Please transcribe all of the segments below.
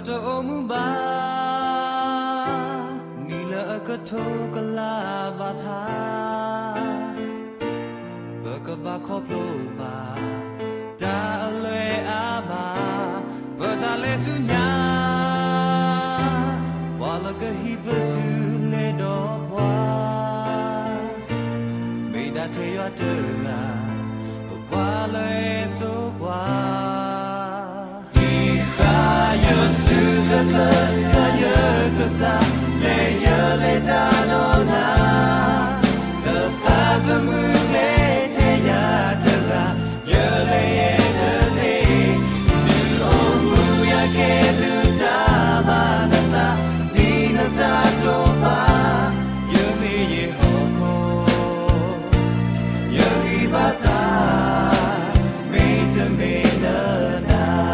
တအိၣ်မူဘၣ် နံၣ်လၢအကထိကလးဘၣ်ဆၣ်, ပကဘၣ်ခီဖျိဘၣ် တၢ်အလွဲအမး, ပတၢ်လဲၤဆူညါ, ပှၤလၢကဟံးပစုလဲၤဒီးပှၤ, မ့ၢ်ဒၣ်ထဲယွၤတဂၤ, ပှၤလၢအစိပှၤ ဟံးဃာ်ယစုကျၢၤကျၢၤ ယွၤယကစၢ်, လဲၤယလဲၤတၢ်ဒီးနၤ, လၢသးသမူကျဲထဲယၤတဂၤ, ယလဲၤယဲတသ့, ဒုးအိၣ်မူယၤကဲဘျုးတၢ်ဘၣ်နသး, ဒ်နတၢ်တိာ်ပာ်, ယမ့ၢ်ယဟီၣ်ခိၣ် ယဂံၢ်ဘါစၢ်, မ့တမ့ၢ်လၢနၤ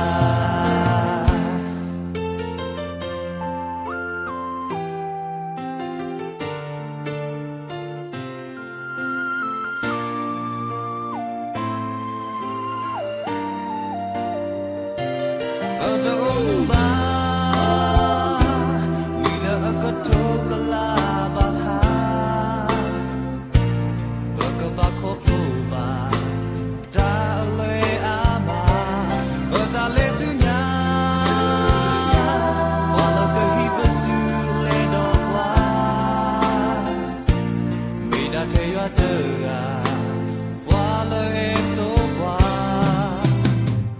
ပတအိၣ်မူဘၣ် နံၣ်လၢအကထိကလးဘၣ်ဆၣ်, ပကဘၣ်ခီဖျိဘၣ် တၢ်အလွဲအမး, ပတၢ်လဲၤဆူညါ, ပှၤလၢကဟံးပစုလဲၤဒီးပှၤ, မ့ၢ်ဒၣ်ထဲယွၤတဂၤ, ပှၤလၢအစိပှၤ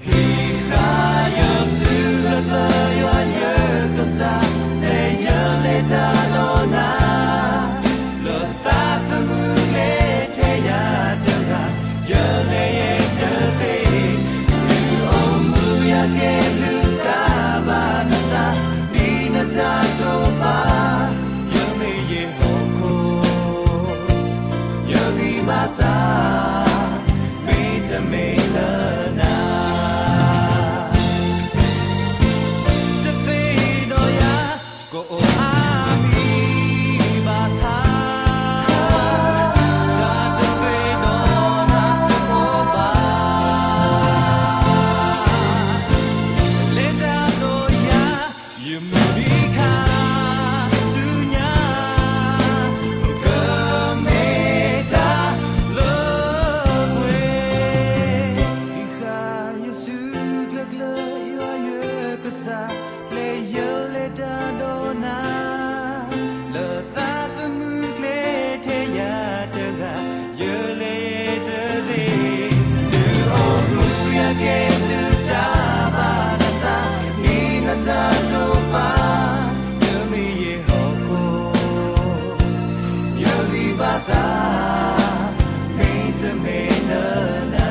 ဟံးဃာ်ယစုကျၢၤကျၢၤ ယွၤယကစၢ်, လဲၤယလဲၤတၢ်ဒီးနၤ, လၢသးသမူကျဲထဲယၤတဂၤ, ယလဲၤယဲတသ့, ဒုးအိၣ်မူယၤကဲဘျုးတၢ်ဘၣ်နသး, ဒ်နတၢ်တိာ်ပာ်, ယမ့ၢ်ယဟီၣ်ခိၣ် ယဂံၢ်ဘါစၢ်, မ့တမ့ၢ်လၢနၤ, တသ့ဒီးယၤ ကအိၣ်အါမံၤဘၣ်ဆၣ်, တၢ်တသ့ဒီးနၤတအိၣ်ဘၣ်, လဲၤတၢ်ဒီးယၤ ယမုၢ်နံၤခါဆူညါ, ကမ့ၢ်တၢ်လၢပှဲၤ, ဟံးဃာ်ယစုကျၢၤကျၢၤ ယွၤယကစၢ်, လဲၤယလဲၤတၢ်ဒီးနၤ, လၢသးသမူကျဲထဲယၤတဂၤ, ယလဲၤတသ့, ဒုးအိၣ်မူယၤကဲဘျုးတၢ်ဘၣ်နသး, ဒ်နတၢ်တိာ်ပာ်, ယမ့ၢ်ယဟီၣ်ခိၣ် ယဂံၢ်ဘါစၢ်, မ့တမ့ၢ်လၢနၤ.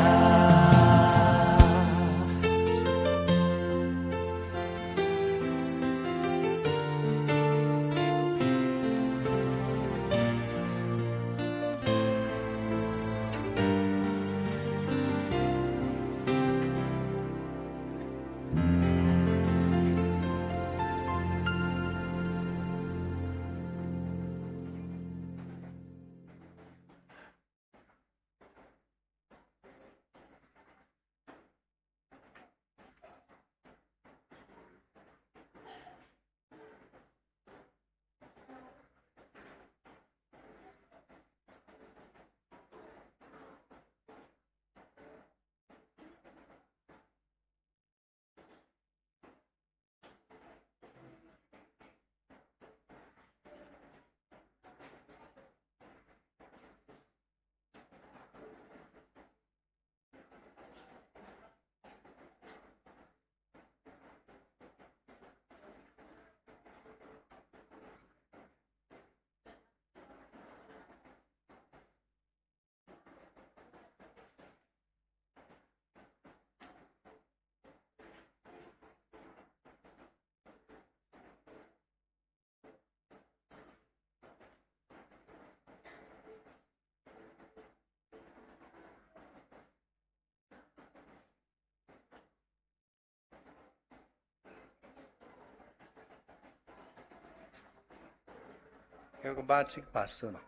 ကဘါထုကဖၣ်ဆိနီၤ,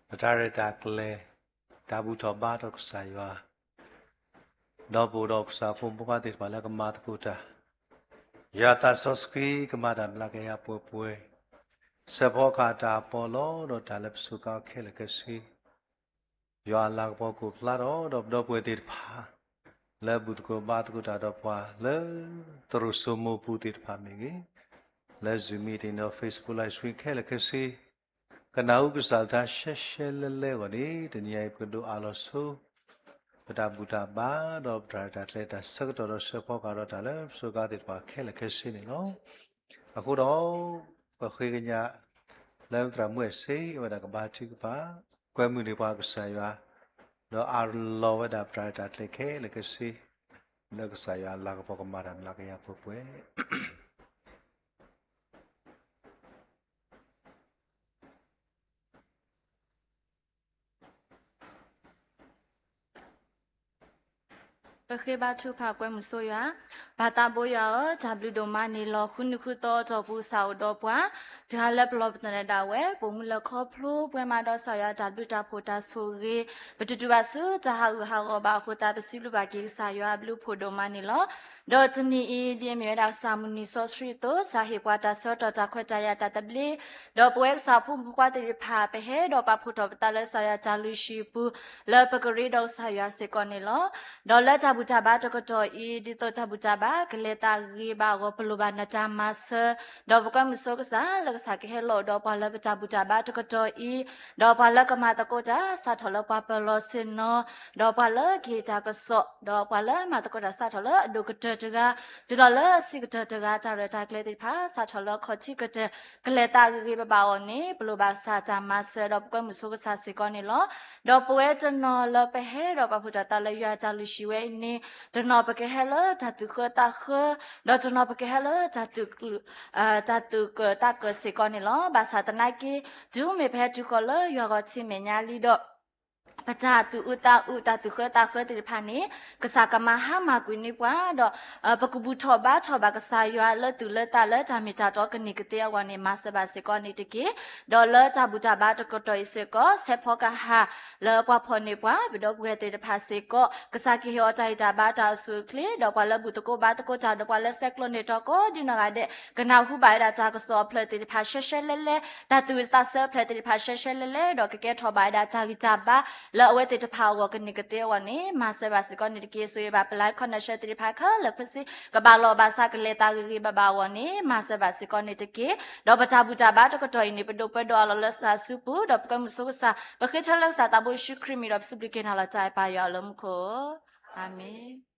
ပတၢ်ရဲၣ်တၢ်ကျဲၤ, တၢ်ဘူၣ်ထီၣ်ဘါထီၣ်ကစၢ်ယွၤ, ဒီးပအိၣ်ဒီးကစၢ်ဖိမုၣ်ဖိခွါသ့ၣ်တဖၣ်လၢကမၤသကိးတၢ်, ယွၤသးစီဆှံကမၤတၢ်မျးကယၤပှဲၤပှဲၤ, စဲးဖီကဟၣ်တၢ်အပီးလီ ဒီးတၢ်လၢပစူးကါခဲလၢာ်ခဲဆ့ ယွၤအလၤကပီၤကအိၣ်ဖျါထီၣ် ဒီးပဒီပုၢ်ဝဲၢ်သ့ၣ်တဖၣ် လၢဘူၣ်သကိးဘါသကိးတၢ်ဒီးပှၤလၢ သရိာ်စိမိၢ်ပူၤသ့ၣ်တဖၣ်မ့ၢ်ဂ့ၤ, လၢ Zoom meeting ဒီး Facebook live stream ခဲလၢာ်ခဲဆ့ ကနၢ်ဟူကစၢ်တၢ်ရှဲရှဲလဲလဲအဂီၢ်န့ၣ် တနံၤအံၤပကဒိးအးလီၤဆိ ပတၢ်ဘူၣ်တၢ်ဘါ ဒီးပတၢ်ရဲၣ်တၢ်ကျဲၤတၢ်ဆၢကတီၢ်ဒီးစဲးဖီကဟၣ်ဒီးတၢ်လၢပစူးကါသ့ၣ်တဖၣ်ခဲလၢာ်ခဲဆ့န့ၣ်လီၤ. အဃိဒီး ပဃ့ကညး လၢသရၣ်မုၣ်အဲၣ်စ့ အဝဲဒၣ်ကဘါထုကဖၣ် ကွဲမုာ်န့ၢ်ပှၤကစၢ်ယွၤ ဒီးအးလီၤဝဲဒၣ်ပတၢ်ရဲၣ်တၢ်ကျဲၤခဲလၢာ်ခဲဆ့ လၢကစၢ်ယွၤအလၤကပီၤကမၤတၢ်မျးကယၤပှဲၤပှဲၤ ပဃ့ဘါထုကဖၣ်ကွဲမုာ်ဆိယွၤ, ပၢ်သးဘိယွၤဧၢ, တၢ်ဘျုးဒိၣ်မးန့ၣ်လီၤ. ဃုနံၤဃုသီအတီၢ်ပူၤ ကစၢ်အိၣ်ဒီးပှၤ, တဂၤလၢပလီၢ်ပသနၢၣ်ဒၣ်ဝဲ, ပိာ်မုၣ်လၢခီဖျိပှဲၤမးဒီးကစၢ်ယွၤတၢ်ဘျုးတၢ်ဖှိၣ်တၢ်ဆိၣ်ဂ့ၤ, ပတတုၤဘၣ်ဆူတၢ်ဟးဂူာ်ဟးဂီၤဘၣ်အဃိသတး ပစံးဘျုးဘၣ်က့ၤကစၢ်ယွၤအဘျုးအဖှိၣ်ဒိၣ်မးန့ၣ်လီၤ. ဒီးတနံၤအံၤ ဒ်အမ့ၢ်ဝဲဒၣ်ကစၢ်မုၢ်နံၤစီဆှံအသိး ကစၢ်ဟ့ၣ်ပှၤတၢ်ဆၢကတီၢ်တၢ်ခွဲးတၢ်ယာ်တၢ်သဘျ့, ဒီးပဝဲကစၢ်ဖိမုၣ်ဖိခွါသ့ၣ်တဖၣ် ပဟဲဒီးပာ်ဖှိၣ်ထီၣ်ပသးလၢကစၢ်ယွၤတၢ်လုၢ်ဟံၣ်ပူၤ လၢပကရ့ဒီးကစၢ်ယွၤစ့ၢ်ကီးန့ၣ်လီၤ. ဒီးလၢတၢ်ဘူၣ်တၢ်ဘါတကတီၢ်အံၤ ဒ်သိးတၢ်ဘူၣ်တၢ်ဘါကလဲၤသးဂ့ၤဘၣ်အဂီၢ် ပလိၣ်ဘၣ်နတၢ်မၤစၢၤ, ဒီးပကွဲမုာ်ဆိကစၢ် လၢကစၢ်ကဟဲလီၤဒီးပှၤလၢပတၢ်ဘူၣ်တၢ်ဘါတကတီၢ်အံၤ, ဒီးပှၤလၢကမၤသကိးတၢ်စးထီၣ်လၢပှၤပၢၤလီၢ်ဆ့ၣ်နီၤ, ဒီးပှၤလၢကဟ့ၣ်တၢ်ကစီၣ်, ဒီးပှၤလၢမၤသကိးတၢ်စးထီၣ်လၢအဒိၣ်ကတၢၢ်တဂၤ, တုၤလီၤလၢအဆံးကတၢၢ်တဂၤ တၢ်ရဲၣ်တၢ်ကျဲၤသ့ၣ်တဖၣ် စးထီၣ်လၢခီၣ်ထံးကတၢၢ် ကလဲၤသးဂ့ၤဂ့ၤဘၣ်ဘၣ်အဂီၢ်န့ၣ် ပလိၣ်ဘၣ်ကစၢ်တၢ်မၤစၢၤ ဒီးပကွဲမုာ်ဆိကစၢ်စ့ၢ်ကီးန့ၣ်လီၤ. ဒီးပဝဲတနီၤလၢပဟဲဒီးပာ်ဖှိၣ်တၢ်သးလၢယွၤတၢ်လုၢ်ဟံၣ်ဝဲအံၤန့ၣ် တနီၤပကဟဲလၢတၢ်သူၣ်ဃၢသးဃၢ, ဒီးတနီၤပကဟဲလၢတၢ်သူၣ် တၢ်သူၣ်ကၢ်သးကၢ်စ့ၢ်ကီးန့ၣ်လီၤ. ဘၣ်ဆၣ်သနာ်က့ တုၤမ့ၢ်ပဟဲတုၤဃီၤလၢယွၤဂီၤထံးမဲာ်ညါလံဒီး ပတၢ်သူၣ်အုးသးအုး တၢ်သူၣ်ဃၢသးဃၢသ့ၣ်တဖၣ်န့ၣ် ကစၢ်ကမၤဟါမၢ်ကွံာ်န့ၢ်ပှၤဒီး ပကဘူၣ်ထီၣ်ဘါထီၣ်ဘၣ်ကစၢ်ယွၤလၢသူၣ်လၢသးလၢတၢ်မ့ၢ်တၢ်တီကန့ၢ်ကသ့အဂီၢ်န့ၣ် မၤစၢၤဘၣ်စ့ၢ်ကီးန့ၣ်တက့ၢ်. ဒီးလၢတၢ်ဘူၣ်တၢ်ဘါတကတီၢ်အံၤစ့ၢ်ကီး စဲးဖီကဟၣ်လၢပှၤဖီၣ်န့ၢ်ပှၤ ပဒီပုၢ်ဝဲၢ်သ့ၣ်တဖၣ်စ့ၢ်ကီး ကစၢ်ကဟ့ၣ်အီၤတၢ်ဂံၢ်တၢ်ဘါတၢ်အိၣ်ဆူၣ်အိၣ်ချ့ ဒီးပှၤလၢဘူၣ်သကိးဘါသကိးတၢ်ဒီးပှၤလၢဆဲးကျိးန့ၢ်တီၤကိးဒ်နီၢ်ဂၤဒဲး ကနၢ်ဟူဘၣ်ဝဲဒၣ်တၢ်ကစီၣ်အဖျၢၣ်သ့ၣ်တဖၣ်ရှဲရှဲလဲလဲ တၢ်သူၣ်ဝံၣ်သးဆၢအဖျၢၣ်သ့ၣ်တဖၣ်ရှဲရှဲလဲလဲ ဒီးကကဲထီၣ်ဘၣ်ဝဲဒၣ်တၢ်ဂံၢ်တၢ်ဘါ လၢအဝဲသ့ၣ်တဖၣ်အဂီၢ်ကန့ၢ်ကသ့အဂီၢ်န့ၣ် မၤစၢၤဘၣ်စ့ၢ်ကီးန့ၣ်တက့ၢ်. ဆိၣ်ဂ့ၤဘၣ်ပ live connection သ့ၣ်တဖၣ်ခဲလၢာ်ခဲဆ့ ကဘၣ်လီၤဘၣ်စးကလဲၤသးဂ့ၤဂ့ၤဘၣ်ဘၣ်အဂီၢ်န့ၣ် မၤစၢၤဘၣ်စ့ၢ်ကီးန့ၣ်တက့ၢ်. ဒီးပတၢ်ဘူၣ်တၢ်ဘါတကတီၢ်အံၤန့ၣ် ပဒိးပှဲၤဒီးအလီၢ်လၢကစၢ်စုပူၤ ဒီးပကဲမုၢ်ဆိကစၢ် ပဃ့ထၢလၢကစၢ်သးဘိယ့ၣ်ၡူးခရံာ်မံၤဒီးပစံးဘျုးက့ၤနၤလီၤတၢ်အဲၣ်ပၢ်ယွၤလၢမူခိၣ်. အၤမ့ၣ်.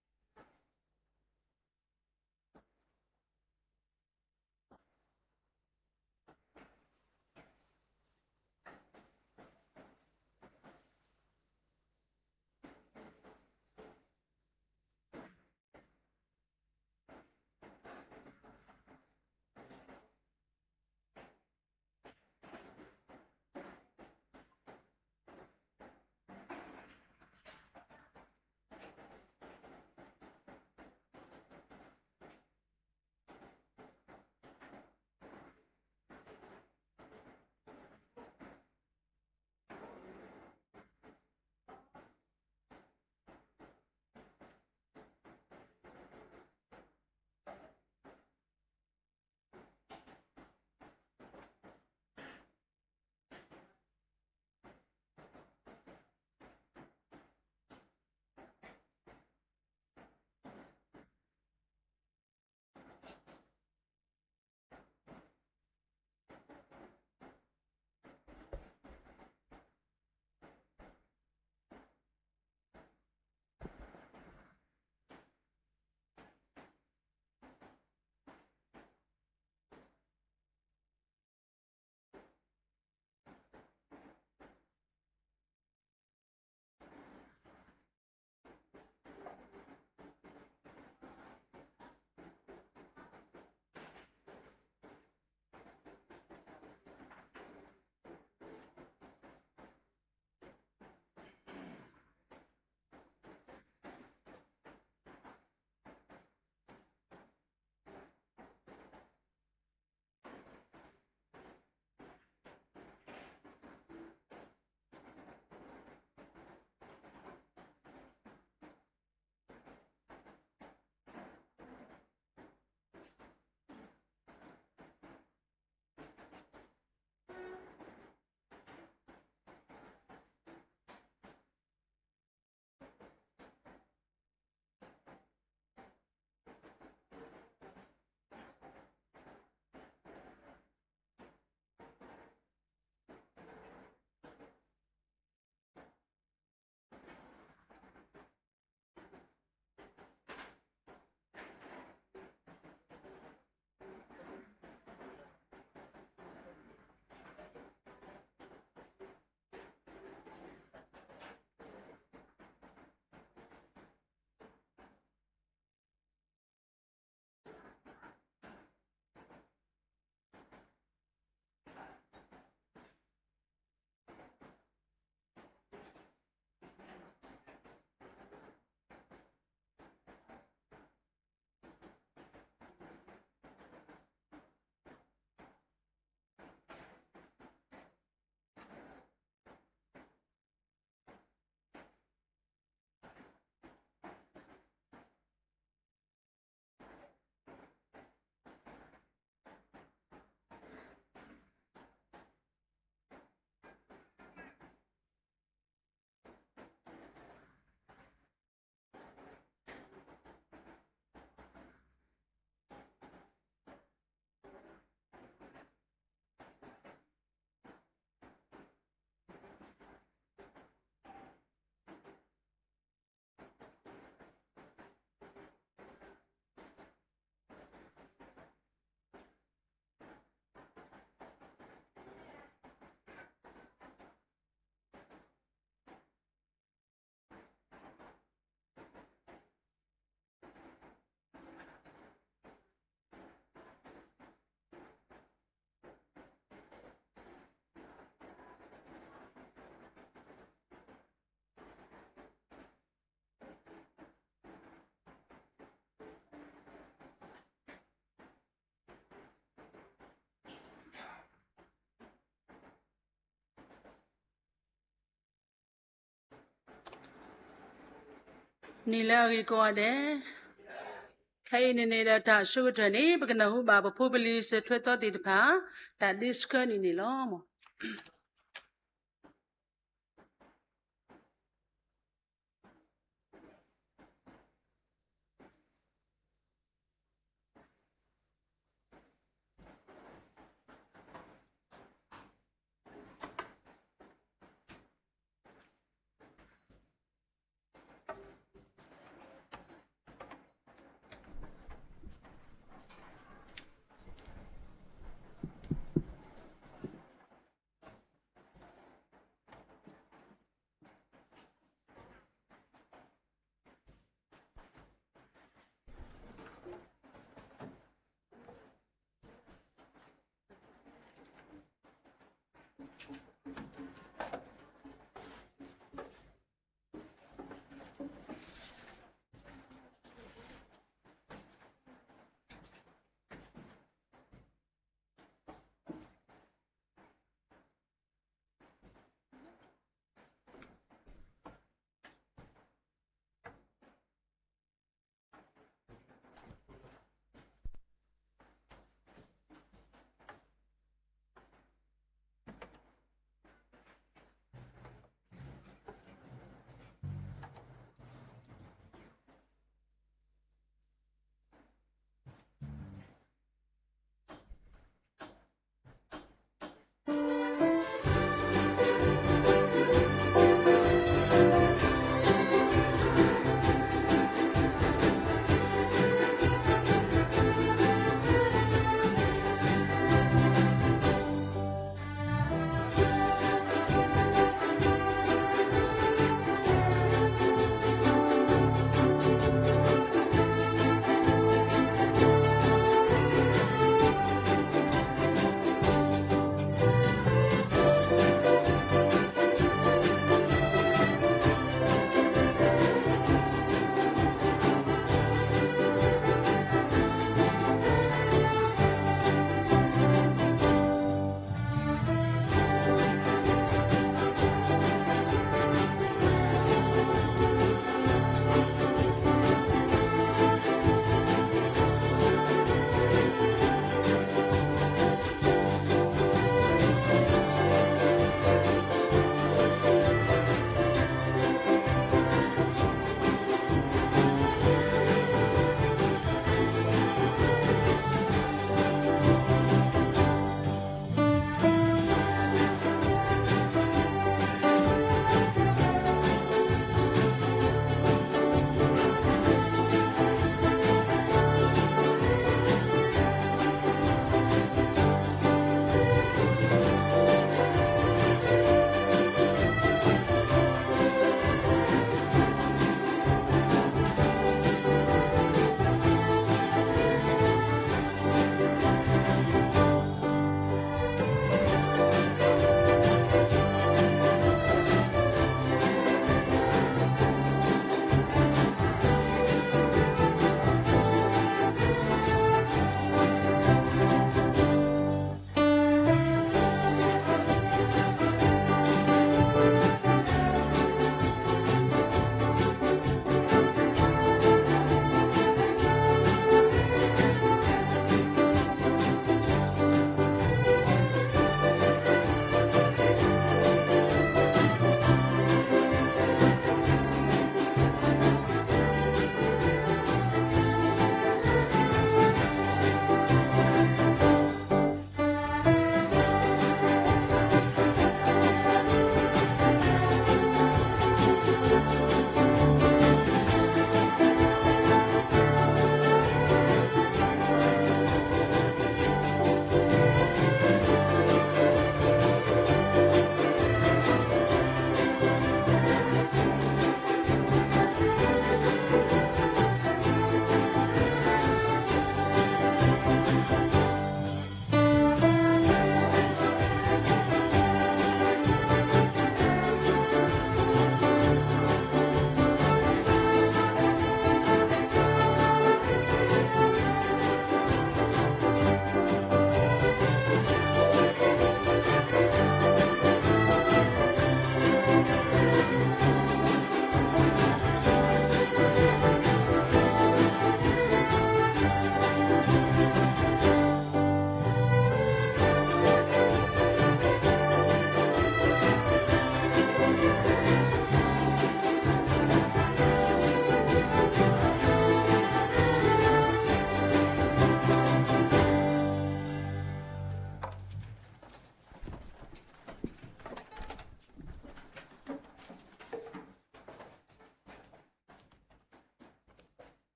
နံၤလၢအဂ့ၤကိးဂၤဒဲး, ခဲအံၤန့ၣ်န့ၣ်ဒီးတၢ်အဆိကတၢၢ်န့ၣ် ပကနၢ်ဟူဘၣ်ပဖိပလံၤစၢၤထွဲသီသ့ၣ်တဖၣ် တၢ်ဒ့ဆှၢနံၣ်န့ၣ်လီၤ.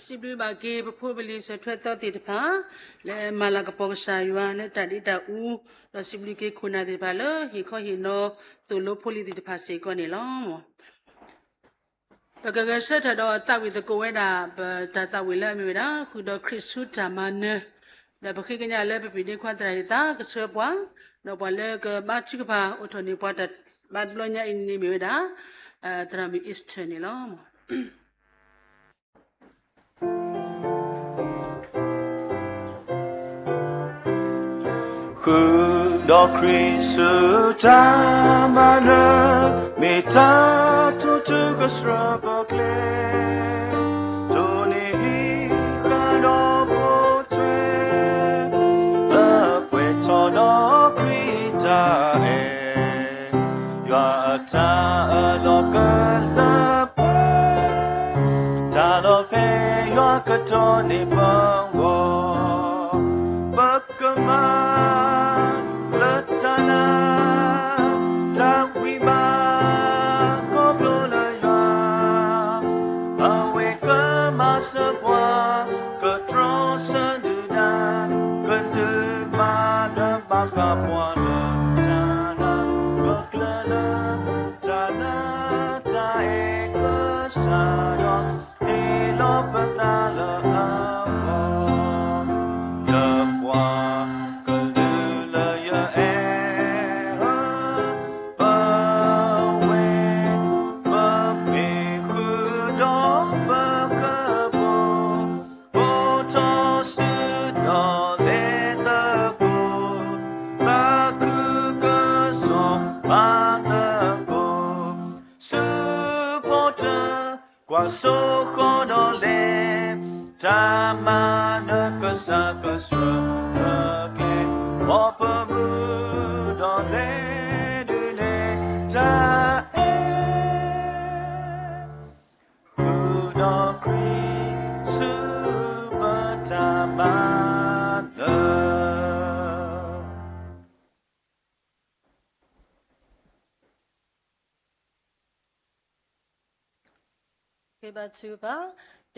စံးဘျုးဘၣ်က့ၤပဖိပလံၤ စၢၤထွဲသီသ့ၣ်တဖၣ် လၢမၤလၤကပီၤကစၢ်ယွၤလၢတၢ်ဒ့တၢ်အူ, ဒီးစံးဘျုးက့ၤခိၣ်နၢ်သ့ၣ်တဖၣ်လၢ ဟ့ၣ်ခီဟ့ၣ်နီၤသိၣ်လိဖိလံၤသ့ၣ်တဖၣ်စ့ၢ်ကီးန့ၣ်လီၤ. ပကဂဲၤဆၢထၢၣ်ဒီးသးဝံၣ်သကိးဝဲဒၣ် ပတၢ်သးဝံၣ်လၢအမ့ၢ်ဝဲဒၣ် ဃုာ်ဒီးခရံာ်ဆူတၢ်မၤနၢၤ, ဒီးပဃ့ကညးလၢပပျံၤန့ၢ်ခွါသရၣ်ဟ့ၣ်သးကဆှၢပှၤ, ဒီးပှၤလၢကဘါထုကဖၣ်အိၣ်ထီၣ်န့ၢ်ပှၤတၢ်ဘါတဘျီညါအံၤန့ၣ်မ့ၢ်ဝဲဒၣ် သရၣ်မုၣ် Easter န့ၣ်လီၤ. ဃုာ်ဒီးခရံာ်ဆူတၢ်မၤနၢၤ, မ့ၢ်တၢ်ထူးတၢ်ကဆှၢပကျဲ, တိၢ်နီၣ်ဟံးဃာ်ဒီးပိာ်ထွဲ, လၢပှဲၤထီၣ်ဒီးခရံာ်တၢ်အဲၣ်, ယွၤအတၢ်အၢၣ်လီၤကလၢပှဲၤ, တၢ်လီၢ်ဖဲယွၤကတိၤန့ၢ်ပဂီၢ်, ပကမၤလၢတၢ်နာ်, တၢ်ဝံဘၣ် ခီဖျိလၢယွၤ, အဝဲကမၤစၢၤပှၤ, ကတြီဆၢဒုၣ်ဒါ, ကဒုးမၤနၢၤဘၣ်ဃးပှၤလၢတၢ်နာ်, ပကျၢၤလၢတၢ်နာ်တၢ်အဲၣ်ကစၢ်ဒီး, ဟ့ၣ်လီၤပသးလၢအဂီၢ်, လၢပှၤကလုာ်လၢယအဲၣ်ဧၢ, ပဝဲ ပမ့ၢ်ဃုာ်ဒီးပကဘိၣ်, အိၣ်ထီၣ်စုဒီးလဲၤသကိး, သးခုကစီၣ်မၤသကိး, ဆူဖိတၢ် ကွၢ်စိဃီၤဒီးလဲၤ, တၢ်မၤနၢၤကစၢ်ကဆှၢပကျဲ, မ်ပမုၢ်ဒီးလဲၤဒုးနဲၣ်တၢ်အဲၣ်, ဃုာ်ဒီးခရံာ်ဆူပတၢ်မၤနၢၤ ဘါထုကဖၣ်,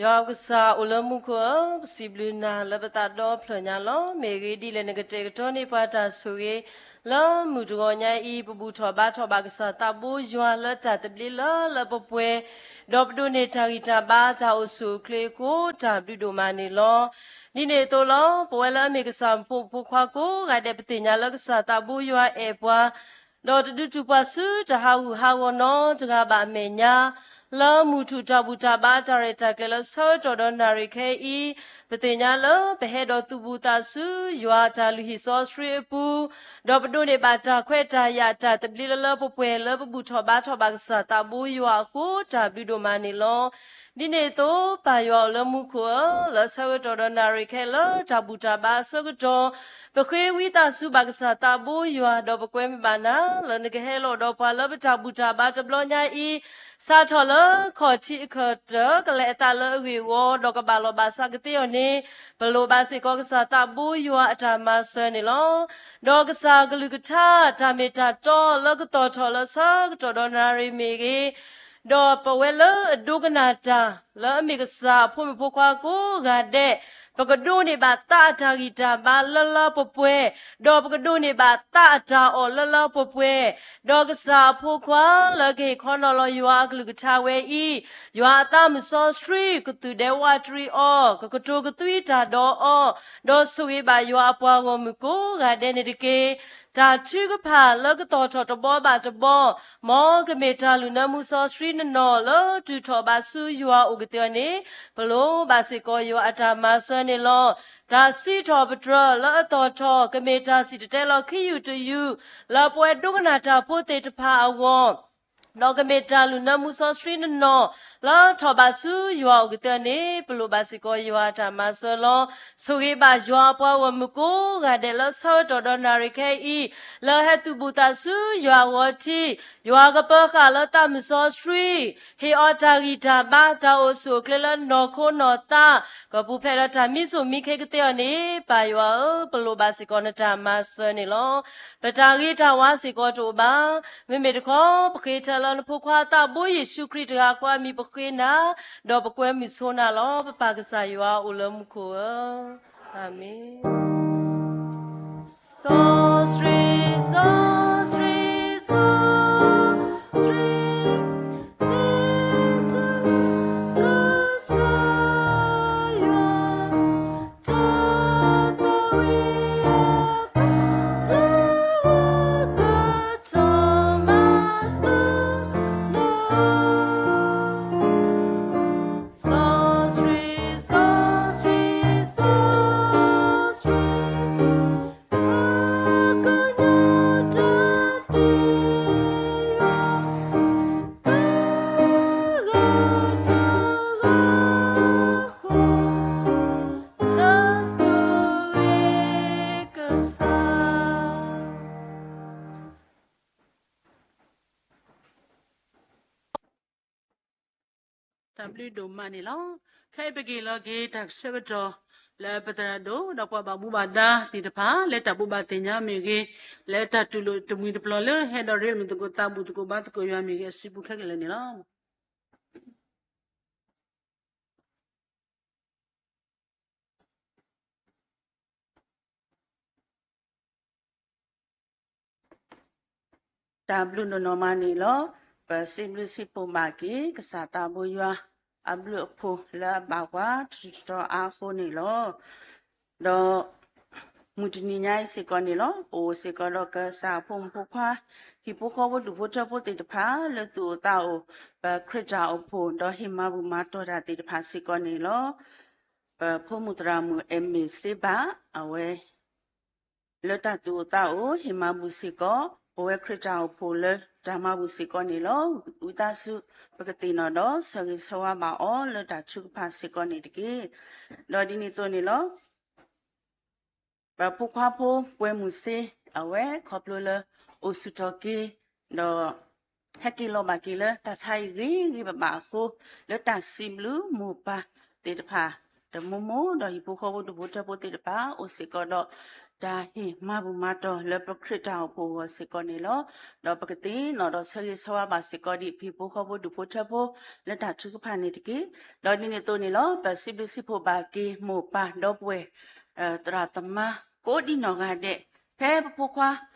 ယွၤပကစၢ်အိၣ်လၢမူခိၣ်ဧၢ, ပစံးဘျုးနၤလၢပသးဒီဖျၢၣ်ညါလီၤ. မ့ၢ်ဂ့ၤဒ်လဲၣ်နကတဲာ်ကတီၤန့ၢ်ပှၤတၢ်ဆိၣ်ဂ့ၤ, လၢမုၢ်တဂီၤညါအံၤ ပဘူၣ်ထီၣ်ဘါထီၣ်ဘၣ်ကစၢ်သးဘိယွၤလၢတၢ်သဘျ့လၢလၢပှဲၤပှဲၤ, ဒီးပဒိးန့ၢ်တၢ်ဂံၢ်တၢ်ဘါတၢ်အိၣ်ဆူၣ်အိၣ်ချ့အဃိ တၢ်ဘျုးဒိၣ်မးန့ၣ်လီၤ. ဒ်န့ၣ်အသိးလီၤ. ပဝဲလၢအမ့ၢ်ကစၢ်ဖိမုၣ်ဖိခွါကိးဂၤဒဲး ပသ့ၣ်ညါလၢကစၢ်သးဘိယွၤအဲၣ်ပှၤ ဒီးတဒုးတူၢ်ပှၤဆူတၢ်ဟးဂူာ်ဟးဂီၤနီတဂၤဘၣ်အမဲာ်ညါ, လၢမုၢ်ထူၣ်တၢ်ဘူၣ်တၢ်ဘါတၢ်ရဲၣ်တၢ်ကျဲၤလၢဆၢကတီၢ်ဒီးနၣ်ရံၣ်ခဲအံၤ, ပသ့ၣ်ညါလၢပဟဲဒီးသူၣ်ဘူၣ်သးစူၤယွၤအတၢ်လုၢ်ဟံၣ်စီဆှံအပူၤ, ဒီးပဒိးန့ၢ်ဘၣ်တၢ်ခွဲးတၢ်ယာ်တၢ်သဘျ့လၢလၢပှဲၤပှဲၤလၢပဘူၣ်ထီၣ်ဘါထီၣ်ဘၣ်ကစၢ်သးဘိယွၤအဃိ တၢ်ဘျုးဒိၣ်မးန့ၣ်လီၤ. ဒ်န့ၣ်အသိး ပၢ်ယွၤအိၣ်လၢမူခိၣ်ဧၢ, လၢဆၢကတီၢ်ဒီးနၣ်ရံၣ်ခဲလၢာ်တၢ်ဘူၣ်တၢ်ဘါအဆၢကတီၢ်, ပဃ့ဝံသးစူၤဘၣ်ကစၢ်သးဘိယွၤ ဒီးပကွဲမုာ်ဘၣ်နၤ လၢနကဟဲလီၤဒီးပှၤလၢပတၢ်ဘူၣ်တၢ်ဘါတဘျီညါအံၤ, စးထီၣ်လၢခီၣ်ထံးအခၢၣ်တၢၢ် ကလဲၤအသးလၢအဂ့ၢ်အဝီ ဒီးကဘၣ်လီၤဘၣ်စးကသ့အီၤန့ၣ်, ပလိၣ်ဘၣ်စ့ၢ်ကီးကစၢ်သးဘိယွၤအတၢ်မၤစၢၤန့ၣ်လီၤ. ဒီးကစၢ်အကလုၢ်ကထါ တၢ်မ့ၢ်တၢ်တီလၢကတီၢ်ထီၣ်လၢဆၢကတီၢ်ဒီးနၣ်ရံၣ်မ့ၢ်ဂ့ၤ, ဒီးပဝဲလၢအဒိကနၣ်တၢ် လၢအမ့ၢ်ကစၢ်အဖိမုၣ်ဖိခွါကိးဂၤဒဲး, ပကဒိးန့ၢ်ဘၣ်သးအတၢ်ဂံၢ်တၢ်ဘါလၢလၢပှဲၤပှဲၤ, ဒီးပကဒိးန့ၢ်ဘၣ်သးအတၢ်အီၣ်လၢလၢပှဲၤပှဲၤ, ဒီးကစၢ်အဖိခွါလၢကဟ့ၣ်ခီနီၤလီၤယွၤအကလုၢ်ကထါဝဲအံၤ, ယွၤအသးမုၢ်စီဆှံကသူၣ်ဒဲဝးတရံးအီၤ, ကကတိၤကသွံတၢ်ဒီးအီၤ, ဒီးဆိၣ်ဂ့ၤဘၣ်ယွၤအပှၤဂီၢ်မုၢ်ကိးဂၤဒဲးန့ၣ်တက့ၢ်. တၢ်ထုကဖၣ်လၢကတီၢ်ထီၣ်တဘီဘၣ်တဘီ, မ်ကမ့ၢ်တၢ်လူၣ်နၢမူစီဆှံနနီၢ်လၢတုၤထီၣ်ဘၣ်ဆူယွၤအိၣ်ကသ့အီၤန့ၣ်, ပလိၣ်ဘၣ်စ့ၢ်ကီးယွၤအတၢ်မၤစၢၤန့ၣ်လီၤ. တၢ်စံးထီၣ်ပတြၢၤလၢအတီၢ်ထီၣ် ကမ့ၢ်တၢ်စံၣ်တဲၤတဲလီၤခံယူၢ်တယူၢ် လၢပဝဲဒိကနၣ်တၢ်ဖိသ့ၣ်တဖၣ်အဂီၢ်, ဒီးကမ့ၢ်တၢ်လူၣ်နၢမူစီဆှံနနီၢ် လၢထီၣ်ဘၣ်ဆူယွၤအိၣ်ကသ့အီၤန့ၣ်, ပလိၣ်ဘၣ်စ့ၢ်ကီးယွၤအတၢ်မၤစၢၤလီၤ. ဆိၣ်ဂ့ၤဘၣ်ယွၤအပှၤဂီၢ်မုၢ်ကိးဂၤဒဲးလၢဆၢကတီၢ်ဒီးနၣ်ရံၣ်ခဲအံၤ, လၢဟဲသူၣ်ဘူၣ်သးဆူယွၤအဂီၢ်ထံး, ယွၤကပၢဃာ်လၢသးမုၢ်စီဆှံ, ဟ့ၣ်အီၤတၢ်ဂံၢ်တၢ်ဘါ တၢ်အိၣ်ဆူၣ်အိၣ်ချ့လၢနီၢ်ခိနီၢ်သး, ကပူၤဖျဲးဒီးတၢ်မံစိၣ်မံခ့ကသ့အီၤန့ၣ်, ပၢ်ယွၤဧၢ, ပလိၣ်ဘၣ်စ့ၢ်ကီးနတၢ်မၤစၢၤန့ၣ်လီၤ. ပတၢ်ဂ့ၤတၢ်ဝါစ့ၢ်ကီးတအိၣ်ဘၣ်. မ့မ့ၢ်တခီ ပဃ့ထၢ လၢနဖိခွါသးဘိယ့ၣ်ၡူးခရံာ်တဂၤအဃိအမံၤပဃ့နၤ, ဒီးပကွဲမုာ်ဆိနၤလီၤ. ပပၢ်ကစၢ်ယွၤအိၣ်လၢမူခိၣ်ဧၢ, အၤမ့ၣ်. စီဆှံ, စီဆှံ, စီဆှံ, သ့တလၢကစၢ် ယွၤ တၢ်သးဝံၣ်အသီ လၢအကထီၣ်မၤစၢၤနၤ, စီဆှံ, စီဆှံ, စီဆှံ, အကညီတၢ်သ့ၣ်ညါ တဂၤတဂၤဃီ တၢ်ဆိၣ်ဂ့ၤကစၢ်. တၢ်ဘျုးဒိၣ်မးန့ၣ်လီၤ. ခဲအံၤပကဟ့ၣ်လီၤက့ၤတၢ်ကဆှဲကတီၢ် လၢပသရၣ်ဒိၣ် ဒီးပှၤဘၣ်မူဘၣ်ဒါသ့ၣ်တဖၣ် လၢတၢ်ဘိးဘၣ်သ့ၣ်ညါမ့ၢ်ဂ့ၤ, လၢတၢ်တူၢ်လိာ်တမှံၤတပျီၤလၢဟဲဒီးရ့လိာ်သကိးသးဘူၣ်သကိးဘါသကိးယွၤမ့ၢ်ဂ့ၤ အစုပူၤခဲကလၢာ်န့ၣ်လီၤ. တၢ်ဘျုးဒိၣ်နီၢ်မးန့ၣ်လီၤ. ပစံးဘျုးစံးဖှိၣ်ဘၣ်က့ၤ ကစၢ်သးဘိယွၤ အဘျုးအဖှိၣ်လၢအဘၣ်ပှၤတတီၤအါအဃိန့ၣ်လီၤ. ဒီး မုၢ်တနံၤညါအံၤစ့ၢ်ကီးန့ၣ်လီၤ. ပအိၣ်စ့ၢ်ကီးဒီးကစၢ်အဖိမုၣ်ဖိခွါ ဟံၣ်ဖိဃီဖိဒူၣ်ဖိထၢဖိသ့ၣ်တဖၣ် လၢသူၣ်အိၣ်သးအိၣ် ပခရံာ်တၢ်အိၣ်ဖှိၣ် ဒီးဟ့ၣ်မၤဘူၣ်မၤတီၢ်တၢ်သ့ၣ်တဖၣ်စ့ၢ်ကီးန့ၣ်လီၤ. ပဖိမုၣ်သရၣ်မုၣ်အဲၣ်မ့ၣ်စ့ဘၣ် အဝဲ လၢတၢ်သူၣ်အိၣ်သးအိၣ် ဟ့ၣ်မၤဘူၣ်စ့ၢ်ကီး ပဝဲခရံာ်တၢ်အိၣ်ဖှိၣ်လၢတၢ်မၤဘူၣ်စ့ၢ်ကီးန့ၣ်လီၤ. ဝံသးစူၤ ပကသ့ၣ်နီၣ်ဒီးဆၢဂ့ၤဆၢဝါဘၣ်အီၤလၢတၢ်ထုကဖၣ်စ့ၢ်ကီးန့ၣ်တက့ၢ်. ဒီးဒ်န့ၣ်အသိးန့ၣ်လီၤ. ပဖိခွါဖိကွဲမုၢ်စ့ အဝဲခီဖျိလၢ အိၣ်ဆူၣ်ထီၣ်က့ၤ ဒီး ဟဲက့ၤလီၤဘၣ်က့ၤလၢတၢ်ဆါအံၤဂ့ၤဂ့ၤဘၣ်ဘၣ်အဃိ လၢတၢ်စံးဘျုးမိၢ်ပၢ်သ့ၣ်တဖၣ် တမူမူ ဒီးဟံၣ်ဖိဃီဖိဒူၣ်ဖိထၢဖိသ့ၣ်တဖၣ် အိၣ်စ့ၢ်ကီးဒီး တၢ်ဟ့ၣ်မၤဘူၣ်မၤတီၢ်လၢပခရံာ်တၢ်အိၣ်ဖှိၣ်အဂီၢ်စ့ၢ်ကီးန့ၣ်လီၤ. ဒီးပကသ့ၣ်နီၣ်ဒီးဆၢဂ့ၤဆၢဝါဘၣ်စ့ၢ်ကီးဒံး ဟံၣ်ဖိဃီဖိဒူၣ်ဖိထၢဖိ လၢတၢ်ထုကဖၣ်န့ၣ်တက့ၢ်. ဒီးဒ်န့ၣ်အသိးန့ၣ်လီၤ. ပစံးဘျုးစံးဖှိၣ်ဘၣ်က့ၤမိၢ်ပၢ်ဒီပုၢ်ဝဲၢ် သရၣ်သမါ ကိးဒံနီၢ်ဂၤဒဲး ဖဲပဖိခွါ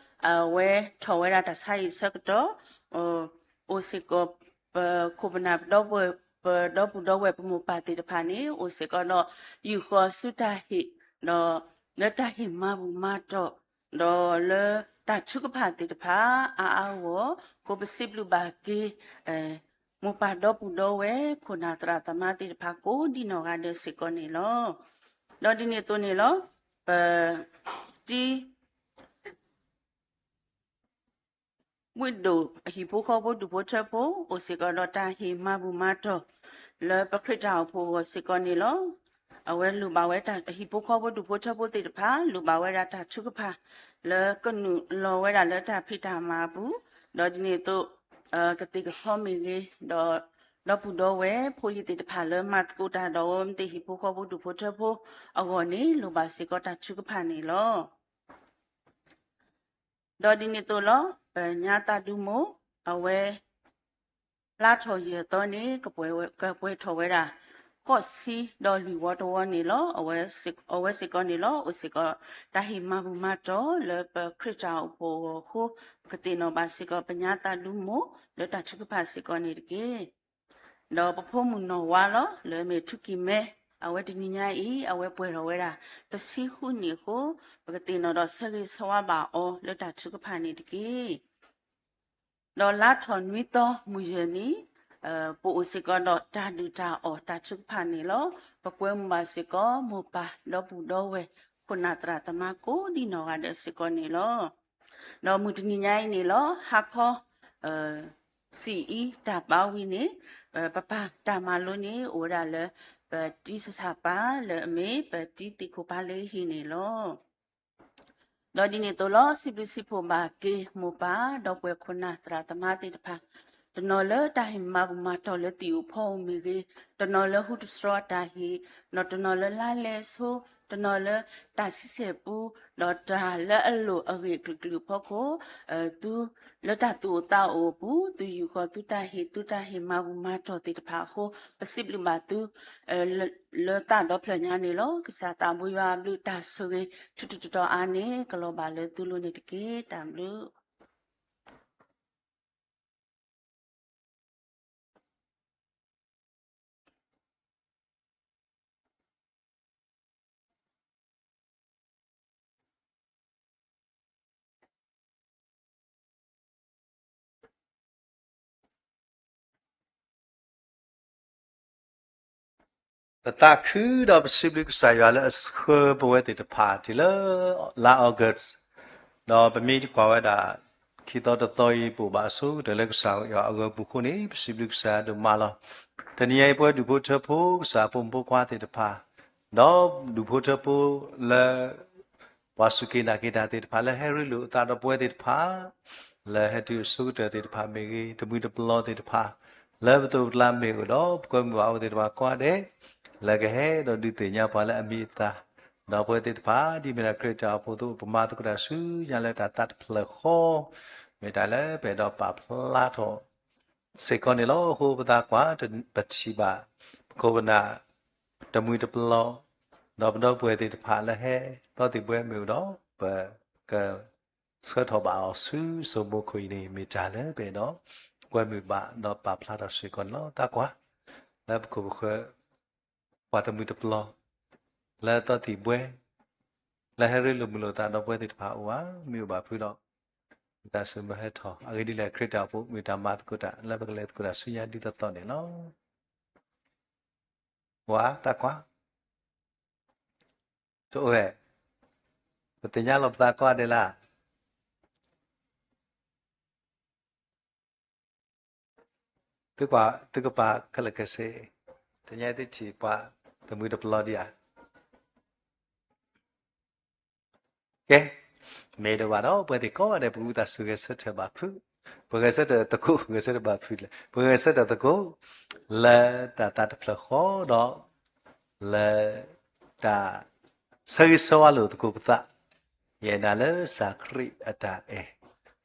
အဝဲထီၣ်ဝဲဒၣ်တၢ်ဆါဟံၣ်ဆၢကတီၢ် အိၣ်စ့ၢ်ကီး ပခိၣ်ပနၢ် ပဒီပုၢ်ဒီဝဲၢ် ပမိၢ်ပၢ်သ့ၣ်တဖၣ်န့ၣ် အိၣ်စ့ၢ်ကီးဒီး ယူာ်ဃီၤဆူတၢ်ဟ့ၣ် ဒီးလၢတၢ်ဟ့ၣ်မၤဘူၣ်မၤတီၢ် ဒီးလၢတၢ်ထုကဖၣ်သ့ၣ်တဖၣ်အါအါဂီၢ်ဂီၢ် ကိးပစံးဘျုးဘၣ်က့ၤ မိၢ်ပၢ်ဒီပုၢ်ဒီဝဲၢ် ခိၣ်နၢ်သရၣ်သမါသ့ၣ်တဖၣ် ကိးဒံနီၢ်ဂၤဒဲးစ့ၢ်ကီးန့ၣ်လီၤ. ဒီးဒ်န့ၣ်အသိးန့ၣ်လီၤ. ပတံ ဝံၣ်ဒိၣ်အဟံၣ်ဖိဃီဖိဒူၣ်ဖိထၢဖိ အိၣ်စ့ၢ်ကီးဒီးတၢ်ဟ့ၣ်မၤဘူၣ်မၤတီၢ် လၢပခရံာ်တၢ်အိၣ်ဖှိၣ်အဂီၢ်စ့ၢ်ကီးန့ၣ်လီၤ. အဝဲလိၣ်ဘၣ်ဝဲတၢ် ဟံၣ်ဖိဃီဖိဒူၣ်ဖိထၢဖိသ့ၣ်တဖၣ် လိၣ်ဘၣ်ဝဲဒၣ်တၢ်ထုကဖၣ် လၢကနုာ်လီၤဝဲဒၣ်လၢတၢ်ဖံးတၢ်မၤအပူၤ, ဒီးဒ်န့ၣ်အသိး ကသ့ၣ်ကဆီမ့ၢ်ဂ့ၤ, ဒီး ဒီပုၢ်ဒီဝဲၢ်ဖိလံၤသ့ၣ်တဖၣ်လၢမၤသကိးတၢ်ဒီးအဝဲသ့ၣ်ဟံၣ်ဖိဃီဖိဒူၣ်ဖိထၢဖိအဂီၢ်န့ၣ် လိၣ်ဘၣ်စ့ၢ်ကီးတၢ်ထုကဖၣ်န့ၣ်လီၤ. ဒီးဒ်န့ၣ်အသိးလီၤ. ပညါသးဒူမိၢ် အဝဲ လါထီၣ်ယဲၢ်သီန့ၣ် ကပှဲၤထီၣ်ဝဲဒၣ် ဃိးဆံဒီးလွံၢ်ဝီတဝီန့ၣ်လီၤ. အဝဲစ့ၢ်ကီးန့ၣ်လီၤ အိၣ်စ့ၢ်ကီး တၢ်ဟ့ၣ်မၤဘူၣ်မၤတီၢ်လၢပခရံာ်တၢ်အိၣ်ဖှိၣ်အဂီၢ်အဃိ ပကသ့ၣ်နီၣ်ဘၣ်စ့ၢ်ကီး ပညါသးဒူမိၢ် လၢတၢ်ထုကဖၣ်စ့ၢ်ကီးန့ၣ်တက့ၢ်. ဒီးပဖိမုၣ်နီၢ်ဝါလီၤ လၢအမ့ၢ်ထူကံၢ်မဲ အဝဲတနံၤညါအံၤ အဝဲပှဲၤထီၣ်ဝဲဒၣ် တဆံဃုနံၣ်အဃိ ပကသ့ၣ်နီၣ်ဒီးဆၢဂ့ၤဆၢဝါဘၣ်အီၤလၢတၢ်ထုကဖၣ်န့ၣ်တက့ၢ်. ဒီးလါထီၣ်နွံသီမုၢ်ယဲၢ်နံၤ ပအိၣ်စ့ၢ်ကီးဒီးတၢ်ဒုၣ်တၢ်အီၣ်တၢ်ထုကဖၣ်န့ၣ်လီၤ. ပကွဲမုာ်ဘၣ်စ့ၢ်ကီး မိၢ်ပၢ်ဒီပုၢ်ဒီဝဲၢ် ခိၣ်နၢ်သရၣ်သမါကိးဒံနီၢ်ဂၤဒဲးစ့ၢ်ကီးန့ၣ်လီၤ. ဒီးမုၢ်တနံၤညါအံၤန့ၣ်လီၤ ဟါခီ စံၣ်အံၤတၢ်ပာ်ဝံၤန့ၣ် ပပၢ်တၢ်မၤလိန့ၣ် အိၣ်ဝဲဒၣ်လၢ ပတံစၢ်ဆၣ်ပၢ်လၢအမ့ၢ် ပတံသ့ၣ်ခိၣ်ပၢ်လၢဟံၣ်န့ၣ်လီၤ. ဒီးဒ်န့ၣ်အသိးလီၤ စံးဘျုးစံးဖှိၣ်ဘၣ်က့ၤမိၢ်ပၢ်ဒီပုၢ်ဝဲၢ်ခိၣ်နၢ်သရၣ်သမါသ့ၣ်တဖၣ် တနီၤလၢတၢ်ဟ့ၣ်မၤဘူၣ်မၤတီၢ်လၢသံၣ်အိၣ်ဖီအိၣ်မ့ၢ်ဂ့ၤ, တနီၤလၢဟူတတြီတၢ်ဟ့ၣ်, ဒီးတနီၤလၢလါလဲဆိ တနီၤလၢတၢ်ဆံဆဲၣ်ပူ, ဒီးတၢ်လၢအလိၣ်အဂ့ၢ်အကျိၤအကျဲအဖီခိၣ်, သုလၢတၢ်သူၣ်အိၣ်သးအိၣ်အပူၤ, သုယူာ်ဃီၤသုတၢ်ဟ့ၣ်, သုတၢ်ဟ့ၣ်မၤဘူၣ်မၤတီၢ်သ့ၣ်တဖၣ်အဃိ, ပစံးဘျုးဘၣ်သု လၢသးဒီဖျၢၣ်ညါန့ၣ်လီၤ. ကစၢ်သးဘိယွၤအဘျုးတၢ်ဆိၣ်ဂ့ၤ ထူးထူးတီၤတီၤအါန့ၣ် ကလီၤဘၣ်လၢသုလိၤန့ၣ်တက့ၢ်. တၢ်ဘျုး. ပသးခုဒီးပစံးဘျုးကစၢ်ယွၤလၢအဆှၢပဝဲသ့ၣ်တဖၣ်တုၤလၢ လါ August, ဒီးပမ့ၢ်တကွၢ်ဝဲဒၣ် ခံသီတသီအံၤ ပအိၣ်ဘၣ်အဆိကတၢၢ်လၢကစၢ်ယွၤအဂၢၤပူၤအဃိန့ၣ် ပစံးဘျုးကစၢ်ယွၤဒိၣ်မးလီၤ. တနံၤအံၤပဝဲဒူၣ်ဖိထၢဖိ ကစၢ်ဖိမုၣ်ဖိခွါသ့ၣ်တဖၣ်, ဒီးဒူၣ်ဖိထၢဖိလၢ ပှၤစူၢ်က့ၤနာ်က့ၤတၢ်သ့ၣ်တဖၣ် လၢဟဲရ့လိာ်အသးဒီးပဝဲသ့ၣ်တဖၣ်, လၢဟဲတုၤအဆိကတၢၢ်သ့ၣ်တဖၣ်မ့ၢ်ဂ့ၤ, တမှံၤတပလီၢ်သ့ၣ်တဖၣ် လၢပသိးပကျါမ့ၢ်အိၣ်ဒီး ပကွဲမုာ်ဘၣ်အဝဲသ့ၣ်တဖၣ်ကိးဂၤဒဲး, လၢကဟဲဒီးဒုးသ့ၣ်ညါပှၤလၢအမံၤအသၣ်, ဒီးပဝဲသ့ၣ်တဖၣ် ဒ်မ့ၢ်ဒၣ်ခရံာ်တၢ်အိၣ်ဖှိၣ်အသိး ပမၤသကိးတၢ်ဆူညါလၢတၢ်သးတဖျၢၣ်ဃီ, မ့ၢ်တၢ်လၢပအဲၣ်ဒိးပာ်ဖျါထီၣ် စ့ၢ်ကီးန့ၣ်လီၤ. အဃိပသးကွၢ် ပထံၣ်ဘၣ် ပခိၣ်ပနၢ် တမှံၤတပလီၢ်, ဒီးပဒီပုၢ်ဝဲၢ်သ့ၣ်တဖၣ်လၢဟဲဒီသဒၢပဝဲမ့ၢ်အိၣ်ဒီး ပကဆှၢထီၣ်ဘၣ်အီၤဆူစိမိခိၣ်အံၤန့ၣ် မ့ၢ်တၢ်လၢပအဲၣ်ဒိး ကွဲမုာ်ဘၣ်ဒီးပာ်ဖျါထီၣ်စ့ၢ်ကီးန့ၣ်လီၤ. သးကွၢ် လၢပခိၣ်ပဃၢၤ ပှၤတမှံၤတပလီၢ် လၢဒီသဒၢပဝဲ လၢဟဲရ့လိာ်မုာ်လိာ်သးဒီးပဝဲသ့ၣ်တဖၣ်အိၣ်ဧါ, မ့ၢ်အိၣ်ဘၣ်ဖုဒီး တၢ်ဆၢမုၢ်ဟဲထီၣ် အဂ့ၢ်ဒ်လဲၣ် ခရံာ်တၢ်အိၣ်ဖှိၣ် မ့ၢ်တၢ်မၤသကိးတၢ် လၢပကလဲၤသကိးတၢ်ဆူညါဒ်သိးသိးန့ၣ်လီၤ. ဝါ သးကွၢ် တအိၣ်ဝဲ, ပသ့ၣ်ညါလီၤပသးကိးဂၤဒဲးလၢ်. သုကွၢ် သုကပၤခဲလၢာ်ခဲဆ့, တနံၤအံၤသုထံၣ်ပှၤတမှံၤတပလီၢ်ဒံးဧါ. ကဲ, မ့ၢ်ဒ်ဘၣ်ဒီး ပဝဲသ့ၣ်ကိးဂၤဒဲး ပကဝံသးစူၤဂဲၤဆၢထၢၣ်ဘၣ်ဖုး, ပဂဲၤဆၢထၢၣ်သကိး ဂဲၤဆၢထၢၣ်ဘၣ်ဖုးလဲၣ်, ပဂဲၤဆၢထၢၣ်သကိး လၢတၢ်သးတဖျၢၣ်ဃီဒီး လၢတၢ်ဆၢဂ့ၤဆၢဝါလိာ်သကိးပသး, ယအဲၣ်နၤလၢကစၢ်ခရံာ်အတၢ်အဲၣ်,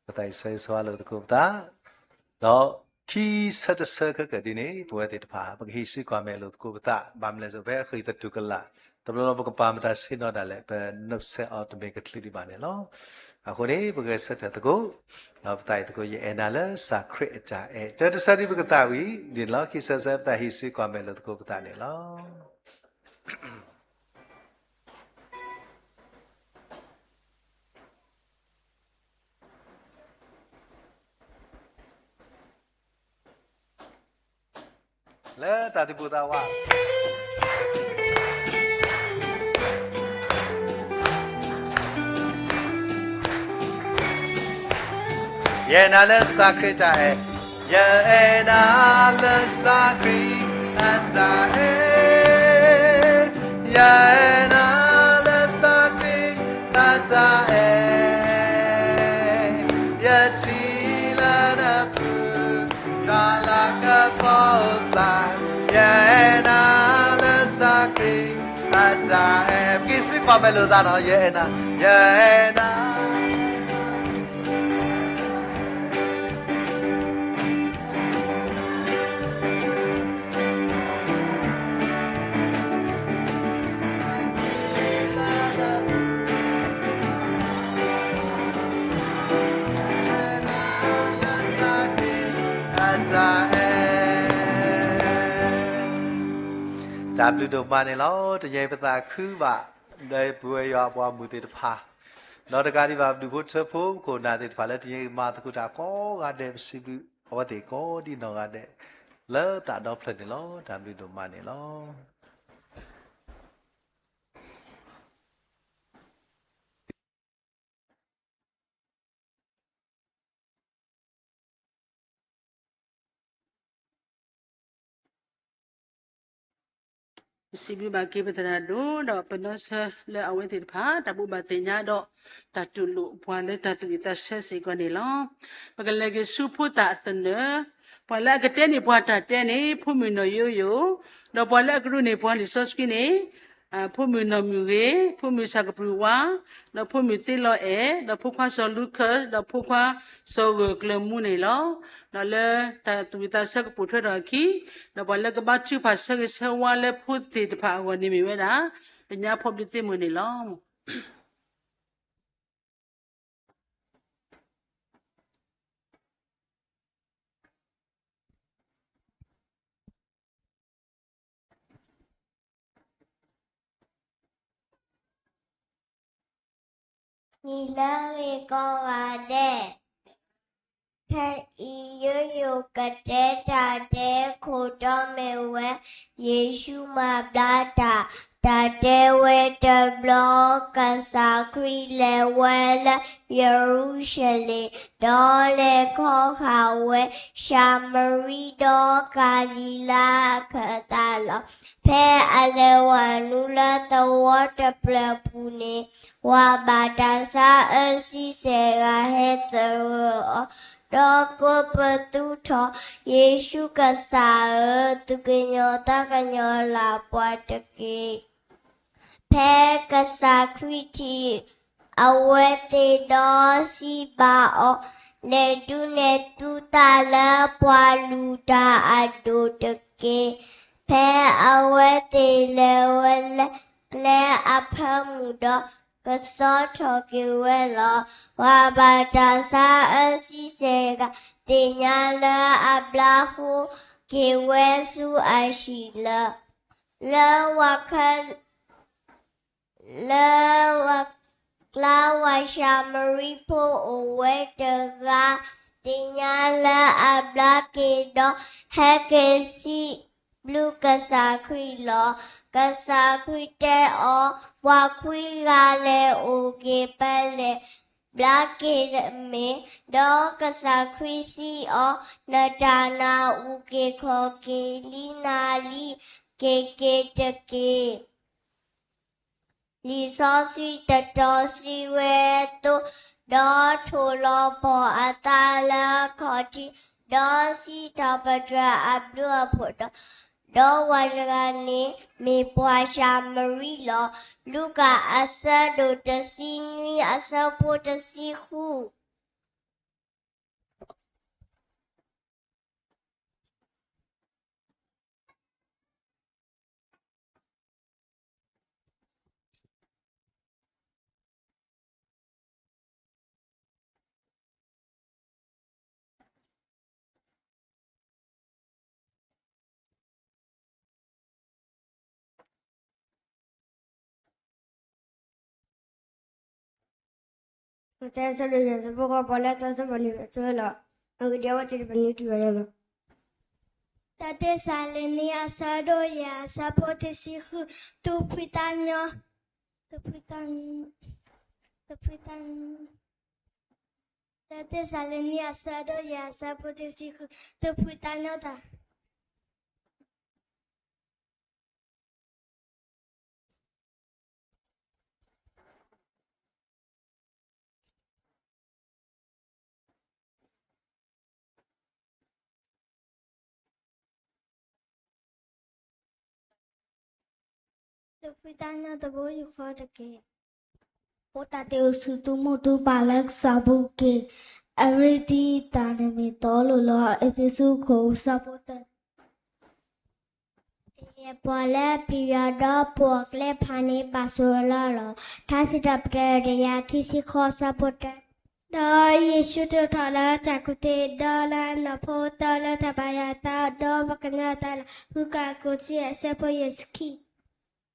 ပသးဆၢဂ့ၤဆၢဝါလိာ်သကိးပသး, ဒီးခံဆၢတဆၢခဲကၢၣ်ဒ်န့ၣ် ပဝဲသ့ၣ်တဖၣ် ပကဟံးစုကွၢ်မဲာ်လိာ်သကိးပသး, ဘၣ်မနုၤလဲၣ် ဖဲဃ့ၢ်သတူၢ်ကလာ် တဘျီဘျီပကပာ်မတၤဆ့ၣ်နီၤဒၣ်လဲာ် ပနုတ်ဆက်အီၤတမ့ၢ်ကချုးဒံးဘၣ်န့ၣ်လီၤ. အဃိန့ၣ် ပဂဲၤဆၢထၢၣ်သကိး, ဒီးပသးဟ့ၣ်သကိး ယအဲၣ်နၤလၢကစၢ်ခရံာ်အတၢ်အဲၣ်, တၢတဆၢဒ်ပကသးဝံၤဒ်န့ၣ်လီၤ. ခံဆၢတဆၢ ပသးဟံးစုကွၢ်မဲာ်လိာ်သကိးပသးန့ၣ်လီၤ. လၢတၢ်သူၣ်ပိၢ်သးဝး ယအဲၣ်နၤလၢကစၢ်ခရံာ်အတၢ်အဲၣ်, ယအဲၣ်နၤလၢကစၢ်ခရံာ်အတၢ်အဲၣ်, ယအဲၣ်နၤလၢကစၢ်ခရံာ်အတၢ်အဲၣ်, ယထံၣ်လၢနဖု ဒီးလၢကပီၤပျၢ်, ယအဲၣ်နၤလၢကစၢ်ခရံာ်အတၢ်အဲၣ်, ပကဟံးစုကွၢ်မဲာ်လိာ်သးဒီး ယအဲၣ်နၤ, ယအဲၣ်နၤ တၢ်ဘျုးဒိၣ်မးန့ၣ်လီၤ. တနံၤအံၤပသးခုဘၣ် ဒီးပဝဲယွၤအပှၤမုၣ်သ့ၣ်တဖၣ်, ဒီးတကးဒံးဘၣ် ပဒူၣ်ဖိထၢဖိ ပခိၣ်ပနၢ်သ့ၣ်တဖၣ်လၢတနံၤအံၤမၤသကိးတၢ်ကိးဂၤဒဲး ပစံးဘျုးအဝဲသ့ၣ်ကိးဒံးနီၢ်ဂၤဒဲး လၢသးဒီဖျၢၣ်န့ၣ်လီၤ. တၢ်ဘျုးဒိၣ်မးန့ၣ်လီၤ. ပစံးဘျုးဘၣ်က့ၤပသရၣ်ဒိၣ် ဒီးပနီၢ်ဆၢလၢအဝဲသ့ၣ်တဖၣ် တၢ်ဘိးဘၣ်သ့ၣ်ညါဒီး တၢ်တူၢ်လိာ်ပှၤလၢတၢ်သူၣ်ဝံၣ်သးဆၢစ့ၢ်ကီးန့ၣ်လီၤ. ပကလဲၤက့ၤဆူဖိသၣ်အသနၢၣ်, ပှၤလၢအကတဲန့ၢ်ပှၤတၢ်တဲန့ၣ် ဖိမုၣ်နီၢ်ယိယိ, ဒီးပှၤလၢအကရူၢ်န့ၢ်ပှၤလံာ်စီဆှံန့ၣ် ဖိမုၣ်နီၢ်မုၢ်ဂ့ၤ, ဖိမုၣ်ဆၣ်ကပြုၢ်ဝါ, ဒီးဖိမုၣ်သ့လီၤအဲၣ်, ဒီးဖိခွါစီၤလူခၢၣ်, ဒီးဖိခွါစီၤဂၢၢ်ကျၢၤမူန့ၣ်လီၤ. ဒီးလၢတၢ်သူၣ်ဝံၣ်သးဆၢကပိာ်ထွဲထီၣ်အခံ, ဒီးပှၤလၢကဘါထုကဖၣ်ဆၢဂ့ၤဆၢဝါလၢဖိသ့ၣ်တဖၣ်အဂီၢ်န့ၣ်မ့ၢ်ဝဲဒၣ် ပညါဖီဘျုးသ့ၣ်မုၣ်န့ၣ်လီၤ. နံၤလၢအဂ့ၤကိးဂၤဒဲး, ခဲအံၤယိယိၤကတဲတၢ်တဲခိၣ်တီမ့ၢ်ဝဲ ယ့ၣ်ၡူးမၤဘျါတၢ်, တၢ်တဲဝဲတဘျီ, ကစၢ်ခရံာ်လဲၤဝဲလၢယရူၤၡလ့ၣ်, ဒီးလဲၤခီဃာ်ဝဲ ၡၤမရံဒီးကၤလံၤလါအခၢၣ်သးလီၤ. ဖဲအလဲၤဝၤနုာ်လၢသဝီတဖျၢၣ်ပူၤန့ၣ်, ဝၤဘၣ်တၢ်ဆါအၢဆံဆဲၣ်ဂၤဟဲသဂၢၢ်အီၤ, ဒီးကိးပသူထီၣ် ယ့ၣ်ၡူးကစၢ်ဧၢ, သူၣ်ကညီၤသးကညီၤလၢ်ပှၤတက့ၢ်. ဖဲကစၢ်ခရံာ်ထံၣ်အဝဲသ့ၣ်ဒီးစံးဘၣ်အီၤ, လဲၤဒုးနဲၣ်သုသးလၢပှၤလုၢ်တၢ်အဒိၣ်တက့ၢ်. ဖဲအဝဲသ့ၣ်လဲၤဝဲလၢကျဲအဖၢမုၢ်ဒီး ကဆှီထီၣ်က့ၤဝဲလီၤ. ပှၤဘၣ်တၢ်ဆါအၢဆံဆဲၣ်ဂၤ သ့ၣ်ညါလၢအဘျါဃိက့ၤဝဲဆူအဟံၣ်လၢ လၢ လၢဝၤကျါဝၤၡၤမရံဖိအိၣ်ဝဲတဂၤ သ့ၣ်ညါလၢအဘျါက့ၤဒီး ဟဲက့ၤစံးဘျုးကစၢ်ခရံာ်လီၤ. ကစၢ်ခရံာ်တဲအီၤ, ပှၤခွံဂၤလဲၤအိၣ်က့ၤဖဲလဲၣ်, ဘျါက့ၤမ့ၢ်, ဒီးကစၢ်ခရံာ်စံးအီၤ, နတၢ်နာ်အိၣ်က့ၤခီၣ်က့ၤလံနၤလံ, က့ၤက့ၤတက့ၢ်. လံာ်စီဆှံတတီၤစံးဝဲအသိး, ဒီးထိၣ်လီၤပှီၢ်အသးလၢအခီၣ်ထံး, ဒီးစံးထီၣ်ပတြၢၤအဘျုးအဖှိၣ်ဒီး, ဒီးဝၤတဂၤန့ၣ် မ့ၢ်ပှၤၡၤမရံလီၤ. လူၤကၣ်အဆၢဒိၣ်တဆံနွံအဆၢဖိတဆံဃု. မးသဲအဆၢဒိၣ်ယဲၢ်အဆၢဖိဃိး ပှၤလၢတၢ်စၢဖီၣ်န့ၣ်အဆၢလီၤ. အဂ့ၢ်ဒ်အံၤ, အဝဲသ့ၣ်တဖၣ်န့ၣ်တုၤအယၤလီၤ. တၢသ့းစၤလနံအဆၢဒိၣ်ယဲၢ်အဆၢဖိတဆံဃု, သူၣ်ဖှံသးညီ, သူၣ်ဖှံသး, သူၣ်ဖှံသး, တၢသ့းစၤလနံအဆၢဒိၣ်ယဲၢ်အဆၢဖိတဆံဃု, သူၣ်ဖှံသးညီတၢ် သူၣ်ဖှံသးညီတဘိယူၢ်ဃီတက့ၢ်. ဖိသၣ်သ့ၣ်ဧၢ, ဆူၣ်သူၣ်မုာ်သူပၢ်လၢကစၢ်ပူၤတက့ၢ်. အရ့ဒံးအသးန့ၣ်မ့ၢ်သီလိာ်လၢအ့းဖ့းစူးခိၣ်အဆၢဖိသၢ ယပှၤလၢပျံၤယွၤဒီးပိာ်အကျဲဖးန့ၣ် ဘၣ်ဆိၣ်အၢလီၤလီၤ. ထါစံးထီၣ်ပတြၢၤတကယၤခံဆံဃိးအဆၢဖိတၢ ဒီးယ့ၣ်ၡူးတိၢ်ထီၣ်လၢတၢ်ကူၣ်သ့, ဒီးလၢအနီၢ်ဖိသၢလၢတၢ်ဘၣ်ယွၤအသး, ဒီးပှၤကညီအသးလၢ ဃုကၣ်အကိၣ်ထံအဆၢဖိယဲၢ်ဆံခံ တၢ်သ့ၣ်စၤလနံအဆၢဒိၣ်ယဲ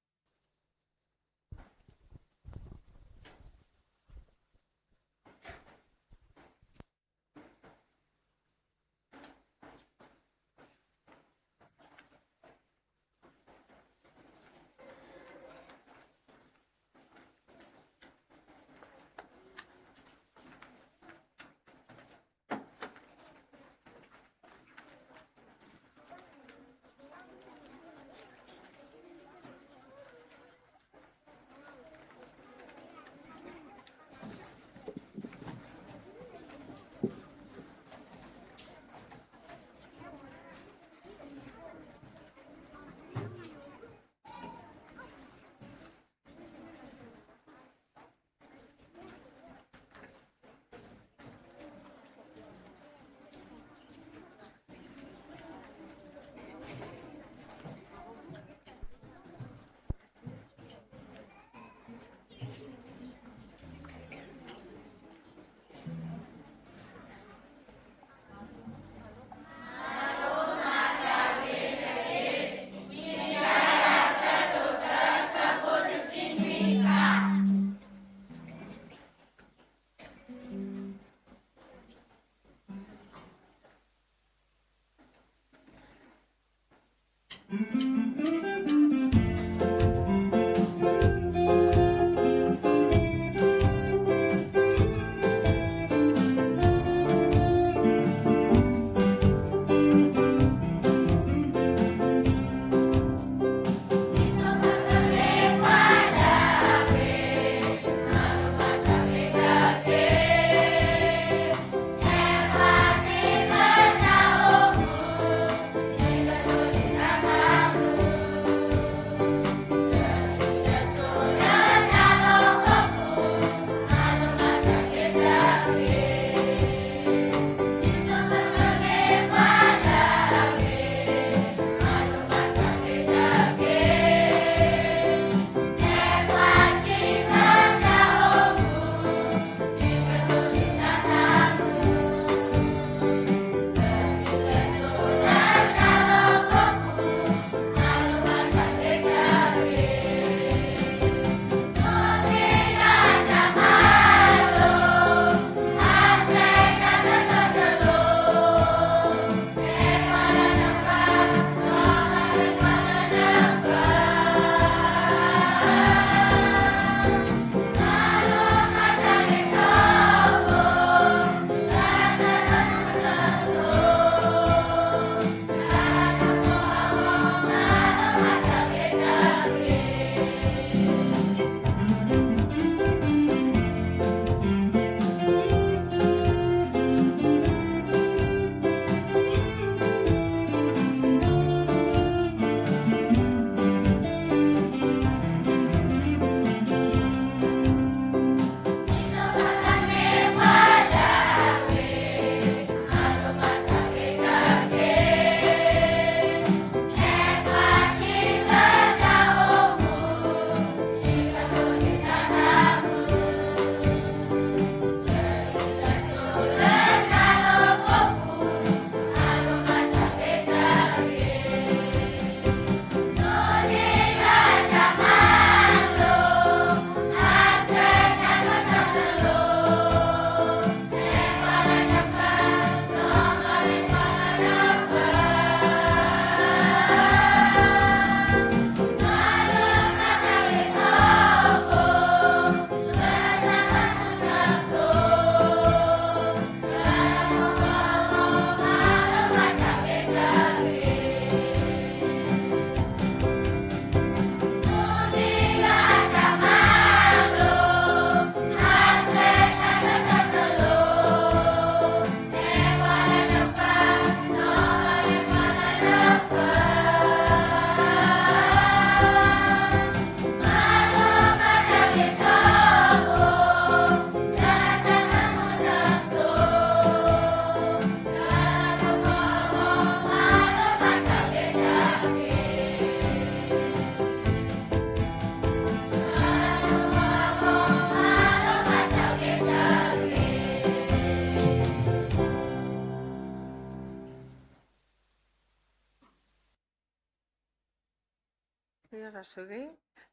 ၢ်အဆၢဖိတဆံဃု,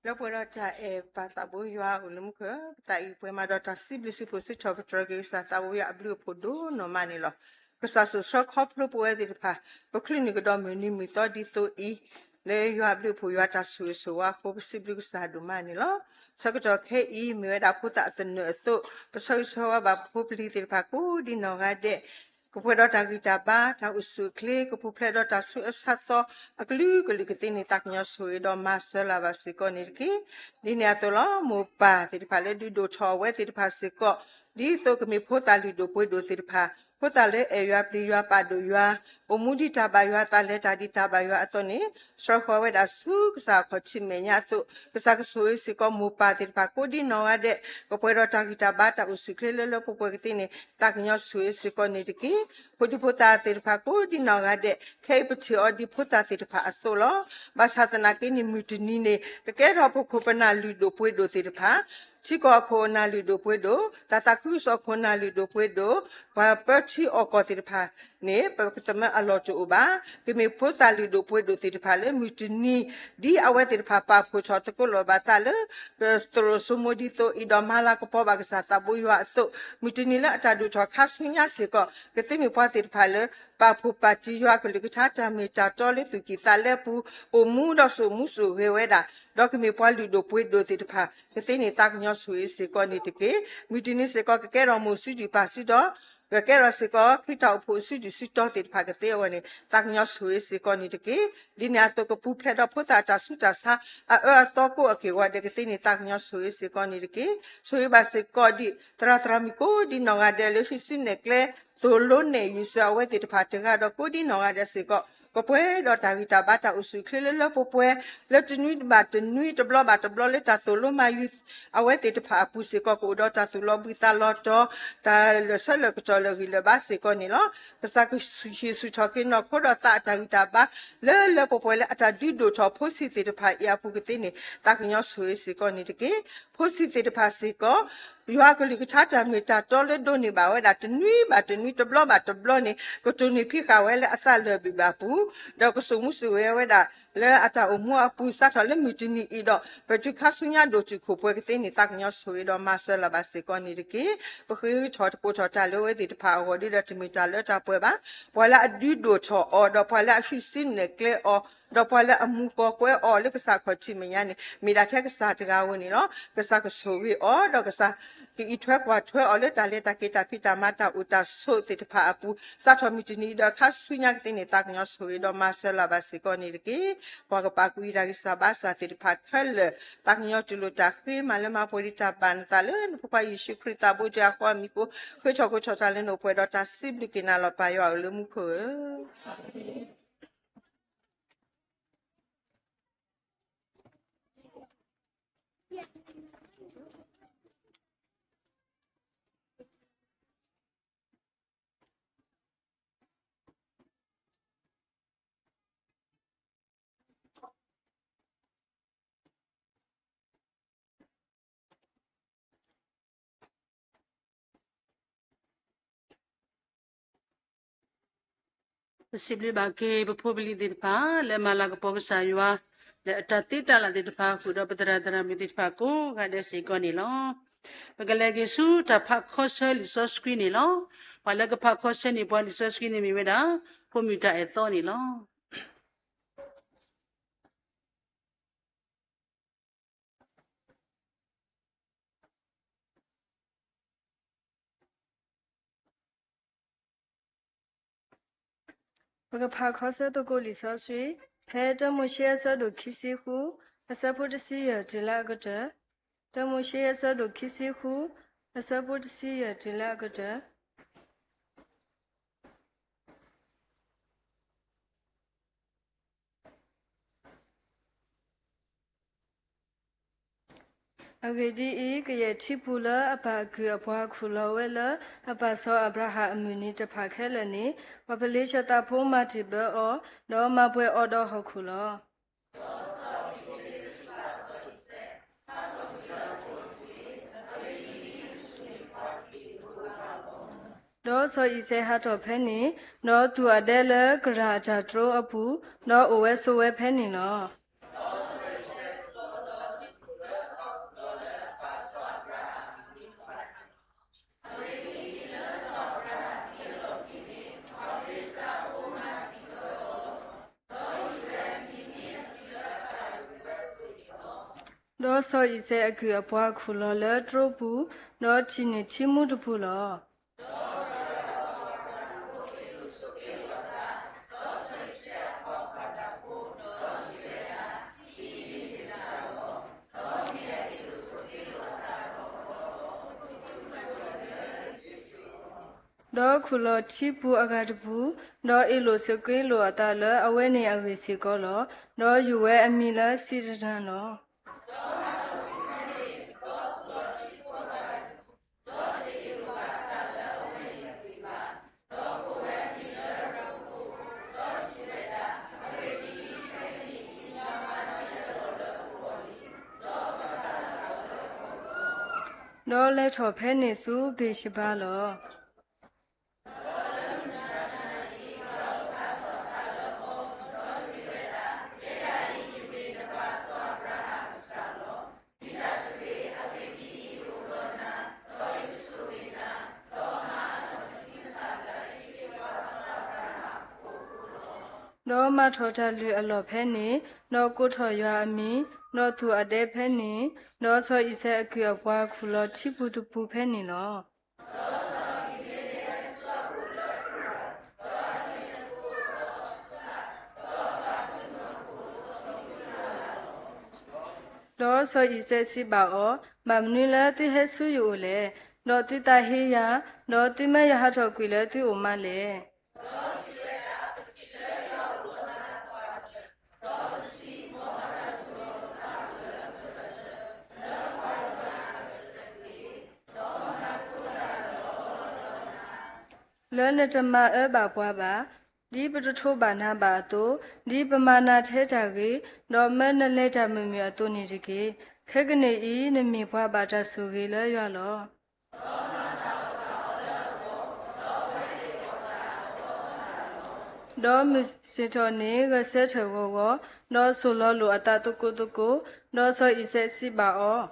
လၢပှဲၤဒီးတၢ်အဲၣ်ပၢ်သးဘိယွၤအိၣ်လၢမူခိၣ်, ပသးအံၤပှဲၤမးဒီးတၢ်စံးဘျုးစံးဖှိၣ်စံးထီၣ်ပတြၢၤက့ၤကစၢ်သးဘိယွၤ အဘျုးအဖှိၣ်ဒိၣ်နီၢ်မးန့ၣ်လီၤ. ကစၢ်ဆိၣ်ဆှၢခီဖျိပဝဲသ့ၣ်တဖၣ် ပချုးန့ၢ်ကဒီးမုၢ်နံၤမုၢ်သီဒ်သိးအံၤ, လၢယွၤအဘျုးအဖှိၣ်ယွၤတၢ်ဆိၣ်ဂ့ၤဆိၣ်ဝါအဃိ ပစံးဘျုးကစၢ်ဒိၣ်မးန့ၣ်လီၤ. ဆၢကတီၢ်ခဲအံၤ မ့ၢ်ဝဲဒၣ်ဖိသၣ်အသနၢၣ်အသိး, ပဆၢဂ့ၤဆၢဝါဘၣ်ပဖိပလံၤသ့ၣ်တဖၣ်ကိးဒ်နီၢ်ဂၤဒဲး ကပှဲၤဒီးတၢ်ဂံၢ်တၢ်ဘါ, တၢ်အိၣ်ဆူၣ်အိၣ်ချ့, ကပူၤဖျဲးဒီးတၢ်ဆူးအဆါသီအကလုာ်ကလုာ်ကသ့န့ၣ် သးကညီၤဆိၣ်ဂ့ၤဒီးမၤစၢၤလၢ်ဘၣ်စ့ၢ်ကီးန့ၣ်တက့ၢ်. ဒ်န့ၣ်အသိးလီၤ. မိၢ်ပၢ်သ့ၣ်တဖၣ်လၢဒုးဒိၣ်ထီၣ်အဝဲသ့ၣ်တဖၣ်စ့ၢ်ကီး, ဒ်သိးကမ့ၢ်ဖိသၣ်လုၢ်ဒိၣ်ပှ့ၤဒိၣ်သ့ၣ်တဖၣ်, ဖိသၣ်လၢအဲၣ်ယွၤပျံၤယွၤပာ်ဒိၣ်ယွၤ, အိၣ်မူဒ်တၢ်ဘၣ်ယွၤ သးလဲၤတၢ်ဒ်တၢ်ဘၣ်ယွၤအသိးန့ၣ်, ဆှၢဃီၤဝဲဒၣ်ဆူကစၢ်အခီၣ်ထံးမဲာ်ညါအသိး, ကစၢ်ကဆိၣ်ဂ့ၤစ့ၢ်ကီးမိၢ်ပၢ်သ့ၣ်တဖၣ်ကိးဒ်နီၢ်ဂၤဒဲး, ကပှဲၤဒီးတၢ်ဂံၢ်တၢ်ဘါ တၢ်အိၣ်ဆူၣ်အိၣ်ချ့လၢလၢပှဲၤပှဲၤကသ့န့ၣ် သးကညီၤဆိၣ်ဂ့ၤစ့ၢ်ကီးန့ၣ်တက့ၢ်. ဖိဒံဖိသၣ်သ့ၣ်တဖၣ်ကိးဒ်နီၢ်ဂၤဒဲး, ခဲအံၤပထံၣ်အီၤဒ်ဖိသၣ်သ့ၣ်တဖၣ်အသိးလီၤ. ဘၣ်ဆၣ်သနာ်က့န့ၣ် မုၢ်တနံၤန့ၣ် ကကဲထီၣ်ပခိၣ်ပနၢ်လုၢ်ဒိၣ်ပှ့ၤဒိၣ်သ့ၣ်တဖၣ်, ထံကီၢ်အခိၣ်အနၢ်လုၢ်ဒိၣ်ပှ့ၤဒိၣ်, တၢ်သးခုကစီၣ်အခိၣ်အနၢ်လုၢ်ဒိၣ်ပှ့ၤဒိၣ်, ပှၤပၢ ထံအီၣ်ကီၢ်သ့ၣ်တဖၣ်န့ၣ် ပကသမၢအလီၢ်တအိၣ်ဘၣ်. ကမ့ၢ်ဖိသၣ်လုၢ်ဒိၣ်ပှ့ၤဒိၣ်သ့ၣ်တဖၣ်လၢမုၢ်တနံၤ ဒ်အဝဲသ့ၣ်တဖၣ်ပာ်ဖှိၣ်ထီၣ်သကိးလိာ်ဘၣ်သးလၢ ကသရိာ်စိမိၤဒ်သိးအံၤ ဒီးမၤလၤကပီၤဘၣ်ကစၢ်သးဘိယွၤအသိး, မုၢ်တနံၤလၢအတၢ်ဒိၣ်ထီၣ်ခါဆူညါစ့ၢ်ကီး ကသ့မ့ၢ်ပှၤသ့ၣ်တဖၣ်လၢ ပာ်ဖှိၣ်ပာ်တံၢ်ယွၤအကလုၢ်ကထါတၢ်မ့ၢ်တၢ်တီလၢသူၣ်ကံၢ်သးလဲပူၤ အိၣ်မူဒီးစိာ်မူစိာ်ဂဲၤဝဲဒၣ်, ဒီးကမ့ၢ်ပှၤလုၢ်ဒိၣ်ပှ့ၤဒိၣ်သ့ၣ်တဖၣ် ကသ့န့ၢ်သးကညီၤဆိၣ်ဂ့ၤစ့ၢ်ကီးန့ၣ်တက့ၢ်. မုၢ်တနံၤစ့ၢ်ကီး ကကဲထီၣ်မိၢ်စုဒုၣ်ပၢ်စုဒီ ကကဲထီၣ်စ့ၢ်ကီး ခရံာ်တၢ်အိၣ်ဖှိၣ်အစုဒုၣ်စုတီၤသ့ၣ်တဖၣ်ကသ့အဂီၢ်န့ၣ် သးကညီၤဆိၣ်ဂ့ၤစ့ၢ်ကီးန့ၣ်တက့ၢ်. ဒ်န့ၣ်အသိးကပူၤဖျဲးဒီးဖိသၣ်အတၢ်ဆူးတၢ်ဆါ အအၢအသီကိးအက့ၢ်အဂီၢ်ဒဲး ကသ့န့ၢ်သးကညီၤဆိၣ်ဂ့ၤစ့ၢ်ကီးန့ၣ်တက့ၢ်. ဆိၣ်ဂ့ၤဘၣ်စ့ၢ်ကီးဒံး သရၣ်သရၣ်မုၣ်ကိးဒ်နီၢ်ဂၤဒဲးလၢဟံးစုနဲၣ်ကျဲ သိၣ်လိနဲၣ်ယုၢ်စၢၤအဝဲသ့ၣ်တဖၣ်တဂၤဒီးကိးဒ်နီၢ်ဂၤဒဲးစ့ၢ်ကီး ကပှဲၤဒီးတၢ်ဂံၢ်တၢ်ဘါတၢ်အိၣ်ဆူၣ်အိၣ်ချ့လၢလၢပှဲၤပှဲၤ လၢတနွံဘၣ်တနွံတဘျီဘၣ်တဘျီလၢတၢ်သိၣ်လိမၤယုၤ အဝဲသ့ၣ်တဖၣ်အပူၤစ့ၢ်ကီး ကအိၣ်ဒီးတၢ်သူၣ်လီၤဘှံးသးလီၤတီၤ တၢ်လၢာ်ဆၢလၢာ်ကတီၢ်လၢာ်ဂံၢ်လၢာ်ဘါစ့ၢ်ကီးန့ၣ်လီၤ. ကစၢ်ကဆူၣ်ဟံးဆူၣ်ထီၣ်က့ၤနီၢ်ခိဒီးသးအတၢ်ဂံၢ်တၢ်ဘါ လၢလၢပှဲၤပှဲၤလၢအတၢ်ဒုးဒိၣ်ထီၣ်ဖိဆံးသ့ၣ်တဖၣ်အံၤအပူၤကသ့န့ၣ် သးကညီၤဆိၣ်ဂ့ၤစ့ၢ်ကီးန့ၣ်တက့ၢ်. ဖိဆံးသ့ၣ်တဖၣ်စ့ၢ်ကီး ယွၤအကလုၢ်ကထါတၢ်မ့ၢ်တၢ်တီလၢဒိးန့ၢ်ဘၣ်ဝဲဒၣ် တနွံဘၣ်တနွံတဘျီဘၣ်တဘျီန့ၣ် ကတိၢ်နီၣ်ဖံးဃာ်ဝဲလၢအသးလၢာ်ဘၣ်အပူၤ ဒီးကစိာ်မူစိာ်ဂဲၤဝဲဒၣ် လၢအတၢ်အိၣ်မူအပူၤ စးထီၣ်လၢမုၢ်တနံၤအံၤဒီး ပတုၤခါဆူညါဒိၣ်တုာ်ခိၣ်ပှဲၤကသ့န့ၣ် သးကညီၤဆိၣ်ဂ့ၤဒီးမၤစၢၤလၢၤဘၣ်စ့ၢ်ကီးန့ၣ်တက့ၢ်. ပဃ့ထီၣ်တကိးထီၣ်တၢ်လၢအဝဲသ့ၣ်တဖၣ်အဂီၢ်ဒီး တမ့ၢ်တၢ်လၢတၢ်ပှဲၤဘၣ်. ပှၤလၢအဒုးဒိၣ်ထီၣ်အီၤ ဒီးပှၤလၢအဟံးစုနဲၣ်ကျဲအီၤ ဒီးပှၤလၢအမူဃီၤကွဲအီၤလၢကစၢ်ခီၣ်ထံးမဲာ်ညါန့ၣ် မ့ၢ်ဒၣ်ထဲကစၢ်တဂၤဧိၤန့ၣ်လီၤ. ကစၢ်ကဆိၣ်ဂ့ၤအီၤ ဒီးကစၢ်ကအံးထွဲကွၢ်ထွဲအီၤလၢတၢ်လဲၤတၢ်က့ၤတၢ်ဖံးတၢ်မၤတၢ်အိၣ်တၢ်ဆိးသ့ၣ်တဖၣ်အပူၤ စးထီၣ်မုၢ်တနံၤအံၤဒီးခါဆူညါကသ့န့ၣ် သးကညီၤဆိၣ်ဂ့ၤဒီးမၤစၢၤလၢၤဘၣ်စ့ၢ်ကီးန့ၣ်တက့ၢ်. ပှၤကပာ်ကွံာ်တၢ်ဂံၢ်စၢ်ဘါစၢ်သ့ၣ်တဖၣ်ခဲလၢာ် သးကညီၤတူၢ်လိာ်တၢ်ဃ့မၤလၢမၤပှဲၤဒံးတၢ်ဘၣ်နသးလၢနဖိခွါယ့ၣ်ၡူးခရံာ်သးဘိတၢ်အဃိအမံၤအဃိ ဃ့ထီၣ်ကိးထီၣ်တၢ်လၢနအိၣ်ပှဲၤဒီးတၢ်စံးဘျုးက့ၤနၤလီၤ ပၢ်ယွၤဧၢ လၢမူခိၣ်ဧၢ. ပစံးဘျုးဘၣ်က့ၤပဖိပလံၤသ့ၣ်တဖၣ် လၢမၤလၤကပီၤကစၢ်ယွၤ လၢအတၢ်သ့တၢ်လၢ်သ့ၣ်တဖၣ်အဃိဒီး ပသရၣ်သရၣ်မုၣ်သ့ၣ်တဖၣ်ကိးဂၤဒဲးစ့ၢ်ကီးန့ၣ်လီၤ. ပကလဲၤက့ၤဆူတၢ်ဖးခီဆၢလံာ်စီဆှံန့ၣ်လီၤ. ပှၤလၢကဖးခီဆၢန့ၢ်ပှၤလံာ်စီဆှံန့ၣ်မ့ၢ်ဝဲဒၣ် ဖိမုၣ်တၢ်အဲၣ်သီန့ၣ်လီၤ. ပကဖးခီဆၢသကိးလံာ်စီဆှံ ဖဲတၢမိၤၡ့အဆၢဒိၣ်ခံဆံဃု အဆၢဖိတဆံယဲၢ်တုၤလၢအကတၢၢ်, တၢမိၤၡ့အဆၢဒိၣ်ခံဆံဃု အဆၢဖိတဆံယဲၢ်တုၤလၢအကတၢၢ်. အဂ့ၢ်ဒ်အံၤ, ကယဲၢ်ထံပူၤလၢအပၢ်အကုၢ်အပှၤအခိၣ်လီၤဝဲလၢအပၢ်စီၤအၤဘြၤဟၣ်အမုၢ်နံၤတဖၣ်ခဲလၢာ်န့ၣ်, ပှၤပလ့ၤၡသးဖိမၤတံၢ်ဘၢအီၤ, ဒီးမၤပှဲၤအီၤဒီးဟီၣ်ခိၣ်လီၤ. ဒီးစီၤအံၤစဲးဟးထီၣ်ဖဲန့ၣ်, ဒီးသူၣ်အဒဲလၢကရၢၢ်အတၢ်တြိအပူၤ, ဒီးအိၣ်ဝဲဆိးဝဲဖဲန့ၣ်လီၤ. ဒီးစီၤအံၤစဲးအကုၢ်အပှၤအခိၣ်လီၤလၢတြိပူၤ, ဒီးထံၣ်န့ၢ်ထံမူတပူၤလီၤ. ဒီးခူၣ်လီၤထံပူၤအဂၤတပူၤ, ဒီးအ့ၣ်လိာ်ဆိးက့လိာ်အသးလၢအဝဲန့ၣ်အဂ့ၢ်စ့ၢ်ကီးလီၤ. ဒီးယုၢ်ဝဲအမံၤလၢစံးတတၢၢ်လီၤ. ဒီးလဲၤထီၣ်ဖဲန့ၣ်ဆူဘ့ၣ်ၡဘၤလီၤ. ဒီးမၤထီၣ်တၢ်လုၢ်အလီၢ်ဖဲန့ၣ်, ဒီးကိးထီၣ်ယွၤအမံၤ, ဒီးသူၣ်အဒဲဖဲန့ၣ်, ဒီးစီၤအံၤစဲးအကုၢ်အပှၤခူၣ်လီၤထံပူၤတပူၤဖဲန့ၣ်လီၤ. ဒီးစီၤအံၤစဲးစံးဘၣ်အီၤ, ဘၣ်မနုၤလၢသုဟဲဆူယအိၣ်လဲၣ်, ဒီးသုသးဟ့ယၤ, ဒီးသုမၢယဟးထီၣ်ကွံာ်လၢသုအိၣ်မးလဲၣ်. လၢနတမၤအၢဘၣ်ပှၤဘၣ်, ဒ်ပတထိးဘၣ်နၤဘၣ်အသိး, ဒ်ပမၤနၤထဲတၢ်ဂ့ၤ, ဒီးမၢနလဲၤတၢ်မုာ်မုာ်အသိးန့ၣ်တက့ၢ်. ခဲကနံၣ်အံၤ နမ့ၢ်ပှၤဘၣ်တၢ်ဆိၣ်ဂ့ၤလၢယွၤလီၤ. ဒီးမုၢ်ဆ့ၣ်ထီၣ်န့ၣ်ဂဲၤဆၢထၢၣ်ဂီၤဂီၤ, ဒီးဆိၣ်လီၤလိာ်အသးသကိးသကိး, ဒီးစီၤအံၤစဲးစံးဘၣ်အီၤ,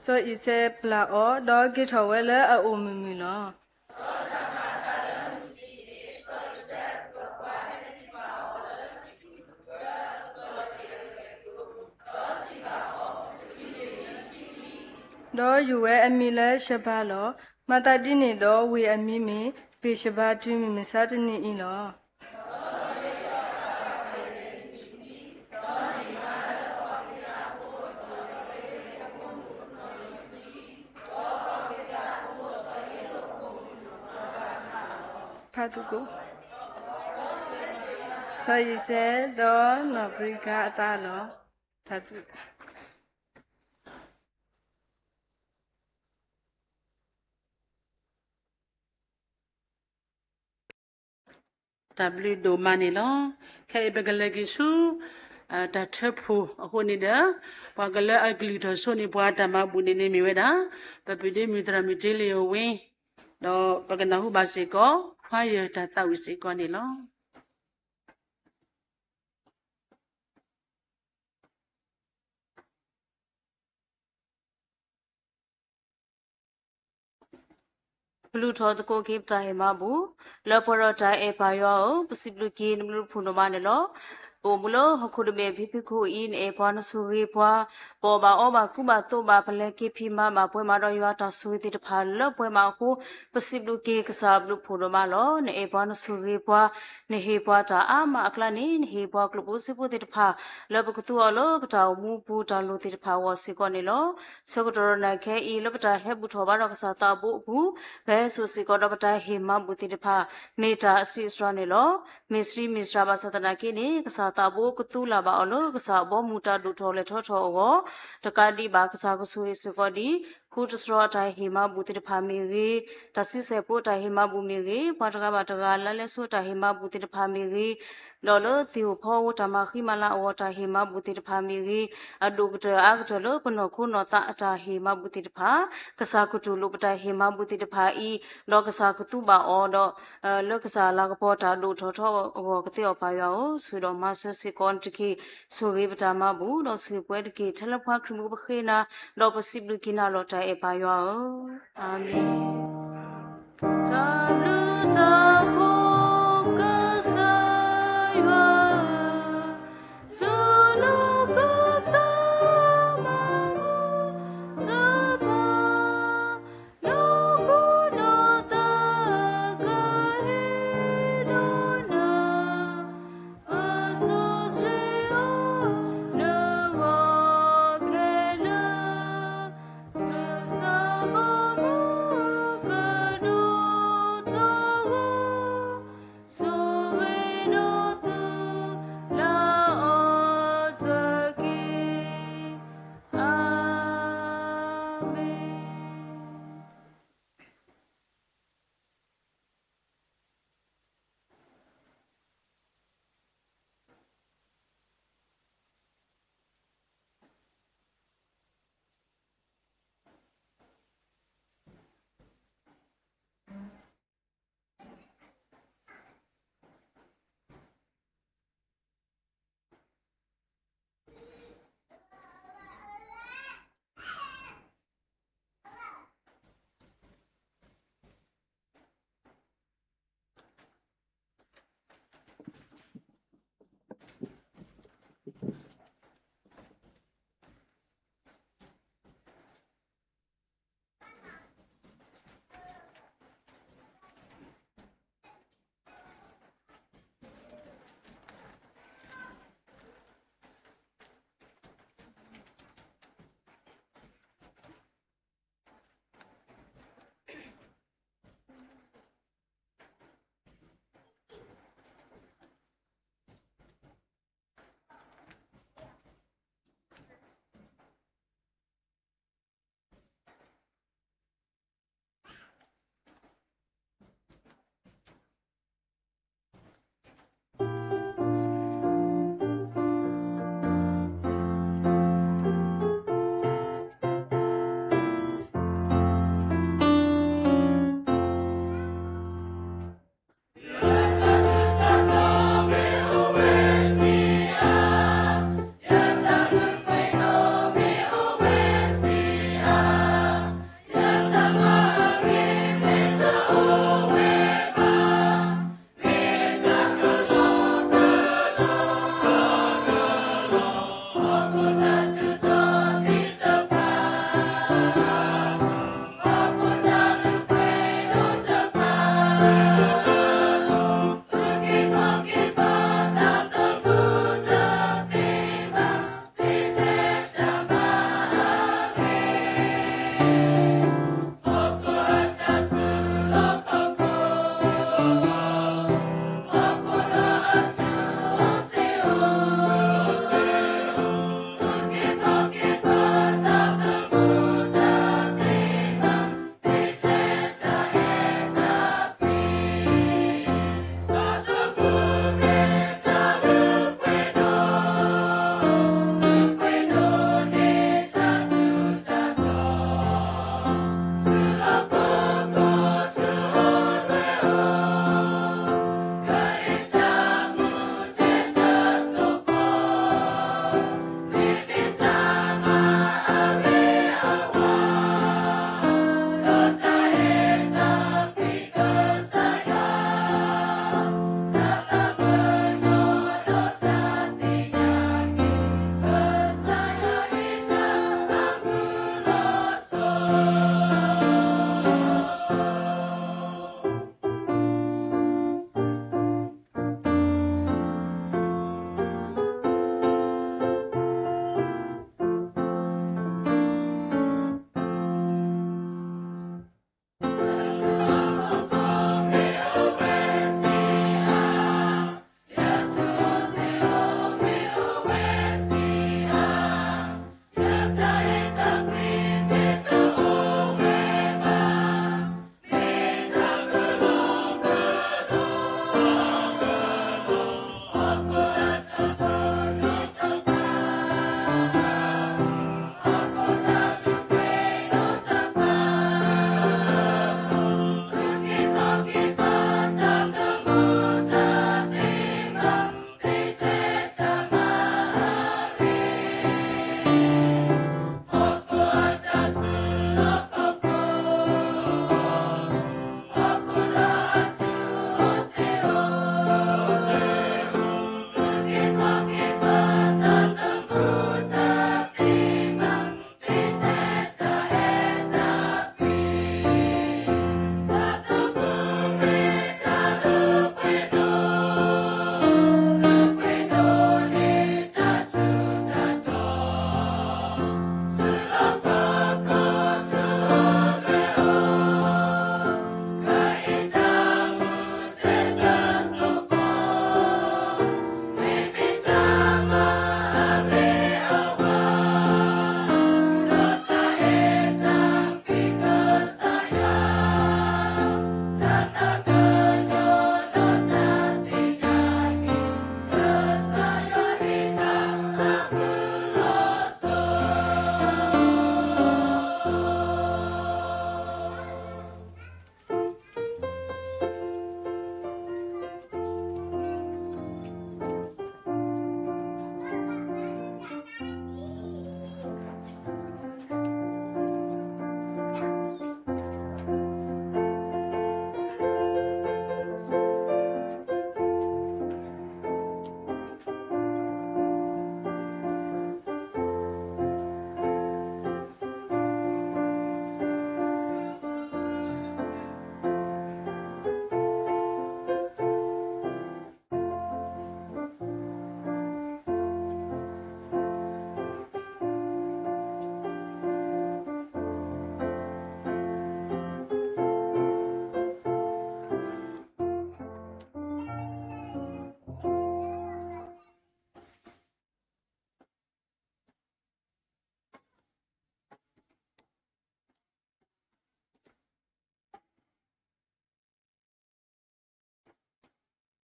စီၤအံၤစဲးပျၢ်အီၤ, ဒီးက့ၤထီၣ်ဝဲလၢအအိၣ်မုာ်မုာ်လီၤ. ဒီးယုၢ်ဝဲအမံၤလၢၡဘၤလီၤ. မၤသးဒ်န့ၣ်ဒီး ဝ့ၢ်အမံၤမ့ၢ်ဘ့ၣ်ၡဘၤ တုၤမုၢ်မဆါတနံၤအံၤလီၤ. ဖးသကိး, စီၤအံၤစဲးဒီးနီၢ်ပရံကၤအသးလီၤ. တၢ်ဘျုး တၢ်ဘျုးဒိၣ်မးန့ၣ်လီၤ. ခဲအံၤပကလဲၤက့ၤဆူ တၢ်ထၢဖှိၣ်အဃိန့ၣ်ဒီး ပှၤကလၢအကလုၢ်ထီၣ်ဆိန့ၢ်ပှၤတၢ်မၤဘူၣ်န့ၣ်န့ၣ်မ့ၢ်ဝဲဒၣ် ပပုၢ်ဒ့မုၣ်သရၣ်မုၣ်တ့လ့ၤအဝ့ ဒီးပကနၢ်ဟူဘၣ်စ့ၢ်ကီး ခွါယၢၢ်တၢ်သးဝံၣ်စ့ၢ်ကီးန့ၣ်လီၤ. ပလူၤထီၣ်သကိးက့ၤပတၢ်ဟ့ၣ်မၤဘူၣ်, လၢပှဲၤဒီးတၢ်အဲၣ်ပၢ်ယွၤဧၢ, ပစံးဘျုးက့ၤနဘျုးဖှိၣ်ဒိၣ်မးန့ၣ်လီၤ. ပအိၣ်မူလၢဟီၣ်ခိၣ်တဘ့ၣ်ဖံဖုခိၣ်အံၤ နအဲၣ်ပှၤနဆိၣ်ဂ့ၤပှၤ, ပအီၣ်ဘၣ်အီဘၣ်ကူဘၣ်သိးဘၣ် ပလဲၤက့ၤဖံးမၤဘၣ်ပှဲၤမးဒီးယွၤတၢ်ဆိၣ်ဂ့ၤသ့ၣ်တဖၣ်လၢပှဲၤမးအဃိ, ပစံးဘျုးက့ၤကစၢ်ဘျုးဖှိၣ်ဒိၣ်မးလီၤ. နအဲၣ်ပှၤနဆိၣ်ဂ့ၤပှၤ, နဟ့ၣ်ပှၤတၢ်အါမးအကျါန့ၣ် နဟ့ၣ်ပှၤကျိၣ်ဖိစ့ဖိသ့ၣ်တဖၣ် လၢပကသူအီၤလၢပတၢ်အိၣ်မူပူၤ တၢ်လိၣ်သ့ၣ်တဖၣ်အဂီၢ်စ့ၢ်ကီးန့ၣ်လီၤ. ဆၢကတီၢ်ဒီးနၤခဲအံၤ လၢပတၢ်ဟဲဘူၣ်ထီၣ်ဘါထီၣ်ကစၢ်သးဘိအပူၤ, ပဟဲစိာ်စ့ၢ်ကီးဒီးပတၢ်ဟ့ၣ်မၤဘူၣ်သ့ၣ်တဖၣ် မ့ၢ်တၢ်အဆံးအစှၤန့ၣ်လီၤ. မ့ၢ်ဆံးမ့ၢ်စှၤဘၣ်ဆၣ်သနာ်က့န့ၣ် ကစၢ်သးဘိကသူလၢ်ဘၣ်အီၤလၢကစၢ်အဘီအမုၢ်တၢ်ဒိၣ်ထီၣ်လဲၢ်ထီၣ်ထီၣ်အဂီၢ်, တကးဒံးဘၣ်ကစၢ်ကဆိၣ်ဂ့ၤစ့ၢ်ကီးဒံး ဃူတစှီၤအတၢ်ဟ့ၣ်မၤဘူၣ်သ့ၣ်တဖၣ်မ့ၢ်ဂ့ၤ, တၢ်ဆံဆဲၣ်ဖိတၢ်ဟ့ၣ်မၤဘူၣ်မ့ၢ်ဂ့ၤ, ပှၤတဂၤဘၣ်တဂၤလါလဲဆိတၢ်ဟ့ၣ်မၤဘူၣ်သ့ၣ်တဖၣ်မ့ၢ်ဂ့ၤ, ဒီးလၢသ့ၣ်ဧိၤဖီဧိၤတၢ်မၤဃံမၤလၤအဂီၢ်တၢ်ဟ့ၣ်မၤဘူၣ်သ့ၣ်တဖၣ်မ့ၢ်ဂ့ၤ, အဒိၣ်ကတၢၢ်အါကတၢၢ်လၢပနီၢ်ခိနီၢ်သးအတၢ်ဟ့ၣ်မၤဘူၣ်သ့ၣ်တဖၣ်, ကစၢ်ကတူၢ်လိာ်ပတၢ်ဟ့ၣ်မၤဘူၣ်သ့ၣ်တဖၣ်အံၤ, ဒီးကစၢ်ကသူဘၣ်အီၤဒီး လၢကစၢ်အလၤကပီၤတၢ်ဒိၣ်ထီၣ်ထီအဂီၢ်ကသ့အီၤပၢ်ယွၤဧၢ, ဆိၣ်ဂ့ၤဒီးမၤစၢၤစ့ၢ်ကီးနတက့ၢ်, ဆိၣ်ဂ့ၤပတၢ်မၤဘူၣ် ဒီးဆိၣ်ဂ့ၤပှၤတက့ၢ်, ထဲလၢပှၤခရံာ်ဖိပဃ့နၤ, ဒီးပစံးဘျုးက့ၤနၤလီၤတၢ်အဲၣ်ပၢ်ယွၤဧၢ, အၤမ့ၣ်. တၢ်ဘျုးတၢ်ဖှိၣ်ကစၢ်ယွၤဧၢ, တူၢ်လိာ်ပတၢ်မၤဘူၣ်တဖၣ်, နီၢ်ခိနီၢ်သးကဟ့ၣ်လီၤနၤ, ပစီဆှံအိၣ်နဂီၢ်ခဲလၢာ်, ပစၢ်ဘီမုၢ်က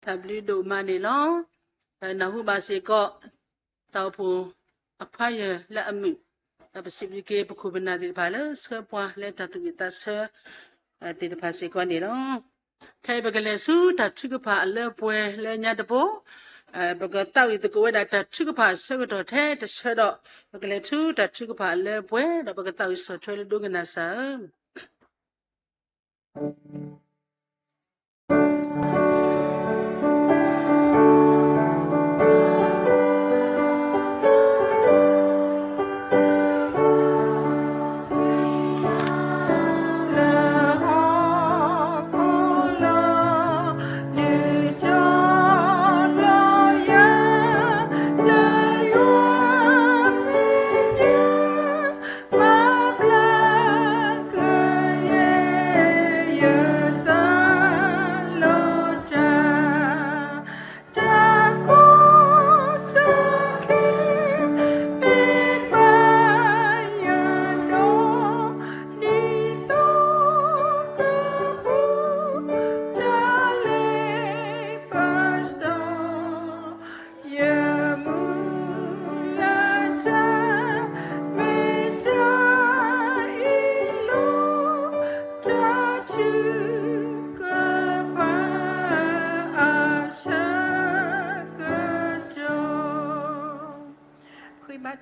တၢ်ဘျုးဒိၣ်မးန့ၣ်လီၤ. နၢ်ဟူဘၣ်စ့ၢ်ကီး တၢ်အိၣ်ဖှိၣ်အခွါယၢၢ်လၢအမုာ်, ဒီးပစံးဘျုးက့ၤပခိၣ်ပနၢ်သ့ၣ်တဖၣ်လၢ ဆှၢပှၤလၢတၢ်သူၣ်ဝံၣ်သးဆၢသ့ၣ်တဖၣ်စ့ၢ်ကီးန့ၣ်လီၤ. ခဲအံၤပကလဲၤဆူတၢ်ထုကဖၣ်အလၢပှဲၤလၢညါတဘိ, ပကသးဝံၣ်သကိးဝဲဒၣ်တၢ်ထုကဖၣ်အဆၢကတီၢ်ထဲတဆၢဒီး, ပကလဲၤဆူတၢ်ထုကဖၣ်အလၢပှဲၤ ဒီးပကသးဝံၣ်ဆီၣ်ထွဲလၢဒိကနၣ်စၢ်ဧၢ. ဃ့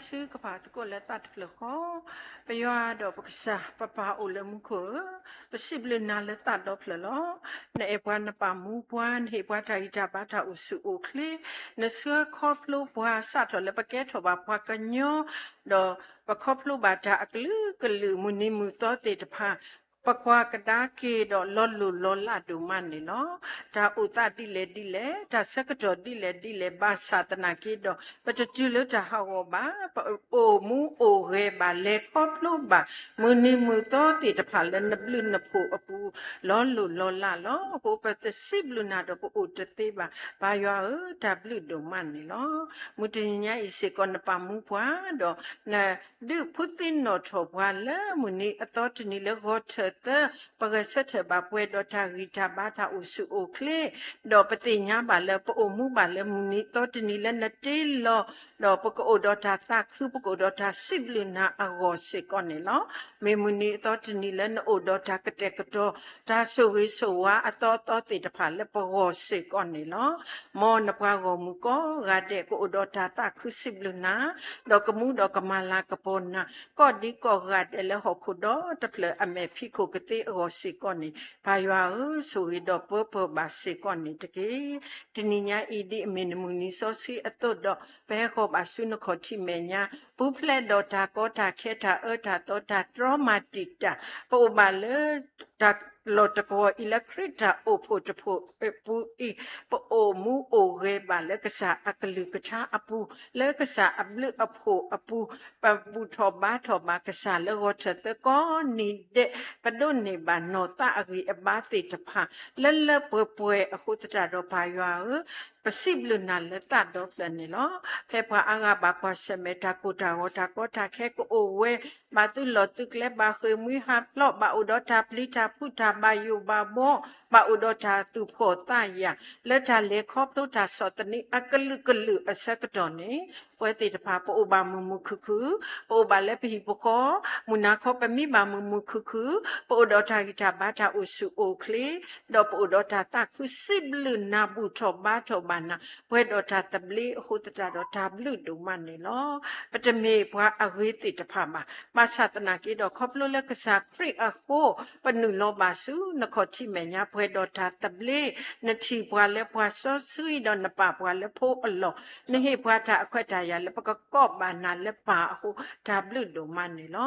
ဘါထုကဖၣ်သကိးလၢသးတဖျၢၣ်ဃီ, ပယွၤဒီးပကစၢ် ပပၢ်အိၣ်လၢမူခိၣ်ဧၢ, ပစံးဘျုးနၤလၢသးဒီဖျၢၣ်လီၤ. နအဲၣ်ပှၤနပာ်မူပှၤ, နဟ့ၣ်ပှၤတၢ်ဂံၢ်တၢ်ဘါတၢ်အိၣ်ဆူၣ်အိၣ်ချ့, နဆှၢခီဖျိပှၤစးထီၣ်လၢပကဲထီၣ်ဘၣ်ပှၤကညီ, ဒီးပခီဖျိဘၣ်တၢ်အကလုာ်ကလုာ် မုၢ်နံၤမုၢ်သီသ့ၣ်တဖၣ် ပကွၢ်ကဒါက့ၤဒီးလီၤလိၢ်လီၤလးဒိၣ်မးန့ၣ်လီၤ. တၢ်အိၣ်သးဒ်လဲၣ်ဒ်လဲၣ်, တၢ်ဆၢကတီၢ်ဒ်လဲၣ်ဒ်လဲၣ် ဘၣ်ဆၣ်သနာ်က့ဒီး ပတတုၤလၢတၢ်ဟးဂီၤဘၣ်, ပအိၣ်မူအိၣ်ဂဲၤဘၣ် လဲၤခီဖျိဘၣ် မုၢ်နံၤမုၢ်သီသ့ၣ်တဖၣ်လၢနဘျုးနဖှိၣ်အပူၤ လီၤလိၢ်လီၤလးလီၤ. အဃိပတစံးဘျုးနၤဒီးပအိၣ်တသ့ဘၣ်. ပၢ်ယွၤဧၢ, တၢ်ဘျုးဒိၣ်မးန့ၣ်လီၤ. မုၢ်တနံၤညါအံၤစ့ၢ်ကီး နပာ်မူပှၤဒီး နဒုးဖုသ့ၣ်နီၣ်ထီၣ်ပှၤလၢမုၢ်နံၤအသီတနံၤလၢဂီၤထၢၣ်သၢ, ပဂဲၤဆၢထၢၣ်ဘၣ်ပှဲၤဒီးတၢ်ဂံၢ်တၢ်ဘါတၢ်အိၣ်ဆူၣ်အိၣ်ချ့, ဒီးပသ့ၣ်ညါဘၣ်လၢပအိၣ်မူဘၣ်လၢမုၢ်နံၤအသီတနံၤလၢနတ့လီၤ, ဒီးပကအိၣ်ဒီးတၢ်သးခု ပကအိၣ်ဒီးတၢ်စံးဘျုးနၤအဂီၢ်စ့ၢ်ကီးန့ၣ်လီၤ. မ့ၢ်မုၢ်နံၤအသီတနံၤလၢနအိၣ်ဒီးတၢ်ကတဲာ်ကတီၤ တၢ်ဆိၣ်ဂ့ၤဆိၣ်ဝါအသီအသီသ့ၣ်တဖၣ်လၢပဂီၢ်စ့ၢ်ကီးန့ၣ်လီၤ. မ်နပှၤဂီၢ်မုၢ်ကိးဂၤဒဲး ကအိၣ်ဒီးတၢ်သးခုစံးဘျုးနၤ, ဒီးကမူဒီးကမၤလၤကပီၤနၤ ကိးဒံကိးဂၤဒဲးလၢဟီၣ်ခိၣ်ဒီတဖျၢၣ်အမဲာ်ဖံးခိၣ်ကသ့အဂီၢ်စ့ၢ်ကီးန့ၣ်, ပၢ်ယွၤဧၢ, ဆိၣ်ဂ့ၤဒီးပၢပၢဘၣ်စ့ၢ်ကီးန့ၣ်တက့ၢ်. တနံၤညါအံၤဒ်အမ့ၢ်နမုၢ်နံၤစီဆှံအသိးဒီး ပဟဲဃီၤဘၣ်ဆူနခီၣ်ထံးမဲာ်ညါ, ပူၤဖျဲးဒီးတၢ်ကီတၢ်ခဲတၢ်အၢတၢ်သီတၢ်တြီမၤတံာ်တာ်, ပအိၣ်ဘၣ်လၢ တၢ်လီၢ်တကဝီၤအံၤလၢခရံာ်တၢ်အိၣ်ဖှိၣ်တဖှိၣ်အပူၤအံၤ, ပအိၣ်မူအိၣ်ဂဲၤဘၣ်လၢကစၢ်အကလုၢ်ကထါအပူၤ, လၢကစၢ်အဘျုးအဖှိၣ်အပူၤ, ပဘူၣ်ထီၣ်ဘါထီၣ်ဘၣ်ကစၢ်လၢဂီၤထၢၣ်သၢကိးနံၤဒဲး, ပဒိးန့ၢ်ဘၣ်နီၢ်သးအဂံၢ်အဘါသ့ၣ်တဖၣ် လၢလၢပှဲၤပှဲၤအဃိသတးဒီးပၢ်ယွၤဧၢ, ပစံးဘျုးနၤလၢသးဒီဖျၢၣ်န့ၣ်လီၤ. ဖဲပှၤအါဂၤဘၣ်ကွၢ်ဆၢၣ်မဲာ်တၢ်ကိၢ်တၢ်ဂီၤတၢ်ကီတၢ်ခဲကအိၣ်ဝဲ, ဘၣ်သုးလီၢ်သုးကျဲဘၣ်ဃ့ၢ်မှံဟးဖျိး ဘၣ်အိၣ်ဒီးတၢ်ပျံၤတၢ်ဖုးတၢ်ဘၣ်ယိၣ်ဘၣ်ဘှီ, ဘၣ်အိၣ်ဒီးတၢ်သူၣ်ဖှီၣ်သးယာ်, လၢတၢ်လဲၤခီဖျိတၢ်ဆီၣ်သနံးအကလုာ်ကလုာ်အဆၢကတီၢ်န့ၣ်, ပဝဲသ့ၣ်တဖၣ် ပအိၣ်ဘၣ်မုာ်မုာ်ခုၣ်ခုၣ်, ပအိၣ်ဘၣ်လၢပဟံၣ်ပဃီ, မုၢ်နၤခီပမံဘၣ်မုာ်မုာ်ခုၣ်ခုၣ်, ပအိၣ်ဒီးတၢ်ဂံၢ်တၢ်ဘါတၢ်အိၣ်ဆူၣ်အိၣ်ချ့, ဒီးပအိၣ်ဒီးတၢ်သးခုစံးဘျုးနၤဘူၣ်ထီၣ်ဘါထီၣ်ဘၣ်နၤ, ပှဲၤဒီးတၢ်သဘျ့အဃိသတးဒီးတၢ်ဘျုးဒိၣ်မးန့ၣ်လီၤ. ပတမ့ၢ်ပှၤအဂ့ၤသ့ၣ်တဖၣ်ဘၣ်. ဘၣ်ဆၣ်သနာ်က့ဒီးခီဖျိလၢကစၢ်ခရံာ်အဃိ, ပနုာ်လီၤဘၣ်ဆူနခီၣ်ထံးမဲာ်ညါပှဲၤဒီးတၢ်သဘျ့, နထံၣ်ပှၤလၢပှၤစီဆှံဒီးနပာ်ပှၤလၢဖိအလီၢ်, နဟ့ၣ်ပှၤတၢ်အခွဲးတၢ်ယာ်လၢပကကိးဘၣ်နၤလၢပၢ်အဃိ, တၢ်ဘျုးဒိၣ်မးန့ၣ်လီၤ.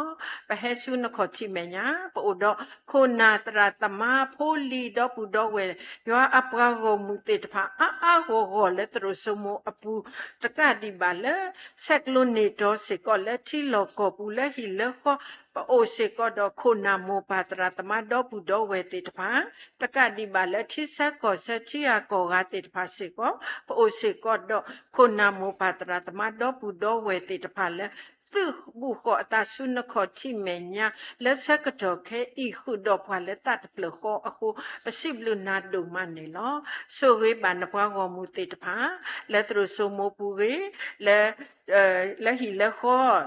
ပဟဲဆူနခီၣ်ထံးမဲာ်ညါ, ပအိၣ်ဒီးခိၣ်နၢ်သရၣ်သမါဖိလံၤဒီပုၢ်ဒီဝဲၢ်, ယွၤအပှၤဂီၢ်မုၢ်သ့ၣ်တဖၣ်အါအါဂီၢ်ဂီၢ်လၢသရိာ်စိမိၤအပူၤ, တကးဒံးဘၣ်လၢ ဆဲးကျိးန့ၢ်တီၤစ့ၢ်ကီးလၢထံလီၢ်ကီၢ်ပူၤလၢဟံၣ်လၢဃီ, ပအိၣ်စ့ၢ်ကီးဒီးခိၣ်နၢ်မိၢ်ပၢ်သရၣ်သမါဒီပုၢ်ဒီဝဲၢ်သ့ၣ်တဖၣ်, တကးဒံးဘၣ်လၢထံဆၢကီၢ်ဆၢထံဂၤကီၢ်ဂၤသ့ၣ်တဖၣ်စ့ၢ်ကီး, ပအိၣ်စ့ၢ်ကီးဒီးခိၣ်နၢ်မိၢ်ပၢ်သရၣ်သမါဒီပုၢ်ဒီဝဲၢ်သ့ၣ်တဖၣ်လၢ သုးဘူးဃီၤအသးဆူနခီၣ်ထံးမဲာ်ညါ လၢဆၢကတီၢ်ခဲအံၤ ဃုာ်ဒီးပှၤလၢသးတဖျၢၣ်ဃီအဃိ ပစံးဘျုးနၤဒိၣ်မးန့ၣ်လီၤ. ဆိၣ်ဂ့ၤဘၣ်နပှၤဂီၢ်မုၢ်သ့ၣ်တဖၣ် လၢသရိာ်စိမိပူၤဂ့ၤ, လၢ လၢဟံၣ်လၢဃီ,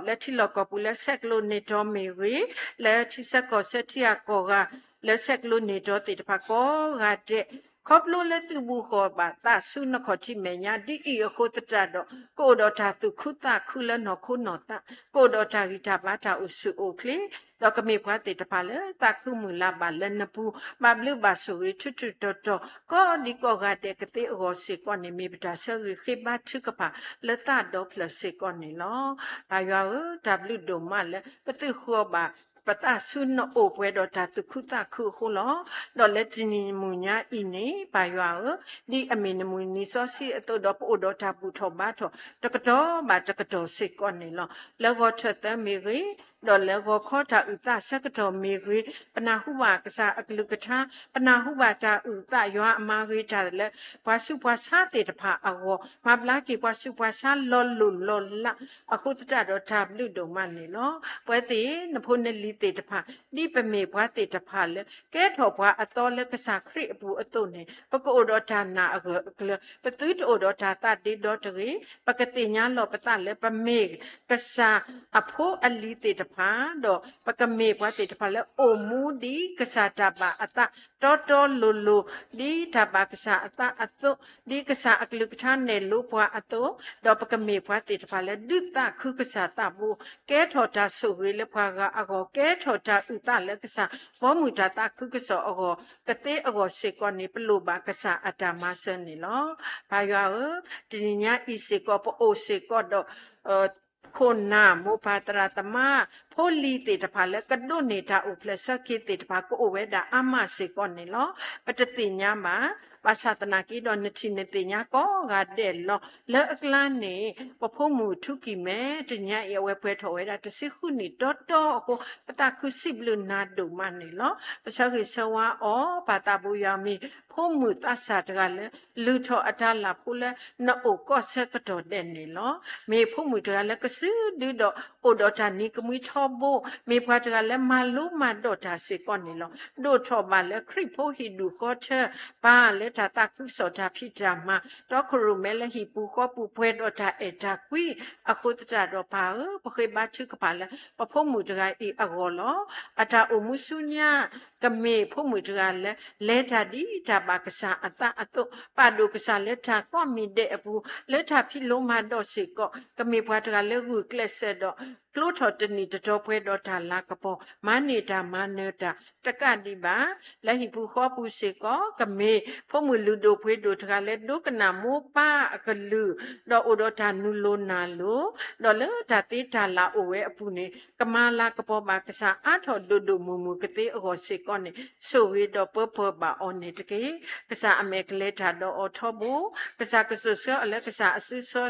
လၢထံလီၢ်ကီၢ်ပူၤ လၢဆဲးကျိးန့ၢ်တီၤမ့ၢ်ဂ့ၤ, လၢထံဆၢကီၢ်ဆၢထံအကီၢ်ဂၤ, လၢဆဲးကျိးန့ၢ်တီၤသ့ၣ်တဖၣ်ကိးဂၤဒဲး, ခီဖျိလၢသုးဘူးဃီၤဘၣ်သးဆူနခီၣ်ထံးမဲာ်ညါ ဒ်အံၤအဃိသတးဒီး ကအိၣ်ဒီးတၢ်သူၣ်ခုသးခုလၢနီၢ်ခိနီၢ်သး, ကအိၣ်ဒီးတၢ်ဂံၢ်တၢ်ဘါတၢ်အိၣ်ဆူၣ်အိၣ်ချ့, ဒီးကမ့ၢ်ပှၤသ့ၣ်တဖၣ်လၢသးခုမုၢ်လၢ်ဘၣ်လၢနပူၤ ဘၣ်ဘျုးဘၣ်ဆိၣ်ဂ့ၤထူထူတီတီ ကိးဒံကိးဂၤဒဲးကသ့အဂီၢ်စ့ၢ်ကီးန့ၣ် မ့ၢ်ပတၢ်ဆၢဂ့ၤဃ့ဘါထုကဖၣ်လၢသးဒီဖျၢၣ်စ့ၢ်ကီးန့ၣ်လီၤ. ပၢ်ယွၤဧၢ, တၢ်ဘျုးဒိၣ်မးလၢ ပသုးဃီၤဘၣ် ပသးဆူနအိၣ်ပှဲၤဒီးတၢ်သူၣ်ခုသးခုအဃိလီၤ. ဒီးလၢတနံၤမုၢ်ညါအံၤန့ၣ် ပၢ်ယွၤဧၢ, ဒ်အမ့ၢ်နမုၢ်နံၤစီဆှံအသိးဒီး ပအိၣ်ဒီးတၢ်ဘူၣ်ထီၣ်ဘါထီၣ် တကတီၢ်ဘၣ်တကတီၢ်စ့ၢ်ကီးန့ၣ်လီၤ. လၢဂီၤထၢၣ်သၢမ့ၢ်ဂ့ၤ, ဒီးလၢဂီၤခီတၢ်အုၣ်သးဆၢကတီၢ်မ့ၢ်ဂ့ၤ, ပနၢ်ဟူဘၣ်ကစၢ်အကလုၢ်ကထါ, ပနၢ်ဟူဘၣ်တၢ်အုၣ်သးယွၤအမၤဂ့ၤတၢ်လၢ ပှၤဆူးပှၤဆါသ့ၣ်တဖၣ်အဂီၢ်, မၤဘျါက့ၤပှၤဆူးပှၤဆါလီၤလိၢ်လီၤလးအဃိသတးဒီး တၢ်ဘျုးဒိၣ်မးန့ၣ်လီၤ. ပဝဲသ့ၣ်နဖိနလံၤသ့ၣ်တဖၣ် ဒ်ပမ့ၢ်ပှၤသ့ၣ်တဖၣ်လၢ ကဲထီၣ်ပှၤအသီလၢကစၢ်ခရံာ်အပူၤအသိးန့ၣ် ပကအိၣ်ဒီးတၢ်နာ်အဂၢၢ်အကျၢၤ, ပသုတအိၣ်ဒီးတၢ်သးဒ့ဒီတဂ့ၤ, ပကသ့ၣ်ညါလီၤပသးလၢပမ့ၢ်ကစၢ်အဖိအလံၤသ့ၣ်တဖၣ်, ဒီးပကမ့ၢ်ပှၤသ့ၣ်တဖၣ်လၢအိၣ်မူဒ်ကစၢ်တၢ်ဘၣ်အသး တီတီလိၤလိၤ, ဒ်တၢ်ဘၣ်ကစၢ်အသးအသိး, ဒ်ကစၢ်အကလုၢ်ကထါနဲၣ်လိပှၤအသိး, ဒီးပကမ့ၢ်ပှၤသ့ၣ်တဖၣ်လၢဒုးသးခုကစၢ်သးဘိ, ကဲထီၣ်တၢ်ဆိၣ်ဂ့ၤလၢပှၤဂၤအဂီၢ်, ကဲထီၣ်တၢ်အုၣ်သးလၢကစၢ် ဘီမုၢ်တၢ်သးခုကစီၣ်အဂီၢ်, ကသ့အဂီၢ်စ့ၢ်ကီးန့ၣ် ပလိၣ်ဘၣ်ကစၢ်အတၢ်မၤစၢၤန့ၣ်လီၤ. ပၢ်ယွၤဧၢ, တနံၤညါအံၤစ့ၢ်ကီး ပအိၣ်စ့ၢ်ကီးဒီး ခိၣ်နၢ်မိၢ်ပၢ်သရၣ်သမါ ဖိလံၤသ့ၣ်တဖၣ်လၢကဒိးန့ၢ်တၢ်အိၣ်ဖျဲၣ်ဆၢက့ၤသ့ၣ်တဖၣ် ကအိၣ်ဝဲဒၣ်အါမးစ့ၢ်ကီးန့ၣ်လီၤ. ပတသ့ၣ်ညါဘၣ်, ဘၣ်ဆၣ်သနာ်က့ဒီးနထံၣ်နသ့ၣ်ညါကိးဂၤဒဲးလီၤ. လၢအကျါန့ၣ် ပဖိမုၣ်ထူကံၢ်မဲ တနံၤညါအံၤ အဝဲပှဲၤထီၣ်ဝဲဒၣ်တဆံဃုနံၣ်တီတီအဃိ ပသးခုစံးဘျုးနၤဒိၣ်မးန့ၣ်လီၤ. ပဆၢဂ့ၤဆၢဝါအီၤ ပၢ်သးဘိယွၤမ့ၢ်ဖိမုၣ်သးစၢ်တဂၤလၢ လုၢ်ထီၣ်အတၢ်လၢ်ဖိလၢနအိၣ်ကီၢ်ဆၢကတီၢ်ဒဲးန့ၣ်လီၤ. မ့ၢ်ဖိမုၣ်တဂၤလၢကစုဒုဒီးအိၣ်ဒီးတၢ်နံၤကမှံထီဘိ, မ့ၢ်ပှၤတဂၤလၢမၤလိမၤဒိးတၢ်စ့ၢ်ကီးန့ၣ်လီၤ. ဒိၣ်ထီၣ်ဘၣ်လၢခရံာ်ဖိဟံၣ်ဒူၣ်ဃီထၢ, ပၢ်လၢတၢ်သးခုကစီၣ်တၢ်ဖံးတၢ်မၤ, တီခိၣ်ရိၣ်မဲလၢဟံၣ်ပူၤဃီပူၤပှဲၤဒီးတၢ်အဲၣ်တၢ်ကွံအဃိသတးဒီး ပၢ်ဧၢ, ပဃ့ဘါထုကဖၣ်လၢ ပဖိမုၣ်တဂၤအံၤအဂီၢ်လီၤ. အတၢ်အိၣ်မူဆူညါ ကမ့ၢ်ဖိမုၣ်တဂၤလၢ လဲၤတၢ်ဒ်တၢ်ဘၣ်ကစၢ်အသးအသိး, ပာ်ဒိၣ်ကစၢ်လၢတၢ်ကိးမံၤဒဲးအပူၤ, လၢတၢ်ဖံးလိမၤဒိးစ့ၢ်ကီး, ကမ့ၢ်ပှၤတဂၤလၢဂုာ်ကျဲးစၢးဒီး ကျိထီၣ်တနံၤတတီၤပှဲၤဒီးတၢ်လၤကပီၤ, မၤန့ၢ်တၢ်မၤနၢၤတၢ်တကးဒံးဘၣ်, လၢဟံၣ်ပူၤဃီပူၤစ့ၢ်ကီး ကမ့ၢ်ဖိမုၣ်လုၢ်ဒိၣ်ပှ့ၤဒိၣ်တဂၤလၢဒိကနၣ်မိၢ်ပၢ်အကလုၢ်, ဒီးအိၣ်ဒီးတၢ်နုာ်လီၤနၢ်လီၤ, ဒီးလၢတၢ်သ့တၢ်လၢ်အိၣ်ဝဲအပူၤန့ၣ် ကမၤလၤကပီၤဘၣ်ကစၢ်အါထီၣ်ဒိၣ်ဒိၣ်မုၢ်မုၢ်ကသ့အဂီၢ်စ့ၢ်ကီးန့ၣ် ဆိၣ်ဂ့ၤဒီးပၢၤပၢၤဘၣ်အီၤန့ၣ်တက့ၢ်. ကစၢ်အမဲာ်ကလဲၤတၢ်ဒီးအီၤထီဘိ, ကစၢ်ကစိာ်ဆှၢအီၤလၢကစၢ်အစုစီဆှံ,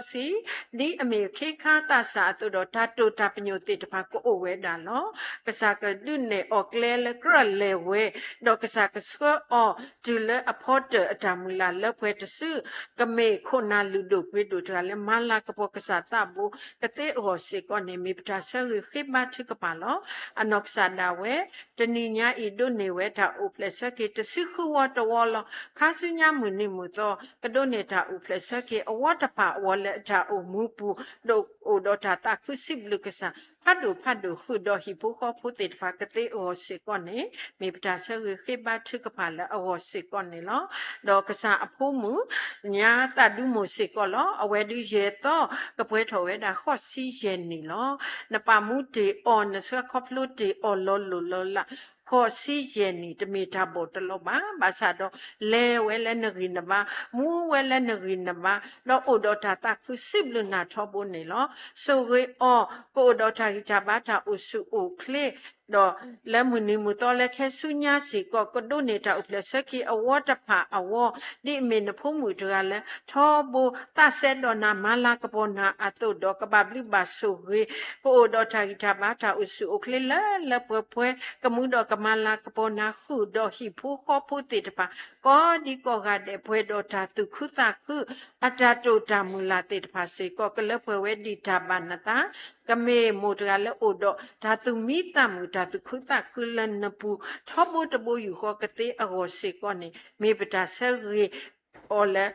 ဒ်အမ့ၢ်ခ့ခါသးစၢ်အသိးဒီး တၢ်တိာ်တၢ်ပညိၣ်သ့ၣ်တဖၣ်ကအိၣ်ဝဲဒၣ်လီၤ. ကစၢ်ကဒုးနဲၣ်အီၤကျဲလၢကြၢးလဲၤဝဲ, ဒီးကစၢ်ကဆှၢအီၤတုၤလၢအဖီတၢၢ်အတၢ်မုၢ်လၢ်လၢပှဲၤတစု, ကမ့ၢ်ခိၣ်နၢ်လုၢ်ဒိၣ်ပှ့ၤဒိၣ်တဂၤလၢမၤလၤကပီၤကစၢ်သးဘိကသ့အဂီၢ်စ့ၢ်ကီးန့ၣ် မ့ၢ်ပတၢ်ဆၢဂ့ၤဃ့ဘါထုကဖၣ်လီၤ. အနီၢ်ကစၢ်ဒၣ်ဝဲ တနံၤညါအံၤ ဒိးန့ၢ်ဝဲတၢ်အိၣ်ဖျဲၣ်ဆၢက့ၤ တဆံဃုဝီတဝီလီၤ. ခါဆူညါမုၢ်နံၤမုၢ်သီ ကဒိးန့ၢ်တၢ်အိၣ်ဖျဲၣ်ဆၢက့ၤအဝီတဖၣ်အဝီလၢအတၢ်အိၣ်မူပူၤ, ဒီးအိၣ်ဒီးတၢ်သးခုစံးဘျုးကစၢ် ဖးဒိၣ်ဖးဒိၣ်ဃုာ်ဒီးဟံၣ်ဖိဃီဖိသ့ၣ်တဖၣ်ကသ့အဂီၢ်စ့ၢ်ကီးန့ၣ် မ့ၢ်ပတၢ်ဆၢဂ့ၤဃ့ဘါထုကဖၣ်လၢအဂီၢ်စ့ၢ်ကီးန့ၣ်လီၤ. ဒီးကစၢ်အဖိမုၣ် ညါသးဒူမိၢ်စ့ၢ်ကီးလီၤ. အဝဲဒုးယဲၢ်သီ ကပှဲၤထီၣ်ဝဲဒၣ်ဃိးဆံယဲၢ်နံၣ်လီၤ. နပာ်မူတ့ၢ်အီၤ နဆှၢခီဖျိတ့ၢ်အီၤလီၤလိၢ်လီၤလး ဃိးဆံယဲၢ်နံၣ် တမ့ၢ်တၢ်ဘီၣ်တလီၤဘၣ်. ဘၣ်ဆၣ်ဒီး လဲၤဝဲလၢနဂံၢ်နဘါ, မူဝဲလၢနဂံၢ်နဘါ, ဒီးအိၣ်ဒီးတၢ်သးခုစံးဘျုးနၤထီဘိန့ၣ်လီၤ. ဆိၣ်ဂ့ၤအီၤ ကအိၣ်ဒီးတၢ်ဂံၢ်တၢ်ဘါတၢ်အိၣ်ဆူၣ်အိၣ်ချ့ ဒီးလၢမုၢ်နံၤမုၢ်သီလၢခဲဆူညါစ့ၢ်ကီး ကဒိးန့ၢ်တၢ်အိၣ်ဖျဲၣ်ဆၢက့ၤအဝီတဖၣ်အဝီ, ဒ်အမ့ၢ်နဖိမုၣ်တဂၤလၢ ထီဘိသးစဲဒီးနၤ မၤလၤကပီၤနၤအသိးဒီး ကဘၣ်ဘျုးဘၣ်ဆိၣ်ဂ့ၤ, ကအိၣ်ဒီးတၢ်ဂံၢ်တၢ်ဘါတၢ်အိၣ်ဆူၣ်အိၣ်ချ့လၢလၢပှဲၤပှဲၤ, ကမူဒီးကမၤလၤကပီၤနၤဃုာ်ဒီးဟံၣ်ဖိဃီဖိသ့ၣ်တဖၣ် ကိးဒံကိးဂၤဒဲး ပှဲၤဒီးတၢ်သူၣ်ခုသးခု အတၢ်တိာ်တၢ်မုၢ်လၢ်သ့ၣ်တဖၣ်စ့ၢ်ကီး ကလၢပှဲၤဝဲဒ်တၢ်ဘၣ်နသး ကမ့ၢ်မိၢ်တဂၤလၢအိၣ်ဒီးတၢ်သူၣ်မံသးမုာ် တၢ်သူၣ်ခုသးခုလၢနပူၤ ထီဘိတဘိယူၢ်ဃီကသ့အဂီၢ်စ့ၢ်ကီးန့ၣ် မ့ၢ်ပတၢ်ဆၢဂ့ၤအီၤလၢ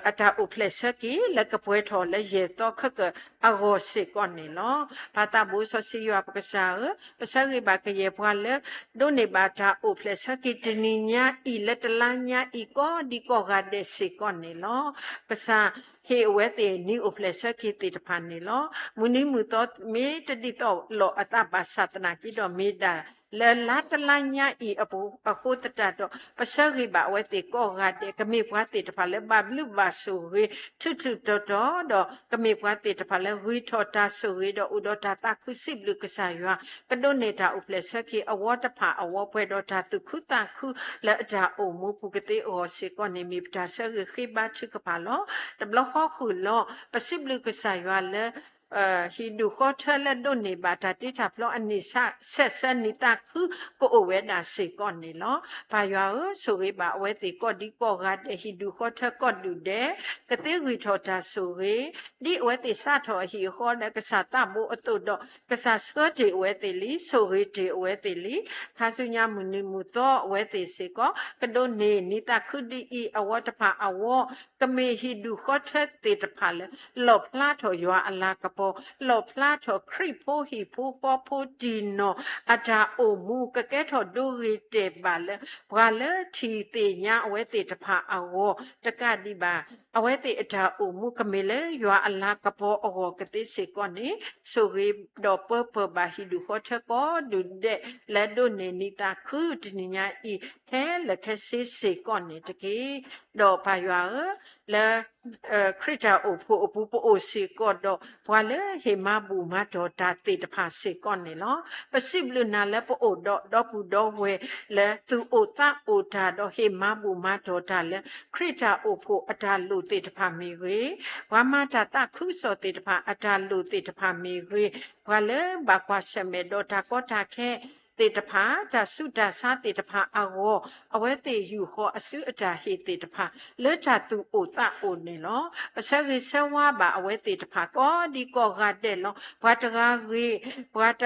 အတၢ်အိၣ်ဖျဲၣ်ဆၢက့ၤလၢကပှဲၤထီၣ်လၢယဲၢ်သီခဲကၢၣ်အဂီၢ်စ့ၢ်ကီးန့ၣ်လီၤ. ပၢ်သးဘိစီဆှံယွၤပကစၢ်ဧၢ, ပဆၢဂ့ၤဘၣ်ကယဲၢ်ပှၤလၢ ဒိးန့ၢ်ဘၣ်တၢ်အိၣ်ဖျဲၣ်ဆၢက့ၤတနံၤညါအံၤ လၢတလါညါအံၤ ကိးဒံကိးဂၤဒဲးစ့ၢ်ကီးန့ၣ်လီၤ. ကစၢ်ဟ့ၣ်အဝဲသ့ၣ်နံၤအိၣ်ဖျဲၣ်ဆၢက့ၤသ့ၣ်တဖၣ်န့ၣ်လီၤ. မုၢ်နံၤမုၢ်သီမ့ၢ်တဒ်သိးလိာ်အသးဘၣ်ဆၣ်သနာ်က့ဒီး မ့ၢ်ဒၣ် လၢလါတလါညါအံၤအပူၤအဃိသတးဒီး ပဆၢဂ့ၤဘၣ်အဝဲသ့ၣ်ကိးဂၤဒဲး ကမ့ၢ်ပှၤသ့ၣ်တဖၣ်လၢဘၣ်ဘျုးဘၣ်ဆိၣ်ဂ့ၤ ထူးထူးတီၤတီၤ ဒီးကမ့ၢ်ပှၤသ့ၣ်တဖၣ်လၢဂံၢ်ထီၣ်တၢ်ဆိၣ်ဂ့ၤ ဒီးအိၣ်ဒီးတၢ်သးခုစံးဘျုးကစၢ်ယွၤ ကဒိးန့ၢ်တၢ်အိၣ်ဖျဲၣ်ဆၢက့ၤအဝီတဖၣ်အဝီ ပှဲၤဒီးတၢ်သူၣ်ခုသးခုလၢအတၢ်အိၣ်မူပူၤကသ့အဂီၢ်စ့ၢ်ကီးန့ၣ် မ့ၢ်ပတၢ်ဆၢဂ့ၤဃ့ဘါထုကဖၣ်လီၤ. တဘျီဃီဃုာ်လီၤ ပစံးဘျုးကစၢ်ယွၤလၢ ဟံၣ်ဒူၣ်ဃီထၢလၢဒိးန့ၢ်ဘၣ်တၢ်တ့တၢ်ဖျီအနံၣ်ဆဲးဆၢနံၣ်သးခုကအိၣ်ဝဲဒၣ်စ့ၢ်ကီးန့ၣ်လီၤ. ပၢ်ယွၤဧၢ, ဆိၣ်ဂ့ၤဘၣ်အဝဲသ့ၣ်ကိးဒံကိးဂၤဒဲး ဟံၣ်ဒူၣ်ဃီထၢကိးဒူၣ်ဒဲး ကသ့ဂံၢ်ထီၣ်တၢ်ဆိၣ်ဂ့ၤ ဒ်အဝဲသ့ၣ်စးထီၣ်အဟံၣ်အဃီလၢကစၢ်သးဘိအသိးဒီး ကစၢ်ဆှၢတ့ၢ်အဝဲသ့ၣ်လံ, ဆိၣ်ဂ့ၤတ့ၢ်အဝဲသ့ၣ်လံ. ခါဆူညါမုၢ်နံၤမုၢ်သီအဝဲသ့ၣ်စ့ၢ်ကီး ကဒိးန့ၢ်နံၣ်သးခုဒ်အံၤ အဝီတဖၣ်အဝီ ကမ့ၢ်ဟံၣ်ဒူၣ်ဃီထၢသ့ၣ်တဖၣ်လၢ လီၣ်ဖျါထီၣ်ယွၤအလၤကပီၤ, လီၣ်ဖျါထီၣ်ခရံာ်ဖိဟံၣ်ဖိဃီဖိတံၢ်နီၢ် အတၢ်အိၣ်မူ ကကဲထီၣ်ဒိဂ့ၤတဲာ်ဘၣ်လၢ ပှၤလၢထံၣ်သ့ၣ်ညါအဝဲသ့ၣ်တဖၣ်အဂီၢ် တကးဒံးဘၣ် အဝဲသ့ၣ်အတၢ်အိၣ်မူ ကမ့ၢ်လၢယွၤအလၤကပီၤအဂီၢ်ကသ့စ့ၢ်ကီးန့ၣ် ဆိၣ်ဂ့ၤဒီးပၢပၢၢ်ဘၣ်ဟံၣ်ဒူၣ်ဃီထၢကိးဒူၣ်ဒဲး လၢဒိးန့ၢ်နံၣ်သးခုတနံၤညါအံၤ ခဲလၢာ်ခဲဆ့စ့ၢ်ကီးန့ၣ်တက့ၢ်. ဒီးပၢ်ယွၤဧၢ, လၢ ခရံာ်တၢ်အိၣ်ဖှိၣ်အပူၤ ပအိၣ်စ့ၢ်ကီးဒီး ပှၤလၢဟ့ၣ်မၤဘူၣ်မၤတီၢ်တၢ်သ့ၣ်တဖၣ်စ့ၢ်ကီးန့ၣ်လီၤ. ပစံးဘျုးနၤလၢပအိၣ်ဒီးဒီပုၢ်ဒီဝဲၢ်လၢ သူၣ်အိၣ်သးအိၣ်တၢ်ဒီးဟ့ၣ်မၤဘူၣ်မၤတီၢ်တၢ်လၢ ခရံာ်တၢ်အိၣ်ဖှိၣ်အတၢ်လိၣ်သ့ၣ်တဖၣ်မ့ၢ်ဂ့ၤ, ပှၤမၤတၢ်သးခုကစီၣ်သ့ၣ်တဖၣ်အတၢ်လိၣ်သ့ၣ်တဖၣ်မ့ၢ်ဂ့ၤ, ပှၤလၢဘၣ်ကွၢ်ဆၢၣ်မဲာ်ဒီးတၢ်ကီတၢ်ခဲသ့ၣ်တဖၣ် တၢ်ဆူးတၢ်ဆါသ့ၣ်တဖၣ်အဂီၢ် အဝဲသ့ၣ်ယူၢ်ဃီၤအစုအတၢ်ဟ့ၣ်သ့ၣ်တဖၣ် လၢတၢ်သူၣ်အိၣ်သးအိၣ်န့ၣ်လီၤ. ပဆၢဂ့ၤဆၢဝါဘၣ်အဝဲသ့ၣ်တဖၣ် ကိးဒံကိးဂၤဒဲးလီၤ. ပှၤတဂၤဂ့ၤ, ပှၤတ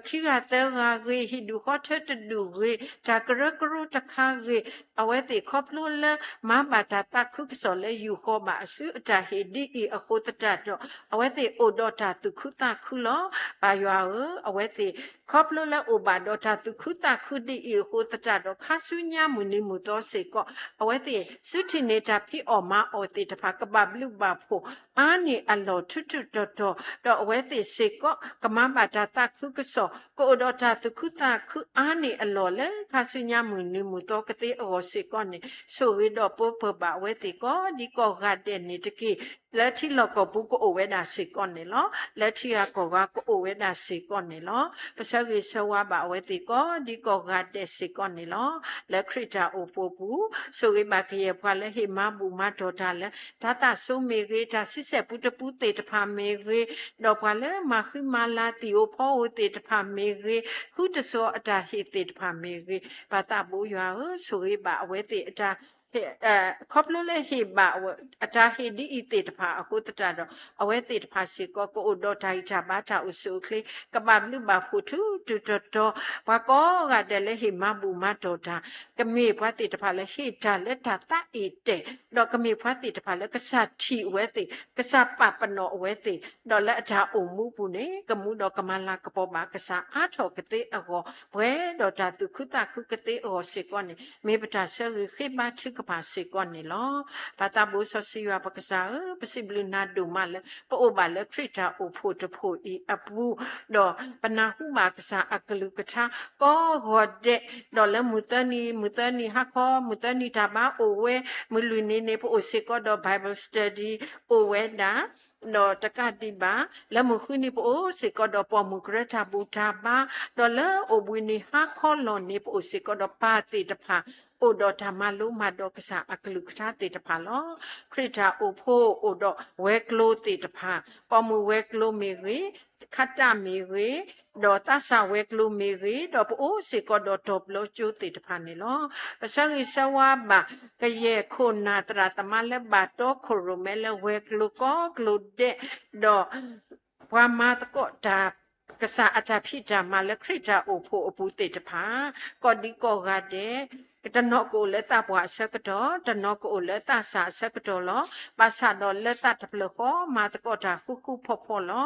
ခံဂၤသၢဂၤဂ့ၤ, ဟံၣ်ဒူၣ်ဃီထၢတဒူၣ်ဂ့ၤ, တၢ်ကရၢကရိတခါဂ့ၤ, အဝဲသ့ၣ်ခီဖျိလၢ မၤဘၣ်တၢ်သးခုကစီၣ်လၢယူၢ်ဃီၤဘၣ်အစုအတၢ်ဟ့ၣ်ဒ်အံၤအဃိသတးဒီး အဝဲသ့ၣ်အိၣ်ဒီးတၢ်သူၣ်ခုသးခုလီၤ. ပၢ်ယွၤဧၢ, အဝဲသ့ၣ် ခီဖျိလၢအိၣ်ဘၣ်ဒီးတၢ်သူၣ်ခုသးခုဒ်အံၤအဃိသတးဒီး ခါဆူညါမုၢ်နံၤမုၢ်သီစ့ၢ်ကီး အဝဲသ့ၣ်စုထံၣ်န့ၢ်တၢ်ဖံးအီၣ်မၤအီၣ်သ့ၣ်တဖၣ် ကဘၣ်ဘျုးဘၣ်ဖှိၣ်အါန့ၢ်အလီၢ်ထူးထူးတီၤတီၤ, ဒီးအဝဲသ့ၣ်စ့ၢ်ကီး ကမၤဘၣ်တၢ်သးခုကစီၣ် ကအိၣ်ဒီးတၢ်သူၣ်ခုသးခုအါန့ၢ်အလီၢ်လၢ ခါဆူညါမုၢ်နံၤမုၢ်သီကသ့အဂီၢ်စ့ၢ်ကီးန့ၣ် ဆိၣ်ဂ့ၤဒီးပၢပၢၢ်ဘၣ်အဝဲသ့ၣ်ကိးဒံကိးဂၤဒဲးန့ၣ်တက့ၢ်. လၢထံလီၢ်ကီၢ်ပူၤကအိၣ်ဝဲဒၣ်စ့ၢ်ကီးန့ၣ်လီၤ. လၢထံဂၤကီၢ်ဂၤကအိၣ်ဝဲဒၣ်စ့ၢ်ကီးန့ၣ်လီၤ. ပဆၢဂ့ၤဆၢဝါဘၣ်အဝဲသ့ၣ်ကိးဒံကိးဂၤဒဲးစ့ၢ်ကီးန့ၣ်လီၤ. လၢခရံာ်တၢ်အိၣ်ဖှိၣ်ပူၤ ဆိၣ်ဂ့ၤဘၣ်ကယဲၢ်ပှၤလၢဟ့ၣ်မၤဘူၣ်မၤတီၢ်တၢ်လၢ တၢ်သးစိမ့ၢ်ဂ့ၤ, တၢ်ဆံဆဲၣ်ပူတပူသ့ၣ်တဖၣ်မ့ၢ်ဂ့ၤ, ဒီးပှၤလၢမၤဃံမၤလၤသံၣ်ဧိၤဖီဧိၤသ့ၣ်တဖၣ်မ့ၢ်ဂ့ၤ, ဃုတစိၤအတၢ်ဟ့ၣ်သ့ၣ်တဖၣ်မ့ၢ်ဂ့ၤ, ပၢ်သးဘိယွၤဧၢ, ဆိၣ်ဂ့ၤဘၣ်အဝဲသ့ၣ်အတၢ် ခီဖျိလၢဟ့ၣ်ဘၣ်အတၢ်ဟ့ၣ်ဒ်အံၤသ့ၣ်တဖၣ်အဃိသတးဒီး အဝဲသ့ၣ်တဖၣ်စ့ၢ်ကီး ကအိၣ်ဒီးတၢ်ဂံၢ်တၢ်ဘါတၢ်အိၣ်ဆူၣ်အိၣ်ချ့ ကဘၣ်ဘျုးဘၣ်ဖှိၣ်ထူးထူးတီၤတီၤ, ပှၤကိးဂၤဒဲးလၢဟ့ၣ်မၤဘူၣ်မၤတီၢ်တၢ် ကမ့ၢ်ပှၤသ့ၣ်တဖၣ်လၢဟ့ၣ်တၢ်လၢတၢ်သးအ့ၣ်တဲာ်, ဒီးကမ့ၢ်ပှၤသ့ၣ်တဖၣ်လၢကစၢ်ထံၣ်အဝဲသ့ၣ်, ကစၢ်ပာ်ပနီၣ်အဝဲသ့ၣ်, ဒီးလၢအတၢ်အိၣ်မူပူၤန့ၣ် ကမူဒီးကမၤလၤကပီၤဘၣ်ကစၢ်အါထီၣ်ကသ့အဂီၢ်, ပှဲၤဒီးတၢ်သူၣ်ခုသးခုကသ့အဂီၢ်စ့ၢ်ကီးန့ၣ် မ့ၢ်ပတၢ်ဆၢဂ့ၤဃ့ဘါထုကဖၣ်စ့ၢ်ကီးန့ၣ်လီၤ. ပၢ်သးဘိစီဆှံယွၤပကစၢ်ဧၢ, ပစံးဘျုးနၤဒိၣ်မးလၢ ပအိၣ်ဘၣ်လၢခရံာ်တၢ်အိၣ်ဖှိၣ်တဖှိၣ်အံၤအပူၤ, ဒီးပနၢ်ဟူဘၣ်ကစၢ်အကလုၢ်ကထါကိးဂီၤဒဲး, ဒီးလၢမုၢ်သၢနံၤ, မုၢ်သၢနံၤဟါခီ, မုၢ်သၢနံၤတၢ်ဘါအိၣ်ဝဲ, မုၢ်လွံၢ်နံၤန့ၣ် ပအိၣ်စ့ၢ်ကီးဒီး Bible study အိၣ်ဝဲဒၣ် ဒီးတကးဒံးဘၣ် လၢမုၢ်ဃုနံၤ ပအိၣ်စ့ၢ်ကီးဒီးပိာ်မုၣ်ကရၢတၢ်ဘူၣ်တၢ်ဘါ, ဒီးလၢအိၣ်ဘှံးနံၤဟါခီလီၤန့ၣ် ပအိၣ်စ့ၢ်ကီးဒီးပၢ်သ့ၣ်တဖၣ် အိၣ်ဒီးတၢ်မၤလိမၤဒိးကစၢ်အကလုၢ်ကထါသ့ၣ်တဖၣ်လီၤ. ခရံာ်တၢ်အိၣ်ဖှိၣ်အိၣ်ဒီးဝဲၤကျိၤသ့ၣ်တဖၣ်, ပိာ်မုၣ်ဝဲၤကျိၤမ့ၢ်ဂ့ၤ, ခါတၢ်မ့ၢ်ဂ့ၤ, ဒီးသးစၢ်ဝဲၤကျိၤမ့ၢ်ဂ့ၤ, ဒီးပအိၣ်စ့ၢ်ကီးဒီးတီၤပျီကၠိသ့ၣ်တဖၣ်န့ၣ်လီၤ. ပဆၢဂ့ၤဆၢဝါဘၣ် ကယဲၢ်ခိၣ်နၢ်သရၣ်သမါလၢဘၣ်တီခိၣ်ရိၣ်မဲလၢဝဲၤကျိၤကိးကျိၤဒဲး, ဒီး ပှၤမၤသကိးတၢ် ကစၢ်အတၢ်ဖံးတၢ်မၤလၢခရံာ်တၢ်အိၣ်ဖှိၣ်အပူၤသ့ၣ်တဖၣ်, ကိးဒံကိးဂၤဒဲး, တနီၤကအိၣ်လၢသးပှၢ်အဆၢကတီၢ်, တနီၤကအိၣ်လၢသးစၢ်အဆၢကတီၢ်လီၤ. ဘၣ်ဆၣ်ဒီးလၢသးတဖျၢၣ်ဃီ မၤသကိးတၢ်ဃူဃူဖိးဖိးလီ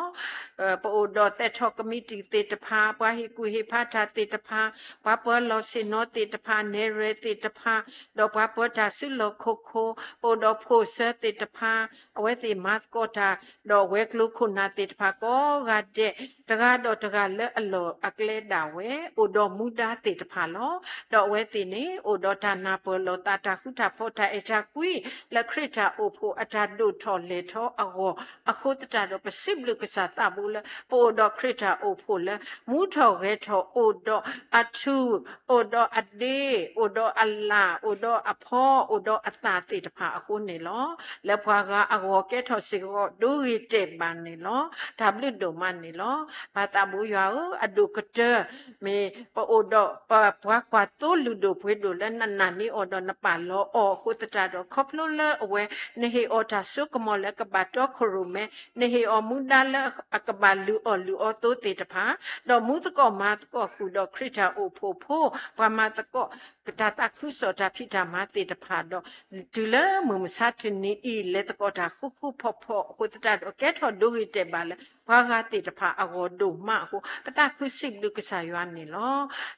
ၤ. ပအိၣ်ဒီးသဲးထီၣ်ကမံးတံာ်သ့ၣ်တဖၣ်, ပှၤဟ့ၣ်ကူၣ်ဟ့ၣ်ဖးတၢ်သ့ၣ်တဖၣ်, ပှၤပၢၤလီၢ်ဆ့ၣ်နီၤသ့ၣ်တဖၣ်, နဲၣ်ရွဲၣ်သ့ၣ်တဖၣ်, ဒီးပှၤပၢၤတၢ်စုလီၢ်ခီၣ်ခိၣ်, ပအိၣ်ဒီးဖိၣ်စၢၤသ့ၣ်တဖၣ်, အဝဲသ့ၣ်မၤသကိးတၢ်, ဒီးဝဲၤကျိၤခိၣ်နၢ်သ့ၣ်တဖၣ်ကိးဂၤဒဲး, တဂၤဒီးတဂၤလၢအလီၢ်အကျဲဒၣ်ဝဲ, အိၣ်ဒီးမူဒါသ့ၣ်တဖၣ်လီၤ. ဒီးအဝဲသ့ၣ်န့ၣ် အိၣ်ဒီးတၢ်နၢ်ပၢၢ်လီၤသး တၢ်ဃူတၢ်ဖိး တၢ်အဲၣ်တၢ်ကွံ လၢခရံာ်တၢ်အိၣ်ဖှိၣ်အတၢ်ဒိၣ်ထီၣ်လဲၢ်ထီၣ်အဂီၢ်, အဃိသတးဒီး ပစံးဘျုးကစၢ်သးဘိလၢ ပအိၣ်ဒီးခရံာ်တၢ်အိၣ်ဖှိၣ်လၢ မူထီၣ်ဂဲၤထီၣ် အိၣ်ဒီးအထူၣ်, အိၣ်ဒီးအဒ့, အိၣ်ဒီးအလၣ်, အိၣ်ဒီးအဖီ, အိၣ်ဒီးအသၣ်သ့ၣ်တဖၣ်အဃိန့ၣ်လီၤ. လၢပှၤဂၤအဂီၢ်ကဲထီၣ်စ့ၢ်ကီး ဒိဂ့ၤတဲာ်ဘၣ်န့ၣ်လီၤ. တၢ်ဘျုးဒိၣ်မးန့ၣ်လီၤ. ပၢ်သးဘိယွၤဧၢ, အဒိၣ်ကတၢၢ် မ့ၢ်ပအိၣ်ဒီးပပှၤကွၢ်သိလုၢ်ဒိၣ်ပှ့ၤဒိၣ်လၢနနာ်န့ၢ်အီၤဒီးနပာ်လီၤအီၤအဃိသတးဒီး ခီဖျိလၢအဝဲ နဟ့ၣ်အီၤတၢ်စိကမီၤလၢကဘၣ်တီခိၣ်ရိၣ်မဲ, နဟ့ၣ်အီၤမူဒါလၢအကဘၣ်လုၢ်အီၣ်လုၢ်အီသိသ့ၣ်တဖၣ်, ဒီးမူသကိးမၤသကိးဃုာ်ဒီးခရံာ်တၢ်အိၣ်ဖှိၣ်ဖိ, ပှၤမၤသကိး တၢ်သးခုကစီၣ်တၢ်ဖံးတၢ်မၤသ့ၣ်တဖၣ်ဒီး တုၤလၢမုၢ်မဆါတနံၤအံၤ လဲၤသကိးတၢ်ဃူဃူဖိးဖိးအဃိသတးဒီး ကဲထီၣ်ဒိဂ့ၤတဲာ်ဘၣ်လၢ ပှၤဂၤသ့ၣ်တဖၣ်အဂီၢ်ဒိၣ်မးအဃိ ပသးခုစံးဘျုးကစၢ်ယွၤန့ၣ်လီ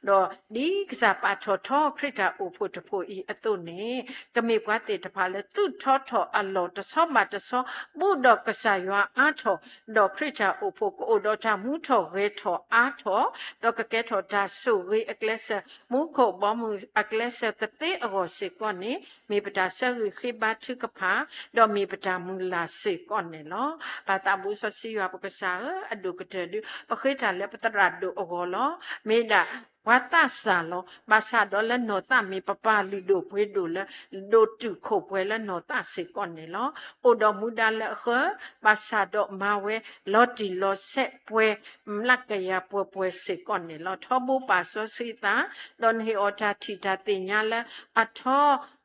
ၤ. ဒီးဒ်ကစၢ်ပာ်ထီၣ်ထီခရံာ်တၢ်အိၣ်ဖှိၣ်တဖှိၣ်အံၤအသိးန့ၣ်, ကမ့ၢ်ပှၤသ့ၣ်တဖၣ်လၢသုးထီထီၣ်အလီၢ်တဆီဘၣ်တဆီ, ဘူးဒီးကစၢ်ယွၤအါထီၣ်, ဒီးခရံာ်တၢ်အိၣ်ဖှိၣ်ကအိၣ်ဒီးတၢ်မူထီၣ်ဂဲၤထီၣ်အါထီၣ်, ဒီးကကဲထီၣ်တၢ်ဆိၣ်ဂ့ၤအကျဲးစၢး, မူခိၣ်ဘီမုၢ်အကျဲးစၢးကသ့အဂီၢ်စ့ၢ်ကီးန့ၣ်, မ့ၢ်ပတၢ်ဆၢဂ့ၤဃ့ဘါထုကဖၣ်, ဒီးမ့ၢ်ပတၢ်မုၢ်လၢ်စ့ၢ်ကီးန့ၣ်လီၤ. ပၢ်သးဘိစီဆှံယွၤပကစၢ်ဧၢ, အဒိၣ်ကတၢၢ်ဒုး ပဃ့တၢ်လၢပသရၣ်ဒိၣ်အဂီၢ်လီၤ. မ့ၢ်ဒၣ်ပှၤသးစၢ်လီၤ. ဘၣ်ဆၣ်ဒီးလၢနီၢ်သးမ့ၢ်ပပၢ်လုၢ်ဒိၣ်ပှ့ၤဒိၣ်လၢ ဒိၣ်တုာ်ခိၣ်ပှဲၤလၢနီၢ်သးစ့ၢ်ကီးန့ၣ်လီၤ. အိၣ်ဒီးမူဒါလၢအဃၢ, ဘၣ်ဆၣ်ဒီးမၤဝဲလီၤတံၢ်လီၤဆဲးပှဲၤ မျးကယၤပှဲၤပှဲၤစ့ၢ်ကီးန့ၣ်လီၤ. ထီဘိပၢ်စီဆှံသး, ဒီးနဟ့ၣ်အီၤတၢ်ထံၣ်တၢ်သ့ၣ်ညါလၢအထီ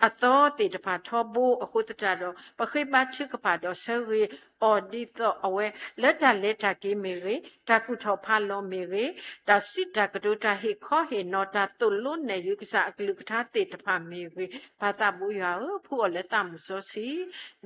အသီသ့ၣ်တဖၣ်ထီဘိအဃိသတးဒီး ပဃ့ဘါထုကဖၣ်ဒီးဆၢဂ့ၤအီၤဒ်သိးအဝဲ လၢတၢ်လဲၤတၢ်က့ၤမ့ၢ်ဂ့ၤ, တၢ်ကူၣ်ထီၣ်ဖးလီၤမ့ၢ်ဂ့ၤ, တၢ်စံးတၢ်ကတိၤ တၢ်ဟ့ၣ်ခီဟ့ၣ်နီၤ တၢ်သိၣ်လိနဲၣ်ယုၤကစၢ်အကလုၢ်ကထါသ့ၣ်တဖၣ်မ့ၢ်ဂ့ၤ, ပၢ်သးဘိယွၤဧၢ, ဖှူအီၤလၢသးမုၢ်စီ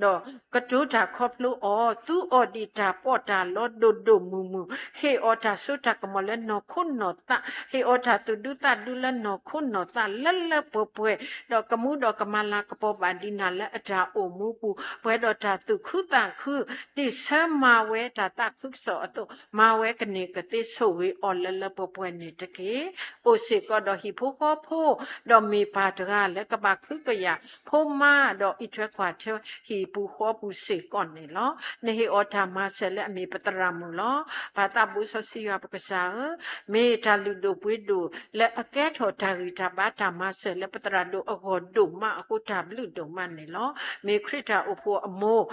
ဆှံ, ဒီးကတိၤတၢ်ခီဖျိအီၤ, သူအီၤဒ်တၢ်ပီးတၢ်လီဒိၣ်ဒိၣ်မုၢ်မုၢ်, ဟ့ၣ်အီၤတၢ်စိတၢ်ကမီၤလၢနီၢ်ခိနီၢ်သး, ဟ့ၣ်အီၤတၢ်သူၣ်ဒူသးဒူလၢနီၢ်ခိနီၢ်သးလၢလၢပှဲၤပှဲၤ, ဒီးကမူဒီးကမၤလၤကပီၤဘၣ်ဒံးနၤလၢအတၢ်အိၣ်မူပူၤ, ပှဲၤဒီးတၢ်သူၣ်ခုသးခု, ဒ်ဆၢမၤဝဲတၢ်သးခုကစီၣ်အသိး, မၤဝဲကန့ၢ်ကသ့ဆိၣ်ဂ့ၤအီၤလၢလၢပှဲၤပှဲၤန့ၣ်တက့ၢ်. အိၣ်စ့ၢ်ကီးဒီးဟံၣ်ဖိဃီဖိ, ဒီးမ့ၢ်ပၢ်တဂၤလၢကဘၣ်ခုကယာ် ဖိမါဒီးအံးထွဲကွၢ်ထွဲဟံၣ်ပူၤဃီပူၤစ့ၢ်ကီးန့ၣ်လီၤ. နဟ့ၣ်အီၤတၢ်မၤစၢၤလၢအမ့ၢ်ပသရၣ်မုၣ်လီၤ. ပၢ်သးဘိစီဆှံယွၤပကစၢ်ဧၢ, မ့ၢ်တၢ်လုၢ်ဒိၣ်ပှ့ၤဒိၣ်လၢအကဲထီၣ်တၢ်ဂံၢ်တၢ်ဘါတၢ်မၤစၢၤလၢပသရၣ်ဒိၣ်အဂီၢ်ဒိၣ်မးအဃိ တၢ်ဘျုးဒိၣ်မးန့ၣ်လီၤ. မ့ၢ်ခရံာ်တၢ်အိၣ်ဖှိၣ်အမိၢ်,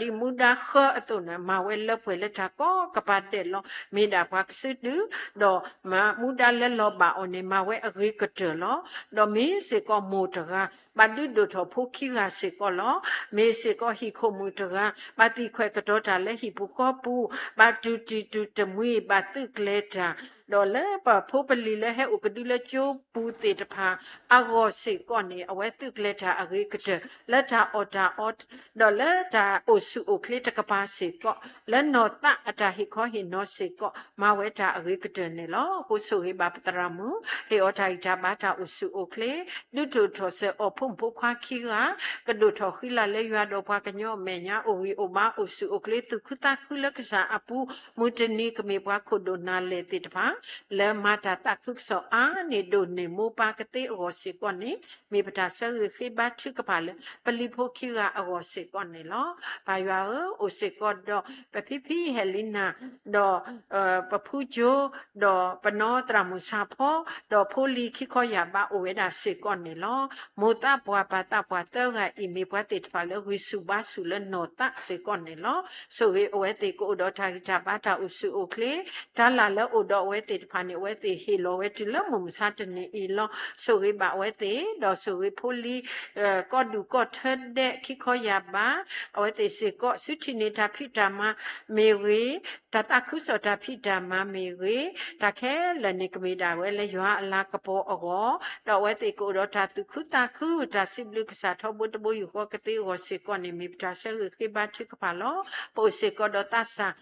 ဒီးဒ်မူဒါဃၢအသိးန့ၣ် မၤဝဲလၢပှဲၤလၢတၢ်ကီကပၤဒဲးလီၤ. မ့ၢ်ဒၣ်ပှၤကစုဒု, ဒီးမူဒါလၢလီၤဘၣ်အီၤန့ၣ် မၤဝဲအဂ့ၤကတၢၢ်လီၤ. ဒီးမ့ၢ်စ့ၢ်ကီးမိၢ်တဂၤ, ဘၣ်ဒုးဒိၣ်ထီၣ်ဖိခံဂၤစ့ၢ်ကီးလီၤ. မ့ၢ်စ့ၢ်ကီးဟံၣ်ခိၣ်မုၣ်တဂၤ, ဘၣ်သံၣ်ခွဲးကတီၤတၢ်လၢဟံၣ်ပူၤဃီပူၤ, ဘၣ်တူၢ်တံၢ်တူၢ်တမှံၤ, ဘၣ်သုးကျဲၤတၢ်, ဒီးလၢပဖိပလံၤလၢဟဲအိၣ်ကဒုလၢကၠိပူၤသ့ၣ်တဖၣ်အဂီၢ်စ့ၢ်ကီးန့ၣ်, အဝဲသုးကျဲၤတၢ်အဂ့ၤကတၢၢ် လၢတၢ်အီၣ်တၢ်အီ, ဒီးလၢတၢ်အိၣ်ဆူၣ်အိၣ်ချ့တကပၤစ့ၢ်ကီး, လၢနီၢ်သးအတၢ်ဟ့ၣ်ခီဟ့ၣ်နီၤစ့ၢ်ကီး, မၤဝဲတၢ်အဂ့ၤကတၢၢ်န့ၣ်လီၤ. အဃိဆိၣ်ဂ့ၤဘၣ်ပသရၣ်မုၣ်, ဟ့ၣ်အီၤတၢ်ဂံၢ်တၢ်ဘါတၢ်အိၣ်ဆူၣ်အိၣ်ချ့, ဒုးထီၣ်ထီၣ်စၢၤအီၤဖိမုၣ်ဖိခွါခံဂၤ, ကဒိၣ်ထီၣ်ဃံလၤလၢယွၤဒီးပှၤကညီအမဲာ်ညါ အိၣ်ဂံၢ်အိၣ်ဘါအိၣ်ဆူၣ်အိၣ်ချ့ သူၣ်ခုသးခုလၢကစၢ်အပူၤ, မုၢ်တနံၤကမ့ၢ်ပှၤခိၣ်ဒိၣ်နၤလဲၢ်သ့ၣ်တဖၣ် လၢမၤတၢ်သးခုကစီၣ်အါန့ၢ်ဒိၣ်န့ၢ်မိၢ်ပၢ်ကသ့အဂီၢ်စ့ၢ်ကီးန့ၣ်, မ့ၢ်ပတၢ်ဆၢဂ့ၤဃ့ဘါထုကဖၣ်လၢ ပလံၤဖိခံဂၤအဂီၢ်စ့ၢ်ကီးန့ၣ်လီၤ. ပၢ်ယွၤဧၢ, အိၣ်စ့ၢ်ကီးဒီးပဖံဖံဟဲလံနၤ, ဒီး ပဖုကၠိ, ဒီးပနီၢ်သရၣ်မုၣ်ဆၣ်ဖီ, ဒီးဖိလံၤခံခီယၢ်ဘးအိၣ်ဝဲဒၣ်စ့ၢ်ကီးန့ၣ်လီၤ. မိၢ်သး တၢ်ပှၤပာ်သးပှၢ်သၢဂၤအံၤ မ့ၢ်ပှၤသ့ၣ်တဖၣ်လၢဂံၢ်ဆူၣ်ဘါဆူၣ်လၢနီၢ်သးစ့ၢ်ကီးန့ၣ်လီၤ. ဆိၣ်ဂ့ၤအဝဲသ့ၣ်ကအိၣ်ဒီးတၢ်ဂံၢ်တၢ်ဘါတၢ်အိၣ်ဆူၣ်အိၣ်ချ့, တၢ်လၢ်လၢအိၣ်ဒီးအဝဲသ့ၣ်တဖၣ်န့ၣ် အဝဲသ့ၣ်ဟ့ၣ်လီၤဝဲတုၤလၢမုၢ်မဆါတနံၤအံၤလီၤ. ဆိၣ်ဂ့ၤဘၣ်အဝဲသ့ၣ်, ဒီးဆိၣ်ဂ့ၤဖိလံၤ ကီၢ်ဒူၣ်ကီၢ်ထၢဒဲးခံခီယၢ်ဘး အဝဲသ့ၣ်စ့ၢ်ကီး ဆူထံၣ်န့ၢ်တၢ်ဖံးတၢ်မၤမ့ၢ်ဂ့ၤ, တၢ်သးခုကစီၣ်တၢ်ဖံးတၢ်မၤမ့ၢ်ဂ့ၤ, တၢ်ခဲလၢာ်န့ၣ် ကမ့ၢ်ဒၣ်ဝဲလၢယွၤအလၤကပီၤအဂီၢ်, ဒီးအဝဲသ့ၣ်ကအိၣ်ဒီးတၢ်သူၣ်ခုသးခု တၢ်စံးဘျုးကစၢ်ထီဘိတဘိယူၢ်ဃီကသ့အဂီၢ်စ့ၢ်ကီးန့ၣ် မ့ၢ်ပတၢ်ဆၢဂ့ၤဃ့ဘါထုကဖၣ်လီၤ. ပအိၣ်စ့ၢ်ကီးဒီးသးစၢ်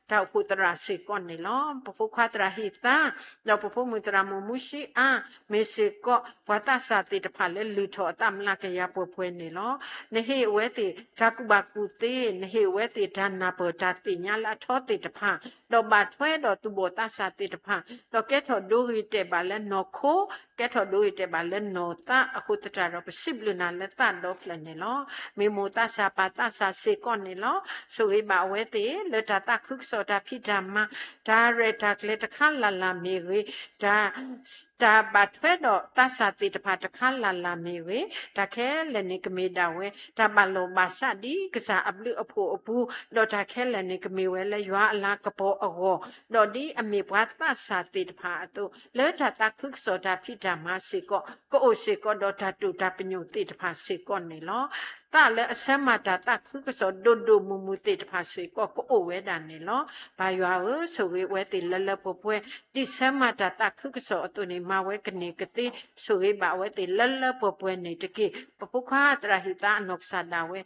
တၢ်အိၣ်ဖှိၣ်သရၣ်စ့ၢ်ကီးန့ၣ်လီၤ. ပဖိခွါသရၣ်ဟ့ၣ်သါ, ဒီးပဖိမုၣ်သရၣ်မုၣ်မူၡံအါ မ့ၢ်စ့ၢ်ကီး ပှၤသးစၢ်သ့ၣ်တဖၣ်လၢလုၢ်ထီၣ်အသးမျးကယၤပှဲၤပှဲၤန့ၣ်လီၤ. နဟ့ၣ်အဝဲသ့ၣ် တၢ်ကူၣ်ဘၣ်ကူၣ်သ့, နဟ့ၣ်အဝဲသ့ၣ်တၢ်နၢ်ပၢၢ်တၢ်သ့ၣ်ညါလၢအထီသ့ၣ်တဖၣ်, ဒီးဘၣ်ထွဲဒီးသူၣ်ဘီၣ်သးစၢ်သ့ၣ်တဖၣ်, ဒီးကဲထီၣ်ဒိဂ့ၤတဲာ်ဘၣ်လၢနီၢ်ခိ, ကဲထီၣ်ဒိဂ့ၤတဲာ်ဘၣ်လၢနီၢ်သးအဃိသတးဒီး ပစံးဘျုးနၤလၢသးဒီဖျၢၣ်န့ၣ်လီၤ. မ့ၢ်မိၢ်သးစၢ်ပၢ်သးစၢ်စ့ၢ်ကီးန့ၣ်လီၤ. ဆိၣ်ဂ့ၤဘၣ်အဝဲသ့ၣ် လၢတၢ်သးခုကစီၣ်တၢ်ဖံးတၢ်မၤ, တၢ်ရဲၣ်တၢ်ကျဲၤတခါလၢ်လၢ်မ့ၢ်ဂ့ၤ, တၢ် တၢ်ဘၣ်ထွဲဒီးသးစၢ်သ့ၣ်တဖၣ်တခါလၢ်လၢ်မ့ၢ်ဂ့ၤ, တၢ်ခဲလၢာ်န့ၣ်ကမ့ၢ်ဒၣ်ဝဲ တၢ်ဘၣ်လိာ်ဘၣ်စးဒ်ကစၢ်အဘျုးအဖှိၣ်အပူၤ, ဒီးတၢ်ခဲလၢာ်န့ၣ်ကမ့ၢ်ဝဲလၢယွၤအလၤကပီၤအဂီၢ်, ဒီးဒ်အမ့ၢ်ပှၤသးစၢ်သ့ၣ်တဖၣ်အသိး လၢတၢ်သးခုကစီၣ်တၢ်ဖံးတၢ်မၤစ့ၢ်ကီး ကအိၣ်စ့ၢ်ကီးဒီးတၢ်တိာ်တၢ်ပညိၣ်သ့ၣ်တဖၣ်စ့ၢ်ကီးန့ၣ်လီၤ. သးလၢအဆၢမၤတၢ်သးခုကစီၣ်ဒိၣ်ဒိၣ်မုၢ်မုၢ်သ့ၣ်တဖၣ်စ့ၢ်ကီး ကအိၣ်ဝဲဒၣ်န့ၣ်လီၤ. ပၢ်ယွၤဧၢ, ဆိၣ်ဂ့ၤအဝဲသ့ၣ်လၢလၢပှဲၤပှဲၤ, ဒ်ဆၢမၤတၢ်သးခုကစီၣ်အသိးန့ၣ် မၤဝဲကန့ၢ်ကသ့, ဆိၣ်ဂ့ၤဘၣ်အဝဲသ့ၣ်လၢလၢပှဲၤပှဲၤန့ၣ်တက့ၢ်. ပဖိခွါသရၣ်ဟ့ၣ်သါအနီၢ်ကစၢ်ဒၣ်ဝဲ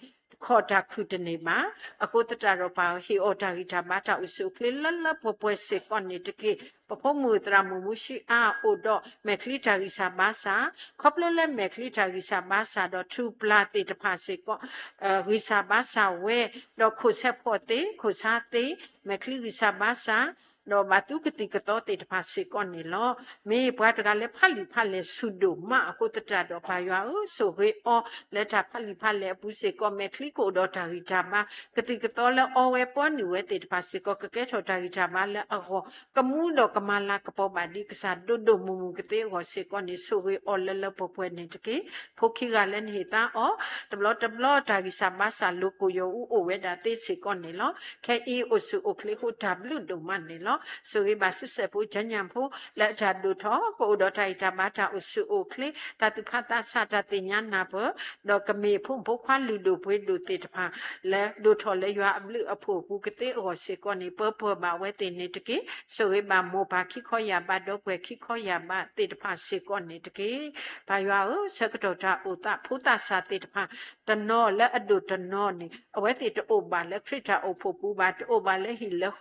ခီၣ်တၢ်ခုၣ်တန့ၢ်ဘၣ်. အဃိသတးဒီးပၢ်ဧၢ, ဟ့ၣ်အီၤတၢ်ဂံၢ်တၢ်ဘါတၢ်အိၣ်ဆူၣ်အိၣ်ချ့လၢလၢပှဲၤပှဲၤစ့ၢ်ကီးန့ၣ်တက့ၢ်. ပဖိမုၣ်သရၣ်မုၣ်မူၡံအါအိၣ်ဒီးမဲာ်ချံတၢ်ဂံၢ်စၢ်ဘါစၢ်, ခီဖျိလၢမဲာ်ချံတၢ်ဂံၢ်စၢ်ဘါစၢ်ဒီးထူၣ်ပျၢ်သ့ၣ်တဖၣ်စ့ၢ်ကီး ဂံၢ်စၢ်ဘါစၢ်ဝဲ, ဒီးခိၣ်ဆဲးဖီၣ်သ့, ခိၣ်ဆါသ့, မဲာ်ချံဂံၢ်စၢ်ဘါစၢ်, ဒီးဘၣ်သူကသံၣ်ကသီသ့ၣ်တဖၣ်စ့ၢ်ကီးန့ၣ်လီၤ. မ့ၢ်ပှၤတဂၤလၢဖးလံာ်ဖးလဲၢ်ဆူၣ်ဒိၣ်မးအဃိသတးဒီး ပၢ်ယွၤဧၢ, ဆိၣ်ဂ့ၤအီၤလၢတၢ်ဖးလံာ်ဖးလဲၢ်အပူၤစ့ၢ်ကီး, မဲာ်ချံကအိၣ်ဒီးတၢ်ဂံၢ်တၢ်ဘါ, ကသံၣ်ကသီလၢအီဝဲပီနုာ်ဝဲသ့ၣ်တဖၣ်စ့ၢ်ကီး ကကဲထီၣ်တၢ်ဂံၢ်တၢ်ဘါလၢအဂီၢ်, ကမူဒီးကမၤလၤကပီၤဘၣ်ဒ်ကစၢ်ဒိၣ်ဒိၣ်မုၢ်မုၢ်ကသ့အဂီၢ်စ့ၢ်ကီးန့ၣ် ဆိၣ်ဂ့ၤအီၤလၢလၢပှဲၤပှဲၤန့ၣ်တက့ၢ်. ဖိခံဂၤလၢနဟ့ၣ်သါအီၤ တဘျီတဘျီတၢ်ဂံၢ်စၢ်ဘါစၢ်လိၤကိၣ်ယီၤအူအိၣ်ဝဲဒၣ်သ့စ့ၢ်ကီးန့ၣ်လီၤ. ခဲအံၤအိၣ်ဆူၣ်အိၣ်ချ့အဃိတၢ်ဘျုးဒိၣ်မးန့ၣ်လီၤ. ဆိၣ်ဂ့ၤဘၣ်ဆူစဲးဖိကၠီညၣ်ဖိ လၢအတၢ်ဒိၣ်ထီၣ် ကအိၣ်ဒီးတၢ်ဂံၢ်တၢ်ဘါတၢ်အိၣ်ဆူၣ်အိၣ်ချ့ တၢ်သူၣ်ဖးသးဆးတၢ်သ့ၣ်ညါနၢ်ပၢၢ် ဒီးကမ့ၢ်ဖိမုၣ်ဖိခွါလုၢ်ဒိၣ်ပှ့ၤဒိၣ်သ့ၣ်တဖၣ် လၢဒိၣ်ထီၣ်လၢယွၤအဘျုးအဖှိၣ်အပူၤကသ့အဂီၢ်စ့ၢ်ကီးန့ၣ် ပၢပှဲၤဘၣ်ဝဲသ့ၣ်န့ၣ်တက့ၢ်. ဆိၣ်ဂ့ၤဘၣ်မိၢ်ပၢ်ခံခီယၢ်ဘး ဒီပုၢ်ဝဲၢ်ခံခီယၢ်ဘးသ့ၣ်တဖၣ်စ့ၢ်ကီးန့ၣ်တက့ၢ်. ပၢ်ယွၤဧၢ, ဆၢကတီၢ်တၢ်အိၣ်သး ဖိသးစၢ်သ့ၣ်တဖၣ် တနီၤလၢအဒိၣ်တနီၤန့ၣ် အဝဲသ့ၣ်တအိၣ်ဘၣ်လၢခရံာ်တၢ်အိၣ်ဖှိၣ်ပူၤဘၣ်, တအိၣ်ဘၣ်လၢဟံၣ်လၢဃီဘၣ်,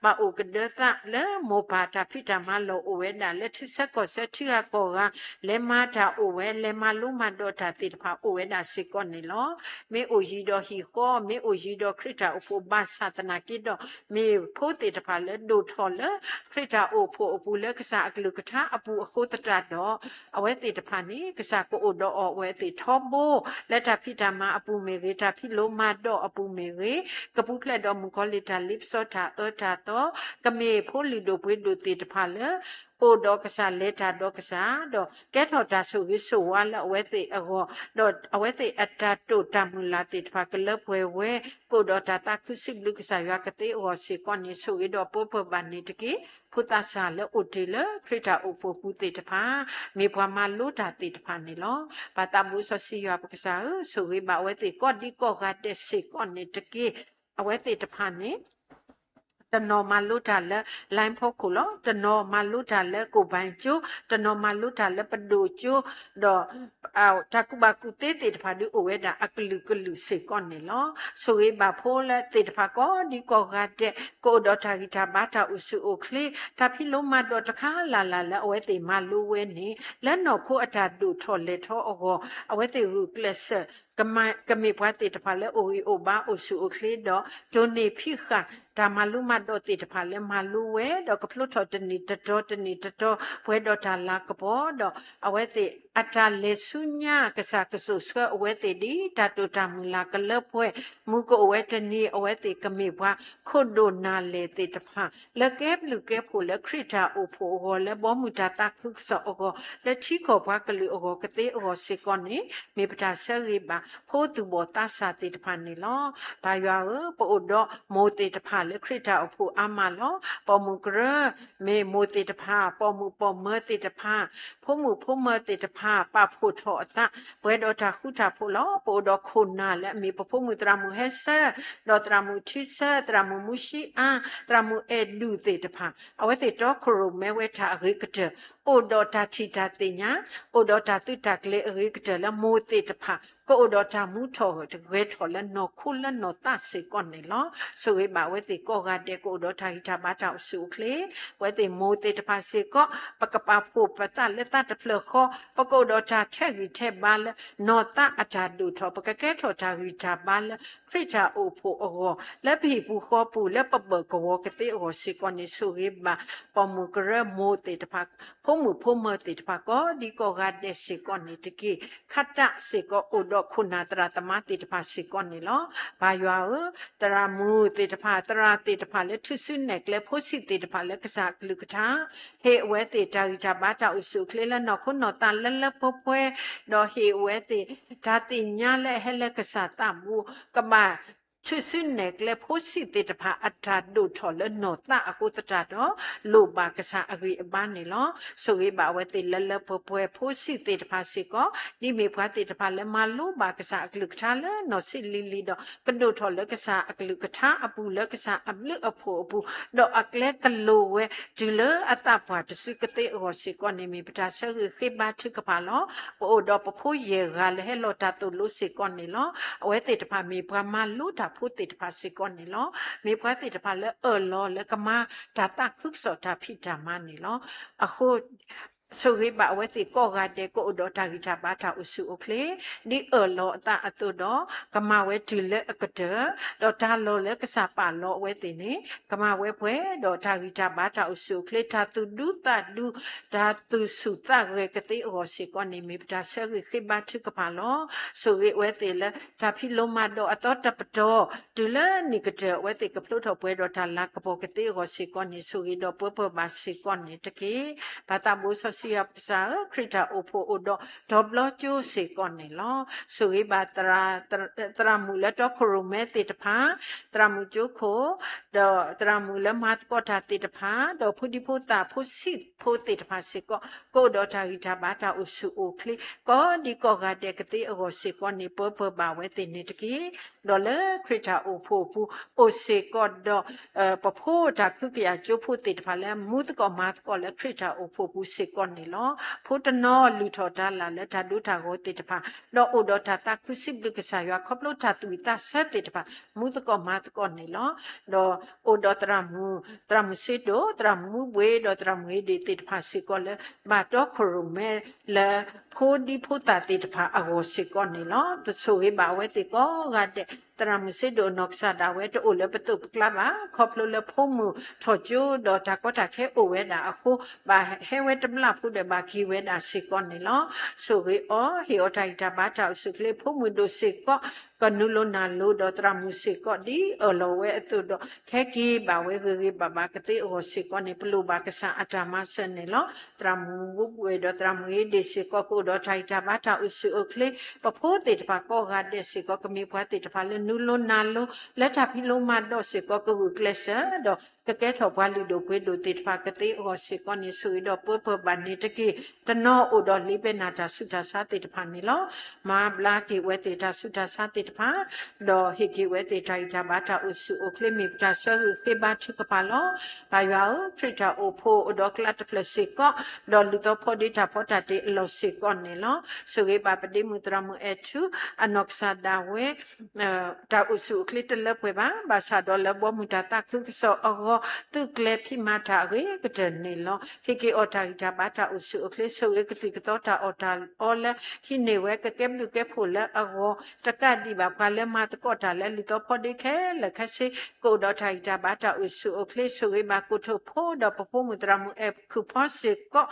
ဘၣ်အိၣ်ကဒၢသးလၢမိၢ်ပၢ်တၢ်ဖံးတၢ်မၤလီၢ်အိၣ်ဝဲဒၣ်, လၢထံဆၢကီၢ်ဆၢထံဂၤကီၢ်ဂၤ လဲၤမၤတၢ်အိၣ်ဝဲ, လဲၤမၤလိမၤဒိးတၢ်သ့ၣ်တဖၣ်အိၣ်ဝဲဒၣ်စ့ၢ်ကီးန့ၣ်လီၤ. မ့ၢ်အိၣ်ယံၤဒီးဟံၣ်ဃီ, မ့ၢ်အိၣ်ယံၤဒီးခရံာ်တၢ်အိၣ်ဖှိၣ်ဘၣ်ဆၣ်သနာ်က့ဒီး မ့ၢ်ဖိသ့ၣ်တဖၣ်လၢဒိၣ်ထီၣ်လၢ ခရံာ်တၢ်အိၣ်ဖှိၣ်အပူၤလၢကစၢ်အကလုၢ်ကထါအပူၤအဃိသတးဒီး အဝဲသ့ၣ်တဖၣ်န့ၣ် ကစၢ်ကအိၣ်ဒီးအီၤအဝဲသ့ၣ်ထီဘိ လၢတၢ်ဖံးတၢ်မၤအပူၤမ့ၢ်ဂ့ၤ, တၢ်ဖံးလိမၤဒိးအပူၤမ့ၢ်ဂ့ၤ, ကပူၤဖျဲးဒီးမုၣ်ကီၤလံၢ်တၢ်လ့ပစီတၢ်အၢတၢ်သီ, ကမ့ၢ်ဖိလုၢ်ဒိၣ်ပှ့ၤဒိၣ်သ့ၣ်တဖၣ်လၢ အိၣ်ဒီးကစၢ်လဲၤတၢ်ဒီးကစၢ်, ဒီးကဲထီၣ်တၢ်ဆိၣ်ဂ့ၤဆိၣ်ဝါလၢအဝဲသ့ၣ်အဂီၢ်, ဒီးအဝဲသ့ၣ်အတၢ်တိာ်တၢ်မုၢ်လၢ်သ့ၣ်တဖၣ်ကလၢပှဲၤဝဲ, ကအိၣ်ဒီးတၢ်သးခုစံးဘျုးကစၢ်ယွၤကသ့အဂီၢ်စ့ၢ်ကီးန့ၣ် ဆိၣ်ဂ့ၤဒီးပၢပှဲၤဘၣ်န့ၣ်တက့ၢ်. ဖိသးစၢ်လၢအိၣ်တ့ၢ်လၢခရံာ်တၢ်အိၣ်ဖှိၣ်ပူၤသ့ၣ်တဖၣ် မ့ၢ်ပှၤမၤလိတၢ်သ့ၣ်တဖၣ်န့ၣ်လီၤ. ပၢ်သးဘိစီဆှံယွၤပကစၢ်ဧၢ, ဆိၣ်ဂ့ၤဘၣ်အဝဲသ့ၣ်ကိးဒံကိးဂၤဒဲးစ့ၢ်ကီးန့ၣ်တက့ၢ်. အဝဲသ့ၣ်တဖၣ်န့ၣ် တနီၤမၤလိတၢ်လၢ line ဖီခိၣ်လီၤ. တနီၤမၤလိတၢ်လၢကိၣ်ဘၣ်ကၠိ, တနီၤမၤလိတၢ်လၢပဒိၣ်ကၠိ, ဒီး တၢ်ကူၣ်ဘၣ်ကူၣ်သ့သ့ၣ်တဖၣ်ဒုးအိၣ်ဝဲဒၣ်အကလုာ်ကလုာ်စ့ၢ်ကီးန့ၣ်လီၤ. ဆိၣ်ဂ့ၤဘၣ်ဖိလၢသ့ၣ်တဖၣ်ကိးဒံကိးဂၤဒဲး ကအိၣ်ဒီးတၢ်ဂံၢ်တၢ်ဘါတၢ်အိၣ်ဆူၣ်အိၣ်ချ့, တၢ်ဖံးလိမၤဒိးတခါလၢ်လၢ်လၢအဝဲသ့ၣ်မၤလိဝဲန့ၣ် လၢနီၢ်ခိအတၢ်ဒိၣ်ထီၣ်လဲၤထီအဂီၢ် အဝဲသ့ၣ်ဂုာ်ကျဲးစၢး ကမ့ၢ်ပှၤသ့ၣ်တဖၣ်လၢအိၣ်ဂံၢ်အိၣ်ဘါအိၣ်ဆူၣ်အိၣ်ချ့ဒီး တိၢ်န့ၢ်ဖံးဃာ်တၢ်မၤလိမၤဒိးသ့ၣ်တဖၣ်လၢမၤလိဝဲ ဒီးကဖျိထီၣ်တနံၣ်တတီၤတနံၣ်တတီၤ ပှဲၤဒီးတၢ်လၤကပီၤ ဒီးအဝဲသ့ၣ်အတၢ်လဲၤဆူညါ ကစၢ်ကစိာ်ဆှၢအဝဲသ့ၣ်ဒ်တၢ်တိာ်တၢ်မုၢ်လၢ်ကလၢပှဲၤ မုၢ်ကအိၣ်ဝဲတနံၤ အဝဲသ့ၣ်ကမ့ၢ်ပှၤခိၣ်ဒိၣ်နၢ်လဲၢ်သ့ၣ်တဖၣ် လၢကဲဘျုးကဲဖှိၣ်လၢခရံာ်တၢ်အိၣ်ဖှိၣ်အဂီၢ် လၢဘီမုၢ်တၢ်သးခုကစီၣ်အဂီၢ် လၢထံကီၢ်ပှၤကလုာ်အဂီၢ်ကသ့အဂီၢ်စ့ၢ်ကီးန့ၣ် မ့ၢ်ပတၢ်ဆၢဂ့ၤဘၣ် ဖိသူၣ်ဘီၣ်သးစၢ်သ့ၣ်တဖၣ်န့ၣ်လီၤ. ပၢ်ယွၤဧၢ, ပအိၣ်ဒီးမိၢ်သ့ၣ်တဖၣ်လၢခရံာ်တၢ်အိၣ်ဖှိၣ်အါမးလီၤ. ပိာ်မုၣ်ကရၢ မ့ၢ်မိၢ်သ့ၣ်တဖၣ်, ပိာ်မုၣ်ပိာ်မၢၤသ့ၣ်တဖၣ်, ဖိမုၣ်ဖိမၢၤသ့ၣ်တဖၣ် ပာ်ဖှိၣ်ထီၣ်အသး ပှဲၤဒီးတၢ်ဃူတၢ်ဖိးလီၤ. ပအိၣ်ဒီးခိၣ်နၢ်လၢအမ့ၢ်ပဖိမုၣ်သရၣ်မုၣ်ဟဲဆၢ, ဒီးသရၣ်မုၣ်ထံဆၢ, သရၣ်မုၣ်မူၡံအါ, သရၣ်မုၣ်အဲၣ်ဒူၣ်သ့ၣ်တဖၣ် အဝဲသ့ၣ်တီခိၣ်ရိၣ်မဲဝဲတၢ်အဂ့ၤကတၢၢ် အိၣ်ဒီးတၢ်ထံၣ်တၢ်သ့ၣ်ညါ, အိၣ်ဒီးတၢ်သုးတၢ်ကျဲၤအဂ့ၤကတၢၢ်လၢမိၢ်သ့ၣ်တဖၣ် ကအိၣ်ဒီးတၢ်မူထီၣ်ဂဲၤထီၣ်လၢနီၢ်ခိလၢနီၢ်သးစ့ၢ်ကီးန့ၣ်လီၤ. ဆိၣ်ဂ့ၤဘၣ်အဝဲသ့ၣ်ကိးဂၤဒဲး ကအိၣ်ဒီးတၢ်ဂံၢ်တၢ်ဘါတၢ်အိၣ်ဆူၣ်အိၣ်ချ့, အဝဲသ့ၣ်မိၢ်သ့ၣ်တဖၣ်စ့ၢ်ကီး ပကပာ်ဖှိၣ်ပသးလၢသးတဖျၢၣ်ဃီ, ပကအိၣ်ဒီးတၢ်ထဲးဂံၢ်ထဲးဘါလၢနီၢ်သးအတၢ်ဒိၣ်ထီၣ်, ပကကဲထီၣ်တၢ်ဂံၢ်တၢ်ဘါလၢခရံာ်တၢ်အိၣ်ဖှိၣ်အဂီၢ်, လၢပဟံၣ်ပူၤဃီပူၤ လၢပဘၢၣ်ကဝီၤကသ့အဂီၢ်စ့ၢ်ကီးန့ၣ် ဆိၣ်ဂ့ၤဘၣ် ပိာ်မုၣ်ကရၢမိၢ်သ့ၣ်တဖၣ်, ဖိမုၣ်ဖိမၢၤသ့ၣ်တဖၣ် ကိးဒံကိးဂၤဒဲးစ့ၢ်ကီးန့ၣ်တက့ၢ်. ခါတးစ့ၢ်ကီး အိၣ်ဒီးခိၣ်နၢ်သရၣ်သမါသ့ၣ်တဖၣ်စ့ၢ်ကီးန့ၣ်လီၤ. ပၢ်ယွၤဧၢ, သရၣ်မုၣ်သ့ၣ်တဖၣ်, သရၣ်သ့ၣ်တဖၣ်လၢထူၣ်စုနဲၣ်ကျဲ ဖိဆံးသ့ၣ်တဖၣ်လၢကစၢ်အကလုၢ်ကထါ ဟ့ၣ်အဝဲသ့ၣ်တၢ်ဂံၢ်တၢ်ဘါတၢ်အိၣ်ဆူၣ်အိၣ်ချ့လၢနီၢ်ခိနီၢ်သးလၢလၢပှဲၤပှဲၤ, ဒီးဟ့ၣ်အဝဲသ့ၣ်တၢ်သ့ၣ်ညါလၢအဟဲလၢကစၢ်သးဘိ, ကဘၣ် ထူၣ်စုနဲၣ်ကျဲ ဖိဆံးသ့ၣ်တဖၣ်အတၢ်ဒိၣ်ထီၣ်လၢနီၢ်သးအဃိသတးဒီး လိၣ်ဘၣ်ကစၢ်အဂံၢ်အဘါန့ၣ်လီၤ. ဆိၣ်ဂ့ၤဘၣ်အဝဲသ့ၣ်လၢလၢပှဲၤပှဲၤ ဖိဆံးသ့ၣ်တဖၣ်စ့ၢ်ကီး, ဒ်မ့ၢ်ပှၤသ့ၣ်တဖၣ်လၢမၤလိဘၣ်ကစၢ်အကလုၢ်ကထါလၢနီၢ်ဆံးလံၤလံၤဒီး ကဒိၣ်ထီၣ်လၢကစၢ်အကလုၢ်ကထါအပူၤ လၢကစၢ်အဘျုးအဖှိၣ်အပူၤ, ဒီးအကျဲကလိၤဝဲတုၤလၢအသးပှၢ်တစုကသ့အဂီၢ်စ့ၢ်ကီးန့ၣ် မ့ၢ်ပတၢ်ဆၢဂ့ၤဃ့ဘါထုကဖၣ်လီၤ. ပအိၣ်ဒီးပဖိယဲၢ်ဂၤလၢဟဲလီၤတၢ်သိၣ်လိစ့ၢ်ကီးန့ၣ်လီၤ. အဝဲသ့ၣ်တဖၣ်မ့ၢ်ပှၤမၤလိတၢ်ဖိသ့ၣ်တဖၣ်စ့ၢ်ကီးန့ၣ်လီၤ. မ့ၢ်ပှၤသ့ၣ်တဖၣ်လၢအၢၣ်လီၤလၢကမၤတၢ်သးခုကစီၣ်တၢ်ဖံးတၢ်မၤန့ၣ်လီၤ. အဃိ ဆိၣ်ဂ့ၤဘၣ်အဝဲသ့ၣ်ကိးဂၤဒဲး ကအိၣ်ဒီးတၢ်ဂံၢ်တၢ်ဘါတၢ်အိၣ်ဆူၣ်အိၣ်ချ့, ဒ်အၢၣ်လီၤအသးအသိးဒီး ကမၤဝဲတုၤလၢအကတၢၢ်, ဒီးတၢ်လီၢ်လၢကစၢ်ပာ်လီၤအဝဲသ့ၣ်န့ၣ် ကမၤဝဲပှဲၤဒီးတၢ်ဂံၢ်တၢ်ဘါတၢ်အိၣ်ဆူၣ်အိၣ်ချ့, တၢ်သူၣ်ဒူသးဒူ, တၢ်သူၣ်ဆူၣ်သးဂဲၤကသ့အဂီၢ်စ့ၢ်ကီးန့ၣ် မ့ၢ်ပတၢ်ဆၢဂ့ၤဃ့ဘါထုကဖၣ်လီၤ. ဆိၣ်ဂ့ၤအဝဲသ့ၣ်လၢ တၢ်ဖံးလိမၤဒိးအသီတပတီၢ်, တုၤလၢနံၣ်ကတၢၢ် အဝဲသ့ၣ်ကဖျိထီၣ်ပှဲၤဒီးတၢ်လၤကပီၤကသ့အဂီၢ်စ့ၢ်ကီးန့ၣ် ဆိၣ်ဂ့ၤဒီးပၢပၢၢ်ဘၣ်စ့ၢ်ကီးန့ၣ်တက့ၢ်. ပၢ်သးဘိစီဆှံယွၤပကစၢ်ဧၢ, ခရံာ်တၢ်အိၣ်ဖှိၣ်အိၣ်ဒီးတီၤဘျီကၠိစ့ၢ်ကီးန့ၣ်လီၤ. ဆိၣ်ဂ့ၤဘၣ် သရၣ်မုၣ်လၢတီခိၣ်ရိၣ်မဲသ့ၣ်တဖၣ်, သရၣ်မုၣ်ကၠိခိၣ်, ဒီးသရၣ်မုၣ်လၢမၤသကိးတၢ်သ့ၣ်တဖၣ်, ဒီးဖိဒံဖိသၣ် ဖိဆံးဖိသ့ၣ်တဖၣ်စ့ၢ်ကီး ကအိၣ်ဒီးတၢ်ဂံၢ်တၢ်ဘါတၢ်အိၣ်ဆူၣ်အိၣ်ချ့ ကိးဒံကိးဂၤဒဲးကသ့အဂီၢ်စ့ၢ်ကီးန့ၣ် ပၢပၢၢ်ဘၣ်ဝဲသ့ၣ်န့ၣ်တက့ၢ်. ဒီးလၢခရံာ်တၢ်အိၣ်ဖှိၣ်အပူၤ အိၣ်စ့ၢ်ကီးဒီး ပဖိတၢ်ခုကယာ်ကၠိဖိသ့ၣ်တဖၣ်လၢ မူသကိးမၤသကိးလၢခရံာ်တၢ်အိၣ်ဖှိၣ်ပူၤစ့ၢ်ကီးန့ၣ်လီၤ. ဖိတနီၤလုၢ်ထီၣ်တၢ်လၢ်လၢတၢ်ဒိတၢ်ဂီၤသ့ၣ်တဖၣ်, ဒီးအိၣ်ဒီးတၢ်သးခုစံးဘျုးကစၢ်ယွၤခီဖျိတၢ်သူၣ်ဝံၣ်သးဆၢသ့ၣ်တဖၣ် မူသကိးမၤသကိးန့ၣ်လီၤ. ဒီးအိၣ်ဒီးသရၣ်မုၣ်, သရၣ်မုၣ်စ့ဒိၣ်, သရၣ်မုၣ်မူဘှ့ၣ်, ဒီးသရၣ်မုၣ်ဟ့ဒ့ၣ်သ့ၣ်တဖၣ်စ့ၢ်ကီးလၢ ဘၣ်တီခိၣ်ရိၣ်မဲလၢ ဖိဒံဖိသၣ်သ့ၣ်တဖၣ်အဂီၢ်စ့ၢ်ကီးန့ၣ်လီၤ. ဆိၣ်ဂ့ၤဘၣ်အဝဲသ့ၣ်ကိးဂၤဒဲး, သရၣ်မုၣ်စ့ဒိၣ်အနီၢ်ကစၢ်ဒၣ်ဝဲ တအိၣ်လၢပသိးပကျါဘၣ်, ခီဖျိလၢဖိမုၣ်ထီၣ်ကၠိ ဒီးတၢ်ကီတၢ်ခဲအိၣ်ဝဲဒၣ်အဃိ, ဘၣ်ဟဲဝဲတဘျီဖိဒီးဘၣ်က့ၤဝဲဒၣ်စ့ၢ်ကီးန့ၣ်လီၤ. ဆိၣ်ဂ့ၤအီၤ, ဟ့ၣ်အီၤတၢ်ဂံၢ်တၢ်ဘါတၢ်အိၣ်ဆူၣ်အိၣ်ချ့, ဖိမုၣ်ဒိၣ်စ့ၢ်ကီး ကနုာ်လိၤနၢ်လိၤဒီးသရၣ်မုၣ်စ့ၢ်ကီး ဒ်အၢၣ်လီၤဝဲအသိးဒီး ခဲက့ၤဘၣ်ဝဲဂ့ၤဂ့ၤဘၣ်ဘၣ်ကသ့အဂီၢ်စ့ၢ်ကီးန့ၣ် ပလိၣ်ဘၣ်ကစၢ်အတၢ်မၤစၢၤန့ၣ်လီၤ. သရၣ်မုၣ်မူဘှ့ၣ်ဒီးသရၣ်မုၣ်ဟ့ဒ့ၣ်စ့ၢ်ကီး ကအိၣ်ဒီးတၢ်ဂံၢ်တၢ်ဘါတၢ်အိၣ်ဆူၣ်အိၣ်ချ့, ပဖိသ့ၣ်တဖၣ်ကိးဂၤဒဲးစ့ၢ်ကီး ကမ့ၢ်ပှၤသ့ၣ်တဖၣ်လၢနုာ်လိၤနၢ်လိၤ လၢတၢ်ဖံးလိမၤဒိးစ့ၢ်ကီး ကဂုာ်ကျဲးစၢးဒီး ကကဲထီၣ်ပှၤလုၢ်ဒိၣ်ပှ့ၤဒိၣ်သ့ၣ်တဖၣ်ကသ့အဂီၢ်စ့ၢ်ကီးန့ၣ် ဆိၣ်ဂ့ၤဒီးပၢပၢၢ်ဘၣ်န့ၣ်တက့ၢ်. တနီၤအိၣ်ဒီးလံာ်ဘဲနၢ်တၢ်ဆူးတၢ်ဆါသ့ၣ်တဖၣ်န့ၣ်လီၤ. မၤဘျါက့ၤဝဲသ့ၣ်တၢ်ဆူးတၢ်ဆါသ့ၣ်တဖၣ်, ဒီးဟ့ၣ်က့ၤဝဲသ့ၣ်တၢ်ဂံၢ်တၢ်ဘါတၢ်အိၣ်ဆူၣ်အိၣ်ချ့ မ့ၢ်ပတၢ်ဆၢဂ့ၤဃ့ဘါထုကဖၣ်လီၤ. ပၢ်ယွၤဧၢ, ခရံာ်တၢ်အိၣ်ဖှိၣ်အိၣ်ဒီးကျါတဖျၢၣ်စ့ၢ်ကီး, ဒီးလုၢ်သီဖီဒ့တၢ်ဖီတၢ်တ့အလီၢ်စ့ၢ်ကီးန့ၣ်လီၤ. ဆိၣ်ဂ့ၤဘၣ်ပဒ့မုၣ်သရၣ်မုၣ်အဲၣ်ထူ အနီၢ်ကစၢ်ဒၣ်ဝဲ တၢ်အိၣ်ဆူၣ်အိၣ်ချ့တလၢပှဲၤဘၣ်, ဘၣ်ဆၣ်ဒီးလၢဘီမုၢ်တၢ်သးခုကစီၣ်အဂီၢ် သုးကျဲၤဖံးမၤတၢ်အဂ့ၤကတၢၢ်န့ၣ်လီၤ. ဟ့ၣ်က့ၤအီၤတၢ်ဂံၢ်တၢ်ဘါတၢ်အိၣ်ဆူၣ်အိၣ်ချ့ ဆိၣ်ဂ့ၤကသံၣ်ကသီတၢ်အီၣ်တၢ်အီလၢ ဟံးန့ၢ်ဝဲကကဲဘျုးကဲဖှိၣ်လၢအဂီၢ် တကးဒံးဘၣ်ပှၤလၢမၤသကိးတၢ်လၢလုၢ်သီဖီဒ့ခဲလၢာ်ခဲဆ့ ကအိၣ်ဒီးတၢ်ဂံၢ်တၢ်ဘါတၢ်အိၣ်ဆူၣ်အိၣ်ချ့ ဆိၣ်ဂ့ၤဘၣ်ကိၣ်ထိၣ်ဖိဒီးပဖိမုၣ်သရၣ်မုၣ်အဲၣ်ခုၣ်ဖီစ့ၢ်ကီး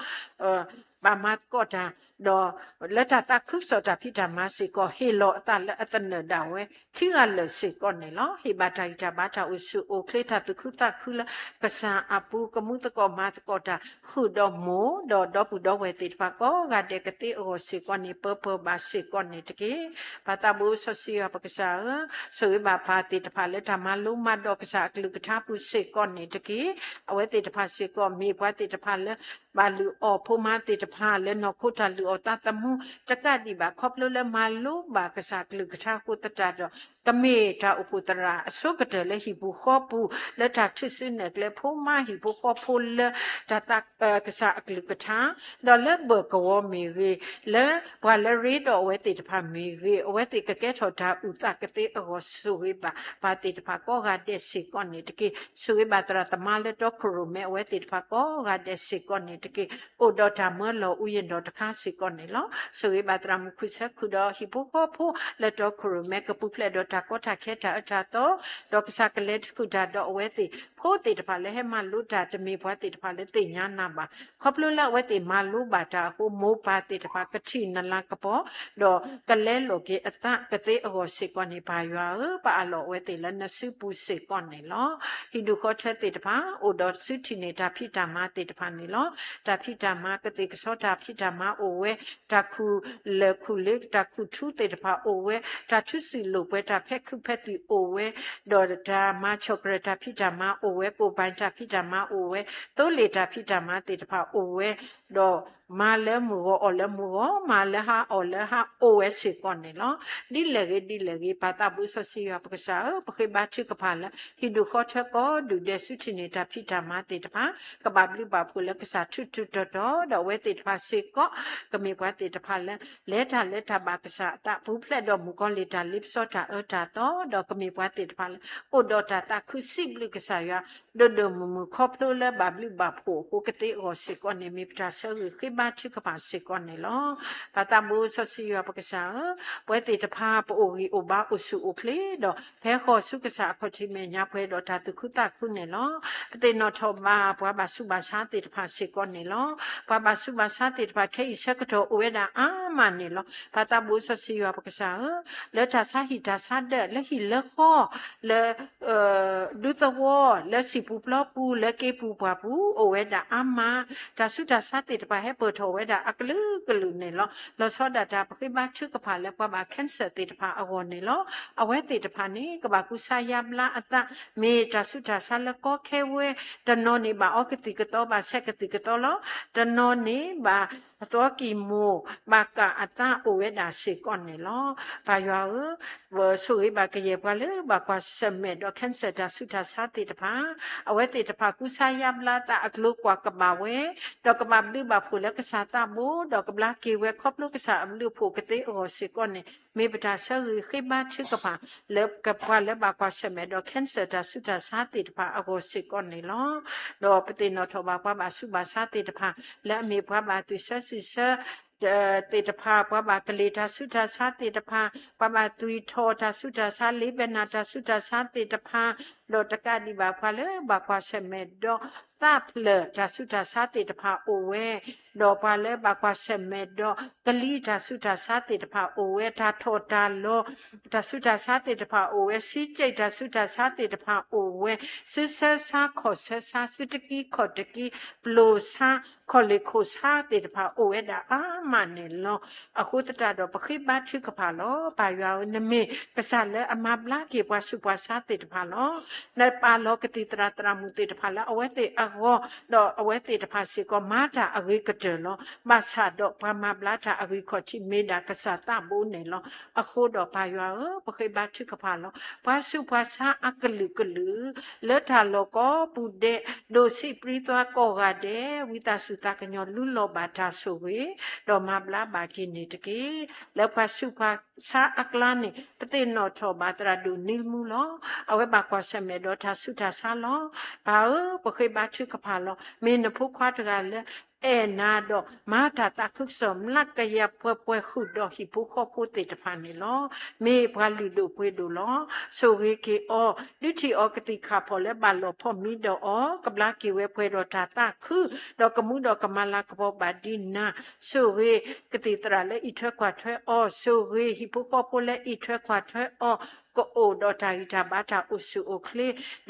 ဘၣ်မၤသကိးတၢ် ဒီးလၢတၢ်သးခုကစီၣ်တၢ်ဖံးတၢ်မၤစ့ၢ်ကီး ဟ့ၣ်လီၤအသးလၢအသနၢၣ်ဒၣ်ဝဲ ခံဂၤလၢာ်စ့ၢ်ကီးန့ၣ်လီၤ. ဟ့ၣ်ဘၣ်တၢ်ဂံၢ်တၢ်ဘါတၢ်အိၣ်ဆူၣ်အိၣ်ချ့ တၢ်သူၣ်ခုသးခုလၢကစၢ်အပူၤ ကမူသကိးမၤသကိးတၢ် ဃုာ်ဒီးမိၢ် ဒီးဒီပုၢ်ဒီဝဲၢ်သ့ၣ်တဖၣ်ကိးဂၤဒဲးကသ့အဂီၢ်စ့ၢ်ကီးန့ၣ် ပၢပၢဘၣ်စ့ၢ်ကီးန့ၣ်တက့ၢ်. ပၢ်သးဘိစီဆှံယွၤပကစၢ်ဧၢ, ဆိၣ်ဂ့ၤဘၣ်ပၢ်သ့ၣ်တဖၣ်လၢတၢ်မၤလိမၤဒိးကစၢ်အကလုၢ်ကထါပူၤစ့ၢ်ကီးန့ၣ်တက့ၢ်. အဝဲသ့ၣ်တဖၣ်စ့ၢ်ကီး မ့ၢ်ပှၤသ့ၣ်တဖၣ်လၢ ဘၣ်လုၢ်အီၣ်ဖိမါသ့ၣ်တဖၣ်လၢနီၢ်ခိတၢ်လုၢ်အီၣ်သးသမူ တကးဒံးဘၣ် ခီဖျိလၢမၤလိဘၣ်ကစၢ်ကလုၢ်ကထါအဃိသတးဒီး ကမ့ၢ်တၢ်အိၣ်ဖှိၣ်သရၣ်အဆိကတၢၢ်လၢဟံၣ်ပူၤဃီပူၤ လၢတၢ်ထုးစုနဲၣ်ကျဲဖိမါဟံၣ်ဖိဃီဖိလၢ တၢ်သး ကစၢ်အကလုၢ်ကထါ ဒီးလၢဘၢၣ်ကဝီၤမ့ၢ်ဂ့ၤ, လၢပှၤလၢရ့ဒီးအဝဲသ့ၣ်တဖၣ်မ့ၢ်ဂ့ၤ, အဝဲသ့ၣ်ကကဲထီၣ်တၢ်အုၣ်သးကသ့အဂီၢ် ဆိၣ်ဂ့ၤဘၣ်ပၢ်သ့ၣ်တဖၣ်ကိးဂၤဒဲးစ့ၢ်ကီးန့ၣ်တက့ၢ်. ဆိၣ်ဂ့ၤဘၣ်သရၣ်သမါလၢတီခိၣ်ရိၣ်မဲ အဝဲသ့ၣ်တဖၣ်ကိးဂၤဒဲးစ့ၢ်ကီးန့ၣ်တက့ၢ်. အိၣ်ဒီးတၢ်မၢလီၤအူယံၤဒီးတခါစ့ၢ်ကီးန့ၣ်လီၤ. ဆိၣ်ဂ့ၤဘၣ်သရၣ်မုၣ်ခွံဆၢခုၣ်ဒီးဟံၣ်ဖိဃီဖိလၢတီခိၣ်ရိၣ်မဲ ကပူၤဖျဲးဒီးတၢ်ကီတၢ်ခဲတၢ်အၢတၢ်သီ ဒီးကစၢ်ကလဲၤဃုာ်တၢ်ဒီးအဝဲသ့ၣ် ဖိသ့ၣ်တဖၣ်လၢဟဲမၤလိတၢ် တမ့ၢ်ပှၤသ့ၣ်တဖၣ်လၢသ့ၣ်ညါနၢ်ဘၣ်. ခီဖျိလၢအဝဲသ့ၣ်မၤလိဘၣ်တၢ်အဃိ မိၢ်ပၢ်သ့ၣ်တဖၣ်ကထံၣ်နလၤကပီၤ ဒီးကလဲလိာ်က့ၤအသးကသ့အဂီၢ်စ့ၢ်ကီးန့ၣ် ပၢ်ယွၤဧၢ, ပအးလီၤအဝဲသ့ၣ်လၢနစုပူၤစ့ၢ်ကီးန့ၣ်လီၤ. ဟံၣ်ဒူၣ်ဃီထၢသ့ၣ်တဖၣ် အိၣ်ဒီးစုထံၣ်န့ၢ်တၢ်ဖံးတၢ်မၤသ့ၣ်တဖၣ်န့ၣ်လီၤ. တၢ်ဖံးတၢ်မၤကသ့ၣ်ကဆီတၢ်ဖံးတၢ်မၤအိၣ်ဝဲ, တၢ်ခူၣ်လၢၢ်ခူၣ်လ့ တၢ်ခူၣ်ထူသ့ၣ်တဖၣ်အိၣ်ဝဲ, တၢ်ထူးစုၣ်လိာ်ပှဲၤတၢ်ဖဲခုးဖဲသံၣ်အိၣ်ဝဲ, ဒီးတၢ်မၤဆီၣ်ကရၢၢ်တၢ်ဖံးတၢ်မၤအိၣ်ဝဲ, ကိၣ်ဘၣ်တၢ်ဖံးတၢ်မၤအိၣ်ဝဲ, သိလ့ၣ်တၢ်ဖံးတၢ်မၤသ့ၣ်တဖၣ်အိၣ်ဝဲ, ဒီးမၤလၢမုၢ်ဂီၤအီၣ်လၢမုၢ်ဂီၤ, မၤလၢဟါအီၣ်လၢဟါအိၣ်ဝဲစ့ၢ်ကီးန့ၣ်လီၤ. ဒ်လဲၣ်ဂ့ၤဒ်လဲၣ်ဂ့ၤ ပၢ်သးဘိစီဆှံယွၤပကစၢ်ဧၢ, ပဃ့ဘါထုကဖၣ်လၢ ဟံၣ်ဒူၣ်ဃီထၢကိးဒူၣ်ဒဲးစုထံၣ်န့ၢ်တၢ်ဖံးတၢ်မၤသ့ၣ်တဖၣ် ကဘၣ်ဘျုးဘၣ်ဖှိၣ်လၢကစၢ်ထူးထူးတီၤတီၤ, ဒီးအဝဲသ့ၣ်တဖၣ်စ့ၢ်ကီး ကမ့ၢ်ပှၤသ့ၣ်တဖၣ်လၢ လဲၤတၢ်လၢတၢ်ဘၣ်ကစၢ်အသး ပူၤဖျဲးဒီးမုၣ်ကီၤလံၢ်တၢ်လ့ပစီတၢ်အၢတၢ်သီ, ဒီးကမ့ၢ်ပှၤသ့ၣ်တဖၣ်လၢ အိၣ်ဒီးတၢ်သးခုစံးဘျုးကစၢ်ယွၤ ဒိၣ်ဒိၣ်မုၢ်မုၢ်ခီဖျိလၢဘၣ်ဘျုးဘၣ်ဖှိၣ်အဃိကသ့အဂီၢ်စ့ၢ်ကီးန့ၣ် မ့ၢ်ပတၢ်ဆၢဂ့ၤဃ့ဘါထုကဖၣ်စ့ၢ်ကီးန့ၣ်လီၤ. ပၢ်သးဘိစီဆှံယွၤပကစၢ်ဧၢ, ပဝဲသ့ၣ်တဖၣ်ပအိၣ်ဂံၢ်အိၣ်ဘါအိၣ်ဆူၣ်အိၣ်ချ့ဒီး ဖဲဃီၤဆူကစၢ်အခီၣ်ထံးမဲာ်ညါပှဲၤဒီးတၢ်သူၣ်ခုသးခုန့ၣ်လီၤ. ပသ့ၣ်နီၣ်ထီၣ်ဘၣ်ပှၤဘၣ်ဆူးဘၣ်ဆါသ့ၣ်တဖၣ်စ့ၢ်ကီးန့ၣ်လီၤ. ပှၤဘၣ်ဆူးဘၣ်ဆါသ့ၣ်တဖၣ်ခဲအံၤဆၢကတီၢ်အိၣ်ဝဲဒၣ်အါမးန့ၣ်လီၤ. ပၢ်သးဘိစီဆှံယွၤပကစၢ်ဧၢ, လၢတၢ်ဆါဟံၣ်တၢ်ဆါဒၢး လၢဟံၣ်လၢဃီ လၢ ဒူသဝီ လၢစံာ်ပူၤပျီပူၤ လၢက့ပူၤပှၢ်ပူၤ အိၣ်ဝဲဒၣ်အါမး, တၢ်ဆူးတၢ်ဆါသ့ၣ်တဖၣ်ဟဲပၢၢ်ထီၣ်ဝဲဒၣ်အကလုာ်ကလုာ်န့ၣ်လီၤ. လီၤဆီဒၣ်တၢ်ပဃ့ဘါထုကဖၣ်လၢပှၤဘၣ် cancer သ့ၣ်တဖၣ်အဂီၢ်န့ၣ်လီၤ. အဝဲသ့ၣ်တဖၣ်န့ၣ် ကဘၣ်ကူစါယါဘျါအသး, မ့ၢ်တၢ်ဆူးတၢ်ဆါလၢကီခဲဝဲ, တနီၤန့ၣ်ဘၣ်အီကသံၣ်ကသီ ဘၣ်ဆဲးကသံၣ်ကသီလီၤ. တနီၤန့ၣ်ဘၣ်သီကံၢ်မိၢ် ဘၣ်ကၣ်အသးအိၣ်ဝဲဒၣ်စ့ၢ်ကီးန့ၣ်လီၤ. ပၢ်ယွၤဧၢ, ဆိၣ်ဂ့ၤဘၣ်ကယဲၢ်ပှၤလၢဘၣ်ကွၢ်ဆၢၣ်မဲာ်ဒီး cancer တၢ်ဆူးတၢ်ဆါသ့ၣ်တဖၣ်, အဝဲသ့ၣ်တဖၣ်ကူစါယါဘျါသး အကျိၤကွၢ်ကဘၣ်ဝဲ, ဒီးကဘၣ်ဘျုးဘၣ်ဖှိၣ်လၢကစၢ်သးဘိ, ဒီးကဘျါက့ၤဝဲခီဖျိကစၢ်အဘျုးအဖှိၣ်ကသ့အဂီၢ်စ့ၢ်ကီးန့ၣ် မ့ၢ်ပတၢ်ဆၢဂ့ၤဃ့ဘါထုကဖၣ် လၢပှၤလၢဘၣ်ကွၢ်ဆၢၣ်မဲာ်ဒီး cancer တၢ်ဆူးတၢ်ဆါသ့ၣ်တဖၣ်အဂီၢ်စ့ၢ်ကီးန့ၣ်လီၤ. ဒီးပသ့ၣ်နီၣ်ထီၣ်ဘၣ်ပှၤဘၣ်ဆူးဘၣ်ဆါသ့ၣ်တဖၣ် လၢအမ့ၢ်ပှၤဘၣ်သွံၣ်ဆၢစံၣ်ဆၢ သ့ၣ်တဖၣ်, ပှၤဘၣ်ကလံၤတၢ်ဆူးတၢ်ဆါသ့ၣ်တဖၣ်, ပှၤဘၣ်သွံၣ်ထီၣ်တၢ်ဆူးတၢ်ဆါ လ့ဘဲနၢ်တၢ်ဆူးတၢ်ဆါသ့ၣ်တဖၣ်, ဒီးတကးဒံးဘၣ်ပှၤလၢဘၣ်ကွၢ်ဆၢၣ်မဲာ်ဒီး သးဖျၢၣ်တၢ်ဆူးတၢ်ဆါသ့ၣ်တဖၣ်အိၣ်ဝဲ, ဒီးပှၤလၢဘၣ်ကွၢ်ဆၢၣ်မဲာ်ဒီး ကလံၤတၢ်ဆူးတၢ်ဆါသ့ၣ်တဖၣ်အိၣ်ဝဲ, တၢ်ထီၣ်တၢ်လီၤ တၢ်ဆူးတၢ်ဆါသ့ၣ်တဖၣ်အိၣ်ဝဲ, စံကၠံၣ်တၢ်ဆူးတၢ်ဆါသ့ၣ်တဖၣ်အိၣ်ဝဲ, စုဆၢဆါခီၣ်ဆၢဆါ စုတကံခီၣ်တကံ ပျိၢ်ဆါ ခီၣ်လ့ၢ်ခိၣ်ဆါသ့ၣ်တဖၣ်အိၣ်ဝဲဒၣ်အါမးန့ၣ်လီၤ. အဃိသတးဒီးပဃ့ဘါထုကဖၣ်လီၤ. ပၢ်ယွၤဧၢ, နမ့ၢ်ကစၢ်လၢအမၤဘျါက့ၤပှၤဆူးပှၤဆါသ့ၣ်တဖၣ်လီၤ. နပာ်လီၤကသံၣ်သရၣ်သရၣ်မုၣ်သ့ၣ်တဖၣ်လၢအဝဲသ့ၣ်အဂီၢ်, ဒီးအဝဲသ့ၣ်တဖၣ်စ့ၢ်ကီးမၤတၢ်အဂ့ၤကတၢၢ်လီၤ. ဘၣ်ဆၣ်ဒီးပှၤမၤဘျါတၢ်အဂံၢ်ခီၣ်ထံးမ့ၢ်ဒၣ်ကစၢ်သးဘိန့ၣ်လီၤ. အဃိဒီးပၢ်ယွၤဧၢ, ပဃ့ဘါထုကဖၣ်လီၤ. ပှၤဆူးပှၤဆါအကလုာ်ကလုာ် လၢတၢ်လီၢ်ကိးပူၤဒဲး ဒိၣ်ဆံးပြံသွါကိးဂၤဒဲး ဝံသးစူၤသးကညီၤလူလီၤဘၣ်တၢ်ဆိၣ်ဂ့ၤ ဒီးမၤဘျါဘၣ်က့ၤန့ၣ်တက့ၢ်. လၢပှၤဆူးပှၤဆါအကျါန့ၣ် ပသ့ၣ်နီၣ်ထီၣ်ဘၣ်သရၣ်ဒိၣ်နံၤမူလီၤ. အဝဲဘၣ်ကွၢ်ဆၢၣ်မဲာ်ဒီးတၢ်ဆူးတၢ်ဆါလီၤ. ပၢ်ဧၢ, ပဃ့ဘါထုကဖၣ်လီၤ. မ့ၢ်နဖိခွါတဂၤလၢ အဲၣ်နၤဒီး မၤတၢ်သးခုကစီၣ်မျးကယၤပှဲၤပှဲၤ ဃုာ်ဒီးဟံၣ်ဖိဃီဖိသ့ၣ်တဖၣ်န့ၣ်လီၤ. မ့ၢ်ပှၤလုၢ်ဒိၣ်ပှ့ၤဒိၣ်လီၤ. ဆိၣ်ဂ့ၤက့ၤအီၤ, ဒုးထံၣ်အီၤကသံၣ်ခၣ်ဖီၣ်လၢဘၣ်လီၢ်ဖီၣ်မံဒီးအီၤ, ကဘျါက့ၤဝဲပှဲၤဒီးတၢ်သးခု, ဒီးကမူဒီးကမၤလၤကပီၤဘၣ်ဒ်နၤ, ဆိၣ်ဂ့ၤကသံၣ်သရၣ်လၢအံးထွဲကွၢ်ထွဲအီၤ, ဆိၣ်ဂ့ၤဟံၣ်ဖိဃီဖိလၢအံးထွဲကွၢ်ထွဲအီၤ, ကအိၣ်ဒီးတၢ်ဂံၢ်တၢ်ဘါတၢ်အိၣ်ဆူၣ်အိၣ်ချ့, ဒီ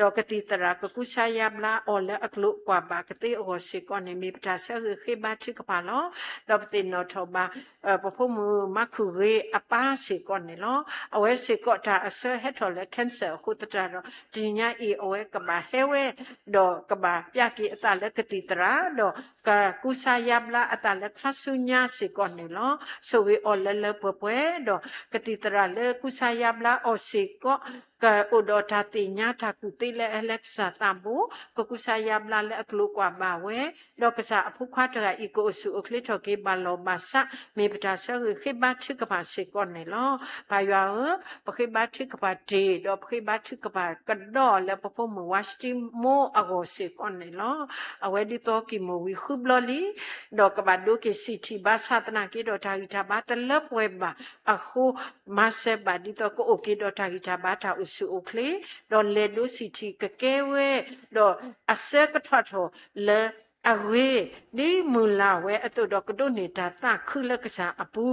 းကသံၣ်သရၣ်ကကူစါယါဘျါအီၤလၢအကျိၤကွၢ်ဘၣ်ကသ့အဂီၢ်စ့ၢ်ကီးန့ၣ် မ့ၢ်ပတၢ်ဆၢဂ့ၤဃ့ဘါထုကဖၣ်လီၤ. ဒီးပသ့ၣ်နီၣ်ထီၣ်ဘၣ် ပဖိမုၣ်မၤခုၣ်ဂ့ၤအပၢ်စ့ၢ်ကီးန့ၣ်လီၤ. အဝဲစ့ၢ်ကီးတၢ်အဆၢဟဲထီၣ်လၢ cancer အဃိသတးဒီး တနံၤညါအံၤအဝဲကဘၣ်ဟဲဝဲ ဒီးကဘၣ်ပျၢ်က့ၤအသးလၢကသံၣ်သရၣ်, ဒီးကကူစါယါဘျါအသးလၢခါဆူညါစ့ၢ်ကီးန့ၣ်လီၤ. ဆိၣ်ဂ့ၤအီၤလၢလၢပှဲၤပှဲၤ, ဒီးကသံၣ်သရၣ်လၢကူစါယါဘျါအီၤစ့ၢ်ကီး ကအိၣ်ဒီးတၢ်သ့ၣ်ညါတၢ်ကူၣ်သ့လၢအဟဲလၢကစၢ်သးဘိ, ကကူစါယါဘျါလၢအကျိၤကွၢ်ဘၣ်ဝဲ, ဒီးကစၢ်အဖိခွါတဂၤအံၤ ကအိၣ်ဆူၣ်အိၣ်ချ့ထီၣ်က့ၤဘၣ်လီၢ်ဘၣ်စး, မ့ၢ်ပတၢ်ဆၢဂ့ၤဃ့ဘါထုကဖၣ်စ့ၢ်ကီးန့ၣ်လီၤ. ပၢ်ယွၤဧၢ, ပဃ့ဘါထုကဖၣ်တ့ၢ်, ဒီးပဃ့ဘါထုကဖၣ်ကဒီးလၢပဖိမုၣ်ဝါစတံမိအဂီၢ်စ့ၢ်ကီးန့ၣ်လီၤ. အဝဲဒ်သိးကံၢ်မိၢ်ဝံၤဃုဘျီလံ ဒီးကဘၣ်ဒိက့ၤစံၣ်ထံၣ်ဘၣ်ဆၣ်သနာ်က့ဒီးတၢ်ဂံၢ်တၢ်ဘါတလၢပှဲၤဘၣ်အဃိ, မၤစၢၤဘၣ်ဒ်သိးကအိၣ်က့ၤဒီးတၢ်ဂံၢ်တၢ်ဘါတၢ်အိၣ်ဆူၣ်အိၣ်ချ့, ဒီးလဲၤဒိစံၣ်ထံၣ်ကကဲဝဲ, ဒီးအဆၢကထီၣ်ထီၣ်လၢအဂ့ၤ, ဒ်မုၢ်လၢ်ဝဲအသိးဒီးကဒိးန့ၢ်တၢ်သးခုလၢကစၢ်အပူ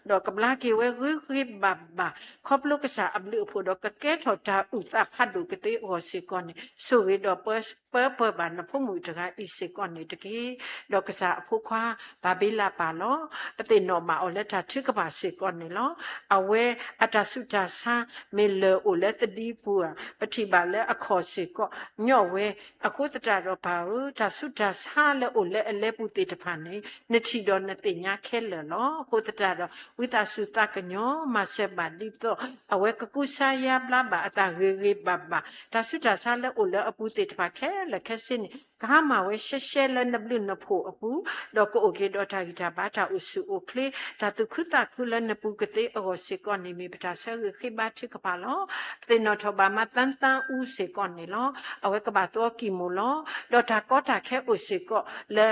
ၤ, ဒီးကဘျါက့ၤဝဲဂ့ၤဂ့ၤဘၣ်ဘၣ် ခီဖျိကစၢ်အဘျုးအဖှိၣ်ဒီးကကဲထီၣ်တၢ်အုၣ်သးဖးဒိၣ်ကသ့အဂီၢ်စ့ၢ်ကီးန့ၣ်, ဆိၣ်ဂ့ၤဒီးပၢပၢဘၣ်နဖိမုၣ်တဂၤအံၤစ့ၢ်ကီးန့ၣ်တက့ၢ်. ဒီးကစၢ်အဖိခွါ ဘၣ်ဘ့လးပၢ်လီၤ. ပသ့ၣ်နီၣ်ဘၣ်အီၤလၢတၢ်ထုကဖၣ်စ့ၢ်ကီးန့ၣ်လီၤ. အဝဲအတၢ်ဆူးတၢ်ဆါ မ့ၢ်လၢာ်အိၣ်လၢသဒံပူၤဧါ, ပထံၣ်ဘၣ်လၢအခီၣ်စ့ၢ်ကီးညီဝဲ, အဃိသတးဒီးပၢ်ဧၢ, တၢ်ဆူးတၢ်ဆါလၢအိၣ်လၢအလဲၤပူၤသ့ၣ်တဖၣ်န့ၣ် နထံၣ်ဒီးနသ့ၣ်ညါခဲလၢာ်လီၤ. အဃိသတးဒီး ဝံသးစူၤသးကညီၤ မၤစၢၤဘၣ်ဒ်သိး အဝဲကကူစါယါဘျါဘၣ်အသးဂ့ၤဂ့ၤဘၣ်ဘၣ်, တၢ်ဆူးတၢ်ဆါလၢအိၣ်လၢအပူၤသ့ၣ်တဖၣ်ခဲလၢာ်ခဲဆ့န့ၣ် ကဟါမၢ်ဝဲရှဲရှဲလၢနဘျုးနဖှိၣ်အပူၤ, ဒီးကအိၣ်က့ၤဒီးတၢ်ဂံၢ်တၢ်ဘါတၢ်အိၣ်ဆူၣ်အိၣ်ချ့, တၢ်သူၣ်ခုသးခုလၢနပူၤကသ့အဂီၢ်စ့ၢ်ကီးန့ၣ် မ့ၢ်ပတၢ်ဆၢဂ့ၤဃ့ဘါထုကဖၣ်လီၤ. ပသ့ၣ်နီၣ်ထီၣ်ဘၣ်မါသၢသၢအူစ့ၢ်ကီးန့ၣ်လီၤ. အဝဲကဘၣ်သီကံၢ်မိၢ်လီၤ. ဒီးတၢ်ကီတၢ်ခဲအိၣ်စ့ၢ်ကီးလၢ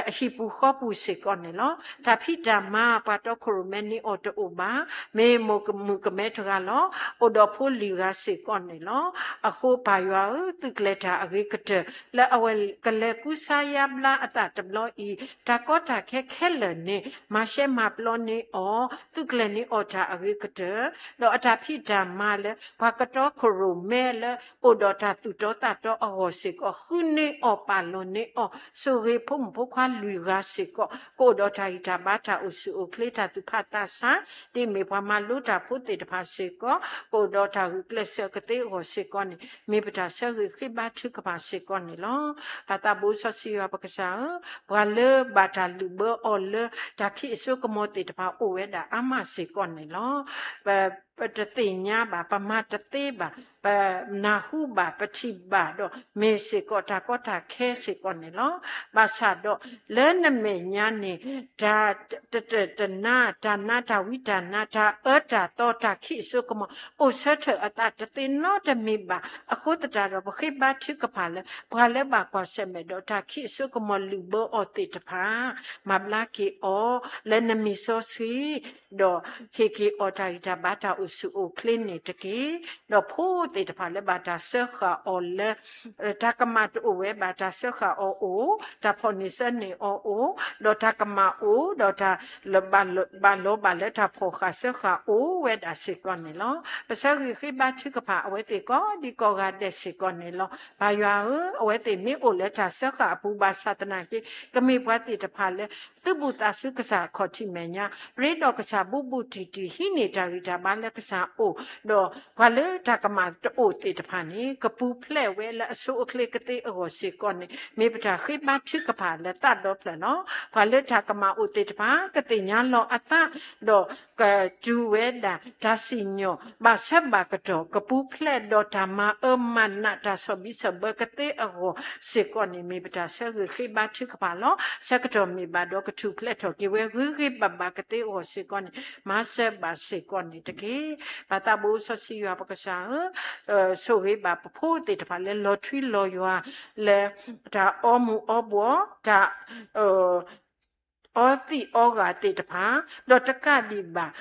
အဟံၣ်ပူၤဃီပူၤစ့ၢ်ကီးန့ၣ်လီၤ. တၢ်ဖံးတၢ်မၤပှၤတီခိၣ်ရိၣ်မဲန့ၢ်အီၤတအိၣ်ဘၣ်, မ့ၢ်မိၢ်ကမုၣ်ကမဲတဂၤလီၤ. အိၣ်ဒီးဖိလွံၢ်ဂၤစ့ၢ်ကီးန့ၣ်လီၤ. အဃိပၢ်ယွၤဧၢ, သုးကျဲၤတၢ်အဂ့ၤကတၢၢ် လၢအဝဲကလဲၤကူစါယါဘျါအသးတဘျီအံၤ, တၢ်ကီတၢ်ခဲခဲလၢာ်န့ၣ် မၤရှဲမၤပျီန့ၢ်အီၤ, သုးကျဲၤန့ၢ်အီၤတၢ်အဂ့ၤကတၢၢ်, ဒီးအတၢ်ဖံးတၢ်မၤလၢ ပှၤကတီခိၣ်ရိၣ်မဲလၢအိၣ်ဒီးတၢ်သူၣ်တီသးတီအဂီၢ်စ့ၢ်ကီး ဃုန့ၢ်အီၤပာ်လီၤန့ၢ်အီၤ, ဆိၣ်ဂ့ၤဖိမုၣ်ဖိခွါလွံၢ်ဂၤစ့ၢ်ကီး ကအိၣ်ဒီးတၢ်ဂံၢ်တၢ်ဘါတၢ်အိၣ်ဆူၣ်အိၣ်ချ့တၢ်သူၣ်ဖးသးဆါ, ဒ်မ့ၢ်ပှၤမၤလိတၢ်ဖိသ့ၣ်တဖၣ်စ့ၢ်ကီး ကအိၣ်ဒီးတၢ်ဂုာ်ကျဲးစၢးကသ့အဂီၢ်စ့ၢ်ကီးန့ၣ် မ့ၢ်ပတၢ်ဆၢဂ့ၤဃ့ဘါထုကဖၣ်စ့ၢ်ကီးန့ၣ်လီၤ. ပၢ်သးဘိစီဆှံယွၤပကစၢ်ဧၢ, ပှၤလၢဘၣ်တၢ်လုၢ်ဘၢအီၤလၢတၢ်ခံးအစိကမီၤသ့ၣ်တဖၣ်အိၣ်ဝဲဒၣ်အါမးစ့ၢ်ကီးန့ၣ်လီၤ. ပတသ့ၣ်ညါဘၣ်, ပမၤတသ့ဘၣ်, ပနၢ်ဟူဘၣ်, ပထံၣ်ဘၣ်ဒီး မ့ၢ်စ့ၢ်ကီးတၢ်ကီတၢ်ခဲစ့ၢ်ကီးန့ၣ်လီၤ. ဘၣ်ဆၣ်ဒီး လၢနမဲာ်ညါန့ၣ် တၢ်တတၢၢ်တနါ, တၢ်နါတၢ်ဝံတၢ်နါ, တၢ်အၢတၢ်သီ, တၢ်ခံးအစိကမီၤ အိၣ်ဆၢထၢၣ်အသးတသ့နီတမံၤဘၣ်. အဃိသတးဒီး ပဃ့ဘါထုကဖၣ်လၢ ပှၤလၢဘၣ်ကွၢ်ဆၢၣ်မဲာ်ဒီးတၢ်ခံးအစိကမီၤလုၢ်ဘၢအီၤသ့ၣ်တဖၣ် မၤဘျါက့ၤအီၤ လၢနမံၤစီဆှံ ဒီးဟ့ၣ်က့ၤအီၤတၢ်ဂံၢ်တၢ်ဘါတၢ်အိၣ်ဆူၣ်အိၣ်ချ့န့ၣ်တက့ၢ်. ဒီးဖိသ့ၣ်တဖၣ်လၢဘၣ်တၢ်စၢဃာ်အီၤလၢ တၢ်ကမၣ်တအိၣ်ဝဲဘၣ် တၢ်စၢဃာ်အီၤအိၣ်, တၢ်ဖီၣ်န့ၢ်ဆၢန့ၢ်အီၤအိၣ်, ဒီးတၢ်ကမၣ်အိၣ်, ဒီးတၢ် ဘၣ်လီၤဘၣ်လၢတၢ်ဖီၣ်ဃာ်စၢဃာ်အိၣ်ဝဲဒၣ်စ့ၢ်ကီးန့ၣ်လီၤ. ပဆၢဂ့ၤဃ့ဘါထုကဖၣ်အဝဲသ့ၣ်ကိးဒံကိးဂၤဒဲးစ့ၢ်ကီးန့ၣ်လီၤ. ပၢ်ယွၤဧၢ, အဝဲသ့ၣ်မ့ၢ်အိၣ်လၢတၢ်စၢဃာ်အပူၤဘၣ်ဆၣ်သနာ်က့ ကမ့ၢ်ပှၤသ့ၣ်တဖၣ်လၢ သုးဘူးသးစူၤကစၢ်အခီၣ်ထံးမဲာ်ညါ, ရ့ဒီးကစၢ်ဘူးဘူးတံၢ်တံၢ် ဟံးန့ၢ်တၢ်ဂံၢ်တၢ်ဘါလၢ ကစၢ်အိၣ်, ဒီးပှၤလၢတၢ်ကမၣ်တအိၣ်သ့ၣ်တဖၣ်န့ၣ် ကပူၤဖျဲးဝဲလၢအဆိအချ့ကသ့အဂီၢ်စ့ၢ်ကီးန့ၣ် မ့ၢ်ပတၢ်ဃ့ဘါထုကဖၣ်လၢသးဒီဖျၢၣ်လီၤ. ပှၤလၢတၢ်ကမၣ်အိၣ်သ့ၣ်တဖၣ် ကသ့ၣ်ညါလီၤအသး ဒီးကတူၢ်ဝဲဒၣ်တၢ်စံၣ်ညီၣ် ဘၣ်ဆၢဘၣ်ကတီၢ် ကပူၤဖျဲးဒီးတၢ်မၤအၢမၤနး တၢ်ဆီၣ်ဘံၣ်ဆီၣ်ဘၢကသ့အဂီၢ်စ့ၢ်ကီးန့ၣ် မ့ၢ်ပတၢ်ဆၢဂ့ၤဃ့ဘါထုကဖၣ်လီၤ. ဆၢကတီၢ်မ့ၢ်ဘၣ်ဒီးကထူၣ်ဖျဲးထီၣ်က့ၤဝဲ ဂ့ၤဂ့ၤဘၣ်ဘၣ်ကသ့အဂီၢ်စ့ၢ်ကီးန့ၣ် မၤစၢၤဘၣ်စ့ၢ်ကီးန့ၣ်တက့ၢ်. ပၢ်သးဘိစီဆှံယွၤပကစၢ်ဧၢ, ဆိၣ်ဂ့ၤဘၣ်ပဖိသ့ၣ်တဖၣ်လၢလီၤထွံလီၤယွၤ လၢတၢ်အီမူၤအီဘှီး တၢ် အီသံးအီဂၤသ့ၣ်တဖၣ်, ဒီးတကးဒံးဘၣ်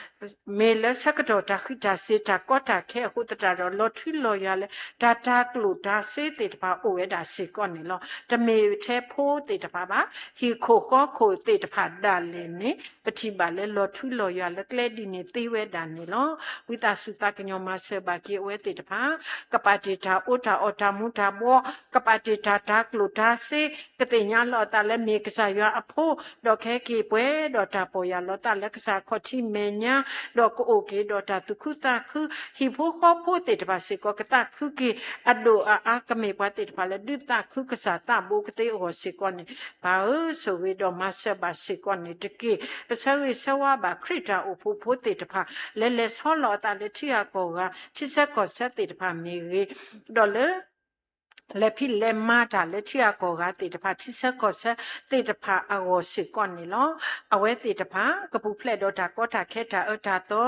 မ့ၢ်လၢဆၢကတီၢ်တၢ်ဃံးတၢ်စ့ၤ တၢ်ကီတၢ်ခဲအဃိသတးဒီး လီၤထွံလီၤယွၤလၢ တၢ်တၤကျိၣ်တၤစ့သ့ၣ်တဖၣ်အိၣ်ဝဲဒၣ်စ့ၢ်ကီးန့ၣ်လီၤ. တမ့ၢ်ထဲဖိသ့ၣ်တဖၣ်ဘၣ်, ဟံၣ်ခိၣ်ဃီခိၣ်သ့ၣ်တဖၣ်ဒၣ်လဲာ်န့ၣ် ပထံၣ်ဘၣ်လၢလီၤထွံလီၤယွၤလၢကျဲဒ်န့ၣ်သ့ဝဲဒၣ်န့ၣ်လီၤ. ဝံသးစူၤသးကညီၤမၤစၢၤဘၣ်က့ၤအဝဲသ့ၣ်တဖၣ် ကပာ်တ့ၢ်တၢ်အီတၢ်အီတၢ်မူၤတၢ်ဘှီး, ကပာ်တ့ၢ်တၢ်တၤကျိၣ်တၤစ့, ကသ့ၣ်ညါလီၤအသးလၢမ့ၢ်ကစၢ်ယွၤအဖိ, ဒီးကဟဲက့ၤပှဲၤဒီးတၢ်ပီၢ်ယၢ်လီၤသးလၢကစၢ်ခီၣ်ထံးမဲာ်ညါ, ဒီးကအိၣ်က့ၤဒီးတၢ်သူၣ်ခုသးခု, ဟံၣ်ဖိဃီဖိသ့ၣ်တဖၣ်စ့ၢ်ကီး ကသးခုက့ၤအဒိၣ်အအါ, ကမ့ၢ်ပှၤသ့ၣ်တဖၣ်လၢဒုးသးခုကစၢ်သးဘိကသ့အဂီၢ်စ့ၢ်ကီးန့ၣ်, ပၢ်ဧၢ, ဆိၣ်ဂ့ၤဒီးမၤစၢၤဘၣ်စ့ၢ်ကီးန့ၣ်တက့ၢ်. ပဆၢဂ့ၤဆၢဝါဘၣ်ခရံာ်တၢ်အိၣ်ဖှိၣ်ဖိသ့ၣ်တဖၣ် လၢလဲၤဆီလီၤအသးလၢထံဂၤကီၢ်ဂၤ ထံဆၢကီၢ်ဆၢသ့ၣ်တဖၣ်မ့ၢ်ဂ့ၤ, ဒီးလၢ လဲၤဖံးလဲၤမၤတၢ်လၢထံဂၤကီၢ်ဂၤသ့ၣ်တဖၣ် ထံဆၢကီၢ်ဆၢသ့ၣ်တဖၣ်အဂီၢ်စ့ၢ်ကီးန့ၣ်လီၤ. အဝဲသ့ၣ်တဖၣ် ကပူၤဖျဲးဒီးတၢ်ကီတၢ်ခဲတၢ်အၢတၢ်သီ,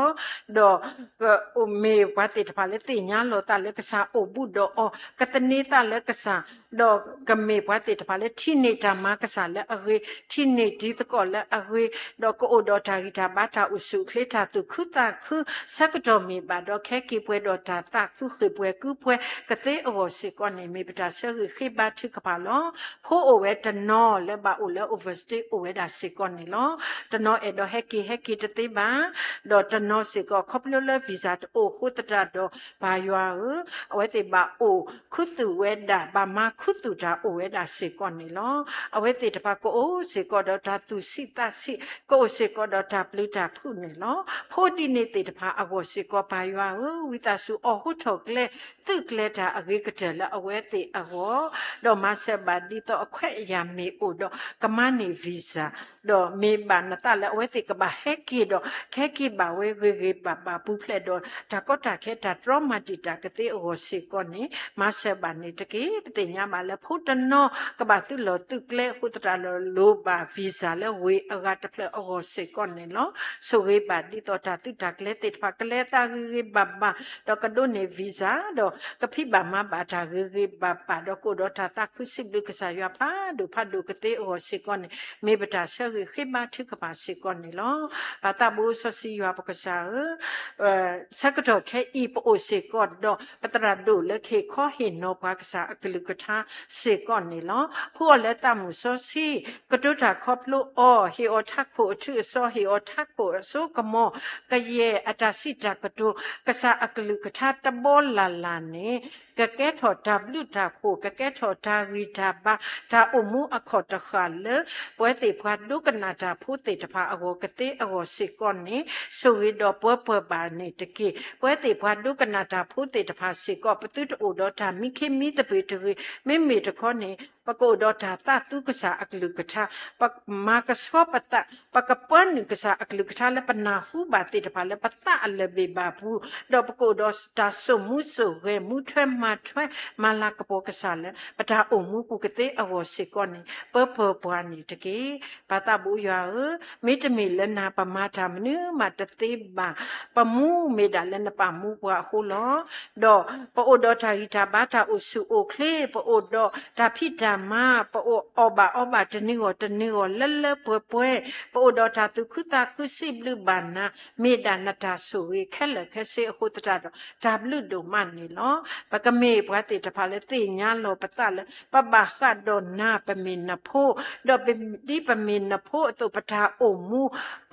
ဒီး မ့ၢ်ပှၤသ့ၣ်တဖၣ်လၢသ့ၣ်ညါလီၤသးလၢကစၢ်အိၣ်ဘူးဒီးအီၤ, ကသန့ၤသးလၢကစၢ်, ဒီးကမ့ၢ်ပှၤသ့ၣ်တဖၣ်လၢထံၣ်န့ၢ်တၢ်မၤကစၢ်လၢအဂ့ၤ, ထံၣ်န့ၢ်တံၤသကိးလၢအဂ့ၤ, ဒီးကအိၣ်ဒီးတၢ်ဂံၢ်တၢ်ဘါ တၢ်အိၣ်ဆူၣ်အိၣ်ချ့ တၢ်သူၣ်ခုသးခု, ဆၢကတီၢ်မ့ၢ်ဘၣ်ဒီး ကဟဲက့ၤပှဲၤဒီးတၢ်သးခုဃ့ၢ်ပှဲၤကုပှဲၤကသ့အဂီၢ်စ့ၢ်ကီးန့ၣ် မ့ၢ်ပတၢ်ဆၢဂ့ၤဃ့ဘါထုကဖၣ်လီၤ. ဖိအိၣ်ဝဲတနီၤလၢဘၣ်အိၣ်လၢ overstay အိၣ်ဝဲဒၣ်စ့ၢ်ကီးန့ၣ်လီၤ. တနီၤအဲၣ်ဒိးဟဲက့ၤ ဟဲက့ၤတသ့ဘၣ်, ဒီးတနီၤစ့ၢ်ကီး ခီဖျိလၢ visa တအိၣ်အဃိသတးဒီး ပၢ်ယွၤဧၢ, အဝဲသ့ၣ်ဘၣ်အိၣ်ခူသူၣ်ဝဲဒၣ် ဘၣ်မၤခူသူၣ်တၢ်အိၣ်ဝဲဒၣ်စ့ၢ်ကီးန့ၣ်လီၤ. အဝဲသ့ၣ်တဖၣ်ကအိၣ်စ့ၢ်ကီးဒီးတၢ်သူၣ်ဆံးသးဆံး, ကအိၣ်စ့ၢ်ကီးဒီးတၢ်ပျုၤတၢ်ဖုးန့ၣ်လီၤ. ဖိဒ်န့ၣ်သ့ၣ်တဖၣ်အဂီၢ်စ့ၢ်ကီး ပၢ်ယွၤဧၢ, ဝံသးစူၤ အိးထီၣ်ကျဲ သုးကျဲၤတၢ်အဂ့ၤကတၢၢ်လၢအဝဲသ့ၣ်အဂီၢ်, ဒီးမၤစၢၤဘၣ်ဒ်သိးအခွဲးအယာ်မ့ၢ်အိၣ်ဒီး ကမၤန့ၢ် visa, ဒီးမ့ၢ်ဘၣ်နသးလၢအဝဲသ့ၣ်ကဘၣ်ဟဲက့ၤဒီး ကဟဲက့ၤဘၣ်ဝဲဂ့ၤဂ့ၤဘၣ်ဘၣ် ပူၤဖျဲးဒီးတၢ်ကီတၢ်ခဲ တၢ်တြီမၤတံာ်တာ်ကသ့အဂီၢ်စ့ၢ်ကီးန့ၣ် မၤစၢၤဘၣ်န့ၣ်တက့ၢ်. ပသ့ၣ်ညါဘၣ်လၢဖိတနီၤ ကဘၣ်သုးလီၢ်သုးကျဲအဃိသတးဒီး လိၣ်ဘၣ် visa လၢဝ့ၢ်အဂၤတဖျၢၣ်အဂီၢ်စ့ၢ်ကီးန့ၣ်လီၤ. ဆိၣ်ဂ့ၤဘၣ်ဒ်သိးတၢ်သုးတၢ်ကျဲၤသ့ၣ်တဖၣ် ကလဲၤအသးဂ့ၤဂ့ၤဘၣ်ဘၣ်, ဒီးကဒိးန့ၢ် visa, ဒီးကဖံးဘၣ်မၤဘၣ်တၢ်ဂ့ၤဂ့ၤဘၣ်ဘၣ်, ဒီးကအိၣ်ဒီးတၢ်သးခုစံးဘျုးကစၢ်ယွၤဖးဒိၣ်ဖးဒိၣ်ကသ့အဂီၢ်စ့ၢ်ကီးန့ၣ် မ့ၢ်ပတၢ်ဆၢဂ့ၤဃ့ဘါထုကဖၣ်စ့ၢ်ကီးန့ၣ်လီၤ. ပၢ်သးဘိစီဆှံယွၤပကစၢ်ဧၢ, ဆၢကတီၢ်ခဲအံၤ ပအိၣ်စ့ၢ်ကီးဒီး ပသရၣ်ဒိၣ်လၢကဟ့ၣ်ခီဟ့ၣ်နီၤပှၤကစၢ်အကလုၢ်ကထါစ့ၢ်ကီးန့ၣ်လီၤ. ဖှူအီၤလၢသးမုၢ်စီဆှံ, ကတိၤတၢ်ခီဖျိအီၤ, ဟ့ၣ်အီၤထးခိၣ်အထူအစီ, ဟ့ၣ်အီၤထးခိၣ်အစိကမီၤ, ကယဲၢ်အတၢ်စံးတၢ်ကတိၤ ကစၢ်အကလုၢ်ကထါတဘီလၢ်လၢ်န့ၣ် ကကဲထီၣ်တၢ်ဘျုးတၢ်ဖှိၣ်, ကကဲထီၣ်တၢ်ဂံၢ်တၢ်ဘါ, တၢ်အိၣ်မူအခီၣ်တဃာ်လၢ ပဝဲသ့ၣ်ပှၤဒိကနၣ်တၢ်ဖိသ့ၣ်တဖၣ်အဂီၢ်ကသ့အဂီၢ်စ့ၢ်ကီးန့ၣ် ဆိၣ်ဂ့ၤဒီးပၢၤပၢၤဘၣ်န့ၣ်တက့ၢ်. ပဝဲသ့ၣ်ပှၤဒိကနၣ်တၢ်ဖိသ့ၣ်တဖၣ်စ့ၢ်ကီး ပသုတအိၣ်ဒီးတၢ်မံခ့မံသပ့ၤတဂ့ၤ, မ့မ့ၢ်တခီန့ၣ် ပကအိၣ်ဒီးတၢ်သးသူကစၢ်အကလုၢ်ကထါ, ပမၤကဆှီပသး, ပကပၢနုာ်ကစၢ်အကလုၢ်ကထါလၢပနၢ်ဟူဘၣ်သ့ၣ်တဖၣ်လၢပသးအလၢာ်ဘ့ၣ်ဘၣ်ပူၤ, ဒီးပကအိၣ်ဒီးတၢ်စိာ်မူစိာ်ဂဲၤ မူထွဲမၤထွဲ မၤလၤကပီၤကစၢ်လၢ ပတၢ်အိၣ်မူပူၤကသ့အဂီၢ်စ့ၢ်ကီးန့ၣ် ပၢၤပၢၤပှၤန့ၣ်တက့ၢ်. ပၢ်သးဘိယွၤဧၢ, မ့တမ့ၢ်လၢနၤပမၤတၢ်မနုၤမးတသ့ဘၣ်. ပမူမ့ၢ်ဒၣ်လၢနပာ်မူပှၤအဃိလီၤ. ဒီးပအိၣ်ဒီးတၢ်ဂံၢ်တၢ်ဘါ တၢ်အိၣ်ဆူၣ်အိၣ်ချ့, ပအိၣ်ဒီးတၢ်ဖံးတၢ်မၤ, ပအိၣ်အီၣ်ဘၣ်အီဘၣ်တနံၤဂီၢ်တနံၤဂီၢ်လၢလၢပှဲၤပှဲၤ, ပအိၣ်ဒီးတၢ်သူၣ်ခုသးခုစံးဘျုးဘၣ်နၤ, မ့ၢ်ဒၣ်နတၢ်ဆိၣ်ဂ့ၤခဲလၢာ်ခဲဆ့အဃိသတးဒီး တၢ်ဘျုးဒိၣ်မးန့ၣ်လီၤ. ပကမ့ၢ်ပှၤသ့ၣ်တဖၣ်လၢသ့ၣ်ညါလီၤပသးလၢ ပဘၣ်ဃးဒီးနၤ ပမ့ၢ်နဖိ, ဒီးဒ်ပမ့ၢ်နဖိအသိး ပတၢ်အိၣ်မူ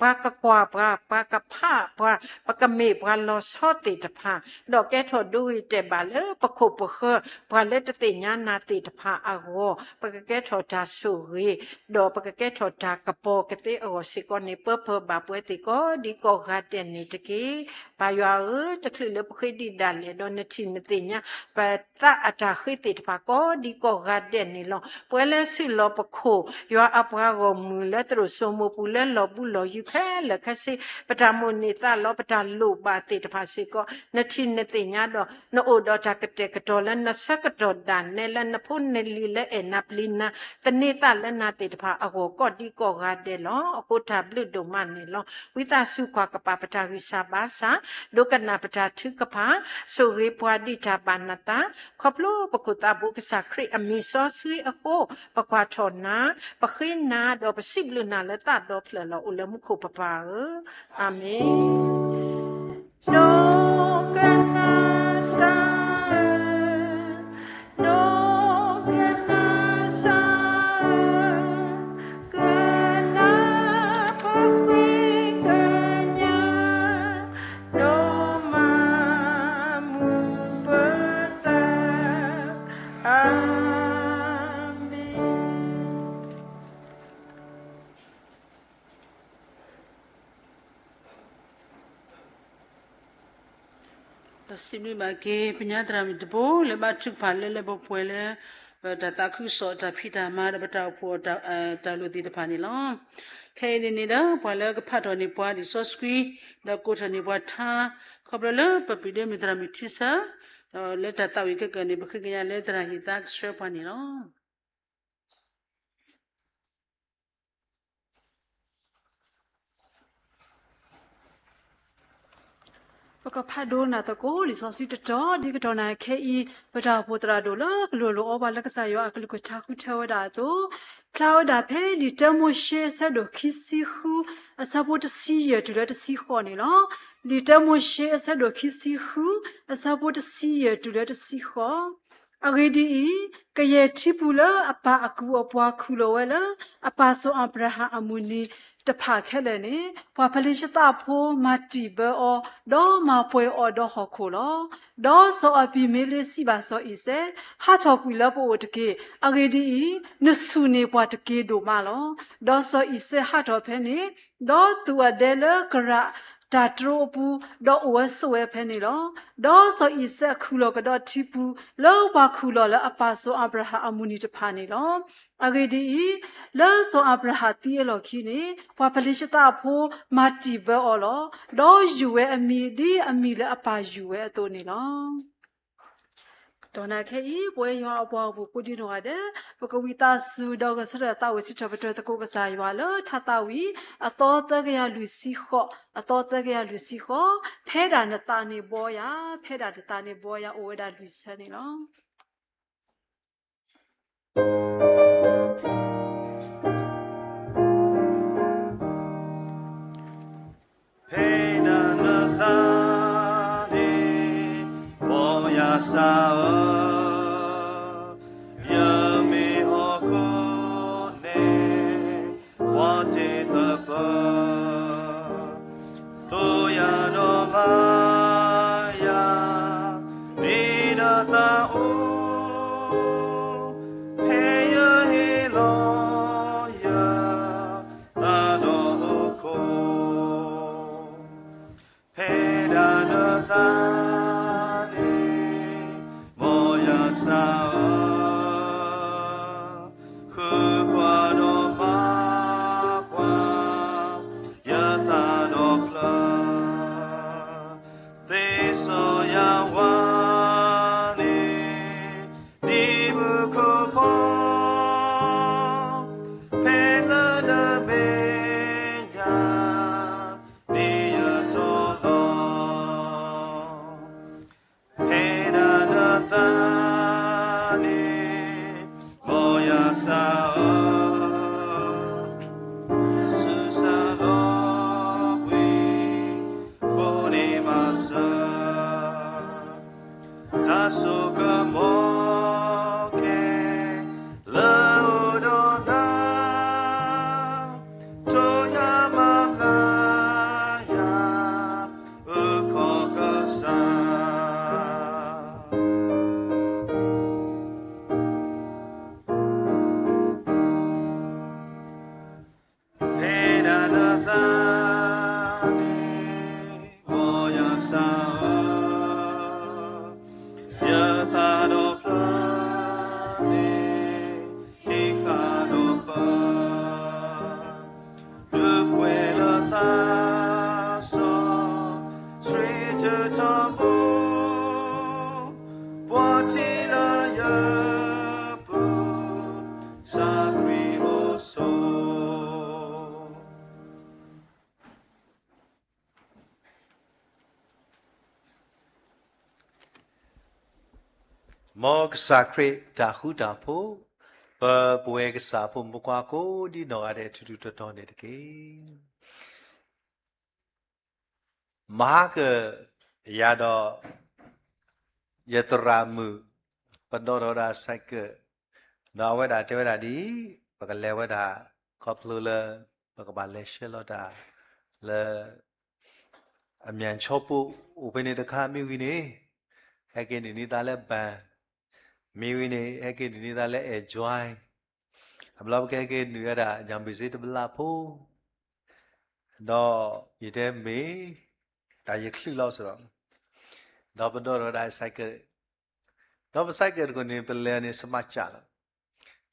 ပှၤကကွၢ်ပှၤ, ပှၤကဖးပှၤ, ပကမ့ၢ်ပှၤလီၤဆီသ့ၣ်တဖၣ်, ဒီးကဲထီၣ်ဒိဂ့ၤတဲာ်ဘၣ်လၢပခိၣ်ပဃၢၤ ပှၤလၢတသ့ၣ်ညါနၤသ့ၣ်တဖၣ်အဂီၢ် ပကကဲထီၣ်တၢ်ဆိၣ်ဂ့ၤ, ဒီးပကကဲထီၣ်တၢ်ကပီၤကသ့အဂီၢ်စ့ၢ်ကီးန့ၣ် ပၢပၢဘၣ်ပှဲၤသ့ၣ်ကိးဒံကိးဂၤဒဲးန့ၣ်တက့ၢ်. ပၢ်ယွၤဧၢ, တချုးလၢပဃ့ဒံးဒၣ်လဲာ်ဒီး နထံၣ်နသ့ၣ်ညါ ပသးအတၢ်ဃ့သ့ၣ်တဖၣ်ကိးဒံကိးဂၤဒဲးန့ၣ်လီၤ. ပှဲၤလၢဆူၣ်လီၤပခိၣ် ယွၤအပှၤဂီၢ်မုၢ်လၢသရိာ်စိမိၤပူၤ လၢလီၢ်ဘူးလီၢ်ယံၤခဲလၢာ်ခဲဆ့ ပတၢ်မိၣ်န့ၢ်သးလီ ပတၢ်လိၣ်ဘၣ်သ့ၣ်တဖၣ်စ့ၢ်ကီး နထံၣ်နသ့ၣ်ညါဒီး နအိၣ်ဒီးတၢ်ကတဲာ်ကတီၤလၢ နဆၢကတီၢ်ဒၣ်နဲလၢ နဖိနလံၤလၢအဲၣ်နၤပျံၤနၤ သန့ၤသးလၢနၤသ့ၣ်တဖၣ်အဂီၢ် ကိးဒံကိးဂၤဒဲးလီၤ. အဃိတၢ်ဘျုးဒိၣ်မးန့ၣ်လီၤ. ဝံသးစူၤကွၢ်ကပၤပတၢ်ဂံၢ်စၢ်ဘါစၢ်, ဒိကနၣ်ပတၢ်ထုကဖၣ်, ဆိၣ်ဂ့ၤပှၤဒ်တၢ်ဘၣ်နသး, ခီဖျိပခိၣ်သးဘိကစၢ်ခရံာ်အမံၤစီဆှံအဃိ ပကွၢ်ထီၣ်နၤ, ပဃ့နၤ, ဒီးပစံးဘျုးနၤလၢသးဒီဖျၢၣ်လီၤ. အိၣ်လၢမူခိၣ်ပပၢ်ဧၢ, အၤမ့ၣ်. ဒိကနၣ်စၢ်ဧၢ, ဒိကနၣ်စၢ်ဧၢ, ကနၣ်ပဃ့ကညး, ဒီးမၤမုာ်ပသး, အၤမ့ၣ်. ဒီးစံးဘျုးဘၣ်က့ၤ ပညါသရၣ်မုၣ်တဘိ လၢဘၣ်ထုကဖၣ်လၢလၢပှဲၤပှဲၤလၢ ပတၢ်သးခုကစီၣ် တၢ်ဖံးတၢ်မၤ ဒီးပတၢ်အိၣ်ဖှိၣ် တၢ်လိၣ်သ့ၣ်တဖၣ်န့ၣ်လီၤ. ခဲအံၤန့ၣ်န့ၣ်ဒီး ပှၤလၢကဖးထီၣ်န့ၢ်ပှၤလံာ်စီဆှံ ဒီးကိးထီၣ်န့ၢ်ပှၤထါ ခီဖျိလၢပပျံၤဒ့မုၣ်သရၣ်မုၣ်ထံဆၢ ဒီးလၢတၢ်သးဝံၣ်ခဲကနံၣ်န့ၣ် ပဃ့ကညးလၢသရၣ်ဟ့ၣ်သါကဆှၢပှၤန့ၣ်လီၤ. ပကဖးဒိကနၣ်သကိး လံာ်စီဆှံတတီၤ ဒ်ကတီၢ်နၤခဲအံၤ ပတၢ်အိၣ်ဖှိၣ်သရၣ်ဒိၣ်လၢကလိၤလိၤအီၤ ပှၤလၢကစၢ်ယွၤအကလုၢ်ကထါဃုထၢဝဲဒၣ်အသိး, ဖျါဝဲဒၣ်ဖဲလံာ်တၢမိၤၡ့အဆၢဒိၣ်ခံဆံဃု အဆၢဖိတဆံယဲၢ်တုၤလၢတဆံဃိးန့ၣ်လီၤ. လံာ်တၢမိၤၡ့အဆၢဒိၣ်ခံဆံဃု အဆၢဖိတဆံယဲၢ်တုၤလၢတဆံဃိး အဂ့ၢ်ဒ်အံၤ, ကယဲၢ်ထံပူၤလၢအပၢ်အကုၢ်အပှၤခူၣ်လီၤဝဲလၢ အပၢ်စီၤအၤဘြၤဟၣ်အမုၢ်နံၤတဖၣ်ခဲလၢာ်န့ၣ်, ပှၤဖလ့ၡသးဖိမၤတံာ်ဘၢအီၤ, ဒီးမၤပှဲၤအီၤဒီးဟီၣ်ခိၣ်လီၤ. ဒီးစီၤအဘံၤမ့လ့စံးဘၣ်စီၤအံၤစဲး, ဟးထီၣ်ကွံာ်လၢပအိၣ်တက့ၢ်. အဂ့ၢ်ဒ်အံၤ, နဆူၣ်န့ၢ်ပှၤတက့ၢ်ဒိၣ်မးလီၤ. ဒီးစီၤအံၤစဲးဟးထီၣ်ဖဲန့ၣ်, ဒီးသူၣ်အဒဲလၢကရၣ်တၢ်တြိအပူၤ, ဒီးအိၣ်ဝဲဆိးဝဲဖဲန့ၣ်လီၤ. ဒီးစီၤအံၤစဲးခူၣ်လီၤကဒီးထံပူၤ လၢပှၤခူၣ်လီၤလၢအပၢ်စီၤအၤဘြၤဟၣ်အမုၢ်နံၤတဖၣ်န့ၣ်လီၤ. အဂ့ၢ်ဒ်အံၤ, လၢစီၤအၤဘြၤဟၣ်သံအလီၢ်ခံန့ၣ်, ပှၤဖလ့ၡသးဖိမၤတံာ်ဘၢအီၤလီၤ. ဒီးယူာ်ဝဲအမံၤဒ်အမံၤလၢအပၢ်ယူာ်ဝဲအသိးန့ၣ်လီၤ. ကတီၢ်နၤခဲအံၤ ပဝဲယွၤအပှၤဂီၢ်မုၢ်ကိးဒံနီၢ်ဂၤဒဲး, ပကဝံသးစူၤဒီးဂဲၤဆၢထၢၣ်သးဝံၣ်စံးထီၣ်ပတြၢၤသကိးကစၢ်ယွၤလၢထါသးဝံၣ် အသီသၢကယၤလွံၢ်ဆံဃိး, အသီသၢကယၤလွံၢ်ဆံဃိး, ဖဲဒၣ်နသးန့ၣ်ဘှီယၤ, ဖဲဒၣ်နသးန့ၣ်ဘှီယၤ အိၣ်ဝဲဒၣ်လွံၢ်ဆၢန့ၣ်လီၤ. ဖဲဒၣ်နသးန့ၣ် ဘှီယၤစၢ်ဧၢ, ယမ့ၢ်ဟီၣ်ခိၣ်န့ၣ် ဘှီတ့ၢ်သပၢၤ သိယၤဒီးမၤယၤ မ့ၢ်နသးအိၣ်, ဖဲယဟ့ၣ်လီၤယၤ သးဒီးဟီၣ်ခိၣ်, ဖဲဒၣ်နသးန့ၣ် ဘှီယၤ ထီဘိ, ပှၤထံလၢယပူၤ, စၢ်ခရံာ်အိၣ်ဆိး. မ်ကစၢ်ခရံာ်တၢ်ဃူတၢ်ဖိး, ပပဝဲကစၢ်ဖိမုၣ်ဖိခွါကိးဒံနီၢ်ဂၤဒဲး ထူးထူးတီၤတီၤန့ၣ်တက့ၢ်. မဟါကၢၣ်ယၤဒီး ယသရၣ်မုၣ် ပဒိးထီၣ်ဝဲဒၣ် cycle, ဒီးအဝဲဒၣ်တဲဝဲဒၣ်ဒ်အံၤ, ပကလဲၤဝဲဒၣ် ခီဖျိလၢ ပကဘၣ်လဲၤဆှၢလီၤတၢ် လၢ အမၠၣ်ဆီဖိအိၣ်ဖဲန့ၣ်တခါ မ့ၢ်ဝံၤန့ၣ် ဟဲက့ၤနုာ်န့ၢ်သးလၢ ဘဏ်, မ့ၢ်ဝံၤန့ၣ် ဟဲက့ၤနုာ်န့ၢ်သးလၢ Enjoy, အဘျီပကဟဲက့ၤနုာ်ဝဲဒၣ် ယၤဘ့ၣ်စ့တဘျီဖိ, ဒီးယတဲမ့ၢ် တၢ်ယချုးလီၤစ့ၢ်ဒီး, ဒီးပဒိးထီၣ်ဝဲဒၣ် cycle, ဒီးပ cycle တခိၣ်န့ၣ် ပလဲၤန့ၣ် စမးကၢ်လီၤ.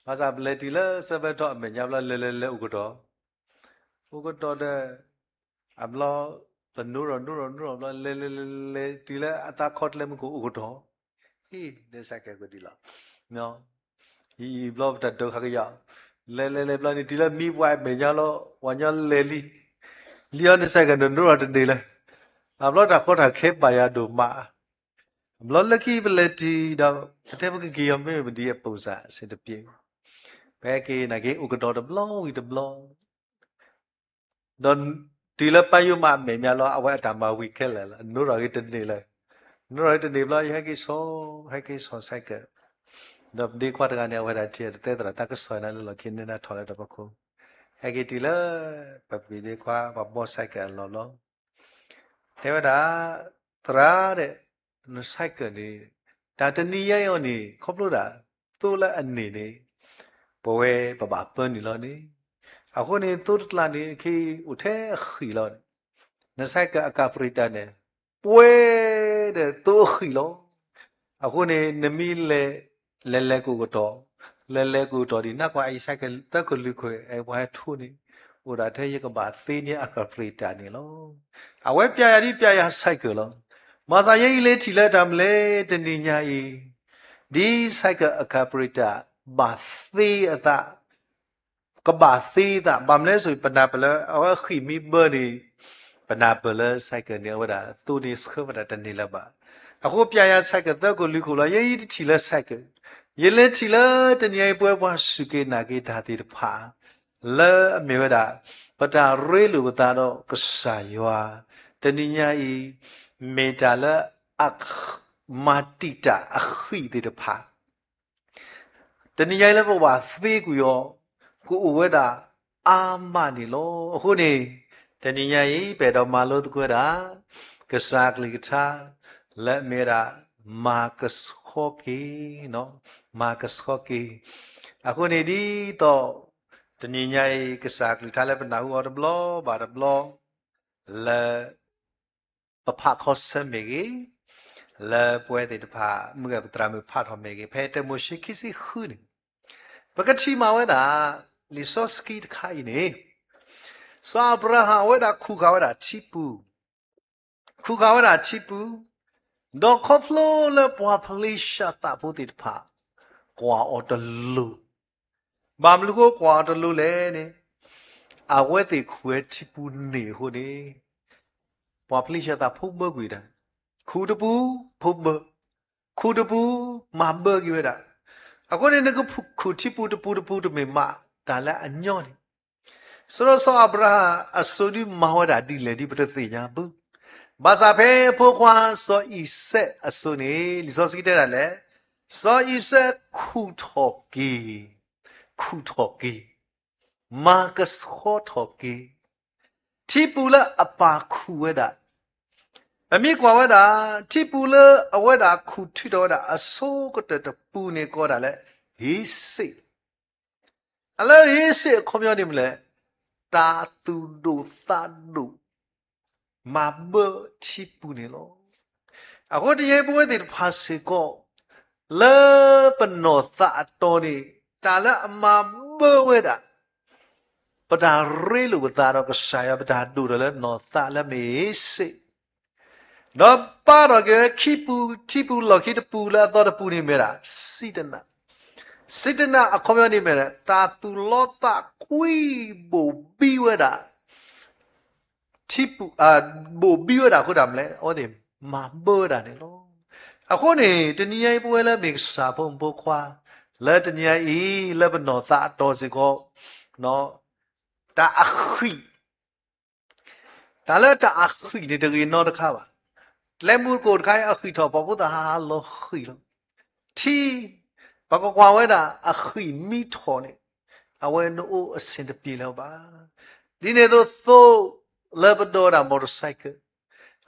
ဘၣ်ဆၣ်ပလဲၤတုၤလၢ စၢဖၢထီၣ်အမဲာ်ညါဘျီ လဲၤလဲၤလဲၤအိၣ်ကတီၢ်, အိၣ်ကတီၢ်ဒီး အဘျီ ပနိထီၣ်နိထီၣ်နိထီၣ်ဘျီ လဲၤလဲၤလဲၤလဲၤတုၤလၢအသးခီတလဲမုၢ်ခိၣ်အိၣ်ကတီၢ်, ဟ့ၣ် ဒ် cycle ကဒ်လီၤ. အံၤဘျီပတၢ်ဒိးခါကယီၤ, လဲၤလဲၤလဲၤဘျီန့ၣ် တုၤလၢမံပှၤအမဲာ်ညါလီၤ ပှၤညီလဲၤလံ, လံအီၤန့ၣ် cycle န့ၣ် နိထီၣ်တန့ၢ်လၢၤ, အဘျီတၢ်ကီတၢ်ခဲဘၣ်ယၤဒိၣ်မး, အဘျီလၢခံပလဲၤတုၤဒီး ပတဲပကက့ၤယီၤမ့ၢ်ပဒ်အပိၢ်စၢ်အဆင်တပြေ, ပဟဲက့ၤနာ်က့ၤအိၣ်ကတီၢ်တဘျီဝံၤတဘျီ ဒီးတုၤလၢပၢ်ယိၣ်မးအမဲာ်ညါလီၤ အဝဲအတၢ်မၤဝံၤခဲလၢာ်လီၤ, နိထီၣ်ဂ့ၤတန့ၢ်လၢၤ, နိထီၣ်ဂ့ၤတန့ၢ်ဘျီ ယဟဲက့ၤဆီ, ဟဲက့ၤဆီ cycle, ဒီးပဒ့ခွါတဂၤန့ၣ် အဝဲဒၣ်ထံၣ်တသဲသရၣ် တၢ်ကစီၣ်နၤလၢလီၢ်ခံန့ၣ် နၢ်ထီၣ်လၢတၢ်ဖီခိၣ်, ဟဲက့ၤတုၤလၢ ပပှ့ၤဒ့ခွါ ပှၤဘီ cycle အလီၢ်လီၤ. တဲဝဲဒၣ်, သရၣ်ဒဲး, န cycle န့ၣ် တၢ်တနံၤညါအံၤအီၤန့ၣ် ခီဖျိဒၣ် သိလၢအန့ၢ်န့ၣ် ပဝဲပဘၣ်ပၢနုာ်လီၤန့ၣ်, အဃိန့ၣ် သိတကျါန့ၣ် အခ့အိၣ်ထဲအဃံၣ်လီၤန့ၣ်, န cycle အကၤပရံးတၢ်န့ၣ် ပှဲၤဒီးသိအဃံၣ်လီၤ. အဃိန့ၣ် နမ့ၢ်လဲၤ လဲၤလဲၤကအိၣ်ကတီၢ်, လဲၤလဲၤကအိၣ်ကတီၢ်ဒံး နကွၢ်အံၤ cycle သၢခိၣ်လွံၢ်ခိၣ် အပှၤဟဲထိန့ၣ် အိၣ်ဒၣ်ထဲယကဘၣ်သ့န့ၢ်အကၤပရံးတၢ်န့ၣ်လီၤ. အဝဲပျဲယၤဒ်ပျဲယၤ cycle လီၤ. မၤသးယဲအံၤလဲၤထံၣ်လၢတၢ်မနုၤလဲၣ် တနံၤညါအံၤ, ဒ် cycle အကၤပရံးတၢ် ဘၣ်သ့အသး ကဘၣ်သ့သး ဘၣ်မနုၤလဲၣ်ဆိ ပနၢ်ပၢၢ်လၢ အဝဲအဃံၣ်မ့ၢ်ဘၢန့ၣ်, ပနၢ်ပၢၢ်လၢ cycle န့ၣ် အဝဲဒၣ်သိန့ၣ်ဆှၢဝဲဒၣ်တန့ၢ်လၢၤဘၣ်. အဃိပျဲယၤ cycle သၢခိၣ်လွံၢ်ခိၣ်လီၤ. ယဲအံၤတထံၣ်လၢ cycle, ယလဲၤထံၣ်လၢတနံၤအံၤ ပဝဲပှၤစူၢ်က့ၤနာ်က့ၤတၢ်သ့ၣ်တဖၣ် လၢအမ့ၢ်ဝဲဒၣ် ပတၢ်ရ့လိာ်ပသးဒီးကစၢ်ယွၤ, တနံၤညါအံၤ မ့ၢ်တၢ်လၢအ မၤတံာ်တာ်အဃံၣ်သ့ၣ်တဖၣ် တနံၤညါအံၤလၢပဘၣ်သ့ကွံာ်အီၤ ကအိၣ်ဝဲဒၣ်အါမးန့ၣ်လီၤ. အဃိန့ၣ် တနံၤညါအံၤ ပအဲၣ်ဒိးမၤလိသကိးဝဲဒၣ် ကစၢ်ကလုၢ်ကထါ လၢအမ့ၢ်ဝဲဒၣ် မၤကဆှီက့ၤ, မၤကဆှီက့ၤ. အဃိန့ၣ်ဒ်သိး တနံၤညါအံၤ ကစၢ်ကလုၢ်ကထါလၢပနၢ်ဟူအီၤတဘျီဘၣ်တဘျီ လၢ ပဖးခီဆၢမ့ၢ်ဂ့ၤ, လၢပဝဲသ့ၣ်တဖၣ် မုၢ်ဂဲၤပသရၣ်မုၣ်ဖးထီၣ်မ့ၢ်ဂ့ၤ, ဖဲတၢမိၤၡ့ခံဆံဃုန့ၣ် ပကထံၣ်မးဝဲဒၣ် လံာ်စီဆှံတခါအံၤန့ၣ် စီၤအၤဘြၤဟၣ်ဝဲဒၣ်ခူၣ်ဃာ်ဝဲဒၣ်ထံပူၤ, ခူၣ်ဃာ်ဝဲဒၣ်ထံပူၤ, ဒီးခီဖျိလၢပှၤဖလ့ၡသးဖိသ့ၣ်တဖၣ် ကွၢ်အီၤတလိၤ, ဘၣ်မနုၤဃိကွၢ်အီၤတလိၤလဲၣ်န့ၣ်, အဝဲသ့ၣ်ခူၣ်ဝဲထံပူၤန့ၣ်အဃိန့ၣ် ပှၤဖလ့ၡသးဖိဘၢကွံာ်တၢ်, ခူၣ်တပူၤဖိဘၢ, ခူၣ်တပူၤမၤဘၢက့ၤဝဲဒၣ်. အဃိန့ၣ် နကခူၣ်ထံပူၤတပူၤတပူၤတမ့ၢ်မးတၢ်လၢအညီန့ၣ်, စီၤစီၤအၤဘြၤဟၣ်အစိၤဒုးမၤဝဲဒၣ်ဒ်လဲၣ်ဒ်ပတသ့ၣ်ညါဘၣ်. ဘၣ်ဆၣ်ဖဲဖိခွါစီၤအံၤစဲးအစိၤန့ၣ် လံာ်စီဆှံတဲဒၣ်လဲၣ်, စီၤအံၤစဲးခူၣ်ထီၣ်က့ၤ, ခူၣ်ထီၣ်က့ၤ, မၤကဆှီထီၣ်က့ၤ ထံပူၤလၢအပၢ်ခူၣ်ဝဲဒၣ်, ပမ့ၢ်ကွၢ်ဝဲဒၣ် ထံပူၤလၢအဝဲဒၣ်ခူၣ်ထံထီၣ်ဝဲဒၣ်အဆိကတၢၢ်တပူၤန့ၣ် ကိးဒၣ်လၢ ဟ့းစ့း, အလၢဟ့းစ့းအခီပညီန့ၣ်မနုၤလဲၣ်, တၢ်သူၣ်ဒိၣ်သးဒိၣ် မၤဘၢထံပူၤန့ၣ်လီၤ. အဃိတနံၤအံၤပဝဲသ့ၣ်တဖၣ်စ့ၢ်ကီး လၢပနီၢ်သးအတီၤန့ၣ် တၢ်လၢအမၤဘၢဝဲဒၣ် ပတၢ်ရ့လိာ်ပသးဒီးကစၢ်ယွၤ ပတၢ်ဒိၣ်ထီၣ်လၢနီၢ်သးလၢမ့ၢ်ဟ့းစ့း ဒီးပာ်ထီၣ်က့ၤဝဲခံပူၤ, ထံပူၤလီၢ်ခံတပူၤလၢအသီတပူၤန့ၣ်မ့ၢ်ဒၣ် စံတနၢ်. စံတနၢ်အခီပညီန့ၣ်မ့ၢ်ဒၣ် တၢ်သူၣ်လီသးကွံဘိၣ်ဘံဝဲဒၣ် ထံပူၤ, ဘိၣ်ဘံဝဲဒၣ်အဃိတၢ်မနုၤလဲၣ်, အဝဲသ့ၣ်မၤဘၢဝဲဒၣ်န့ၣ်လီၤ. အဃိန့ၣ် တနံၤညါအံၤ ပဝဲလၢမ့ၢ်ကစၢ်ဖိမုၣ်ဖိခွါ လၢတနံၤညါအံၤ လၢပနီၢ်သးအတီၤစ့ၢ်ကီး တၢ်အဃံၣ်, တၢ်လၢတၢ်အဃံၣ်န့ၣ် တဂ့ၤနီတခါဘၣ်. ကျဲမုၢ်ကိၣ်တခါအံၤ အဃံၣ်ထီၣ် ပှၤဖိသၣ်ဟးဟးလီၤဃံၣ်လီၤ. ထံ, ပကကွၢ်ဝဲဒၣ်အဃံၣ်မံထီၣ်န့ၣ် အဝဲနအိၣ်အဆ့ၣ်တပျ့ၤလၢၤဘၣ်. ဒ်န့ၣ်အသိးသိး လၢပဒိးဝဲဒၣ် motorcycle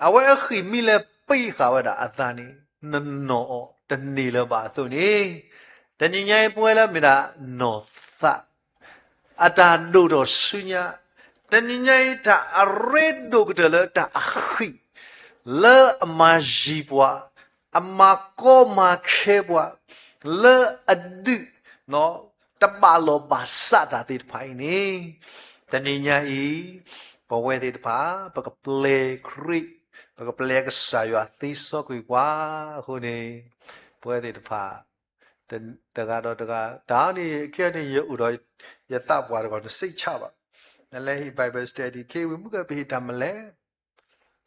အဝဲအဃံၣ်မံလဲၤပံးဃာ်ဝဲဒၣ်အသးန့ၣ် နနီၢ်အီၤတန့ၢ်လၢၤဘၣ်အသိးန့ၣ်, တနံၤညါအံၤ ပဝဲလၢမ့ၢ်ဒၣ်နီၢ်သး အတၢ်ဒိၣ်ထီၣ်ဆူညါ, တနံၤညါအံၤ တၢ်အရ့ဒိၣ်ကတၢၢ်လၢတၢ်အဃံၣ် လၢအမၤယံၤပှၤ, အမၤကီမၤခဲပှၤ, လၢအဒုး တဘၣ်လီၢ်ဘၣ်စးတၢ်သ့ၣ်တဖၣ်အံၤန့ၣ်, တနံၤညါအံၤ ပဝဲသ့ၣ်တဖၣ် ပကပျဲခရံာ်, ပကပျဲကစၢ်ယွၤသ့စီကွံာ်ပှၤအဃိန့ၣ်, ပဝဲသ့ၣ်တဖၣ် တဂၤဒီးတဂၤ, တၢ်န့ၣ် ခဲအံၤန့ၣ် ယအိၣ်ဒီး ယသးပှၢ်တဂၤန့ၣ် စ့ဆါဘၣ်, နလဲၤဟ့ၣ် Bible study ခဲအံၤ ဝံၤမုၢ်ကပဟ့ၣ်တၢ်မလဲၣ်,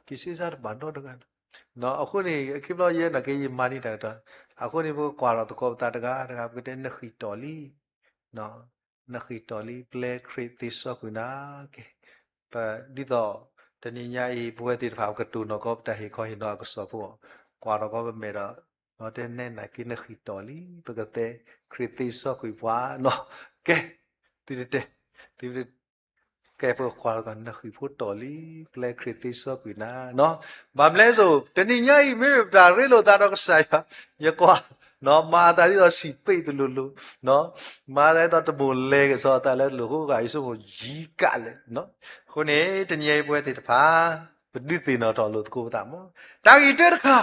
က့ၤစ့ဆါတဘၣ်နီတဂၤ, အဃိန့ၣ် အခ့ပျီယဲနာ်က့ ယမၤန့ၢ်တၢ်ကတီၢ်, အဃိန့ၣ် ပကကွၢ်ထီၣ်သကိးပသးတဂၤတဂၤ ပကတဲနဃံၣ်တီၢ်လံ, နဃံၣ်တီၢ်လံ ပျဲခရံာ်သ့စီကွံာ်နၤက့ၤ, ပဒ်သိး တနံၤညါအံၤ ပဝဲသ့ၣ်တဖၣ် ပကတိၢ်နီၣ်ကီး ပတၢ်ဟ့ၣ်ခီဟ့ၣ်နီၤအကစီၣ်ဖိအီၤ, ကွၢ်ထီၣ်ကီးပမဲာ်ဒီး တဲနဲနာ်က့ နဃံၣ်တီၢ်လံ, ပကတဲ ခရံာ်သ့စီကွံာ်ပှၤနီၤ, ကဲ, သုတတဲ, သုတ ကဲ ပကကွၢ်ထီၣ်ကီး နဃံၣ်ဖိတီၢ်လံ, ပျဲခရံာ်သ့စီကွံာ်နၤနီၤ, ဘၣ်မနုၤလဲၣ်စိၤ တနံၤညါအံၤ မ့မ့ၢ်ပတၢ်ရ့လိာ်သးဒီးကစၢ်ယွၤ, ယကွၢ် မၤအသးဒ်သိးစံာ်ပ့းတလိၤလိၤ, မၤအသးဒ်သိးတမိၣ်လဲၤကစီၤအသးလၢတလိၣ်ဃိဂာ်အံၤ ဆိကမိၣ်ယံၤကးလဲၣ်, အဃိန့ၣ် တနံၤညါအံၤ ပဝဲသ့ၣ်တဖၣ် ပဒုးသ့ၣ်နီၣ်ထီၣ်လိာ်သကိးပသးမး, တၢ်ဂ့ၢ်တၢတခါ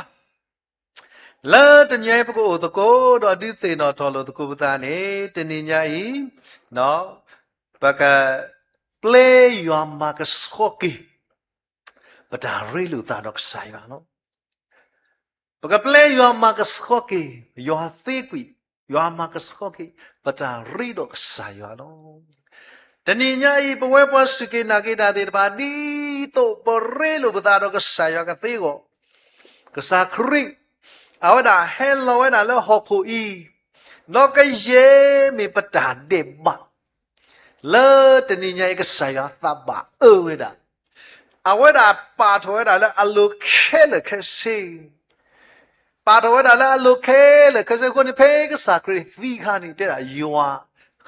လၢတနံၤအံၤ ပကအိၣ်သကိးဒီးဒုးသ့ၣ်နီၣ်ထီၣ်လိာ်သကိးပသးန့ၣ် တနံၤညါအံၤ ပက ပျဲယွၤမၤကဆှီက့ၤ ပတၢ်ရ့လိာ်သးဒီးကစၢ်ယွၤလီၤ. ပကပျဲယွၤမၤကဆှီက့ၤ, ယွၤသ့ကွံာ်, ယွၤမၤကဆှီက့ၤ ပတၢ်ရ့ဒီးကစၢ်ယွၤလီၤ. တနံၤညါအံၤ ပဝဲပှၤစူၢ်က့ၤနာ်က့ၤတၢ်သ့ၣ်တဖၣ် ဒ်သိးပရ့လိာ်ပသးဒီးကစၢ်ယွၤကသ့အဂီၢ်, ကစၢ်ခရံာ် အဝဲဒၣ်ဟဲလီၤဝဲဒၣ်လၢဟီၣ်ခိၣ်အံၤ, ဒီးကယဲၢ်မ့ၢ်ပတၢ်ဒဲးဘး လၢတနံၤညါအံၤ ကစၢ်ယွၤသးဘၣ်အၢဝဲဒၣ်, အဝဲဒၣ်ပာ်ထီၣ်ဝဲဒၣ်လၢအလိၤခဲလၢာ်ခဲဆ့, ပာ်ထီၣ်ဝဲဒၣ်လၢအလိၤခဲလၢာ်ခဲဆ့အဃိန့ၣ် ဖဲကစၢ်ခရံာ်သံအခါန့ၣ် တဲဒၣ်ယွၤ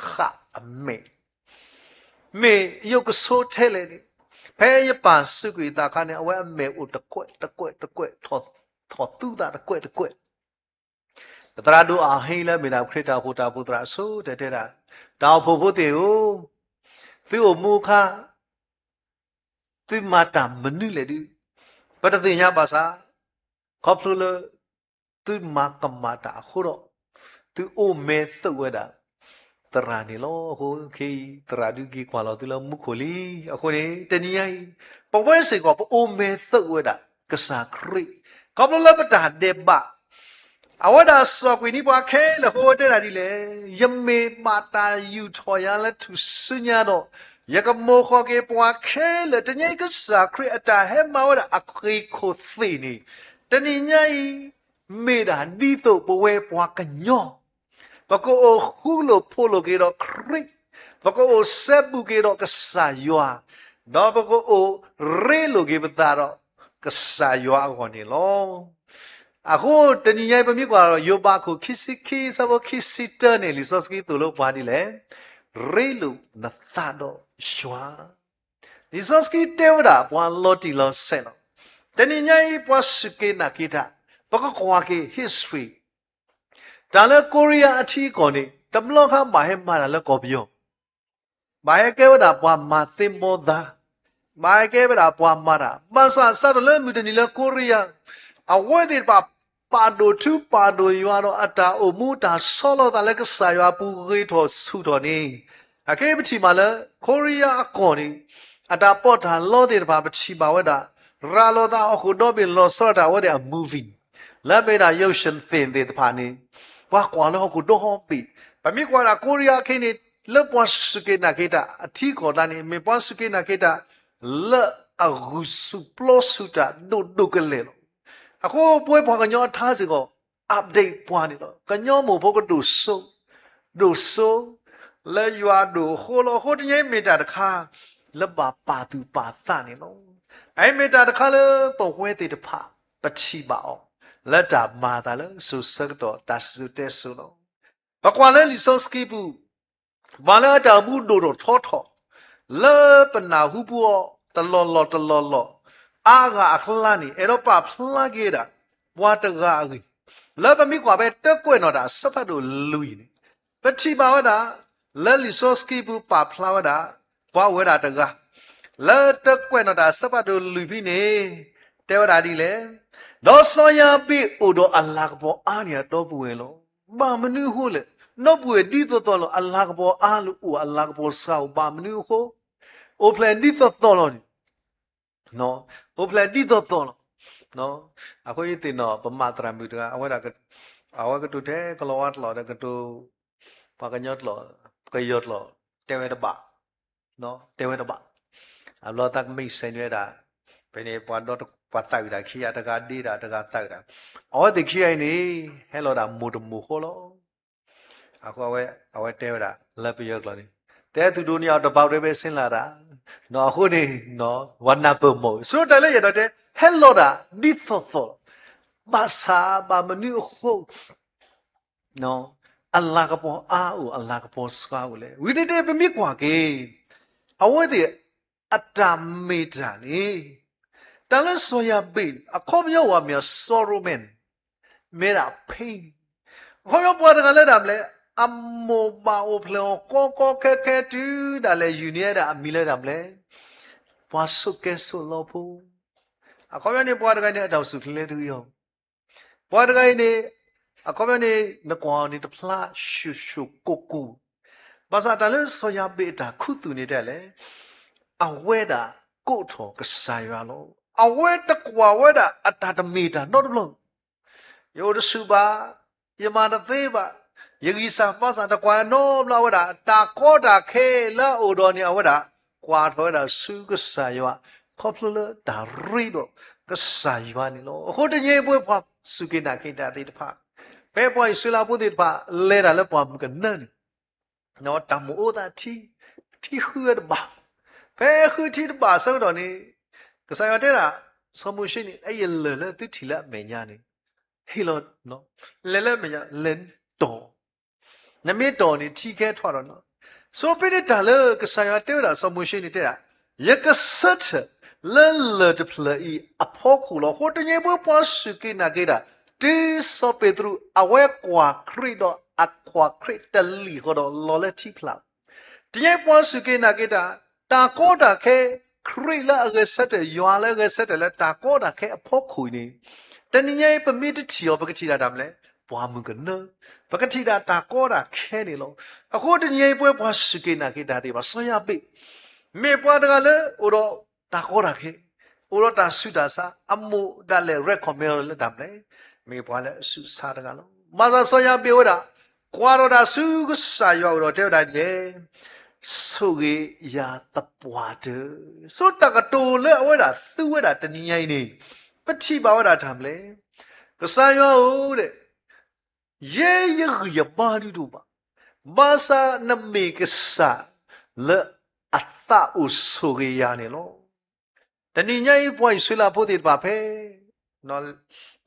ဃၣ်အမဲာ် မ့ၢ်ယိာ်ကဆိထဲလဲၣ်န့ၣ်, ဖဲယပၢ်စူးကွံာ်အသးအခါန့ၣ် အဝဲအမဲာ်အိၣ်တကွဲးတကွဲးတကွဲး, ထီၣ်သူသးတကွဲးတကွဲး. ပသရၣ်ဒိၣ်အၣ်ဟ့လၢအမ့ၢ်ဒၣ်ခရံာ်တၢ်အိၣ်ဖှိၣ်တၢ်အိၣ်ဖှိၣ်သရၣ်အဆိ တဲတဲဒၣ်, တၢ်အိၣ်ဖှိၣ်ဖိသ့ၣ်ဧၢ, သုအိၣ်မူအခါ သုမၤတၢ်မနုၤလဲၣ်ဒုး ပတသ့ၣ်ညါဘၣ်ဆၣ်, ခီဖျိလၢ သုမၤကမၣ်တၢ်အဃိဒီး သုအိၣ်မဲာ်သုးဝဲဒၣ် သရၣ်န့ၣ်လီၤ. အဃိခဲအံၤ သရၣ်ဒုးက့ၤကွၢ်လီၤသုလၢမူခိၣ်လံ. အဃိန့ၣ် တနံၤညါအံၤ ပဝဲစ့ၢ်ကီး ပအိၣ်မဲာ်သုးဝဲဒၣ် ကစၢ်ခရံာ် ခီဖျိလၢပတၢ်ဒဲးဘး အဝဲဒၣ်စီၣ်ကွံာ်န့ၢ်ပှၤခဲလၢာ်အဃိ တဲဒၣ်ဒ်လဲၣ်, ယမ့ၢ်ဘၣ်တၢ်ယူာ်ထီၣ်ယၤလၢထူၣ်စုညါဒီး ယကမိၢ်ဃီက့ၤပှၤခဲလၢာ်. တနံၤညါအံၤ ကစၢ်ခရံာ်အတၢ်ဟဲမၤဝဲဒၣ်အခ့ခိၣ်သ့ၣ်န့ၣ် တနံၤညါအံၤ မ့ၢ်ဒၣ်ဒ်သိးပဝဲပှၤကညီ ပကအိၣ်ဃူလိာ်ဖိးလိာ်က့ၤဒီးခရံာ်, ပကအိၣ်စဲဘူးက့ၤဒီးကစၢ်ယွၤ, ဒီးပကအိၣ်ရ့လိာ်က့ၤပသးဒီးကစၢ်ယွၤအဂီၢ်န့ၣ်လီၤ. အဃိတနံၤညါအံၤ ပမ့ၢ်ကွၢ်ဒီး ယိၤဘးခိၣ်ခံဆံခံ ဆၢဖိခံဆံတၢန့ၣ် လံာ်စီဆှံသိၣ်လိပှၤဒ်လဲၣ်, ရ့လိာ်နသးဒီးယွၤ လံာ်စီဆှံတဲဝဲဒၣ်ပှၤလီၤတံၢ်လီၤဆဲးလီၤ. တနံၤညါအံၤ ပှၤစူၢ်က့ၤနာ်က့ၤတၢ် ပကကွၢ်က့ၤ history တၢ်လၢကိရံယါအထံအကီၢ်န့ၣ် တဘျီခါဘၣ်ဟဲမၤတၢ်လၢကီၢ်ပယီၤ, ဘၣ်ဟဲကဲဝဲဒၣ်ပှၤမၤသ့ၣ်မီသး, ဘၣ်ဟဲကဲဝဲဒၣ်ပှၤမၤတၢ်, ဘၣ်ဆၣ်စးထီၣ်လၢမုၢ်တနံၤလၢကိရံယါ အဝဲသ့ၣ်တဖၣ် ပာ်ဒိၣ်ထူပာ်ဒိၣ်ယွၤဒီး အတၢ်အိၣ်မူတၢ်ဆီလီၤသးလၢကစၢ်ယွၤအပူၤဂ့ၤထီၣ်ဆူၣ်ထီၣ်န့ၣ်, အခဲအံၤပထံၣ်ဘၣ်လၢ ကိရံယါအကီၢ်န့ၣ် အတၢ်ပီးတၢ်လီသ့ၣ်တဖၣ် ပထံၣ်ဘၣ်ဝဲဒၣ် ရၤလီၤသးဟီၣ်ခိၣ်ဒီဘ့ၣ်လီၤဆီဒၣ်တၢ် အဝဲသ့ၣ်အ movie လၢမ့ၢ်ဒၣ် Ocean's Eleven သ့ၣ်တဖၣ်န့ၣ် ပှၤကွၢ်လၢဟီၣ်ခိၣ်ဒီဘ့ၣ်, ပမ့ၢ်ကွၢ်ဒၣ်ကိရံယါခဲအံၤန့ၣ် လၢပှၤစူၢ်က့ၤနာ်က့ၤတၢ်အထံကီၢ်အကျါန့ၣ် မ့ၢ်ပှၤစူၢ်က့ၤနာ်က့ၤတၢ် လၢအဂုာ်ဆူၣ်ပျီဆူၣ်တၢ်ဒိၣ်ဒိၣ်ကလဲာ်လီၤ. အဃိပဝဲပှၤကညီအထါစ့ၢ်ကီး update ပှၤန့ၣ်လီၤ. ကညီမိၢ်ဖိကဒိၣ်စိ ဒိၣ်စိ လၢယွၤဒိၣ်အဃိလီၤ. အဃိတနံၤအံၤမ့ၢ်တၢ်တခါ လၢဘၣ်ပာ်သူၣ်ပာ်သးန့ၣ်လီၤ. အအံၤမ့ၢ်တၢ်တခါလၢပဝဲသ့ၣ်တဖၣ် ပထံၣ်ဘၣ်အီၤ လၢတၢ်မၤအသးလၢစိၤဆၢကတီၢ်တၢ်စံၣ်စိၤတဲစိၤလီၤ. ပကွၢ်လၢလံာ်စီဆှံပူၤ ပှၤလၢအတၢ်မူဒိၣ်ထီၣ်ထီထီၣ် လၢပနၢ်ဟူပူၤအီၤ တလီၢ်လီၢ်တလီၢ်လီၢ် အါဂၤအကျါန့ၣ် အဲၣ်ဒိးပာ်ဖျါက့ၤဝဲဒၣ် ပှၤတဂၤအဂ့ၢ် လၢပမ့ၢ်ကွၢ်ဖဲတၢကွဲးနီၣ်တၢ်အဆၢဖးဒိၣ်လွံၢ်န့ၣ် ပထံၣ်ဘၣ်ဝဲဒၣ် လၢလံာ်စီဆှံပူၤပာ်ဖျါဝဲဒၣ် ပှၤအိၣ်ဝဲဒၣ်တဂၤ လၢတၢကွဲးနီၣ်တၢ်အဆၢဖးဒိၣ်လွံၢ်ဖဲန့ၣ် တဲဝဲဒၣ်ဒ်လဲၣ်, ဒီးစီၤယၤဘ့းအိၣ်ဒီးအလၤကပီၤအါန့ၢ်အဒီပုၢ်ဝဲၢ်လီၤ. ဘၣ်မနုၤအဃိလဲၣ်, ဒီပုၢ်ဝဲၢ်ဒ်သိးသိးလီၤ, အလၤကပီၤအါလၢအိၣ်အလၤကပီၤစှၤအိၣ် ဘၣ်မနုၤအဃိ, အိၣ်ဖျဲၣ်ဒ်သိးသိးလီၤန့ၣ်, အိၣ်ဖျဲၣ်ဒ်သိးသိးလီၤ. အဃိယသ့ၣ်နီၣ် ပမၤသရၣ်မုၣ်တဂၤ အဝဲဒၣ် အဝဲကတိၤထဲကလီၤဝါတလီၢ်ဒီးကတိၤ ပှၤကညီတလီၢ်, ကယီၤတလီၢ်, တဲဝဲတဘၣ်, တဲဝဲတဘၣ်. အဘျီသးကမ့ၢ်စဲးန့ၣ်ဝဲဒၣ်, ဖဲန့ၣ်ပှၤဒီတပှၤသးဝံၣ်တၢ်ခံဂၤ တဂၤဒ့တၢ် တဂၤသးဝံၣ်တၢ်, အဝဲသ့ၣ်ခံဂၤအံၤန့ၣ် ဟဲလီၤဒၣ်မိၢ်တမိၢ်ဃီလီၤ. အဃိ အဝဲတဲဝဲဒၣ်လၢပယီၤကျိာ်န့ၣ်, တဲသူတို့နှစ်ယောက်တပေါင်းတည်းပဲဆင်းလာတာ, အဃိန့ၣ် ပှၤနၢ်ပၢၢ်မီၢ် ဆိတၢ်လၢယအဲၣ်ဒိးတဲ ဟဲလီၤဒၣ်ဒ်သိးသိးလီၤ. ဘၣ်ဆၣ်ဘၣ်မနုၤအဃိ အလၤကပီၤအါအိၣ် အလၤကပီၤစှၤအိၣ်လဲၣ်. ဝံၤန့ၣ်တ့ၢ် ပမ့ၢ်ကွၢ်က့ၤ အဝဲသ့ၣ်အတၢ်မ့ၢ်တၢ်န့ၣ်, တၢ်လၢစီၤယၤဘ့း အခီပညီဝဲမ့ၢ် sorrow man, မ့ၢ်ဒၣ် pain, အခီပညီပှၤတဂၤလၢဒၣ်မလဲၣ်, အမိၢ်ဘၣ်အိၣ်ဖျဲၣ်အီၤကီကီခဲခဲတုၤဒၣ်လဲာ် ယူၤန့ၢ်ဝဲဒၣ်အမံၤလၢဒၣ်မလဲၣ်, ပှၤဆိးကဲဆိးလီဖိ အခီပညီန့ၣ် ပှၤတဂၤန့ၣ် အတၢ်အိၣ်ဆူၣ်ချ့လဲၣ်တဂ့ၤအီၤ, ပှၤတဂၤအံၤန့ၣ် အခီပညီန့ၣ် နကွၢ်အီၤန့ၣ် တဖျါၡိၣ်ၡိၣ်ကိၢ်ကိၢ်, ဘၣ်ဆၣ်တၢ်လၢစီၤယၤဘ့းအတၢ်ခူသူၣ်န့ၣ်တဲလဲၣ်, အဝဲဒၣ်ကိးထီၣ်ကစၢ်ယွၤလီၤ. အဝဲတကွၢ်ဝဲဒၣ်အတၢ်တမ့ၢ်တၢ်နီတဘျီ ယအိၣ်တဆူၣ်ဘၣ်, ယမၤတသ့ဘၣ်, ယဂံၢ်စၢ်ဘါစၢ်တကွၢ်နီတဘျီဝဲဒၣ် တၢ်ကီတၢ်ခဲလၢအအိၣ်ဒီးန့ၣ် အဝဲဒၣ်ကွၢ်ထီၣ်ဝဲဒၣ်ဆူကစၢ်ယွၤ, ခီဖျိလၢတၢ်ရ့ဒီးကစၢ်ယွၤန့ၣ်လီၤ. အဃိတနံၤအံၤပဝဲပှၤစူၢ်က့ၤနာ်က့ၤတၢ်သ့ၣ်တဖၣ်, ဖဲပှၤအံၣ်စရ့လးဖိသ့ၣ်တဖၣ် လဲၤတၢ်လၢပှၢ်မုၢ်ကနၢန့ၣ် တၢ်မိၣ်အိၣ်သးထံ, ထံဃုဝဲတဘၣ်, ဖဲဃုထံတဘၣ်အဆၢကတီၢ်န့ၣ် ကစၢ်ယွၤတဲဒၣ် စီၤမိၤၡ့န့ၣ် အဲ ယလဲၤလၢသုထံၣ်လၢအမဲာ်ညါန့ၣ်, ဟ့ၣ်လီၤ, လဲၤလၢအမဲာ်ညါ လဲၤတီၢ်, နမ့ၢ်တီၢ်န့ၣ် ထံကဟဲထွဲဒီးနီၤ, ဆိဖဲန့ၣ်တၢ်လၢကစၢ်ယွၤတဲဝဲဒၣ်စီၤမိၤၡ့န့ၣ်တဲဒၣ်, ယကဆၢထၢၣ်လၢလၢၢ်တဖျၢၣ်အံၤအဖီခိၣ်လီၤ. အဃိတနံၤအံၤပဝဲပှၤစူၢ်က့ၤနာ်က့ၤတၢ် တုၤစီၤပ့းတရူး အဝဲကွၢ်ခရံာ်ဒီးအကွၢ်ခရံာ်တလံၣ်ဃီဒီးလီၤလၢထံဖျၢၣ် တနံၤအံၤပှၤစူၢ်က့ၤနာ်က့ၤတၢ်, တၢ်ကီတၢ်ခဲ, ခရံာ်လၢအဂဲၤဆၢထၢၣ်, ယွၤလၢအဂဲၤဆၢထၢၣ်လၢတၢ်ကီတၢ်ခဲအဖီခိၣ်အံၤန့ၣ်, တနံၤညါအံၤပမ့ၢ်တထံၣ်အီၤ ပကထံၣ်ဒၣ်တၢ်မနုၤလဲၣ်, ပှၢ်မုၢ်ကနၢ, ပကထံၣ်ဒၣ်တၢ်ကီတၢ်ခဲန့ၣ်လီၤ. အဃိတနံၤညါအံၤ ပဝဲပှၤစူၢ်က့ၤနာ်က့ၤတၢ်သ့ၣ်တဖၣ် စီၤယၤဘ့း မ့ၢ်ပှၤတဂၤလၢအိၣ်ဒီးတၢ်ကီတၢ်ခဲ, အိၣ်ဒီးတၢ်ဆူးတၢ်ဆါ, အမိၢ်ဒၣ်လဲာ် recommend အီၤလၢတၢ်မနုၤလဲၣ်, မ့ၢ်ပှၤလၢအဆူးဆါတဂၤလီၤ. ဘၣ်ဆၣ်စီၤယၤဘ့းဝဲဒၣ် ကွၢ်ထီၣ်တၢ်ဆူကစၢ်ယွၤအအိၣ်ဒီးတဲဝဲဒၣ်ဒ်လဲၣ်, ဆိၣ်ဂ့ၤယၤသပှၢ်တၢၢ်, ဆိတၢ်ကတိၤလၢအဝဲဒၣ်သူဝဲဒၣ်တနံၤညါအံၤန့ၣ်, ပထံၣ်ဘၣ်ဝဲဒၣ်တၢ်မနုၤလဲၣ်, ကစၢ်ယွၤဧၢ, ယဲယဂံၢ်ယဘါဒုးတအိၣ်ဘၣ်, ဘၣ်ဆၣ်နမ့ၢ်ကစၢ်လၢအသးအိၣ်ဆိၣ်ဂ့ၤယၤန့ၣ်လီၤ. တနံၤညါအံၤ ပှၤအံၣ်စရ့လးဖိသ့ၣ်တဖၣ်ဖဲ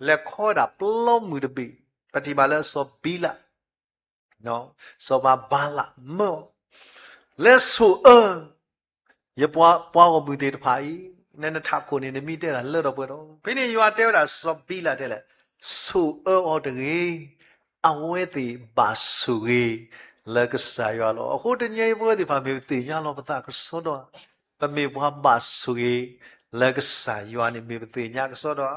လဲၤခီဝဲဒၣ်ပျီမုၢ်တဘ့ၣ်, ပထံၣ်ဘၣ်လၢစီၤဘံလး, စီၤပၤဘၤလးမၢအီၤ, လဲၤဆိၣ်အၢ ယပှၤပှၤဂီၢ်မုၢ်သ့ၣ်တဖၣ်အံၤ, နနထးခိၣ်န့ၣ် နမ့ၢ်တဲဒၣ်လၢထီၣ်ပှဲၤထီၣ်, ဖဲန့ၣ်ယွၤတဲဝဲဒၣ်စီၤဘံလးဒ်လဲၣ်, ဆိၣ်အၢအီၤတဂ့ၤ, အဝဲသ့ၣ်ဘၣ်ဆိၣ်ဂ့ၤလၢကစၢ်ယွၤလီၤ. အဃိတနံၤအံၤ ပဝဲသ့ၣ်တဖၣ်မ့ၢ်ပသ့ၣ်ညါလီၤပသးကစီဒီဧါ, ပမ့ၢ်ပှၤဘၣ်ဆိၣ်ဂ့ၤလၢကစၢ်ယွၤန့ၣ် မ့ၢ်ပသ့ၣ်ညါကစီဒီဧါ.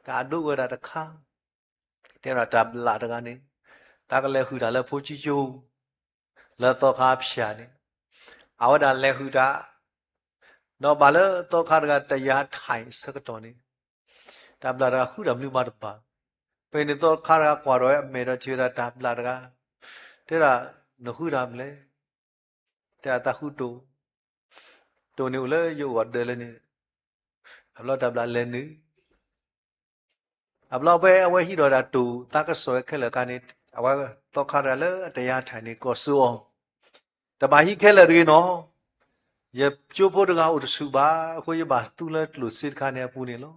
တၢ်အဒိဝဲဒၣ်တခါ တဲဒၣ်တၢ်ဘျးတဂၤန့ၣ်, တၢ်ကလဲၤဃုာ်တၢ်လၢဖိကၠိကၠိ, လၢသီခါဖၠၣ်န့ၣ်, အဝဲဒၣ်လဲၤဃုာ်တၢ်, ဒီးဘၣ်လၢသီခါတဂၤတယာ်ထၢၣ်အဆၢကတီၢ်န့ၣ်, တၢ်ဘျၣ်တဂၤဃုတၢ်မနုၤမးတဘၣ်. ဖဲန့ၣ်သီခါတဂၤကွၢ်ထီၣ်ဝဲအမဲာ်ဒီးထံၣ်ဝဲဒၣ်တၢ်ဘျၣ်တဂၤ, တဲဒၣ်, နဃုတၢ်မနုၤလဲၣ်. တဲဒၣ်သးဃုတိၢ်, တိၢ်န့ၣ်အိၣ်လၢယအိၣ်အဒၢးလၢန့ၣ်, အဘျီတၢ်ဘျၣ်လဲၤနုာ် အဘျီဖဲအဝဲဟံးဒီးတၢ်တိၢ်သးကစီၣ်ဝဲခဲလၢာ်အခါန့ၣ်, အဝဲသီခါတဂၤလၢအတယာ်ထၢၣ်န့ၣ် ကိးဆူအီၤ, တဘၣ်ဟံးခဲလၢာ်တဂ့ၤနီၤ, ယကၠိဖိတဂၤအိၣ်တဆူၣ်ဘၣ်အဃိ ယဘၣ်သူလၢကျိၣ်စ့တခါန့ၣ်အပူၤန့ၣ်လီၤ.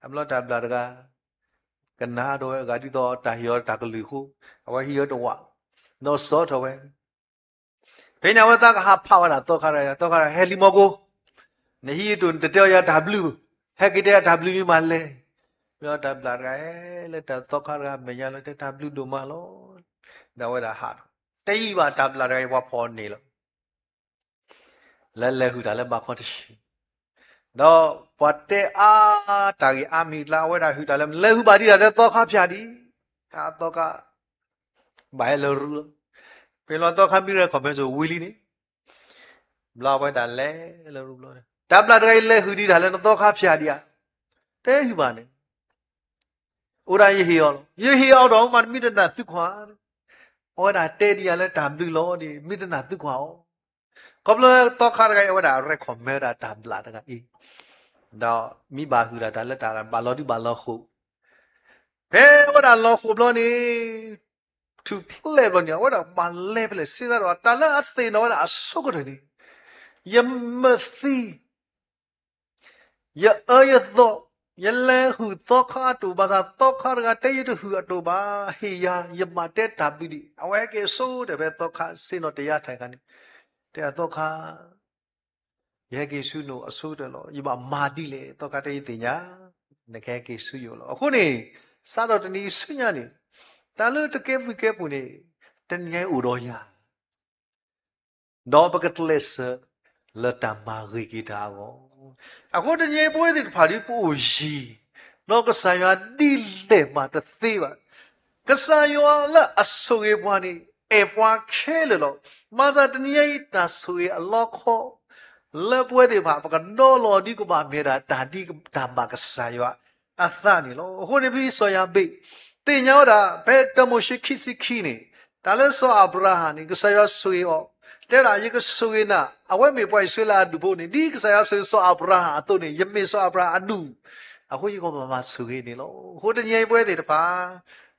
အဘျီတၢ်ဘျၣ်တဂၤ ကနၣ်ဒီးဝဲအဂၤဒ်သိးတၢ်ဟ့ၣ်အီၤတၢ်ကလုၢ်အဃိ, အဝဲဟံးအီၤတဝး, ဒီးစိာ်ထီၣ်ဝဲ ဖဲန့ၣ်အဝဲသးကဟးဖးဝဲဒၣ်သီခါတဂၤ, သီခါတဂၤ ဟဲလံမီၢ်ကိ, နဟံးယတိၢ်နတတဲအီၤယၤတၢ်ဘျုး, ဟဲက့ၤတဲယၤတၢ်ဘျုးမ့ၢ်မးလဲၣ်. ဒီးတၢ်ဘျၣ်တဂၤဟဲလၢတၢ်သီခါတဂၤအမဲာ်ညါလီၤ, တဲတၢ်ဘျုးဒိၣ်မးလီၤ. ဒီးအဝဲဒၣ်ဟးထီၣ်, တယံာ်ဘၣ်တၢ်ဘျၣ်တဂၤအံၤပှၤဖီၣ်န့ၢ်လီၤ လၢလဲၤဟုၣ်တၢ်လၢဘးခီတဆံ, ဒီးပှၤတဲအါတၢ်ဂ့ၢ်အါမံၤကျါ အဝဲဒၣ်ဟုၣ်တၢ်လၢ လဲၤဟုၣ်ဘၣ်ဒံးတၢ်လၢသီခါဖၠၣ်ဒံး, အသီခါ ဘၣ်ဟဲလၢရူလီၤ. ဖဲလီၤသီခါမံရဲၣ်ခီၣ်မဲစိဝံၤလံန့ၣ်, ဘျီအဝဲဒၣ်လဲၤလၢရူဘျီ, တၢ်ဘျၣ်တဂၤအံၤလဲၤဟုၣ်ဒံးတၢ်လၢနသီခါဖၠၣ်ဒံးဧါ, တဲဟုၣ်ဘၣ်န့ၣ်, အိၣ်ဒၣ်ယဟ့ၣ်အီၤလီၤ, ယဟ့ၣ်အီၤဒီးမး မ့ၢ်တနာ်သုခွါ, အဝဲဒၣ်တဲဒံးယၤလၢတၢ်ဘျုးလီၤဒီး မ့ၢ်တနာ်သုခွါအီၤ, ခီဖျိလၢသီခါတဂၤအံၤ အဝဲဒၣ်ရဲၣ်ခီၣ်မဲဝဲဒၣ်တၢ်ဘျၣ်တဂၤအံၤ, ဒီးမ့ၢ်ဘၣ်ဟုၣ်ဒၣ်တၢ်လၢတၢ်ဘၣ်လီၤဒုဘၣ်လီၤဃိာ်, ဖဲအဝဲဒၣ်လီၤဃိာ်ဘျီန့ၣ်, ထူၣ်ဖျဲၣ်ဘျီန့ၣ် အဝဲဒၣ်ဘၣ်လဲၤဖဲလဲၣ် စံးသးဒီးတၢ်လၢအသ့ၣ်နီၣ်ဝဲဒၣ်အဆိကတၢၢ်န့ၣ်, ယမုာ်သံ ယအၢယသီ, ယလဲၤဟုၣ်သီခါအတိၢ်, ဘၣ်ဆၣ်သီခါတဂၤတဲယတဟုၣ်အတိၢ်ဘၣ်, ဟ့ၣ်ယၤ ယမၤတဲတၢ်ဘျုးဒံး, အဝဲဟဲက့ၤအဆိကတၢၢ်ဖဲသီခါစ့နီၣ်တယာ်ထၢၣ်အခါန့ၣ်, တဲဒၣ်သီခါ ယဟဲက့ၤဆူနအိၣ်အဆိကတၢၢ်လီၤ, ယဘၣ်မၤဒ်လဲၣ်, သီခါတဲယသ့ၣ်ညါ, နကဟဲက့ၤဆူယအိၣ်လီၤ. အဃိန့ၣ်, စးထီၣ်တနံၤဆူညါန့ၣ်, တၢ်လၢတကဲဘျုးကဲဖှိၣ်န့ၣ်, တနံၤညါအံၤအိၣ်ဒီးယၤ ဒီးပကကျဲးစၢးလၢတၢ်မၤဂ့ၤက့ၤတၢ်အဂီၢ်, အဃိတနံၤအံၤပဝဲသ့ၣ်တဖၣ်ဒ်ပအိၣ်ယံၤ, ဒီးကစၢ်ယွၤဒ်လဲၣ်မးတသ့ဘၣ်. ကစၢ်ယွၤလၢအဆိၣ်ဂ့ၤပှၤန့ၣ် အဲၣ်ပှၤခဲလၢာ်လီၤ. ဘၣ်ဆၣ်တနံၤညါအံၤတၢ်ဆိၣ်ဂ့ၤအလီခီ လၢပဝဲသ့ၣ်တဖၣ် ပကဒီလီၤဒ်ကဘၣ်မ့ၢ်ဒၣ်တၢ်ဒ်တၢ်ဘၣ်ကစၢ်ယွၤအသးန့ၣ်လီၤ. အဃိန့ၣ်ဖဲစီၤယၤဘ့း သ့ၣ်ညါဝဲဒၣ် ဖဲတၢမိၤၡ့ခံဆံခံန့ၣ်, တၢ်လၢစီၤအၤဘြၤဟၣ်န့ၣ် ကစၢ်ယွၤဆိၣ်ဂ့ၤအီၤ, တဲဒၣ် ယကဆိၣ်ဂ့ၤနၤ, အဝဲမ့ၢ်ပှၤအံၣ်စရ့လးအဒူၣ်ဖိန့ၣ် ဒ်ကစၢ်ယွၤဆိၣ်ဂ့ၤစီၤအၤဘြၤဟၣ်အသိးန့ၣ် ယမ့ၢ်စီၤအၤဘြၤဟၣ်အဒူၣ်, အဃိယကဘၣ်မၤဆိၣ်ဂ့ၤန့ၣ်လီၤ. အဃိတနံၤအံၤပဝဲသ့ၣ်တဖၣ်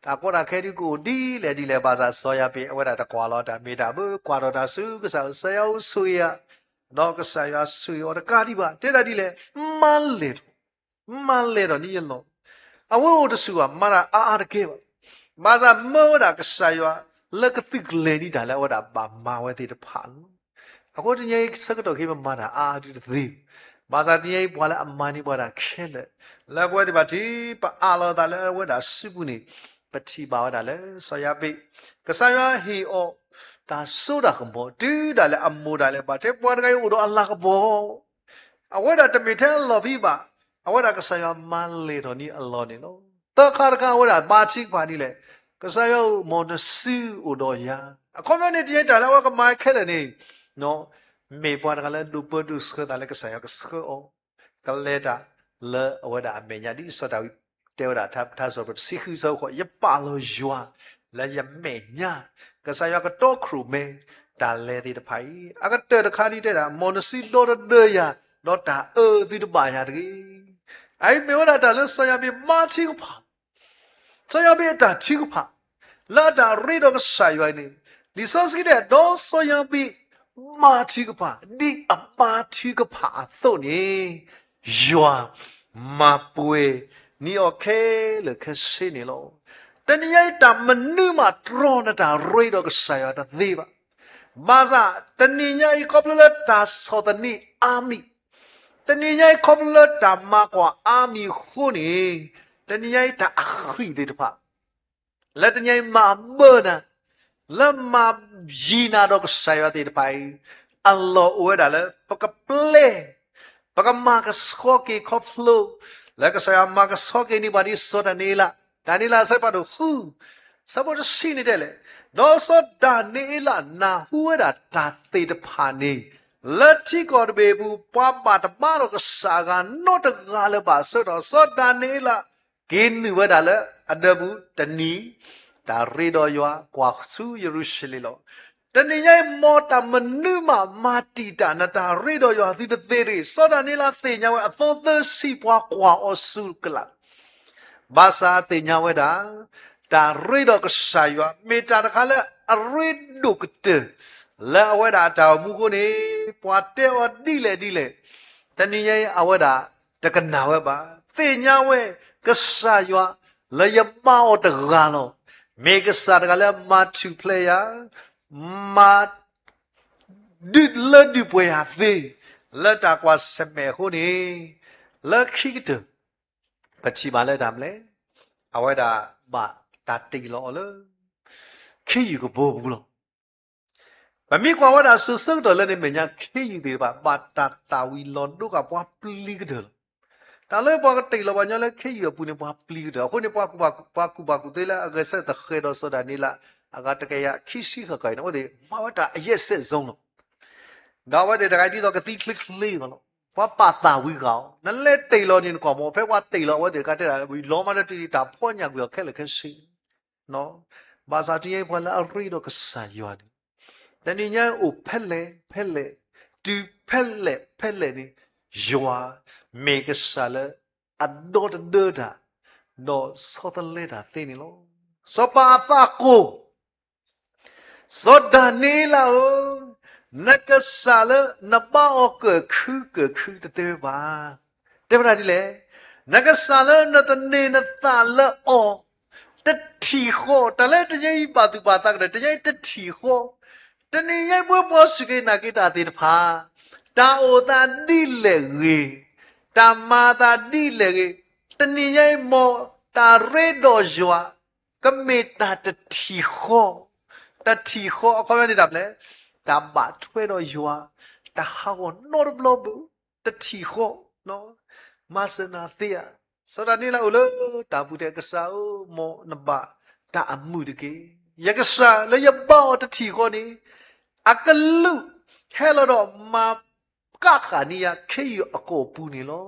တၢ်ကီတၢ်ခဲဒ်ကအိၣ်ဒ်လဲၣ်ဒ်လဲၣ် ဘၣ်ဆၣ်စီၤယၤဘ့း အဝဲဒၣ်တကွၢ်လီၤတၢ်မ့ၢ်တၢ်ဘၣ် ကွၢ်ထီၣ်တၢ်ဆူကစၢ်ဧၢ, စီၤယၤဧၢဆိၣ်ဂ့ၤယၤ, ဒီးကစၢ်ယွၤဆိၣ်ဂ့ၤအီၤတကးဒံးဘၣ်, တဲဒၣ်ဒ်လဲၣ်, မၤလဲၢ်ထီၣ် မၤလဲၢ်ထီၣ်န့ၢ်ယလီၢ်, အဝဲအိၣ်တဆူၣ်ဘၣ် မၤတၢ်အါအါတကဲဘၣ်, ဘၣ်ဆၣ်မၢဝဲဒၣ်ကစၢ်ယွၤ လၢကသုးကလဲၤန့ၢ်တၢ်လၢအဝဲဒၣ်ဘၣ်မၤဝဲသ့ၣ်တဖၣ်လီၤ. အဃိတနံၤအံၤဆၢကတီၢ်ခဲအံၤ ပမၤတၢ်အါအါဒ်တသ့, ဘၣ်ဆၣ်တနံၤအံၤပှၤလၢအမၤန့ၢ်ပှၤတၢ်ခဲလၢာ်, လၢပဝဲသ့ၣ်တဖၣ်ထံၣ် ပအးလီၤသးလၢအဝဲဒၣ်စုပူၤန့ၣ်, ပထံၣ်ဘၣ်ဝဲဒၣ်လၢ စီၤယၤဘ့း ကစၢ်ယွၤဟ့ၣ်အီၤ တၢ်စိတၢ်ကမီၤ တုၤဒၣ်လဲာ်အမိၢ်ဒၣ်လဲာ် ဘၣ်တဲပှၤတဂၤအံၤအိၣ်ဒီးအလၤကပီၤ အဝဲဒၣ်တမ့ၢ်ထဲအလီၢ်ဖဲဘၣ်, အဝဲဒၣ်ကစၢ်ယွၤမၤလဲၢ်ထီၣ်န့ၢ်အလီၢ်န့ၣ်လီၤ. သၢခါတခါအဝဲဒၣ်ဘါထုကဖၣ်ဒ်လဲၣ်, ကစၢ်ယွၤဧၢ မ်နစုအိၣ်ဒီးယၤ, အခီပညီန့ၣ် တနံၤအံၤတၢ်လၢအဝဲကမၤခဲလၢာ်န့ၣ်, မ့ၢ်ပှၤတဂၤလၢဒိးပၢဒိးဆှၢသးလၢကစၢ်ယွၤကဆှၢအီၤ, ကလဲၤတၢ်လၢအဝဲဒၣ်အမဲာ်ညါ ဒ်စီၤဒၤဝံးတဲဝဲဒၣ် ထါစံးပတြၢၤတဆံဃုဆၢဃိး, ယပာ်လီၤယွၤလၢယမဲာ်ညါ, ကစၢ်ယွၤကတီခိၣ်ရိၣ်မဲ တၢ်လဲၤသ့ၣ်တဖၣ်အံၤ, အကတၢၢ်တခါဒ်တဲဒၣ် မ်နစုဒီတဒၢယၤ, ဒီးတၢ်အၢသုတဘၣ်ယၤတဂ့ၤ. အအံၤမ့ၢ်ဝဲဒၣ်တၢ်လၢစီၤယၤဘ့းမၤထုကဖၣ် စီၤယၤဘ့းအတၢ်ထုကဖၣ် လၢအတၢ်ရ့ဒီးကစၢ်ယွၤန့ၣ်, လံာ်စီဆှံတဲ ဒီးစီၤယၤဘ့းမၤထုကဖၣ် ဒ်အမၤထုကဖၣ်အသိးန့ၣ်, ယွၤမၤပှဲၤန့ၢ်အီၤခဲလၢာ်ခဲဆ့န့ၣ်လီၤ. တနံၤညါအံၤတၢ်မနုၤမးတြီနတၢ်ရ့ဒီးကစၢ်ယွၤတသ့ဘၣ်. ဘၣ်ဆၣ်တနံၤညါအံၤခီဖျိလၢတၢ်ဆီၣ်သနံးအါမံၤ, တနံၤညါအံၤခီဖျိလၢတၢ်မၤကွၢ်အါမံၤအဃိန့ၣ်, တနံၤညါအံၤတၢ်အဃံသ့ၣ်တဖၣ် လၢတနံၤညါအံၤမၤဘၢနၤ, လၢမၤယံၤနၤဒီးကစၢ်ယွၤသ့ၣ်တဖၣ်အံၤ, အလီၢ်အိၣ်ဝဲဒၣ်လၢ ပကပျဲ, ပကမၤကဆှီက့ၤခီဖျိ, လၢကစၢ်ယွၤမၤကဆှီက့ၤန့ၢ်ပှၤဒ်စီၤဒၤနံးအ့လး, ဒၤနံးအ့လးအဆၢဖးဒိၣ်ဃု, ဆၢဖိတဆံန့ၣ်တဲလဲၣ်, ဒီးစီၤဒၤနံးအ့လးနၢ်ဟူဝဲဒၣ်တၢ်သ့ၣ်တဖၣ်န့ၣ်, လၢထံကီၢ်တဘ့ၣ်အပူၤ ပှၤဘၣ်တဘါဒီးကစၢ်အဂၤနီတဂၤလၢၤဘၣ်အဆၢကတီၢ် စီၤဒၤနံးယ့လး က့ၤနုာ်ဝဲဒၣ်လၢအဒၢးပူၤတနံၤ, တၢ်ရ့ဒီးယွၤကွၢ်ဆူယရူၤၡလ့ၣ်လီၤ. တနံၤညါအံၤ မ်တၢ်မနုၤမးမၤတံာ်တာ်နတၢ်ရ့ဒီးယွၤသုတသ့တဂ့ၤ. စီၤဒၤနံးယ့လးသ့ၣ်ညါဝဲ အသီသၢဆံပှၤကွၢ်အီၤဆူကလး ဘၣ်ဆၣ်သ့ၣ်ညါဝဲဒၣ် တၢ်ရ့ဒီးကစၢ်ယွၤ မ့ၢ်တၢ်တခါလၢအရ့ဒိၣ်ကတၢၢ် လၢအဝဲဒၣ်အတၢ်အိၣ်မူအဃိန့ၣ် ပှၤတဲအီၤဒ်လဲၣ်ဒ်လဲၣ် တနံၤညါအံၤ အဝဲဒၣ်တကနၣ်ဝဲဘၣ်. သ့ၣ်ညါဝဲ ကစၢ်ယွၤ လၢယဘါအီၤတဂၤလီၤ. မ့ၢ်ကစၢ်တဂၤလၢမၤထူၣ်ဖျဲးယၤ, မၤ ဒုးလၢဒုးပှဲၤယၤသ့ လၢတၢ်ကွၢ်ဆၢၣ်မဲာ်အဃိန့ၣ် လၢခံကတၢၢ် ပထံၣ်ဘၣ်လၢတၢ်မနုၤလဲၣ်, အဝဲဒၣ်ဘၣ်တၢ်တ့ၢ်လီၤအီၤလၢ ခ့ယုၢ်ကဘီပူၤလီၤ. ပမ့ၢ်ကွၢ်ဝဲဒၣ်စိၤဆၢကတီၢ်လၢန့ၣ် မဲာ်ညါခ့ယုၢ်သ့ၣ်တဖၣ် ဘၣ်တၢ်သၣ်ဝံၤလီၤဒိက့ၤပှၤပျံၤကတၢၢ်လီၤ. တၢ်လၢပှၤကတ့ၢ်လီၤပှၤညီလၢခ့ယုၢ်အပူၤန့ၣ် ပှၤပျံၤကတၢၢ် အဃိန့ၣ် ပှၤကူၣ်ဘၣ်ကူၣ်သ့လၢအဂဲၤဆၢထၢၣ် သဃဲၤဒီးစီၤဒၤနံးယ့လး အဂၤတကယၤခံဆံဃၣ်ဃၣ်အံၤန့ၣ် အဝဲသ့ၣ်မၤဝဲတၢ်အယဲၢ်စဲးစိလီၤ. ဒီးအဝဲသ့ၣ်တဂၤဒ်သိးကသံချ့ချ့အဂီၢ်လီၤ. ပှၤပာ်သၣ်ဝံၤဃာ်အီၤ, နလဲၤတ့ၢ်လီၤန့ၣ် နကွၢ်မး ဖဲပှၤတ့ၢ်လီၤအဝဲသ့ၣ်တခါတဲဒၣ် ဝံၤလီၤမးတတုၤ တၢ်ဖီညၣ်ကွံာ်အီၤခဲလၢာ်ခဲဆ့ ဘၣ်ဆၣ်တနံၤညါအံၤ ပှၤလၢအရ့ဒီးကစၢ်ယွၤန့ၣ် တနံၤညါအံၤအိၣ်ဖဲလဲၣ် ဖဲလဲၣ်, တုၤဖဲလဲၣ်ဖဲလဲၣ်န့ၣ် ယွၤမ့ၢ်ကစၢ်လၢအဒီတဒၢတၢ် ဒီးဆီတလဲတၢ်သ့န့ၣ်လီၤ. စီၤပၤအသးကိၢ် စီၤဒၤနံးယ့လးဧၢ, နကစၢ်လၢနဘါအီၤကၢၢ်ခုကၢၢ်ခုတတဲဝဲဘၣ်. တဲဝဲဒၣ်ဒ်လဲၣ်, နကစၢ်လၢနသန့ၤနသးလၢအီၤ တထံၣ်ဃီ, တၢ်လၢတနံၤအံၤဘၣ်သူၣ်ဘၣ်သးကတၢၢ် တနံၤအံၤတထံၣ်ဃီ, တနံၤညါအံၤပှၤစူၢ်က့ၤနာ်က့ၤတၢ်သ့ၣ်တဖၣ် တၢ်အိၣ်သးဒ်လဲၣ်ဂ့ၤ, တၢ်မၤအသးဒ်လဲၣ်ဂ့ၤ, တနံၤညါအံၤ မ်တၢ်ရ့ဒီးယွၤ ကမ့ၢ်တၢ်တထံၣ်ဃီ, တထံၣ်ဃီ အခီပညီန့ၣ်တၢ်မနုၤလဲၣ်, တၢ်ဘၣ်ထွဲဒီးယွၤ တဟးဂီၤနီတဘျီဘၣ်, တထံၣ်ဃီ, မၤစၢၤနၤသ့ဧါ. စီၤဒၤနံးယ့လးအိၣ်လၢတၢ်ပူၤတဲ ကစၢ်ဧၢ, မ်နဘၣ်တၢ်အမုာ်တက့ၢ်. ယကစၢ်လၢယဘါအီၤတထံၣ်ဃီန့ၣ် အကလူးဟဲလီၤဒီးမၤကၣ်ဃာ်န့ၢ်ယၤခ့ယုၢ်အကီၢ်ပူၤန့ၣ်လီၤ.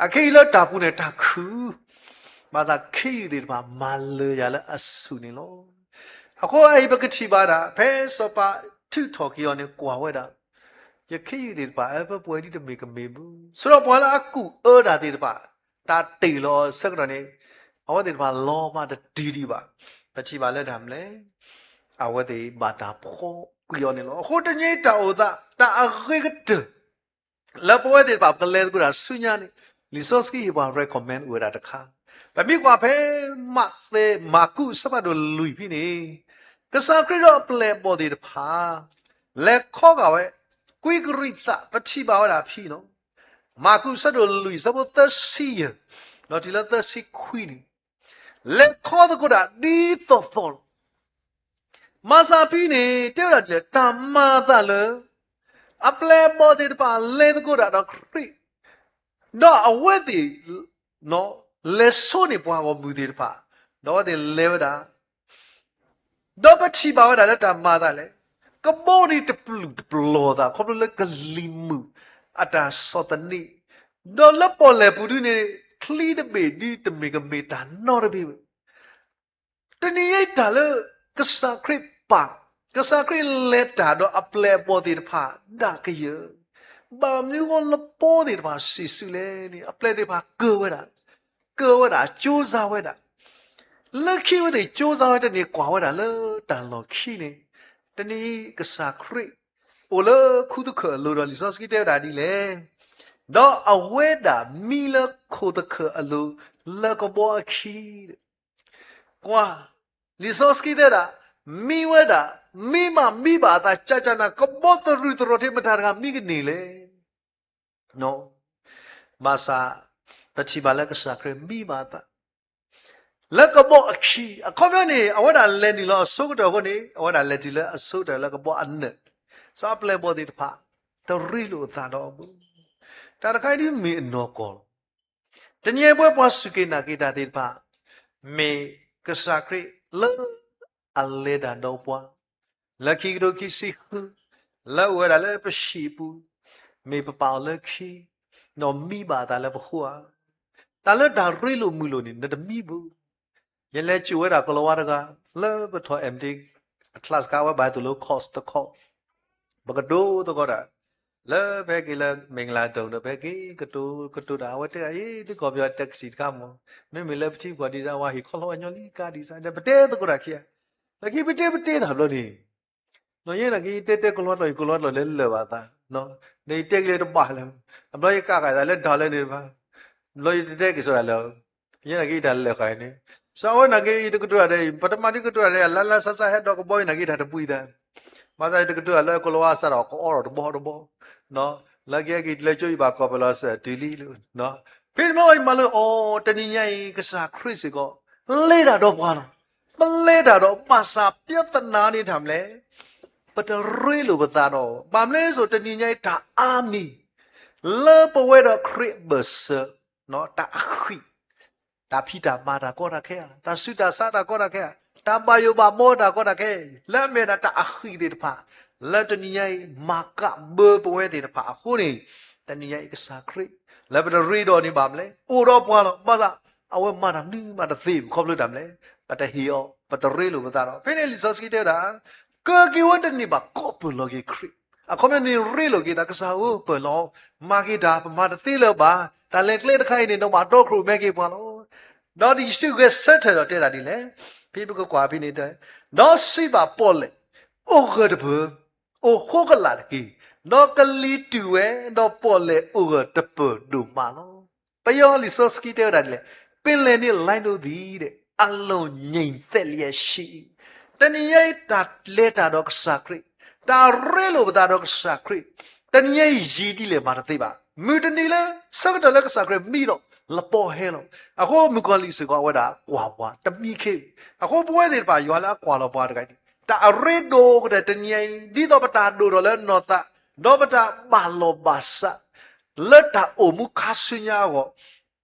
အခဲအံၤလၢတၢ်ပူၤန့ၣ်တၢ်ခုၣ်, ဘၣ်ဆၣ်ခ့ယုၢ်သ့ၣ်တဖၣ်မၤလၢာ်ယၤလၢအဆူၣ်န့ၣ်လီၤ. အဃိအံၤပကထံၣ်ဘၣ်ဒၣ် ဖဲစီၤပၤထုးထီၣ်က့ၤအီၤန့ၣ် ကွၢ်ဝဲဒၣ် ယခ့ယုၢ်သ့ၣ်တဖၣ် အၢ ပှဲၤဒ်တမ့ၢ်ကမ့ၢ်ဘၣ်. ဆိဒီးပှၤလၢအကူၣ်အၢတၢ်သ့ၣ်တဖၣ် တၢ်တ့ၢ်လီၤအဆၢကတီၢ်န့ၣ် အဝဲသ့ၣ်တဖၣ်လီၤမးတတုၤဒံးဘၣ်. ပထံၣ်ဘၣ်လၢတၢ်မနုၤလဲၣ်, အဝဲသ့ၣ်ဘၣ်တၢ်ဖှီၣ်ကွံာ်အီၤန့ၣ်လီၤ. အဃိတနံၤအံၤတၢ်အိၣ်သး တၢ်အဂ့ၤကတၢၢ် လၢပဝဲသ့ၣ်တဖၣ်ပကလဲၤသကိးတၢ်ဆူညါန့ၣ် လံာ်စီဆှံဟ့ၣ်ပှၤ recommend အိၣ်ဝဲဒၣ်တခါ. ပမ့ၢ်ကွၢ်ဖဲမးသဲ မၢ်ကူးအဆၢဖးဒိၣ်လွံၢ်ဖဲန့ၣ် ကစၢ်ခရံာ်ဒီးအပျဲၢ်အဘီၣ်သ့ၣ်တဖၣ် လဲၤခီဂာ်ဝဲ ကွံကရံၣ်သး ပထံၣ်ဘၣ်ဝဲဒၣ်ဖဲန့ၣ် မၢ်ကူးအဆၢဒိၣ်လွံၢ်အဆၢဖိသၢဆံယဲၢ် ဒီးတုၤလၢသၢဆံခွံန့ၣ် လဲၤခီသကိးတၢ်ဒ်သိးသိးလီၤ. မၤစၢ်ဖဲန့ၣ် တဲဝဲဒၣ်ဒ်လဲၣ်, တၢ်မၤအသးလၢ အပျဲၢ်အဘီၣ်သ့ၣ်တဖၣ်လဲၤသကိးတၢ်ဒီးခရံာ် ဒီးအဝဲသ့ၣ် လဲၤဆိန့ၢ်ပှၤဂီၢ်မုၢ်သ့ၣ်တဖၣ် ဒီးအဝဲသ့ၣ်လဲၤဝဲဒၣ် ဒီးပထံၣ်ဘၣ်ဝဲဒၣ်လၢတၢ်မၤအသးလဲၣ်, ကဘီန့ၣ်တပျုာ်တပျီၤသး ခီဖျိလၢကလံၤမုၢ်အတၢ်ဆီၣ်သနံး, ဒီးလၢပီၣ်လဲၣ်ပူၤဒုန့ၣ် ချံတဘ့ၣ်ဒုတမ့ၢ်ကမ့ၢ်တၢ်နီတဘ့ၣ်ဘၣ်. တနံၤအံၤတၢ်လၢ ကစၢ်ခရံာ်ပာ်, ကစၢ်ခရံာ်လဲၤတၢ်ဒီးအပျဲၢ်အဘီၣ်သ့ၣ်တဖၣ်ဒၣ်ကယၢၢ်, ဘၣ်မနုၤဃိလပီသ့ၣ်တဖၣ်စံၣ်ဆူလဲၣ်န့ၣ် အပျဲၢ်သ့ၣ်တဖၣ်ကၢၢ်ဝဲဒၣ်, ကၢၢ်ဝဲဒၣ် ကၠိစါဝဲဒၣ်, လၢခံဝဲသ့ၣ်ကၠိစါဝဲတန့ၢ်ကွၢ်ဝဲဒၣ်လၢတၢ်လီၢ်ခံန့ၣ်, တနံၤအံၤကစၢ်ခရံာ် အိၣ်လၢခူသခၢၣ်အလိၤဒီးလံာ်စီဆှံတဲဝဲဒၣ်ဒ်လဲၣ်, ဒီးအဝဲဒၣ်မံလၢခိၣ်သခၢၣ်အလိၤ လၢကဘီအခံ ကွၢ်, လံာ်စီဆှံတဲဝဲဒၣ်, မံဝဲဒၣ်, မံမးမံဘၣ်အသး ကၠးကၠးနၤ ကဘီသရူးသရိာ်ထံးမတၤတဂၤမံကန့ၢ်လဲၣ်. ဘၣ်ဆၣ် ပထံၣ်ဘၣ်လၢကစၢ်ခရံာ်မံဘၣ်အသး လၢကဘီအခံ, အခီပညီန့ၣ် အဝဲဒၣ်လဲၤနုာ်လီၤအဆိကတၢၢ်အဃိန့ၣ် အဝဲဒၣ်လဲၤတုၤလၢအဆိကတၢၢ်လၢကဘီအနၢၣ်, စီၤအပျဲၢ်အဘီၣ်သ့ၣ်တဖၣ် တရ့လိာ်အသးဒီးအီၤဘၣ်. တၢ်တခါအံၤဒ်မ့ၢ်အနီၢ်ကီၢ်လီၤ. တနံၤအံၤပဝဲပှၤစူၢ်က့ၤနာ်က့ၤတၢ်သ့ၣ်တဖၣ် မ့ၢ်ကစၢ်ခရံာ်လၢအလဲၤတၢ်ဒီးပှၤ လၢခံကထိခံဆံဃု လၢအအိၣ်ဝဲဒၣ်လၢပဟံၣ်အပူၤ, မ့ၢ်ပပာ်အီၤလၢခံ, ဒီးမံဘၣ်အသးလၢပဃိဧါ. တၢ်လၢတၢ်ရ့လိာ်မုာ်လိာ်န့ၣ် နတမံဘူး. ယလဲၤစိာ်ဝဲဒၣ်ကီၤလၤဝါတဂၤ လၢပထီၣ် M.Div အ class ကါ အဝဲဘၣ်သိၣ်လိ course တခီ, ပကတိၤသကိးတၢ် လၢဖဲက့ၤလၢ မင်္ဂလာဒုံ ဒီးဖဲက့ၤ ကတိၤကတိၤတၢ် အဝဲတဲဒၣ် အ့ သုကီၢ်ပယီၤ taxi တခါမး, မ့မ့ၢ်လၢပထံပကီၢ်ဒ်အံၤ ဝၤဟ့ၣ်ခီလီၤဝဲညီလံကါဒ်အံၤ ဒီးပတဲသကိးတၢ်ခံဂၤ, နာ်က့ပတဲပတဲတၢ်ဘျီန့ၣ် ယဲနာ်က့ယတဲတဲကီၤလၤဝါတၢ်အံၤ ကီၤလၤဝါတၢ်လဲၤလၢာ်ဘၣ်သး, ဒီးယတဲက့ၤလၢတဘၣ်လၢၤ, အဘျီယကးဃာ်သးလၢဒၢးလၢန့ၣ်တဖၣ်, ဘျီယတတဲက့ၤစိာ်တၢ်လၢာ်, ယဲနာ်က့ယတၢ်လဲၤဃာ်န့ၣ်, စီၤအဝဲနာ်က့ယတကတိၤတၢ်ဒီး ပတမၤဒ်ကတိၤတၢ်ဒီး လါလါဆါဆါဟဲဒီးကဘီယူၤနာ်က့တၢ်တပှံၤသး, ဘၣ်ဆၣ်ယတကတိၤတၢ်လၢကီၤလၤဝါစးဒီးကအီဒီးတဘီတဘီ, လၢကဲက့ၤလၢကၠိအံၤဘၣ်ကီၢ်ပယီၤလီၤစၢၤတုၤလံလၢ, ဖဲန့ၣ်မ့ၢ်အီၤယမၤလိအီၤ တနံၤညါအံၤ ကစၢ်ခရံာ်စ့ၢ်ကီး လဲၤတၢ်ဒီးပှၤလီၤ. ပလဲၤတၢ်ဒီး ဘၣ်ဆၣ် ပြဿနာ န့ၣ်တၢ်မနုၤလဲၣ်, ပတရ့လိာ်ပသးဒီး, ဘၣ်မနုၤစိၤ တနံၤညါအံၤတၢ်အါမံၤ လၢပဝဲဒီးခရံာ်အဘၢၣ်စၢၤ, တၢ်အဃံ, တၢ်ဖံးတၢ်မၤတၢ်ကီတၢ်ခဲဧါ, တၢ်ဆူးတၢ်ဆါတၢ်ကီတၢ်ခဲဧါ, တၢ်ဘၣ်ယိၣ်ဘၣ်ဘီတၢ်ကီတၢ်ခဲ, လၢအမ့ၢ်ဒၣ်တၢ်အဃံသ့ၣ်တဖၣ်, လၢတနံၤညါအံၤ မၤကးဘၢပဝဲသ့ၣ်တဖၣ်အဃိန့ၣ်, တနံၤညါအံၤကစၢ်ခရံာ် လၢပတရ့ဒီးန့ၣ်ဘၣ်မနုၤလဲၣ်, အိၣ်ဒီးပှၤလီၤ. ဘၣ်ဆၣ် အဝဲမၤတၢ်မနုၤမးတသ့ဘၣ် ခီဖျိတၢ်မနုၤလဲၣ်, ပတဟ့ၣ်အီၤ, ပတရ့လိာ်ပသးဒီး. ဖဲန့ၣ်လံာ်စီဆှံတဲဝဲဒၣ်, ကက့ၤဝဲတန့ၢ်ဘၣ် ကိးပၢၢ်လီၤက့ၤခရံာ်, အခီပညီန့ၣ် ရ့လိာ်က့ၤသး ကစၢ်ဧၢ ပၢၢ်လီၤ, မၤက့ၤတၢ် ပမၤတသ့လၢၤဘၣ်, တၢ်လဲၤကျဲတခါအံၤန့ၣ် နဘၣ်တီခိၣ်ရိၣ်မဲက့ၤပှၤလီၤ. ဒီးယ့ၣ်ၡူးဂဲၤဆၢထၢၣ်ဒီးတဲဒၣ်ဒ်လဲၣ်, ဖဲပကကွၢ်ဖဲန့ၣ်တဲ, ဒီးစံးဘၣ်ပီၣ်လဲၣ်, အိၣ်ဂၢၢ်တပၢၢ်, အိၣ်ဃိကလာ်တက့ၢ်, ဒီးကလံၤတုၤဝဲ, ဒီးပီၣ်လဲၣ်အိၣ်ဂၢၢ်တပၢၢ်ဒိၣ်မးလီၤ. ပယီၤလံာ်စီဆှံတဲဝဲဒၣ်ဒ်လဲၣ်, ပင်လယ်နှင့်လှိုင်းတို့သည် အလွန်ငြိမ်သက်လျက်ရှိ. တနံၤညါအံၤ တၢ်လဲၤတၢ်ဒီးကစၢ်ခရံာ်, တၢ်ရ့လိာ်ပသးဒီးကစၢ်ခရံာ်, တနံၤညါအံၤ ယံာ်ဒ်လဲၣ်မးတသ့ဘၣ်. မုၢ်တနံၤလၢ ဆၢကတီၢ်လၢကစၢ်ခရံာ်မံဒီး လပီဟဲလီၤ. အဃိမုၣ်ကီၤလံၢ်စ့ၢ်ကီး အဝဲဒၣ်ကွၢ်ပှၤ တမံခ့, အဃိပဝဲသ့ၣ်တဖၣ် ယွၤလၢအကွၢ်လီၤပှၤတဂၤအံၤ, တၢ်အရ့ဒိၣ်ကတၢၢ်တနံၤညါအံၤ ဒ်သိးပတၢ်ဒိၣ်ထီၣ်လၢနီၢ်သး, ဒီးပတၢ်ဘၣ်လီၢ်ဘၣ်စး လၢတၢ်အိၣ်မူခါဆူညါအဂီၢ်,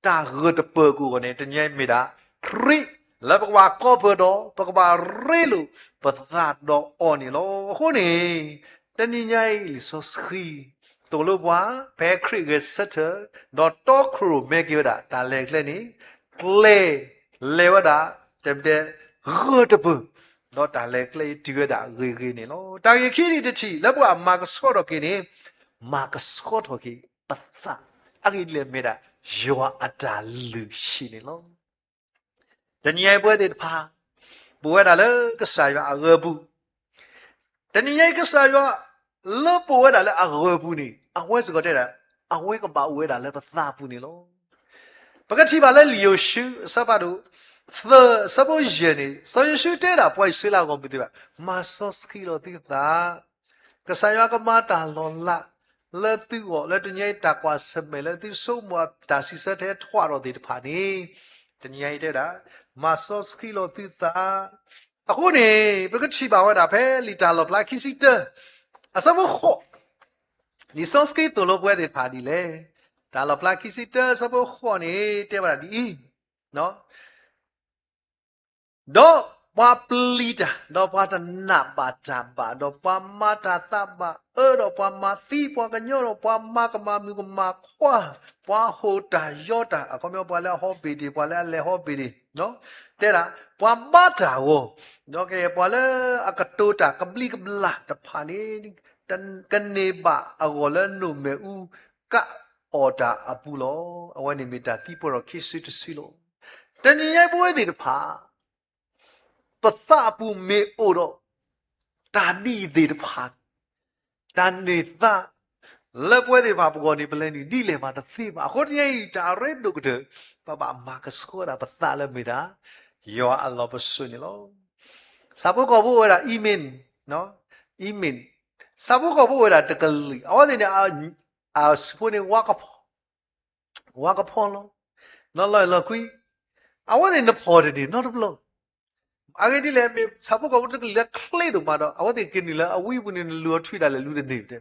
တၢ်ဂၢၢ်တပၢၢ်ကအိၣ်အဂီၢ်န့ၣ် တနံၤညါအံၤမ့ၢ်ဒၣ် ခရံာ်လၢပကဘၣ်ကိးပၢၢ်ဒီး ပကဘၣ်ရ့လိာ်ပသးဒီးအီၤန့ၣ်လီၤ. အဃိန့ၣ် တနံၤညါအံၤလံာ်စီဆှံ သိၣ်လိပှၤ ဖဲခရံာ်ဂဲၤဆၢထၢၣ် ဒီးတီခိၣ်ရိၣ်မဲက့ၤဝဲဒၣ် တၢ်လဲၤကျဲန့ၣ် ကျဲၤလဲၤဝဲဒၣ် တဲမတဲ ဂၢၢ်တပၢၢ်, ဒီးတၢ်လဲၤကျဲအံၤတုၤဝဲဒၣ်ဂ့ၤဂ့ၤန့ၣ်လီၤ. တၢ်ဂ့ၢ်ခံထံၣ်တထံၣ် လၢပှၤမၤကဆှီထီၣ်က့ၤန့ၣ် မၤကဆှီထီၣ်က့ၤပသး, အဂ့ၢ်ဒ်လဲၣ်မ့ၢ်ဒၣ် ယွၤအတၢ်လုၢ်ဟံၣ်န့ၣ်လီၤ. တနံၤညါအံၤပဝဲသ့ၣ်တဖၣ် ပဝဲဒၣ်လၢကစၢ်ယွၤအဂၢၤပူၤ, တနံၤညါအံၤကစၢ်ယွၤ လၢပဝဲဒၣ်လၢအဂၢၤပူၤန့ၣ် အဝဲစ့ၢ်ကီးတဲဒၣ် အဝဲကဘၣ်အိၣ်ဝဲဒၣ်လၢပသးပူၤန့ၣ်လီၤ. ပကထံၣ်ဘၣ်လၢလံာ်ယိၤၡူ အဆၢဖးဒိၣ် သၢအဆၢဖိယဲၢ်န့ၣ် စီၤယိၤၡူတဲဒၣ်ပှၤအံၣ်စရ့လးအဂီၢ်မုၢ်သ့ၣ်တဖၣ် မၤစီဆှံလီၤသုသး, ကစၢ်ယွၤကမၤတၢ်လီၤလး လၢသုဂီၢ် လၢတနံၤညါအံၤတၢ်ကွၢ်ဆၢၣ်မဲာ် လၢသုဆိကမိၣ်တၢ်စံးဆၢထဲထွဲထီၣ်သ့ၣ်တဖၣ်န့ၣ် တနံၤညါအံၤတဲဝဲဒၣ် မၤစီဆှံလီၤသုသး. အဃိန့ၣ် ပကထံၣ်ဘၣ်ဝဲဒၣ်ဖဲလံာ်တၢ်လီၣ်ဖျါခံဆံတၢ အဆၢဖိဃိး, လံာ်စီဆှံသိၣ်လိပဝဲသ့ၣ်တဖၣ်ဒ်လဲၣ်. တၢ်လီၣ်ဖျါခံဆံတၢ အဆၢဖိဃိးန့ၣ် တဲဝဲဒၣ်ဒ်အံၤ, ဒီးပှၤပျံၤတၢ်, ဒီးပှၤတနာ်ဘၣ်တၢ်ဘၣ်, ဒီးပှၤမၤတၢ်သးဘၣ်အၢ, ဒီးပှၤမၤသံပှၤကညီ, ဒီးပှၤမၤကမၣ်မုၣ်ကမၣ်ခွါ, ပှၤဟိၣ်တၢ်ယီၤတၢ်, အခီပညီပှၤလၢအဟီဘ့ၣ်ဒ့ၣ်, ပှၤလၢအလဲၤဟီဘ့ၣ်ဒ့ၣ်, တဲဒၣ် ပှၤဘါတၢ်အဂီၢ်, ဒီးကဲပှၤလၢအကတိၤတၢ်ကဘျံးကဘျၣ်တဖၣ်န့ၣ် ကန့ၢ်ဘၣ်အဂီၢ်လၢနိၣ်မဲာ်အူကးအီၣ်တၢ်အပူၤလီၤ. အဝဲန့ၣ်မ့ၢ်တၢ်သံပှဲၤထီၣ်ခံစုတစုလီၤ. တနံၤညါအံၤပဝဲသ့ၣ်တဖၣ် ပသးအပူၤမ့ၢ်အိၣ်ဒီး တၢ်ဒ်အံၤသ့ၣ်တဖၣ်, တၢ်န့ၢ်သါ လၢပဝဲသ့ၣ်တဖၣ်ပဂီၢ်န့ၣ် ပလဲၤနုာ်ဒ်လဲၣ်မးတသ့ဘၣ်. အဃိတနံၤညါအံၤ တၢ်အရ့ဒိၣ်ကတၢၢ် ပဘၣ်မၤကဆှီဒၣ်ပသးလၢမ့ၢ်ဒၣ် ယွၤအလီၢ်ပစိာ်န့ၣ်လီၤ. ဆၣ်ဖိကီၢ်ဖိအိၣ်ဝဲဒၣ် အံမ့ၣ်, အံမ့ၣ်, ဆၣ်ဖိကီၢ်ဖိအိၣ်ဝဲဒၣ်တကလုာ်, အဝဲသ့ၣ်န့ၣ် အစုဖိန့ၣ် ဝါကဖီၣ်, ဝါကဖီၣ်လီၤ. နီၢ်လီၢ်လီၢ်ကွံ, အဝဲသ့ၣ်နဖီၣ်တန့ၢ်နီတဘျီ. အဂ့ၢ်ဒ်လဲၣ်, မ့ၢ်ဆၣ်ဖိကီၢ်ဖိတကလုာ်လၢချ့ဒိၣ်မးဒီး အဝဲသ့ၣ်က့ၤနုာ်လၢအဝံပူၤန့ၣ် နလူၤအီၤထွံၣ်ဒၣ်လဲာ် လူၤတန့ၢ်တဲ.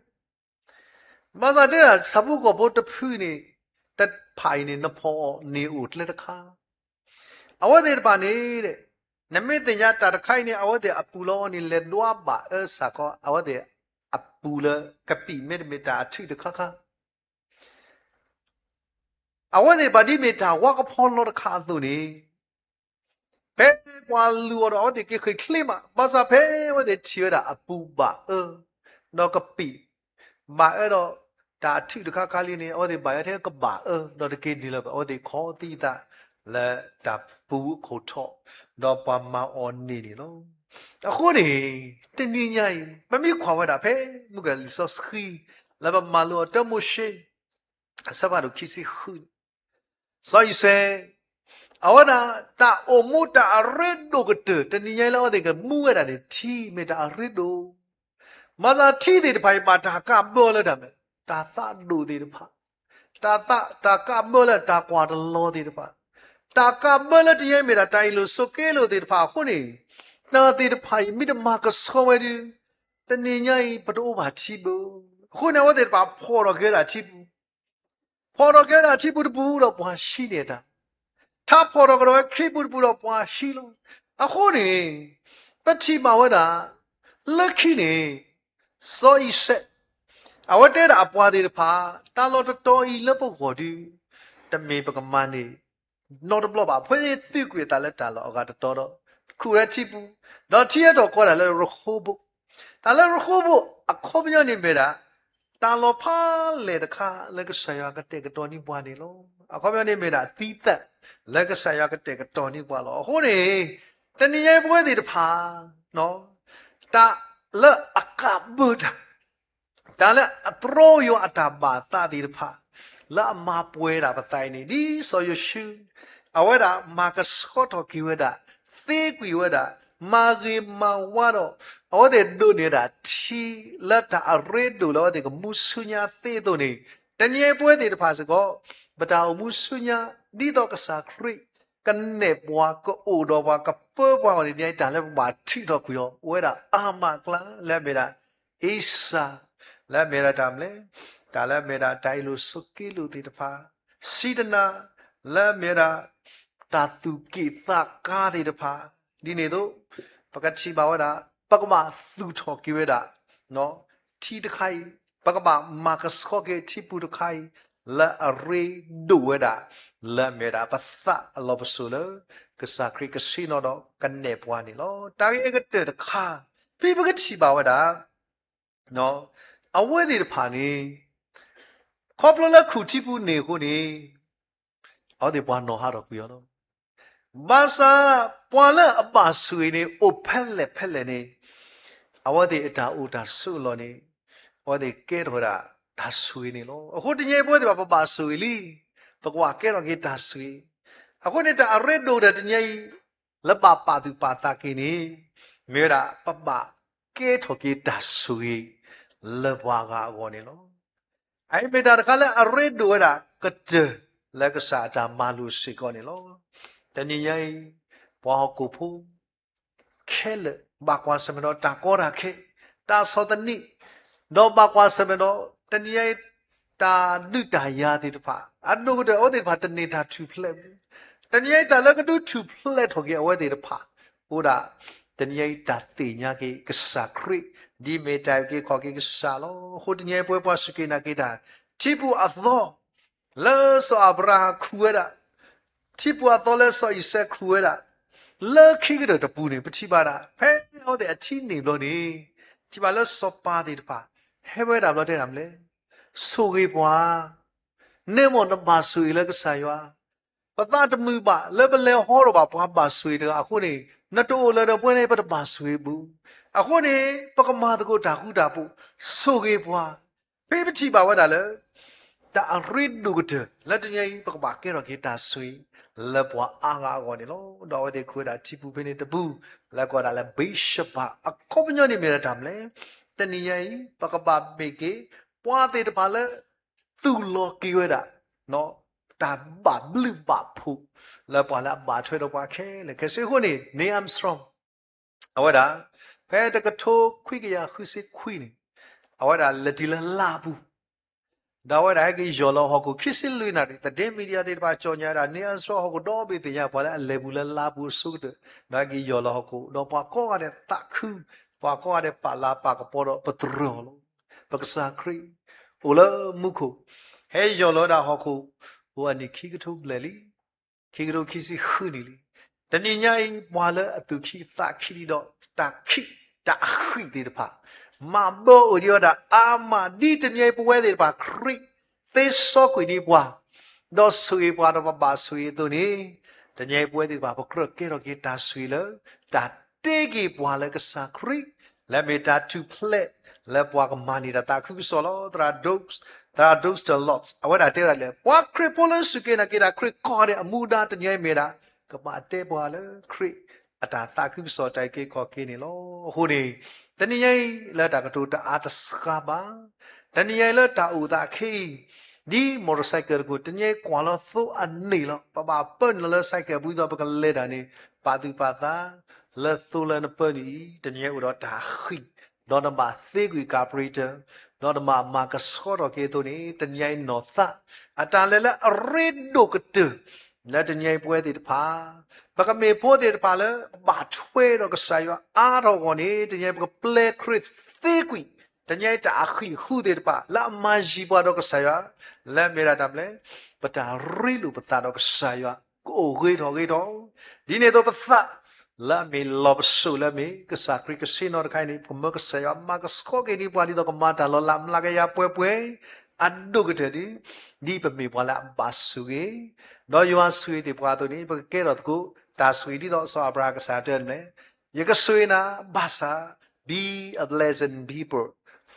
ဘၣ်ဆၣ်တဲဒၣ် ဆၣ်ဖိကီၢ်ဖိတဖုန့ၣ် တဖၣ်အံၤန့ၣ် နဖီၣ်အီၤန့ၣ်အိၣ်ကျဲတခါ အဝဲသ့ၣ်တဖၣ်န့ၣ် နမ့ၢ်သ့ၣ်ညါတၢ်တခါအံၤန့ၣ် အဝဲသ့ၣ်အပူၤလီၤန့ၣ် လဲၤဒွးဘၣ်အၢစ့ၢ်ကီး အဝဲသ့ၣ်အ ပူလၢကပံာ်မ့တမ့ၢ်တၢ်အထုးတခါခါ အဝဲသ့ၣ်တဖၣ်ဒ်မ့ၢ်တၢ်ဝါကဖီလီၤတခါအသိးန့ၣ်, ဖဲပှၤလူၤအီၤဒီး အဝဲသ့ၣ်က့ၤဃ့ၢ်ချ့မး, ဘၣ်ဆၣ်ဖဲအဝဲသ့ၣ်ထံၣ်ဝဲဒၣ်အပူၤဘၣ်အၢ, ဒီးကပံာ်ဘၣ်အၢဒီး တၢ်အထုးတခါခါလံန့ၣ် အဝဲသ့ၣ်ဘၣ်ယွၤထဲကဘၣ်အၢ, ဒီးတက့ၤဒ်လဲၣ်ဘၣ် အဝဲသ့ၣ်ခီသံသးလၢတၢ်ပူၤအခိၣ်ထီၣ်, ဒီးပှၤမၤအီၤန့ၢ်န့ၣ်လီၤ. အဃိန့ၣ် တနံၤညါအံၤ ပမ့ၢ်ကွၢ်ဝဲဒၣ်ဖဲ မုၢ်ကလံာ်စီဆှံ လၢပမၤလိအီၤတၢမိၤၡ့ အဆၢဖးဒိၣ်ခံဆံဃုန့ၣ်, စီၤယံးစဲ အဝဲဒၣ်တၢ်အိၣ်မူတၢ်အရ့ဒိၣ်ကတၢၢ် တနံၤညါအံၤလၢအဝဲသ့ၣ်ကမူဝဲဒၣ်န့ၣ် ထံမ့ၢ်တၢ်အရ့ဒိၣ်, မၤသးထံသ့ၣ်တဖၣ်အံၤ ဘၣ်တၢ်ကးဘၢလၢတၢ်မနုၤလဲၣ်, တၢ်သးဒိၣ်သ့ၣ်တဖၣ်, တၢ်သး တၢ်ကးဘၢလၢတၢ်ကွၢ်တလီၤသ့ၣ်တဖၣ်, တၢ်ကးဘၢလၢတနံၤညါအံၤမ့ၢ်ဒၣ်တၢ်အ့ၣ်လိာ်ဆိးက့လိာ်သ့ၣ်တဖၣ်အဃိန့ၣ်, တၢ်သ့ၣ်တဖၣ်အံၤမ့ၢ်တမၤကဆှီဝဲဒီး တနံၤညါအံၤ ပတအိၣ်ဘၣ်ထံဘၣ်. အဃိန့ၣ် အဝဲသ့ၣ်တဖၣ်ဖီၣ်ထီၣ်က့ၤဝဲဒၣ်ထံပူၤ ဖီၣ်ထီၣ်က့ၤဝဲဒၣ်ထံပူၤတပူၤဒီးပှၤဟံးန့ၢ်တၢ်, ထါဖီၣ်ထီၣ်ကဒီးဝဲခံပူၤတပူၤဒီးပှၤဟံးလီၤ. အဃိန့ၣ် ပထံၣ်ဘၣ်ဝဲဒၣ် လၢခံန့ၣ် စီၤအံၤစဲး အဝဲတဲဒၣ်အပှၤသ့ၣ်တဖၣ် တၢ်လီၢ်တတီၤအံၤလၢပဂီၢ်ဒုး တမ့ၢ်ပကမၤန့ၢ် နီတဘျီဘၣ်. ဖဲသုကွံာ်အသးလၢတၢ်လီၢ်အဂၤတတီၤဒီး ခူၣ်ဝဲထံပူၤ, ဒီးထံအဲၣ်ဒိးကိးတၢ်လၢရဃိဘိၣ်, တၢ်လၢရဃိဘိၣ်အခီပညီန့ၣ်မ့ၢ်ဒၣ် တၢ်လီၢ်ဖးလဲၢ်တခါလၢကစၢ်ယွၤကတဲာ်ကတီၤန့ၢ်ပှၤန့ၣ်လီၤ. အခီပညီန့ၣ်မ့ၢ်ဒၣ်သံသးလၢကစၢ်ယွၤကတဲာ်ကတီၤန့ၢ်ပှၤလီၤ. အဃိန့ၣ် တနံၤညါအံၤပဝဲသ့ၣ်တဖၣ် တၢ်လၢအကးဘၢတၢ် တၢ်လၢအတြီယွၤအတၢ်ဘၣ်သးသ့ၣ်တဖၣ် လၢအမၤပှဲၤဒၣ်ပသးအံၤန့ၣ် ဒ်စီၤယိၤၡူ အဝဲဒၣ်မၤကဆှီထီၣ်က့ၤဝဲဒၣ်, သ့ကွံာ်ဝဲဒၣ်, မၤဂ့ၤမၤဝါဒီး အဝဲသ့ၣ်ဒိးန့ၢ်ဝဲဒၣ်ထံလၢတၢ်အရ့ဒိၣ်လၢအဝဲသ့ၣ်ကမူဆူညါသ့အသိးန့ၣ်, တနံၤအံၤပဝဲသ့ၣ်တဖၣ်စ့ၢ်ကီး ပတၢ်အိၣ်မူဆူညါ ဒ်သိးကစၢ်ခရံာ်ကနဲၣ်ပှၤ ကအိၣ်ဒီးပှၤ ကပၢပှၤအဂီၢ်န့ၣ် တနံၤအံၤတၢ်လၢပဘၣ်ထုးထီၣ်ကွံာ်အီၤ အိၣ်ဝဲဒၣ်အါမးအကျါ လၢအမ့ၢ်ဒၣ် အ့စၢ်, လၢအမ့ၢ်ဒၣ်တၢ်မနုၤလဲၣ်, တၢ်လၢအမ့ၢ်ဒၣ်တၢ်အ့ၣ်လိာ်ဆိးက့လိာ်သ့ၣ်တဖၣ်, စံးတနၤ, လၢအမ့ၢ်ဝဲဒၣ် တၢ်သူၣ်က့ၣ်သးကါသ့ၣ်တဖၣ်, ဒ်န့ၣ်အသိး ပကထံၣ်ဘၣ်ဝဲဒၣ် ပကဘၣ်သူၣ်ထီၣ်က့ၤဝဲဒၣ် ထံတခါအံၤ, ပကဘၣ်မၤကဆှီက့ၤထံပူၤတခါအံၤ လၢအရ့ဒိၣ်ဝဲဒၣ် လၢအမ့ၢ်ဝဲဒၣ်ပသးအလီၢ်ပစိာ်လၢ ကစၢ်ခရံာ်ကဆှၢနီၤဒီးကနဲၣ်ပှၤန့ၣ်လီၤ. တၢ်ဂ့ၢ်အကတၢၢ်တခါ ဖဲပကထံၣ်ဘၣ်ဝဲဒၣ် အဝဲသ့ၣ်တဖၣ်န့ၣ် ခီဖျိလၢခူၣ်ထံပူၤန့ၣ်အဃိန့ၣ် အဝဲသ့ၣ်ပှၤနီၣ်ဟးထီၣ်ကွံာ်အီၤလီၤ. ဘၣ်ဆၣ် ပှၤလၢအဘၣ်ဆိၣ်ဂ့ၤန့ၣ် အိၣ်ဖဲလဲၣ်ဖဲလဲၣ်န့ၣ် အဝဲသ့ၣ်အတၢ်အိၣ်တၢ်ဆိးအလီၢ်န့ၣ် အဝဲသ့ၣ်ကဲထီၣ်ဝဲဒၣ်တၢ်ဆိၣ်ဂ့ၤန့ၣ်လီၤ. အဃိတနံၤအံၤပဝဲသ့ၣ်တဖၣ် ပဘၣ်ဆိၣ်ဂ့ၤလံ, ပကဘၣ်ကဲထီၣ်က့ၤတၢ်ဆိၣ်ဂ့ၤ, အဃိန့ၣ် တၢ်အရ့ဒိၣ်ဒီးတနံၤအံၤ လၢဘၣ်ပာ်သူၣ်ပာ်သးက့ၤန့ၣ် မ့ၢ်ဝဲဒၣ် ပဘၣ်ကဲထီၣ်က့ၤတၢ်ဆိၣ်ဂ့ၤ လၢပှၤဂၤအဂီၢ်န့ၣ်လီၤ. အအံၤမ့ၢ်တၢ်တခါလၢအရ့ဒိၣ်ဝဲဒၣ်ကတၢၢ်လၢကစၢ်အတၢ်မၤလိာ်စ့ၢ်ကီးန့ၣ်လီၤ. တနံၤညါအံၤ ပှၤဟီၣ်ခိၣ်ဖိ ခဲလၢာ် ဘၣ်ကွၢ်ဆၢၣ်မဲာ်ဒီးတၢ်ကီတၢ်ခဲ, တၢ်ဆီၣ်သနံး, ဒီးဘၣ်ကွၢ်ဆၢၣ်မဲာ်ဒီး တနံၤညါအံၤ တၢ်ဒုးတၢ်ယၤသ့ၣ်တဖၣ် အဒိၣ်ကတၢၢ်အဝဲသ့ၣ်တဖၣ်တန့ၢ်တၢ်ထူၣ်ဖျဲးဘၣ်. တနံၤညါအံၤတၢ်လၢကဒုးထူၣ်ဖျဲးထီၣ်က့ၤအဝဲသ့ၣ်တဖၣ် အိၣ်ဒၣ် တနံၤညါအံၤတၢ်သ့ၣ်ညါက့ၤကစၢ်ခရံာ် ဒ်မ့ၢ်တၢ်အုၣ်က့ၤခီၣ်က့ၤကစၢ်လီၤ. အဃိတနံၤအံၤပဝဲပှၤစူၢ်က့ၤနာ်က့ၤတၢ် ထံပူၤအသီ လၢစီၤအၤဘြၤဟၣ်ခူၣ်ဝဲဒၣ် ထံပူၤအသီလၢစီၤအံၤစဲးခူၣ်ဝဲဒၣ် လၢခံကတၢၢ်တပူၤန့ၣ် ပထံၣ်ဘၣ်ဒၣ် ဖဲအဝဲသ့ၣ်အထံန့ၢ်ဘျီန့ၣ် ထံၣ်ဘၣ်လၢစီၤပၤသ့ၣ်တဖၣ် ဟဲဝဲဒၣ်ဘျီတဲဒၣ်မနုၤလဲၣ်, ဆိၣ်ဂ့ၤပှၤ, နဲမ့ၢ်နဘၣ်ဆိၣ်ဂ့ၤလၢကစၢ်ယွၤ, ပသးတမုာ်ဘၣ်လၢပလဲၤဟီထီၣ်ဘၣ်ပှၤဘၣ်ဆိၣ်ဂ့ၤတဂၤအဃိန့ၣ် နတအိၣ်လၢၤဒီးပဝဲန့ၣ် ပတဘၣ်ဆိၣ်ဂ့ၤဘၣ်. အဃိန့ၣ် ပကမၤသကိးတၢ်ဃူတၢ်ဖိး ဆိၣ်ဂ့ၤပှၤ ဖဲပထံၣ်ဘၣ်ဝဲဒၣ်လၢ တၢ်အရ့ဒိၣ်ကတၢၢ် လၢတနံၤအံၤ ပကဘၣ်ကဲထီၣ်က့ၤတၢ်ဆိၣ်ဂ့ၤ လၢပှၤအါဂၤအဂီၢ်န့ၣ်လီၤ. ဒီးအဝဲသ့ၣ်ခူၣ်ဝဲဒၣ်ထံပူၤဖဲန့ၣ်တပူၤ လၢကိးဒၣ်လၢဘ့းရှဘၤ အခီပညီန့ၣ်မ့ၢ်ဒၣ်တၢ်မနုၤလဲၣ်, တနံၤညါအံၤ ပကဘၣ်မ့ၢ်က့ၤ ပှၤသ့ၣ်တဖၣ်လၢ သူၣ်လီၤက့ၤဝဲဒၣ် တၢ်ဘၣ်ဘျုးဘၣ်ဖှိၣ် လၢပှၤလၢအဘၣ်ထွဲဒီးပှၤခဲလၢာ်ခဲဆ့အဃိန့ၣ် Neil Armstrong အဝဲဒၣ် ဖဲတကထိခွံကယၤဃုဆံခွံန့ၣ် အဝဲဒၣ်လဲၤတုၤလၢလါပူၤ ဒီးအဝဲဒၣ်ဟဲက့ၤယီၢ်လီၤဟီၣ်ခိၣ်ခံဆံလွံၢ်နၣ်ရံၣ် သတင်းမီဒီယာသ့ၣ်တဖၣ် ကြေညာဝဲဒၣ် Neil Armstrong ဟီၣ်ခိၣ်ဒီဘ့ၣ်သ့ၣ်ညါ ပှၤလၢအလဲၤပူၤလၢလါပူၤအဆိကတၢၢ် ဒီးဟဲက့ၤယီၢ်လီၤဟီၣ်ခိၣ် ဒီးပှၤကိးဂၤဒဲးသးခု ပှၤကိးဂၤဒဲးပာ်လၤပာ်ကပီၤဒီးပတြၢၤအီၤလီၤ. ပကစၢ်ခရံာ် အိၣ်လၢမူခိၣ်, ဟဲယီၢ်လီၤဝဲဒၣ်ဟီၣ်ခိၣ်, အိၣ်အနံၣ်ခံကထိဘျဲၣ်လံ, ခံကထိခံဆံဃုနံၣ်လံ. တနံၤညါအံၤ ပှၤလၢအသူၣ်ခံသးခံဒီး တၢ်ခံးတၢ်အဃံးသ့ၣ်တဖၣ် မၤဘၢအိၣ်ဒံးဝဲဒၣ်အါမး ဒ်တနံၤညါအံၤ ပဝဲသ့ၣ်တဖၣ် ခရံာ်သ့စီကွံာ်န့ၢ်ပှၤ ဒီးဆိၣ်ဂ့ၤပှၤဒီးပဘၣ်ဆိၣ်ဂ့ၤအသိးန့ၣ်, တနံၤညါအံၤ ပဝဲသ့ၣ်တဖၣ် ပကြၢးကဲထီၣ်က့ၤတၢ်ဆိၣ်ဂ့ၤလၢ တၢ်တ့က့ၤပှၤလၢကစၢ်ခရံာ် လၢအမ့ၢ်တၢ်ထူၣ်ဖျဲး လၢပှၤကမၤန့ၢ်တၢ်သးခုကစီၣ်လီၤ. သရၣ် Doctor Lott အဝဲဒၣ်တဲဝဲဒၣ်လၢ ပှၤခရံာ်ဖိလၢစူၢ်က့ၤနာ်က့ၤတၢ်ခရံာ်ကိးဂၤဒဲးအမူဒါ တနံၤညါအံၤမ့ၢ်ဒၣ် ကဘၣ်တဲပှၤလၢခရံာ်အတၢ်သးခုကစီၣ်တၢ်အုၣ်က့ၤခီၣ်က့ၤန့ၣ်လီၤ. အဃိန့ၣ် တနံၤညါအံၤ လၢတၢ်ကတိၤတအါတစှၤဘၣ်, တနံၤညါအံၤလၢတၢ်အိၣ်သးခဲအံၤ ဒ် motorcycle တကိး တနံၤညါအံၤကွၢ်လီၤသိအန့ၣ်လီၤ. ပဘၣ်ပၢနုာ်လီၤလၢ cycle ပူၤဒီး ပကလဲၤတၢ်န့ၣ် ပာ်သူၣ်ပာ်သး လၢသိလၢနပၢနုာ်အံၤ တနံၤညါအံၤအိၣ်ဒီးတၢ်ဃံး ဒီးနဘၣ်သ့ကွံာ် carburetor ဒီးနဘၣ်မၤကဆှီထီၣ်က့ၤအသိးန့ၣ် တနံၤညါအံၤနီၢ်သး အတၢ်လဲၤလၢအရ့ဒိၣ်ကတၢၢ် လၢတနံၤညါအံၤပဝဲသ့ၣ်တဖၣ် ပကမ့ၢ်ဖိသ့ၣ်တဖၣ်လၢ ဘၣ်ထွဲဒီးကစၢ်ယွၤအါထီၣ်အဂီၢ်န့ၣ် တနံၤညါအံၤပကပျဲခရံာ်သ့ကွံာ် တနံၤညါအံၤတၢ်အဃံးဃုသ့ၣ်တဖၣ် လၢအမၤယံၤပှၤဒီးကစၢ်ယွၤ လၢအမ့ၢ်ဒၣ်တၢ်မနုၤလဲၣ် ပတၢ်ရ့လိာ်ပသးဒီးကစၢ်ယွၤ ကအိၣ်ဂ့ၤထီၣ်ဂ့ၤထီၣ်, ဒ်န့ၣ်အသိးပသး လၢအမ့ၢ်လီၢ်ပစိာ်လၢအမ့ၢ် ကစၢ်ခရံာ်ကဆ့ၣ်နီၤတခါအံၤန့ၣ် ပကမၢကစၢ်ယွၤမၤကဆှီက့ၤန့ၢ်ပှၤ ဒ်သိးကမၤတၢ်လီၤလးမျးကယၤပှဲၤပှဲၤ အဒိၣ်ကတၢၢ်န့ၣ် ဒ်ပမ့ၢ်ပှၤလၢအဘၣ်ဆိၣ်ဂ့ၤ ဒီးယွၤဆိၣ်ဂ့ၤသ့ၣ်ပှၤအသိးန့ၣ် ပကကဲထီၣ်သကိး တၢ်ဆိၣ်ဂ့ၤဒ်သိးစီၤအၤဘြၤဟၣ် ကစၢ်ယွၤတဲန့ၣ် ယကဆိၣ်ဂ့ၤနၤ ဘၣ်ဆၣ် be a blessing people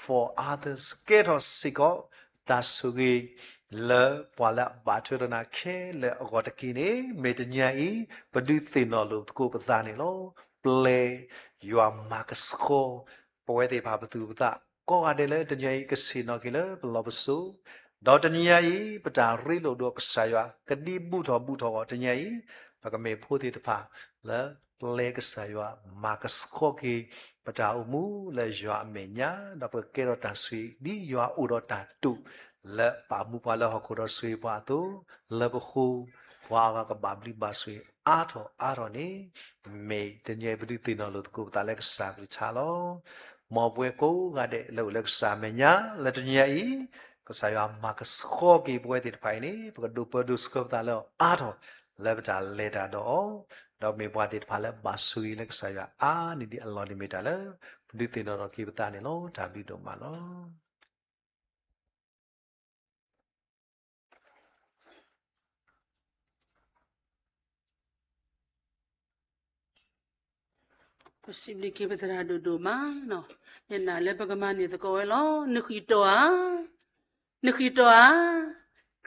for others ကဲထီၣ်စ့ၢ်ကီး တၢ်ဆိၣ်ဂ့ၤ လၢပှၤလၢအဘၣ်ထွဲဒီးနၤခဲလၢာ်အဂီၢ်တက့ၢ်န့ၣ် မ့ၢ်တနံၤညါအံၤ ပဒုးသ့ၣ်နီၣ်လိာ်သကိးပသးန့ၣ်လီၤ. ပျဲယွၤမၤကဆှီ ပဝဲသ့ၣ်တဖၣ်ပသူၣ်ပသး ကိးဂၤဒဲးလၢတနံၤညါအံၤ ကဆ့ၣ်နီၤက့ၤလၢပလီၢ်ပစိာ် ဒီးတနံၤညါအံၤ ပတၢ်ရ့လိာ်ဒီးကစၢ်ယွၤ ကဒံဘူၣ်ထီၣ်ဘူၣ်ထီၣ်အဂီၢ် တနံၤညါအံၤ ပကမ့ၢ်ဖိသ့ၣ်တဖၣ် လၢပျဲကစၢ်ယွၤ မၤကဆှီက့ၤ ပတၢ်အိၣ်မူလၢယွၤအမဲာ်ညါ ဒီးပကကဲထီၣ်တၢ်ဆိၣ်ဂ့ၤ ဒ်ယွၤအိၣ်ဒီးတၢ်တိာ် လၢပာ်မူပှၤလၢဟီၣ်ခိၣ်ဒီးဆိၣ်ဂ့ၤပှၤအသိး လၢပဃိ ပှၤအဂၤကဘၣ်ဘျုးဘၣ်ဆိၣ်ဂ့ၤအါထီၣ်အါထီၣ်န့ၣ် မ့ၢ်တနံၤညါအံၤပဒုးသ့ၣ်နီၣ်လိာ်သကိးပသးလၢကစၢ်ကလုၢ်ကထါလီၤ. မ်ပဝဲကိးဂၤဒဲးလၢအိၣ်လၢကစၢ်အမဲာ်ညါ လၢတနံၤညါအံၤ ကစၢ်ယွၤမၤကဆှီက့ၤပဝဲသ့ၣ်တဖၣ်အံၤန့ၣ် ပကဒိးပၢဒိးဆှၢပသးလၢအါထီၣ် လၢပတၢ်လဲၤတၢ်ဒီးအီၤ ဒီးမ့ၢ်ပှၤသ့ၣ်တဖၣ်လၢဘၣ်ဆိၣ်ဂ့ၤလၢကစၢ်ယွၤအါန့ၢ်ဒံးအလီၢ်န့ၣ်မ့ၢ်တၢ်လၢ ပဒုးသ့ၣ်နီၣ်ထီၣ်က့ၤပသးန့ၣ်လီၤ. တၢ်ဘျုးဒိၣ်မးလီၤ. ပစံးဘျုးက့ၤပသရၣ်ဒိၣ်ဒိၣ်မး, ယနာ်လၢပကမၤန့ၢ်သကိးဝဲလီၤ. နဃံးတီဧါ, နဃံးတီဧါ,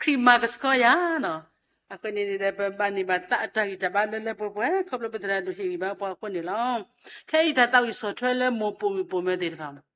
ခရံာ်မၤကဆှီယၤနီၤ. အဃိန့ၣ်ဒီး ပဘၣ်န့ၢ်ဘၣ်သးအတၢ်ဂံၢ်တၢ်ဘါလၢလၢပှဲၤပှဲၤ ခီဖျိပသရၣ်ဒိၣ်ဟ့ၣ်ဂံၢ်ဘါပှၤအဃိန့ၣ်လီၤ. ခဲအံၤတၢ်သးဝံၣ်ဆီၣ်ထွဲလၢမိၢ်ပိာ်မုၣ်ပိာ်မၢၤသ့ၣ်တဖၣ်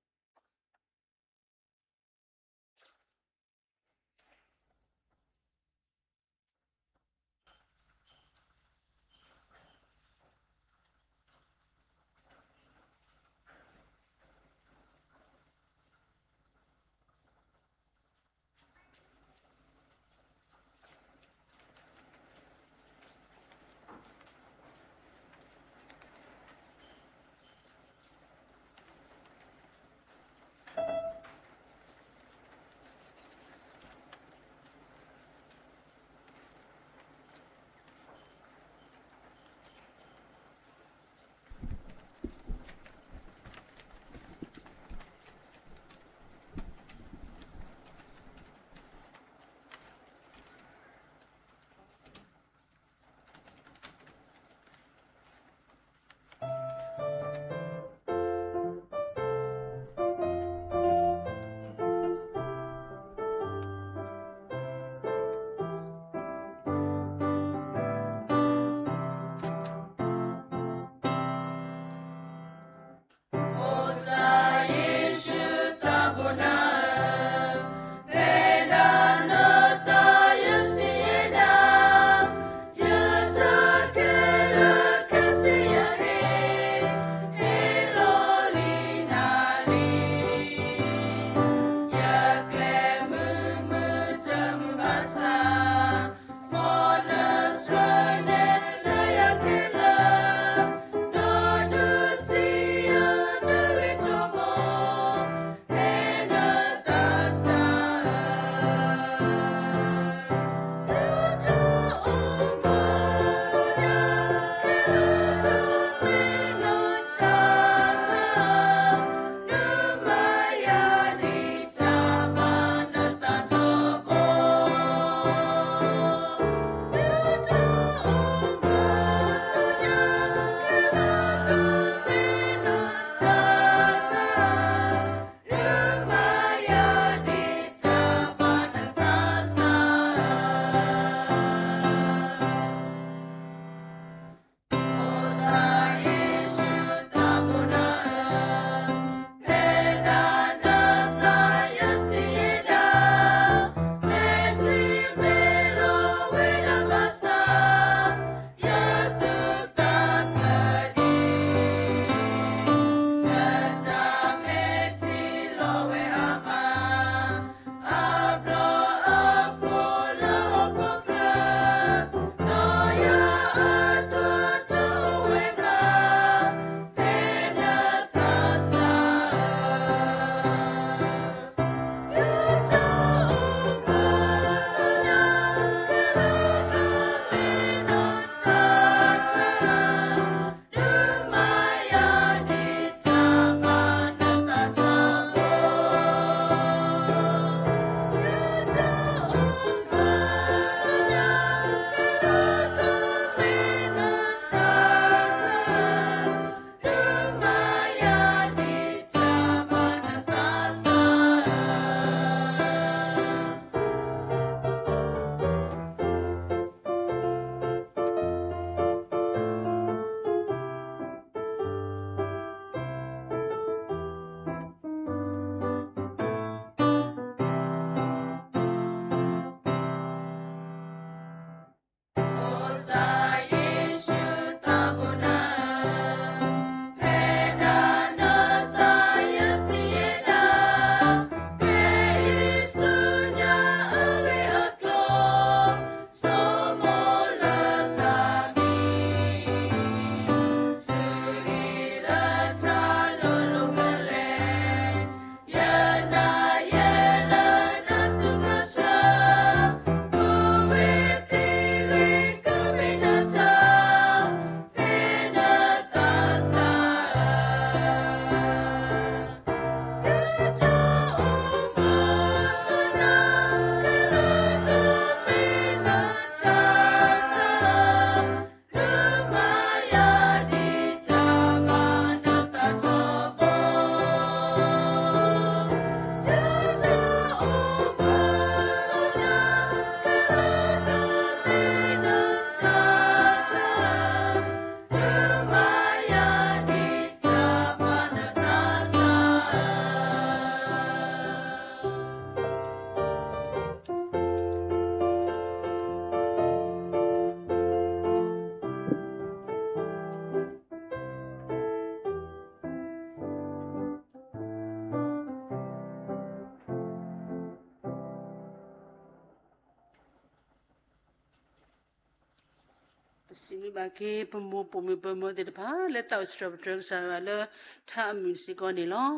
စံးဘျုးဘၣ်က့ၤပမိၢ်ပိာ်မုၣ်ပၢ်မၢသ့ၣ်တဖၣ် လၢသးအိၣ်စံးထီၣ်ပတြၢၤကစၢ်ယွၤလၢထးအမုာ်စ့ၢ်ကီးန့ၣ်လီၤ.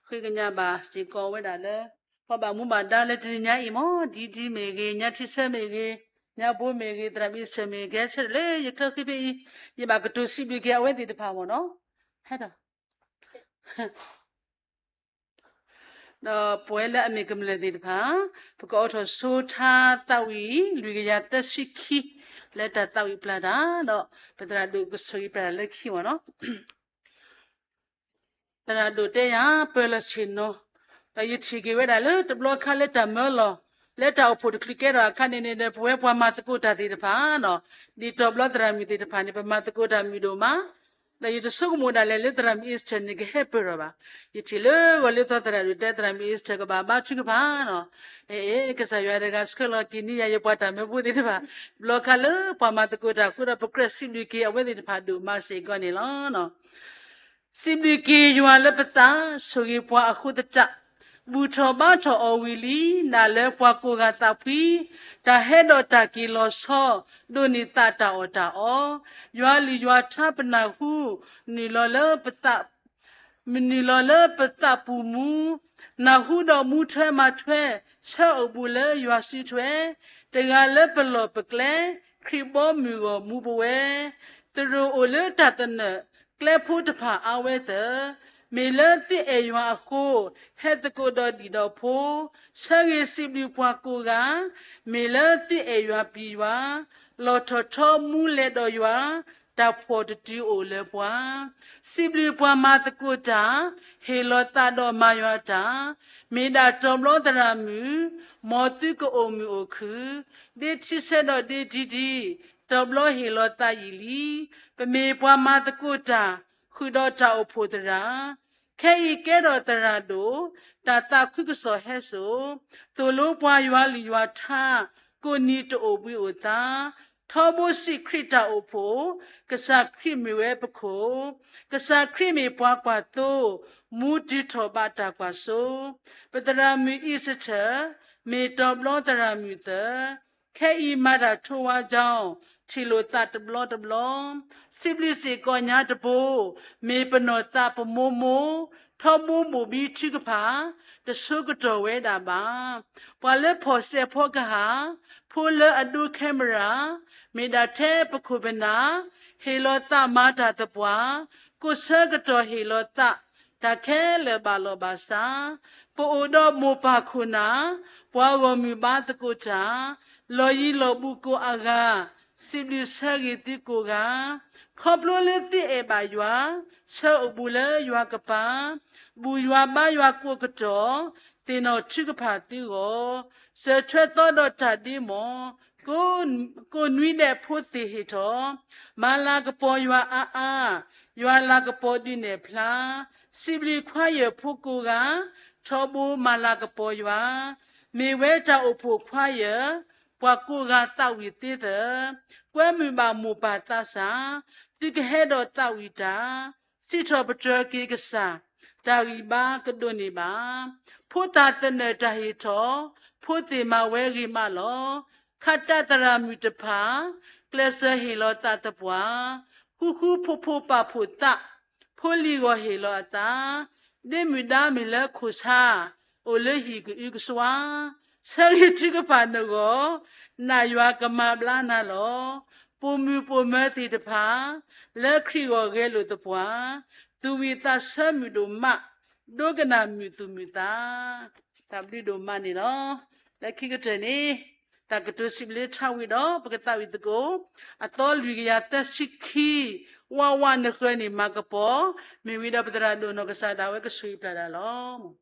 ဃ့ကညးဘၣ်စ့ၢ်ကီးဝဲဒၣ်လၢ ပှၤဘၣ်မူဘၣ်ဒါလၢတနံၤညါအံၤမ့ၢ် ဒ်ဒ်မ့ၢ်ဂ့ၤ, ညါထံဆၢမ့ၢ်ဂ့ၤ, ညါဘိမ့ၢ်ဂ့ၤ, သရၣ်မုၣ်အံၣ်စထၢၣ်မ့ၢ်ဂ့ၤ, ကဟဲဆၢထၢၣ်လၢယချၢဃံဖဲအံၤ ယဘၣ်ကတိၤစံးဘျုးက့ၤအဝဲသ့ၣ်တဖၣ်မ့ၢ်နီၤ. ဟဲဒီး ဒီးပဝဲလၢအမ့ၢ်ကမျၢၢ်သ့ၣ်တဖၣ် ပကအိးထီၣ်ဆိထါသးဝံၣ် လွံၢ်ကယၤသၢဆံခံ လၢတၢ်သးဝံၣ်ပျၢ်တၢ် ဒီးပသရၣ်ဒိၣ်ကဆိၣ်ဂ့ၤပျၢ်တၢ်လၢခံမ့ၢ်နီၤ. သရၣ်ဒိၣ်တဲယၤ ပၢၤလီၢ်ဆ့ၣ်နီၤ, ဒီးယထံၣ်က့ၤဝဲဒၣ်လၢတဘျီခါလၢတၢ်မၢလီၤ လၢတၢ်အိၣ်ဖှိၣ်တချုးကဲထီၣ်အခါန့ၣ်န့ၣ်ဒီး ပဝဲပှၤမၤသကိးတၢ်သ့ၣ်တဖၣ်နီၤ, ဒ်တီၤဘျီသရၣ်မုၣ်သ့ၣ်တဖၣ်န့ၣ် ပမၤသကိးတၢ်မုာ်ဒိၣ်မး ဒီးယတဆိကမိၣ်ဒၣ်လဲာ်လၢသရၣ်မုၣ်အံၣ်စထၢၣ်န့ၣ်ကဟဲပၢၢ်ထီၣ်ဘၣ်. ယထံၣ်လၢဂီၤလၢသီသရၣ်ဒိၣ်တဲသရၣ်မုၣ်အံၣ်စထၢၣ်ကဘၣ်ဘါထုကဖၣ်နီၤ. အဲ ကစၢ်ယွၤတဂၤဆှၢလီၤက့ၤန့ၢ်ယၤယပှၤတၢ်မၢဖိသ့ၣ်တဖၣ် တဘျီခါလၢပှၤမၤသကိးတၢ်အဃိဒီး ပကြၢးစံးဘျုးက့ၤအဝဲသ့ၣ်တဖၣ်ဒိၣ်မးစ့ၢ်ကီးန့ၣ်လီၤ. စံးဘျုးက့ၤယွၤလၢပသး ဆိၣ်ဂ့ၤပှၤအဃိသတး ဘူၣ်ထီၣ်ဘါထီၣ်အီၤဝံၤလံ နာ်လၢပှၤကိးဂၤသးဖှံ, တၢ်ဟဲဒီးတၢ်က့ၤလီၤဆီ ဒိးန့ၢ်သးတၢ်အီၣ်တၢ်အီ, ယွၤလုၢ်ယွၤထါပနၢ်ဟူ နုာ်လီၤလၢပသး နုာ်လီၤလၢပသးပူၤမူ, နၢ်ဟူဒီးမူထွဲမၤထွဲ ဆၢအိၣ်ဘူးလၢယွၤစုထွဲ, တဂၤလၢပလီၢ်ပကျဲ ခရံာ်ဘီမုၢ်ဂီၢ်မူပဝဲ, သရိာ်အိၣ်လၢတၢ်သနၢၣ် ကျဲဖိတဖၣ်အါဝဲသၢ, မ့ၢ်လၢသုအဲၣ်ယွၤအဃိ ဟဲသကိးဒီးဒံၣ်ဒီးဖိ, ဆၢဂ့ၤစံးဘျုးပှၤကိးဂၤ, မ့ၢ်လၢသုအဲၣ်ယွၤပျံၤယွၤ, လီၢ်ထီၣ်ထီမူလဲၤဒီးယွၤ, တၢ်ဖှီၣ်တတုၤအိၣ်လၢပှၤ စံးဘျုးပှၤမၤသကိးတၢ်, ဟ့ၣ်လီၤသးဒီးမၤယွၤတၢ်, မ့ၢ်ဒၣ်တီၤဘျီသရၣ်မုၣ်, မ်သုကအိၣ်မုာ်အိၣ်ခုၣ်, ဒ့ထံဆၢဒီးဒ့ထံထံ, တီၤဘျီဟ့ၣ်လီၤသးယံာ်လံ. ပမ့ၢ်ပှၤမၤသကိးတၢ်, ဃုာ်ဒီးတၢ်အိၣ်ဖှိၣ်သရၣ်, ခဲအံၤကဲထီၣ်သရၣ်ဒိၣ်, တၢ်သးခုကစီၣ်ဟဲစိာ်, သိၣ်လိပှၤယွၤလုၢ်ယွၤထါ, ကိးနံၤတအိၣ်ဘှံးအိၣ်သါ, ထီဘိစံးခရံာ်တၢ်အိၣ်ဖှိၣ်, ကစၢ်ခရံာ်မ့ၢ်ဝဲပခိၣ်, ကစၢ်ခရံာ်မ့ၢ်ပှၤကွၢ်သိ, မူတုၤထီၣ်ဘးတၢ်ကွၢ်စိ, ပသရၣ်မုၣ်အံၣ်စထၢၣ်, မ့ၢ်တီၤဘျီသရၣ်မုၣ်သၢ, ခဲအံၤမၤတၢ်ထိဝါကၠီ, ထံၣ်လိာ်သးတဘျီတဘျီ, စံးဘျုးစ့ၢ်ကီးညါတဘိ, မ့ၢ်ပနီၢ်သးပမိၢ်မိၢ်, ထီဘိဘိၣ်ဘံထုကဖၣ်, တဆိကတီၢ်ဝဲဒၣ်ဘၣ် ပှၤလၢဖီၣ်စဲးဖီကဟၣ်, ဖိလၢအဒိ camera, မ့ၢ်ဒၣ်ထဲပခိၣ်ပနၢ်, ဟ့ၣ်လီၤသးမၤတၢ်သပှၢ်, ကိးဆၢကတီၢ်ဟ့ၣ်လီၤသး, တၢ်ခဲလၢာ်ဘၣ်လီၤဘၣ်စး, ပအိၣ်ဒီးမိၢ်ပၢ်ခိၣ်နၢ်, ပှၤဂီၢ်မုၢ်ဘါသကိးတၢ်, လီၢ်ယံၤလီၢ်ဘူးကိးအဂၤ, စံးဘျုးဆၢဂ့ၤသုကိးဂၤ, ခီဖျိလၢသုအဲၣ်ဘၣ်ယွၤ, ဆၢအိၣ်ဘူးလၢယွၤကပၤ, ဘူၣ်ယွၤဘါယွၤကိးကတီၢ်, သ့ၣ်နီၣ်ထုကဖၣ်သုဂီၢ်, စၢၤထွဲသီဒီးတၢ်ဒ့မီၢ်, ကိးနွံဒဲးဖိသ့ၣ်ဟ့ၣ်ထီၣ်, မၤလၤကပီၤယွၤအါအါ, ယွၤလၤကပီၤဒုးနဲၣ်ဖျါ, စံးဘျုးခွါယၢၢ်ဖိကိးဂၤ, ထီဘိမၤလၤကပီၤယွၤ, မ့ၢ်ဝဲတၢ်အိၣ်ဖှိၣ်ခွါယၢၢ်, ပှၤကိးဂၤသးဝံၣ်သ့သၢ, ကွဲမုာ်ဘၣ်မိၢ်ပၢ်သးစၢ်, သုကဟဲဒီးသးဝံၣ်တၢ်, စံးထီၣ်ပတြၢၤက့ၤကစၢ်, တၢ်ဂံၢ်ဘါကဒိးန့ၢ်ဘၣ်, ဖိသၣ်သနၢၣ်တၢ်ဟ့ၣ်ထီၣ်, ဖိသ့ၣ်မၤဝဲဂ့ၤမးလီၤ. ခးတၢ်သရၣ်မုၣ်တဖၣ်, ကျဲးစၢးဟ့ၣ်လီၤသးသပှၢ်, ဃူဃူဖိးဖိးပာ်ဖှိၣ်သး, ဖိလံၤဂီၢ်ဟ့ၣ်လီၤအသး, ဒ့မုၣ်ဒါမုၣ်လၢခိၣ်ဆါ, အိၣ်လၢဟံၣ်ကအုကစွါ, ဆၢဂ့ၤထုကဖၣ်နဂီၢ်, နာ်ယွၤကမၤဘျါနၤလီၤ. ပိာ်မုၣ်ပိာ်မၢၤသ့ၣ်တဖၣ်, လၢခရံာ်ဂီၢ်ဂဲၤလိာ်သပှၢ်, သူၣ်ဝံၣ်သးဆၢမုၢ်ဒိၣ်မး, ဒိကနၣ်မုာ်သူၣ်မုာ်သး, တၢ်ဘျုးဒိၣ်မးန့ၣ်လီၤ. လၢခံကတၢၢ်န့ၣ်, တၢ်ကတိၤစံးဘျုးထါဝံၤဒီး ပကသးဝံၣ်သကိး, အသီလွံၢ်ကယၤသၢဆံခံ, ဝးဝးနဃၢၤန့ၣ်မၤကပီၤ, မ့ၢ်ဝံၤဒီးပသရၣ်ဒိၣ်နီၢ်ကစၢ်ဒၣ်ဝဲကဆိၣ်ဂ့ၤပျၢ်တၢ်လီၤ.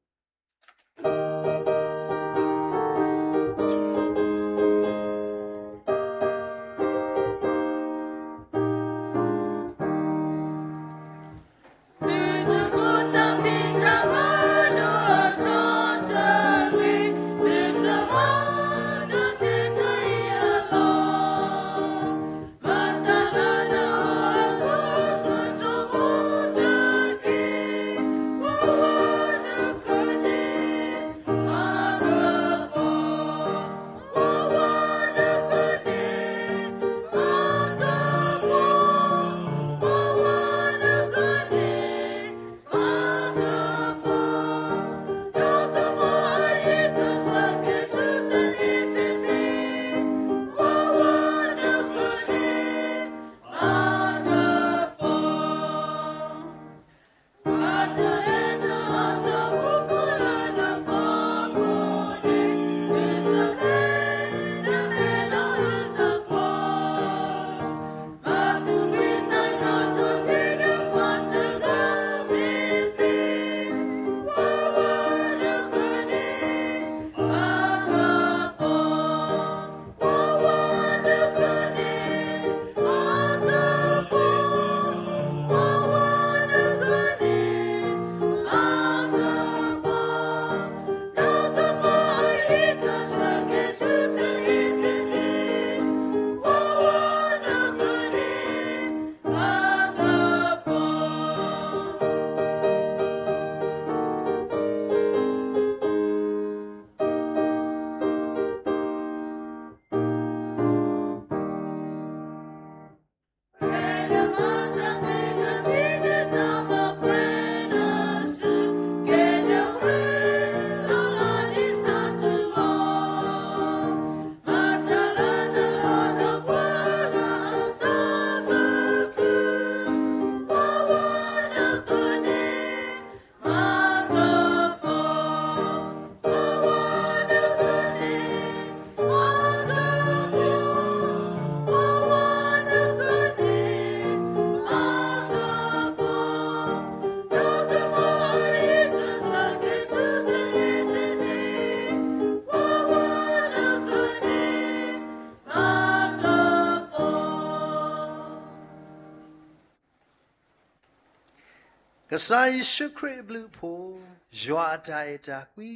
ကစၢ်ယ့ၣ်ၡူးခရံာ်အဘျုးအဖှိၣ်, ယွၤအတၢ်အဲၣ်တၢ်ကွံ,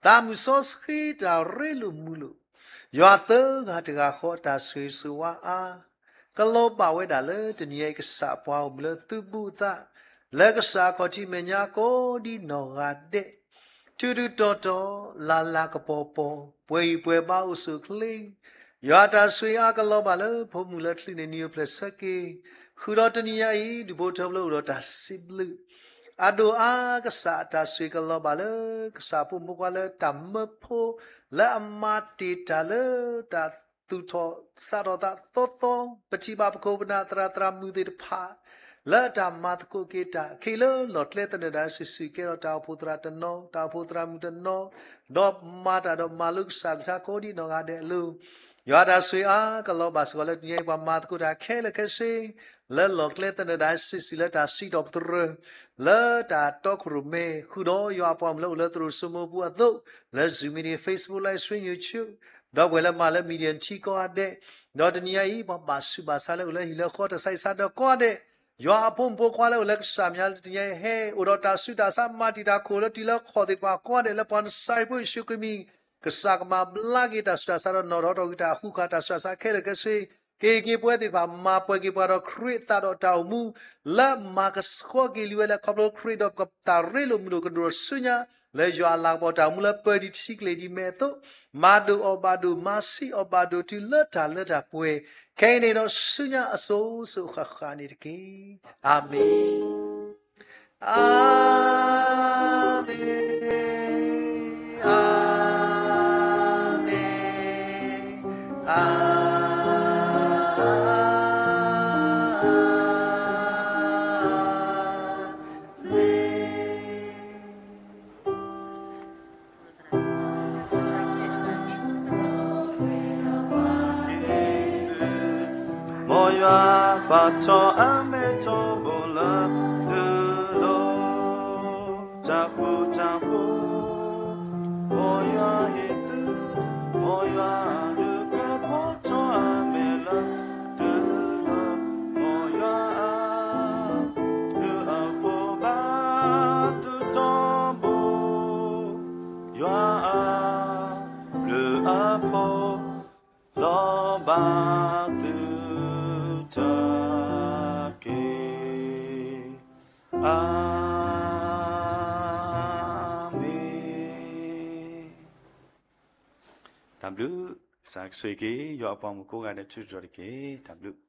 သးမုၢ်စီဆှံတၢ်ရ့လိာ်မုာ်လိာ်, ယွၤသၢဂၤတဂၤဃီအတၢ်ဆိၣ်ဂ့ၤဆိၣ်ဝါအါ ကလီၤဘၣ်ဝဲဒၣ်လၢတနံၤအံၤ ကစၢ်ပှၤအိၣ်မူလၢသုဘူးသး, လၢကစၢ်အခီၣ်ထံးမဲာ်ညါကိးဒံနီၢ်ဂၤဒဲး, ထူးထူးတီၤတီၤ, လၤလၤကပီၤပီၤ, ပှဲၤအံၤပှဲၤဘါအိၣ်ဆူၣ်အိၣ်ချ့, ယွၤအတၢ်ဆိၣ်ဂ့ၤအါကလီၤဘၣ်လၢဖိမုၣ်လၢချုးန့ၣ် နံၤအိၣ်ဖျဲၣ်ဆၢက့ၤ, ဃုာ်ဒီးတနံၤအံၤ ဒူၣ်ဖိထၢဖိလၢအိၣ်ဒီးတၢ်စံးဘျုး အဒိၣ်အါကစၢ်အတၢ်ဆိၣ်ဂ့ၤကလီၤဘၣ်လၢ ကစၢ်ဖိမုၣ်ဖိခွါလၢတၢ်မၢဖိ လၢအမၤတ့ၢ်တၢ်လၢတၢ်သူၣ်ထီၣ်စးထီၣ်သးသီသီ, ပထံၣ်ဘၣ်ပခိၣ်ပနၢ်သရၣ်သရၣ်မုၣ်သ့ၣ်တဖၣ် လၢတၢ်မၤသကိးက့ၤတၢ် ခ့လၢလီၢ်ကျဲသနၢၣ်ဒၣ်စုာ်စုာ် ကဲထီၣ်တၢ်အိၣ်ဖှိၣ်သရၣ်တနီၤ တၢ်အိၣ်ဖှိၣ်သရၣ်မုၣ်တနီၤ, ဒီးမၤတၢ်ဒီးမၤလိကစၢ်ကလုၢ်ကထါကိးဒံနီၢ်ဂၤဒဲးအလိၤ ယွၤတၢ်ဆိၣ်ဂ့ၤအါကလီၤဘၣ်စ့ၢ်ကီးလၢတနံၤအံၤ ပှၤမၤသကိးတၢ်ခဲလၢာ်ခဲဆ့ လၢလီၢ်ကျဲသနၢၣ်ဒၣ်စုာ်စုာ်လၢတၢ်စံးထီၣ်ပတြၢၤ လၢတၢ်တီခိၣ်ရိၣ်မဲ ဃုာ်ဒီးယွၤအပှၤမုၣ်လၢအိၣ်လၢသရိာ်စိမိပူၤအသိး လၢ Zoom meeting, Facebook Live Stream, YouTube, ဒီပုၢ်ဝဲၢ်လၢမၤလၢ media ထံကိးဂၤဒဲး, ဒီးတနံၤအံၤ ပှၤဘၣ်ဆူးဘၣ်ဆါလၢအိၣ်လၢဟံၣ်လၢဃီတၢ်ဆါဟံၣ်ဆါဒီးကိးဂၤဒဲး, ယွၤအဖိမုၣ်ဖိခွါလၢအိၣ်လၢကစၢ်မဲာ်ညါလၢတနံၤအံၤ ဟဲအိၣ်ဒီးတၢ်ဆူးတၢ်ဆါ မၤတံာ်တာ်ခိၣ်လၢတုၤလၢခီၣ်သ့ၣ်တဖၣ်ကိးဂၤဒဲး လၢပှၤနစၤရ့းဖိယ့ၣ်ၡူးခရံာ်မံၤ ကစၢ်ကမၤဘျါက့ၤတၢ်ဆူးတၢ်ဆါဒီးနီၣ်ထီၣ်ထီၣ်က့ၤတၢ်ဃူဃာ်တၢ်ဆူးတၢ်ဆါခဲလၢာ်ခဲဆ့, က့ၤက့ၤပဝဲသ့ၣ်တဖၣ် မၤပှဲၤက့ၤပှၤဒီးခရံာ်အသးဒီးတၢ်အိၣ်မူ လၢမၤကဆှီက့ၤလံဝဲလၢခီဖျိခရံာ်ဒီးတၢ်ရ့လိာ်မုာ်လိာ်ကဒိၣ်ဆူညါ လၢယွၤအလၤကပီၤတၢ်အိၣ်မူလၢပၢၤဒံးထံကျိၤဒံးမဲာ်အသိး, မၤဒိၣ်အီၣ်ဘၣ်ဒိၣ် မၤဆံးအီၣ်ဘၣ်ဒိၣ်တုၤလၢတၢ်လၢတၢ်ပှဲၤ, ခဲအံၤန့ၣ်ဒီးဆူညါအစိၤစိၤဃၣ်ဃၣ်န့ၣ်တက့ၢ်. အၤမ့ၣ်. အၤမ့ၣ်, အၤမ့ၣ်, အၤမ့ၣ်. မ်ယွၤပာ်ထီၣ်အမဲာ်ထီဘိလၢသုလိၤ တၢ်ဃူတၢ်ဖိး, မ်ယွၤဟ့ၣ်သု, မ်ယွၤအကလုၢ်ကဖီထီၣ်အမဲာ်လၢသုလိၤ, မ်ယွၤအဘျုးအဖှိၣ်ဘၣ်သုထီဘိ, ယွၤအဘျုးအဖှိၣ်လီၤဘၣ်သုတၢ်က့ၤ. အၤမ့ၣ်. တၢ်ဘျုး, ကစၢ်ကဆိၣ်ဂ့ၤက့ၤ ယွၤအပှၤမုၣ်ကိးဂၤဒဲးထူးထီၣ်တက့ၢ်. တၢ်ဘျုး.